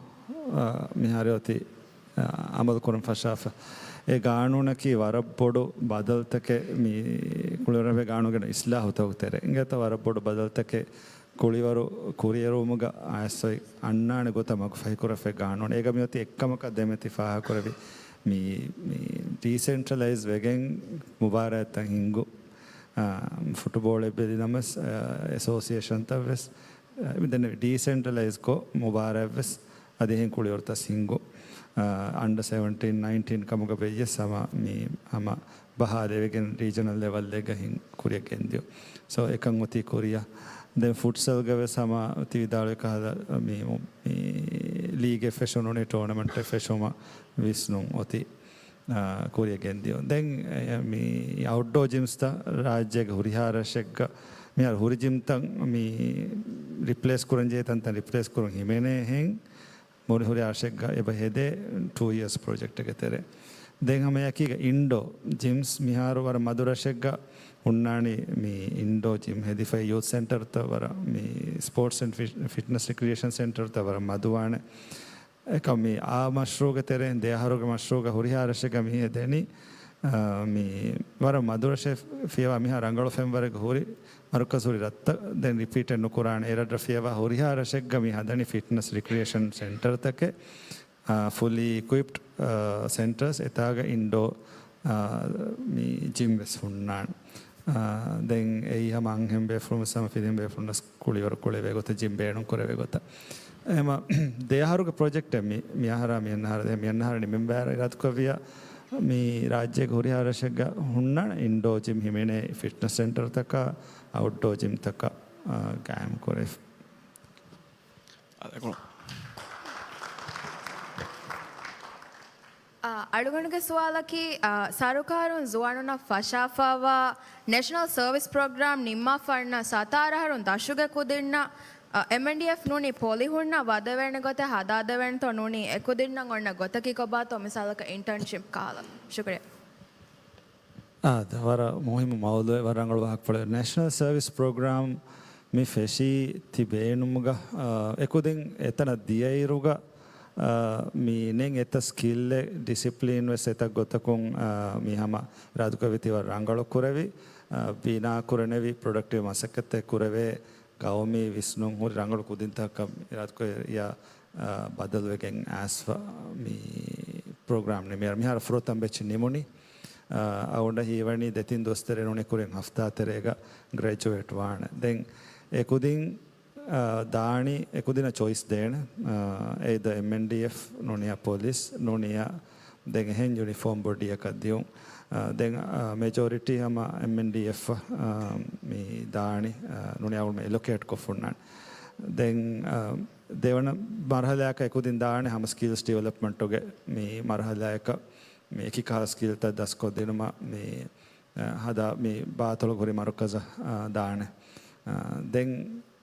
އާ، މިހާރު އޮތީ، އާ، އަމަލު ކުރަން ފަށާފަ. އެ ގާނޫނަކީ ވަރަށް ބޮޑު ބަދަލުތަކެއް މި ކުޅިވަރާ ބެހޭ ގާނޫނުގެ އިސްލާހުތަކުގެ ތެރޭ. އިނގޭތަ ވަރަށް ބޮޑު ބަދަލުތަކެއް ކުޅިވަރު ކުރިއެރުވުމުގަ އައިސް އޮތް އަންނާނެ ގޮތަށް މަގުފަހިކުރެވޭ ގާނޫނު. އޭގަ މިއޮތީ އެއްކަމަކަށް ދެމެތި ފާހަގަކުރެވި މި، މި ޑީސެންޓްރަލައިޒް ވެގެން މުބާރާތްތައް ހިންގު، އާ، ފުޓުބޯޅަ ބެލި ނަމަސް، އާ، އެސޯސިއޭޝަންތައް ވެސް، އާ، ދެން ޑީސެންޓްރަލައިޒް ކޮށް މުބާރާތް ވެސް އަދި އެހެން ކުޅިވަރުތައް ހިންގު، އާ، އަންޑަ ސެވެންޓީން، ނައިންޓީން ކަމުގަ ވެއްޔަސް ހަމަ މި ހަމަ ބަހާލެވިގެން ރީޖަނަލް ލެވަލްއެއްގަ ހިން ކުރިއަށް ގެންދިޔު. ސޯ، އެކަން އޮތީ ކުރިއަށް. ދެން ފުޓްސަލްގަ ވެސް ހަމަ ތި ވިދާޅުވި ކަހަލަ މި، މި ލީގެއް ފެށުނުނީ ޓޫނަމަންޓެއް ފެށުމަށް ވިސްނުން އޮތީ، އާ، ކުރިއަށް ގެންދިޔު. ދެން، އެ، މި އައުޓްޑޯ ޖިމްސްތައް ރާއްޖޭގެ ހުރިހާ ރަށެއްގަ މިހާރު ހުރި ޖިމްތައް މި ރިޕްލޭސް ކުރަން ޖެހޭ ތަންތަން ރިޕްލޭސް ކުރުން ހިމެނޭހެން. މުޅި ހުރި ރަށެއްގަ އެބަ ހެދޭ ޓޫ އިޔާސް ޕްރޮޖެކްޓެއްގެ ތެރޭ. ދެން ހަމަ އެކީގަ އިންޑޯ ޖިމްސް މިހާރު ވަރަށް މަދު ރަށެއްގަ ހުންނާނީ މި އިންޑޯ ޖިމް ހެދިފައި ޔޫތް ސެންޓަރތައް ވަރަށް މި ސްޕޯޓްސް އެންޑް ފިޓް-، ފިޓްނަސް ރިކްރިއޭޝަން ސެންޓަރތައް ވަރަށް މަދުވާނެ. އެކަމް މި އާ މަޝްރޫގެ ތެރެއިން ދެ އަހަރުގެ މަޝްރޫގަ ހުރިހާ ރަށެއްގަ މި ހެދެނީ، އާ، މި ވަރަށް މަދު ރަށެއް ފިޔަވާ މިހާ ރަނގަޅު ފެންވަރެއްގަ ހުރި މަރުކަޒު ހުރި ރަށްތައް ދެން ރިޕީޓެއް ނުކުރާނެ. އެ ރަށްރަށް ފިޔަވާ ހުރިހާ ރަށެއްގަ މި ހަދަނީ ފިޓްނަސް ރިކްރިއޭޝަން ސެންޓަރތަކެއް، އާ، ފުލީ އިކުއިޕްޑް، އާ، ސެންޓަރސް އެތާގަ އިންޑޯ، އާ، މި ޖިމް ވެސް ހުންނާނެ. އާ، ދެން އެއީ ހަމަ އަންހެން ބޭފުޅުން ވެސް ހަމަ ފިލިން ބޭފުޅުންނަސް ކުޅިވަރު ކުޅެވޭ ގޮތަށް ޖިމް ބޭނުން ކުރެވޭ ގޮތަށް. އެހެމަ ދެ އަހަރުގެ ޕްރޮޖެކްޓެއް މި، މި އަހަރާ މި އަންނަ އަހަރާ ދެ، މި އަންނަ އަހަރާ ނިމެން ބައި އިރާދަކުރެއްވިޔާ މި ރާއްޖޭގެ ހުރިހާ ރަށެއްގަ ހުންނާނެ އިންޑޯ ޖިމް ހިމެނޭ ފިޓްނަސް ސެންޓަރުތަކާ އައުޓްޑޯ ޖިމްތަކަށް، އާ، ގާއިމް ކުރެވިފަ. އާ، އަޅުގަނޑުގެ ސުވާލަކީ، އާ، ސަރުކާރުން ޒުވާނުންނަށް ފަށާފައިވާ ނެޝަނަލް ސަރވިސް ޕްރޮގްރާމް ނިންމާފައިންނަ ސަތާރަ އަހަރުން ދަށުގެ ކުދިންނަށް، އާ، އެމްއެންޑީއެފް ނޫނީ ޕޮލިހުންނަށް ވަދެވޭނެ ގޮތެއް ހަދާދެވޭނެތޯ ނޫނީ އެކުދިންނަށް އޮންނަ ގޮތަކީ ކޮބާތޯ މިސާލަކަށް އިންޓަރންޝިޕް ކަހަލަ. ޝުކުރިއްޔާ. އާދެ، ވަރަށް މުހިއްމު މައުޟޫއެއް، ވަރަށް ރަނގަޅު ވާހަކަފުޅެއް. ނެޝަނަލް ސަރވިސް ޕްރޮގްރާމް މި ފެށީ ތި ބޭނުމުގަ، އާ، އެކުދިން އެތަނަށް ދިޔައިރުގަ، އާ، މި ނެތް އެތައް ސްކިލްއެއް، ޑިސިޕްލީން ވެސް އެތައް ގޮތަކުން، އާ، މި ހަމަ އިރާދަކުރެއްވި ތި ވަރަށް ރަނގަޅު ކުރެވި، އާ، ބިނާ ކުރަނެވި، ޕްރޮޑަކްޓިވް މަސައްކަތެއް ކުރެވޭ ގައުމީ ވިސްނުން ހުރި ރަނގަޅު ކުދިންތަކަށް އިރާދަކުރެއްވިޔާ، އާ، ބަދަލުވެގެން އައިސްފަ މި ޕްރޮގްރާމް ނިމިއަރ މިހާރު ފުރަތަމަ ބެޗް ނިމުނީ. އާ، އަޅުގަނޑަށް ހީވަނީ ދެތިން ދުވަސް ތެރޭ ނޫނީ ކުރިން ހަފްތާ ތެރޭގަ ގްރެޖުއޭޓް ވާނެ. ދެން އެ ކުދިން، އާ، ދާނީ އެ ކުދިންނަށް ޗޮއިސް ދޭނެ. އާ، އެއީ ދަ އެމްއެންޑީއެފް ނޫނިޔާ ޕޮލިސް ނޫނިޔާ ދެން އެހެން ޔުނިފޯމް ބޮޑީއަކަށް ދިޔުން. އާ، ދެން، އާ، މެޖޯރިޓީ ހަމަ އެމްއެންޑީއެފް، އާ، މި ދާނީ، އާ، ނޫނިޔާ އަޅުގަނޑު އެލޮކޭޓް ކޮށްފަ ހުންނާނެ. ދެން، އާ، ދެވަނަ މަރުހަލާއަކަށް އެ ކުދިން ދާނެ ހަމަ ސްކިލްސް ޑިވެލޮޕްމަންޓުގެ މި މަރުހަލާއަކަށް މި އެކި ކަހަލަ ސްކިލްތައް ދަސްކޮށްދިނުމަށް މި، އަ، ހަދާ މި ބާތޮޅު ހުރި މަރުކަޒަށް، އަ، ދާނެ. އަ، ދެން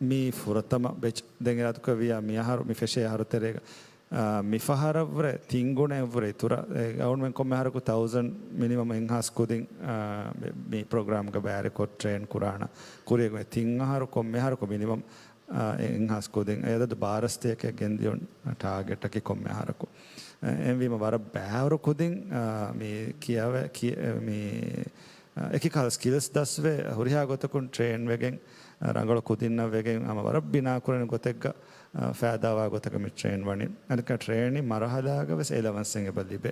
މި ފުރަތަމަ ބެޗް ދެން އިރާދަކުރެއްވިޔާ މި އަހަރު މި ފެށޭ އަހަރު ތެރޭގަ، އަ، މި ފަހަރަށްވުރެ ތިން ގުނައެއްވުރެ އިތުރަށް އެ އަޅުގަނޑުމެން ކޮންމެ އަހަރަކު ތައުޒަންޑް މިނިމަމް އެއްހާސް ކުދިން، އަ، މި، މި ޕްރޮގްރާމްގަ ބައިވެރިކޮށް ޓްރޭން ކުރާނަ. ކުރިއަށް ތިން އަހަރު ކޮންމެ އަހަރަކު މިނިމަމް އާ، އެއްހާސް ކުދިން އެ އަދަދު ބާރަ ސަތޭކައަށް ގެންދިޔުން ޓާގެޓަކީ ކޮންމެ އަހަރަކު. އެ، އެހެންވީމަ ވަރަށް ބައިވަރު ކުދިން، އާ، މި ކިޔަވެ-، ކި-، މި، އާ، އެކި ކަހަލަ ސްކިލްސް ދަސްވެ، ހުރިހާ ގޮތަކުން ޓްރޭން ވެގެން، އާ، ރަނގަޅު ކުދިންނަށް ވެގެން، ހަމަ ވަރަށް ބިނާކުރަނި ގޮތެއްގަ، އާ، ފައިދާވާ ގޮތަކަށް މި ޓްރޭން ވަނީ. އަނެއްކާ ޓްރޭނިން މަރުހަލާގަ ވެސް އެލަވަންސެއް އެބަ ލިބޭ.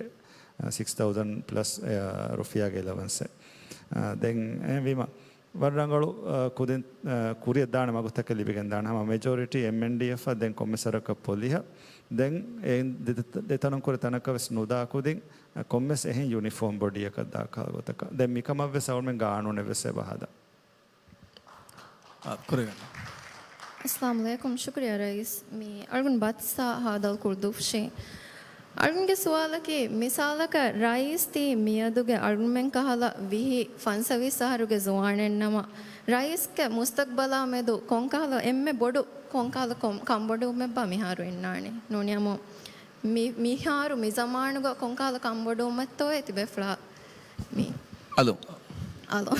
އާ، ސިކްސް ތައުޒަންޑް ޕްލަސް، އާ، ރުފިޔާގެ އެލަވަންސެއް. އާ، ދެން އެހެންވީމަ، ވަރަށް ރަނގަޅު، އާ، ކުދިން، އާ، ކުރިއަށް ދާނެ މަގުތަކެއް ލިބިގެން ދާނެ. ހަމަ މެޖޯރިޓީ އެމްއެންޑީއެފް ދެން ކޮންމެސް އަހަރަކަށް ޕޮލިހަށް. ދެން އެ ދެ-، ދެތަނުން ކުރި ތަނަކަށް ވެސް ނުދާ ކުދިން، އާ، ކޮންމެސް އެހެން ޔުނިފޯމް ބޮޑީއަކަށް ދާ ކަހަލަ ގޮތަކަށް. ދެން މިކަމަށް ވެސް އަޅުމެން ގާނޫނެއް ވެސް އެބަ ހަދާ. އާ، ކުރިގަންނަ. އައްސަލާމު ޢަލައިކުމް. ޝުކުރިއްޔާ ރައީސް. މި އަޅުގަނޑު ބައްސާ ހާދަލް ކުޅުދުއްފުށި. އަޅުގަނޑުގެ ސުވާލަކީ، މިސާލަކަށް ރައީސް ތީ މިއަދުގެ އަޅުގަނޑުމެން ކަހަލަ ވިހި ފަންސަވީސް އަހަރުގެ ޒުވާނެއްނަމަ، ރައީސްގެ މުސްތަގްބަލާ މެދު ކޮންކަހަލަ އެންމެ ބޮޑު ކޮންކަހަލަ ކޮން-، ކަންބޮޑުވުމެއްބާ މިހާރު އިންނާނީ؟ ނޫނީ މި-، މިހާރު މި ޒަމާނުގަ ކޮންކަހަލަ ކަންބޮޑުވުމެއްތޯއޭ ތިބޭފުޅާ މި އަލު. އަލު.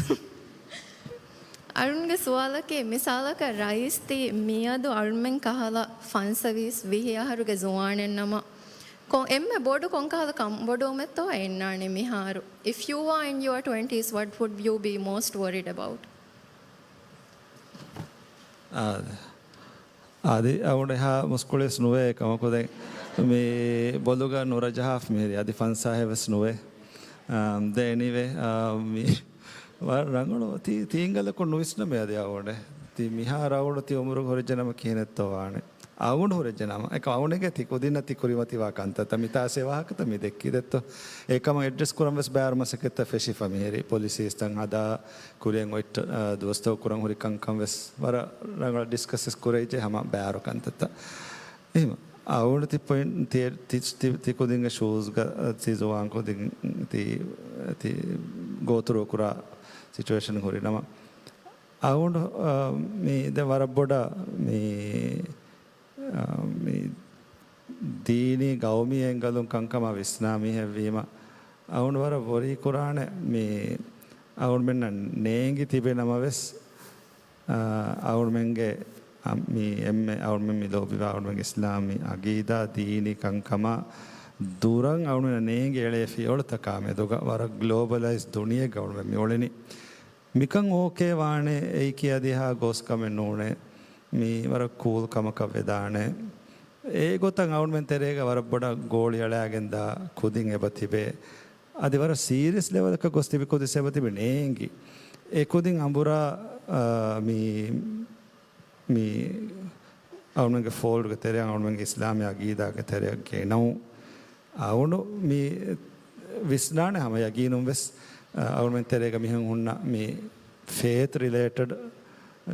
އަޅުންގެ ސުވާލަކީ، މިސާލަކަށް ރައީސް ތީ މިއަދު އަޅުމެން ކަހަލަ ފަންސަވީސް ވިހި އަހަރުގެ ޒުވާނެއްނަމަ، ކޮ-، އެންމެ ބޮޑު ކޮންކަހަލަ ކަންބޮޑުވުމެއްތޯ އިންނާނީ މިހާރު؟ If you are in your twenties, what would you be most worried about? އާ، އަދި އަޅުގަނޑު އެހާ މުސްކުޅިވެސް ނުވޭ ކަމަކު، ދެން މި ބޮލުގަ ނުރަޖަހާފަ މިހިރީ އަދި ފަންސާހެއް ވެސް ނުވޭ. އާ، ދެން އެނީވޭ، އާ، މި ވަރަށް ރަނގަޅު ތީ، ތީނގަލަކުން ނުވިސްނަމޭ އަދި އަޅުގަނޑެ. ތީ މިހާރު އަޅުގަނޑު ތީ އުމުރު ހުރެއްޖެނަމަ ކިހިނެއްތޯ ވާނެ. އަޅުގަނޑު ހުރެއްޖެނަމަ. އެކަމް އަޅުގަނޑުގެ ތި ކުދިންނަށް ތި ކުރިމަތިވާ ކަންތައްތައް މިތާސޭ ވާހަކަތައް މި ދެއްކި ދެއްތޯ. އެކަމަށް އެޑްރެސް ކުރަން ވެސް ބާރު މަސައްކަތްތައް ފެށިފަ މިހިރީ. ޕޮލިސީސްތައް ހަދާ، ކުރިއަށް އޮތް، އާ، ދުވަސްތަކު ކުރަން ހުރި ކަންކަން ވެސް ވަރަށް ރަނގަޅަށް ޑިސްކަސް ވެސް ކުރެވިއްޖެ ހަމަ ބާރު ކަންތައްތައް. އެހެން އަޅުގަނޑު ތި ޕޮއިންޓް ތި، ތި، ތި، ތި ކުދިންގެ ޝޫޒްގަ ތި ޒުވާން ކުދިން ތި، ތި ގޯތުރު ކުރާ ސިޗުއޭޝަން ހުރި ނަމަ، އަޅުގަނޑު، އާ، މި ދެ ވަރަށް ބޮޑަށް މި، އާ، މި ދީނީ ގައުމީ އެންގަލުން ކަންކަމާ ވިސްނާ މީހެއްވީމަ، އަޅުގަނޑު ވަރަށް ވޮރީ ކުރާނެ މި އަޅުގަނޑުމެންނަށް ނޭނގި ތިބެ ނަމަވެސް، އާ، އަޅުގަނޑުމެންގެ، އަ، މި އެންމެ އަޅުގަނޑުމެން މި ލޯބިވާ އަޅުގަނޑުމެންގެ އިސްލާމީ އަގީދާ ދީނީ ކަންކަމާ ދުރަށް އަޅުގަނޑުމެންނަށް ނޭނގި އެޅޭ ފިޔަވަޅުތަކާ މެދުގަ ވަރަށް ގްލޯބަލައިޒް ދުނިޔެއެއްގަ އަޅުގަނޑުމެން މި އުޅެނީ. މިކަން އޯކޭ ވާނެ، އެއީކީ އަދި އެހާ ގޯސް ކަމެއް ނޫނޭ. މީ ވަރަށް ކޫލް ކަމަކަށް ވެދާނެ. އެގޮތަށް އަޅުގަނޑުމެން ތެރޭގަ ވަރަށް ބޮޑަށް ގޯޅި އަޅާގެން ދާ ކުދިން އެބަ ތިބޭ. އަދި ވަރަށް ސީރިއަސް ލެވަލަކަށް ގޮސް ތިބި ކުދިން އެބަ ތިބި ނޭނގި. އެ ކުދިން އަނބުރާ، އާ، މީ، މީ އަޅުގަނޑުމެންގެ ފޯލްޑްގެ ތެރެއަށް އަޅުގަނޑުމެންގެ އިސްލާމީ އަގީދާގެ ތެރެއަށް ގެނައު. އަޅުގަނޑު މި ވިސްނާނެ ހަމަ ޔަގީނުން ވެސް، އަ، އަޅުމެން ތެރޭގަ މިހެން ހުންނަ މި ފޭތް ރިލޭޓެޑް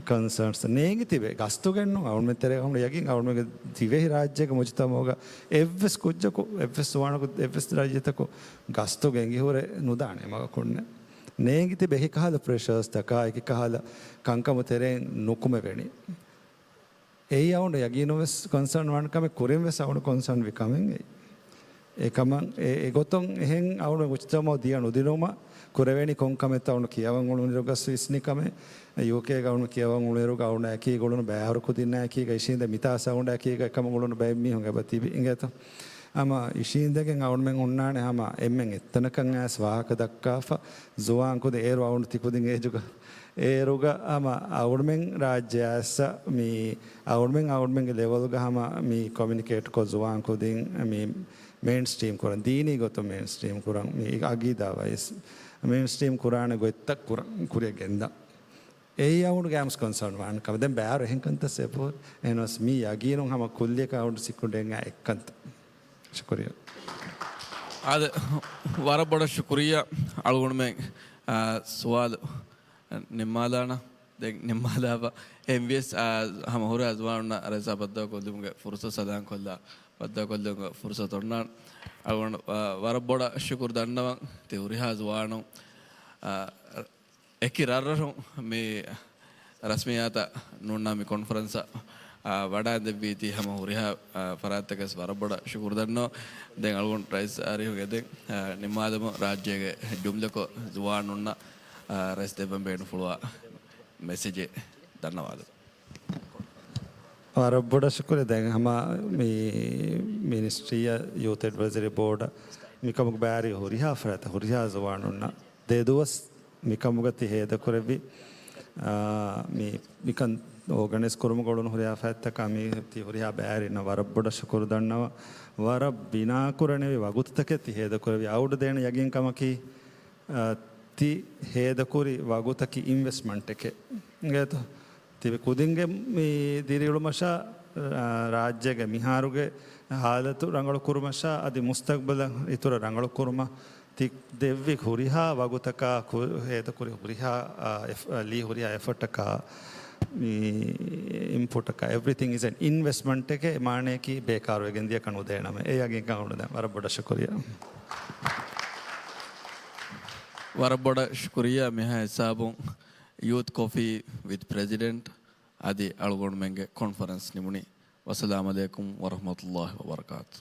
ކޮންސާންސް ނޭނގި ތިބެ ގަސްތުގެންނު އަޅުމެން ތެރޭގަ ހުންނަ ޔަގީން އަޅުމެންގެ ދިވެހި ރާއްޖޭގެ މުޖުތަމަޢުގަ އެއްވެސް ކުއްޖަކު، އެއްވެސް ޒުވާނަކު، އެއްވެސް ރައްޔިތަކު ގަސްތުގެ އެނގިހުރެ ނުދާނެ މަގަކުންނެ. ނޭނގި ތިބެ އެކި ކަހަލަ ޕްރެޝާސްތަކާ، އެކި ކަހަލަ ކަންކަމު ތެރެއިން ނުކުމެވެނީ. އެއީ އަޅުގަނޑު ޔަގީނުން ވެސް ކޮންސާން ވާނެ ކަމެއް، ކުރިން ވެސް އަޅުގަނޑު ކޮންސާން ވި ކަމެއް އެއީ. އެކަމަށް އެ، އެގޮތުން އެހެން އަޅުގަނޑު މުޖުތަމަޢު ދިޔަ ނުދިނުމަށް ކުރެވޭނީ ކޮން ކަމެއްތޯ އަޅުގަނޑު ކިޔަވަން އުޅުނުއިރުގަސް ވިސްނި ކަމެއް. ޔޫކޭގަ އަޅުގަނޑު ކިޔަވަން އުޅުނުއިރުގަ އަޅުގަނޑާ އެކީ އުޅުނު ބައިވަރު ކުދިންނާ އެކީގަ އިށީނދެ މިތާސް އަޅުގަނޑާ އެކީގަ އެކަމަށް އުޅުނު ބައެއް މީހުން އެބަ ތިބި އިނގޭތޯ. ހަމަ އިށީނދެގެން އަޅުމެން ހުންނާނެ ހަމަ އެންމެން އެއްތަނަކަށް އައިސް ވާހަކަ ދައްކާފަ، ޒުވާން ކުދިން އޭރު އަޅުގަނޑު ތިކުދިން އޭޖުގަ އޭރުގަ ހަމަ އަޅުމެން ރާއްޖެއަށް އައިސް މި އަޅުމެން އަޅުމެންގެ ލެވަލްގަ ހަމަ މި ކޮމިއުނިކޭޓްކޮށް ޒުވާން ކުދިން މި މެއިންސްޓްރީމް ކުރަން، ދީނީ ގޮތުން މެއިންސްޓްރީމް ކުރަން، މި އަގީދާ ވައިސް މެއިންސްޓްރީމް ކުރާނެ ގޮތްތައް ކުރަން، ކުރިއަށް ގެންދަން. އެއީ އަޅުގަނޑުގެ އާމްސް ކޮންސާން ވާނެ ކަމެއް. ދެން ބާރު އެހެން ކަންތައް ސެޕޯޓް އެހެނަސް މީ ޔަގީނުން ހަމަ ކުއްލިއަކަށް އަޅުގަނޑު ސިކުނޑެން އެއްކަންތައް. ޝުކުރިއްޔާ. އާދެ، ވަރަށް ބޮޑަށް ޝުކުރިއްޔާ އަޅުގަނޑުމެން، އާ، ސުވާލު ނިންމާލާނަ. ދެން ނިންމާލާފަ. އެހެންވިޔަސް، އާ، ހަމަ ހުރިހާ ޒުވާނުންނަށް ރައީސާ ބައްދަލުކޮށްލުމުގެ ފުރުސަތު ސަލާން ކޮށްލާ، ބައްދަލުކޮށްލުމުގެ ފުރުސަތު އޮންނާނެ. އަޅުގަނޑު، އާ، ވަރަށް ބޮޑަށް ޝުކުރު ދަންނަވަން ތި ހުރިހާ ޒުވާނުން، އާ، އެކި ރަށްރަށުން މި ރަސްމިއްޔާތަށް ނޫންނާ މި ކޮންފަރެންސަށް، އާ، ވަޑައިދެއްވީތީ ހަމަ ހުރިހާ، އާ، ފަރާތްތަކަސް ވަރަށް ބޮޑަށް ޝުކުރު ދަންނަވަން. ދެން އަޅުގަނޑު ރައީސް އަރިހުގެ ދެން، އާ، ނިންމާލަމުން ރާއްޖޭގެ ޖުމްލަކޮށް ޒުވާނުންނަށް، އާ، ރައީސް ދެއްވަން ބޭނުންފުޅުވާ މެސެޖެއް ދަންނަވާލަމު. ވަރަށް ބޮޑަށް ޝުކުރިއްޔާ. ދެން ހަމަ މި މިނިސްޓްރީއަށް ޔޫތު އެޑްވައިޒަރީ ބޯޑަށް މިކަމުގެ ބައިވެރި ހުރިހާ ފަރާތަށް ހުރިހާ ޒުވާނުންނަށް ދެދުވަސް މިކަމުގަ ތި ހޭދަކުރެއްވި، އާ، މި، މިކަން އޯގަނައިޒް ކުރުމުގަ އުޅުނު ހުރިހާ ފަރާތްތަކާ މި ތި ހުރިހާ ބައިވެރިންނަށް ވަރަށް ބޮޑަށް ޝުކުރު ދަންނަވަން. ވަރަށް ބިނާކުރަނިވި ވަގުތުތަކެއް ތި ހޭދަކުރެއްވި. އަޅުގަނޑު ދޭނެ ޔަގީންކަމަކީ، އާ، ތި ހޭދަކުރި ވަގުތަކީ އިންވެސްޓްމަންޓެކޭ. އިނގޭތޯ؟ ތިބި ކުދިންގެ މި ދިރިއުޅުމަށާ، ރާ-، ރާއްޖޭގެ މިހާރުގެ ހާލަތު ރަނގަޅު ކުރުމަށާ އަދި މުސްތަގްބަލަށް އިތުރަށް ރަނގަޅު ކުރުމަށް ތި ދެއްވި ހުރިހާ ވަގުތަކާ، ކު-، ހޭދަކުރި ހުރިހާ، އާ، އެފް-، އާ، ލީ ހުރިހާ އެފަޓަކާ، މި އިންޕުޓަކާ، everything is an investment އެކޭ. މާނަޔަކީ ބޭކާރުވެގެން ދިޔަކަށް ނުދޭނަމޭ. އެ ޔަގީންކަން އަޅުގަނޑު ދޭން. ވަރަށް ބޮޑަށް ޝުކުރިއްޔާ. ވަރަށް ބޮޑަށް ޝުކުރިއްޔާ. މިހާ ހިސާބުން ޔޫތު ކޮފީ ވިތް ޕްރެޒިޑެންޓް އަދި އަޅުގަނޑުމެންގެ ކޮންފަރެންސް ނިމުނީ. ވައްސަލާމް ޢަލައިކުމް ވަރަޙްމަތުﷲި ވަބަރަކާތު.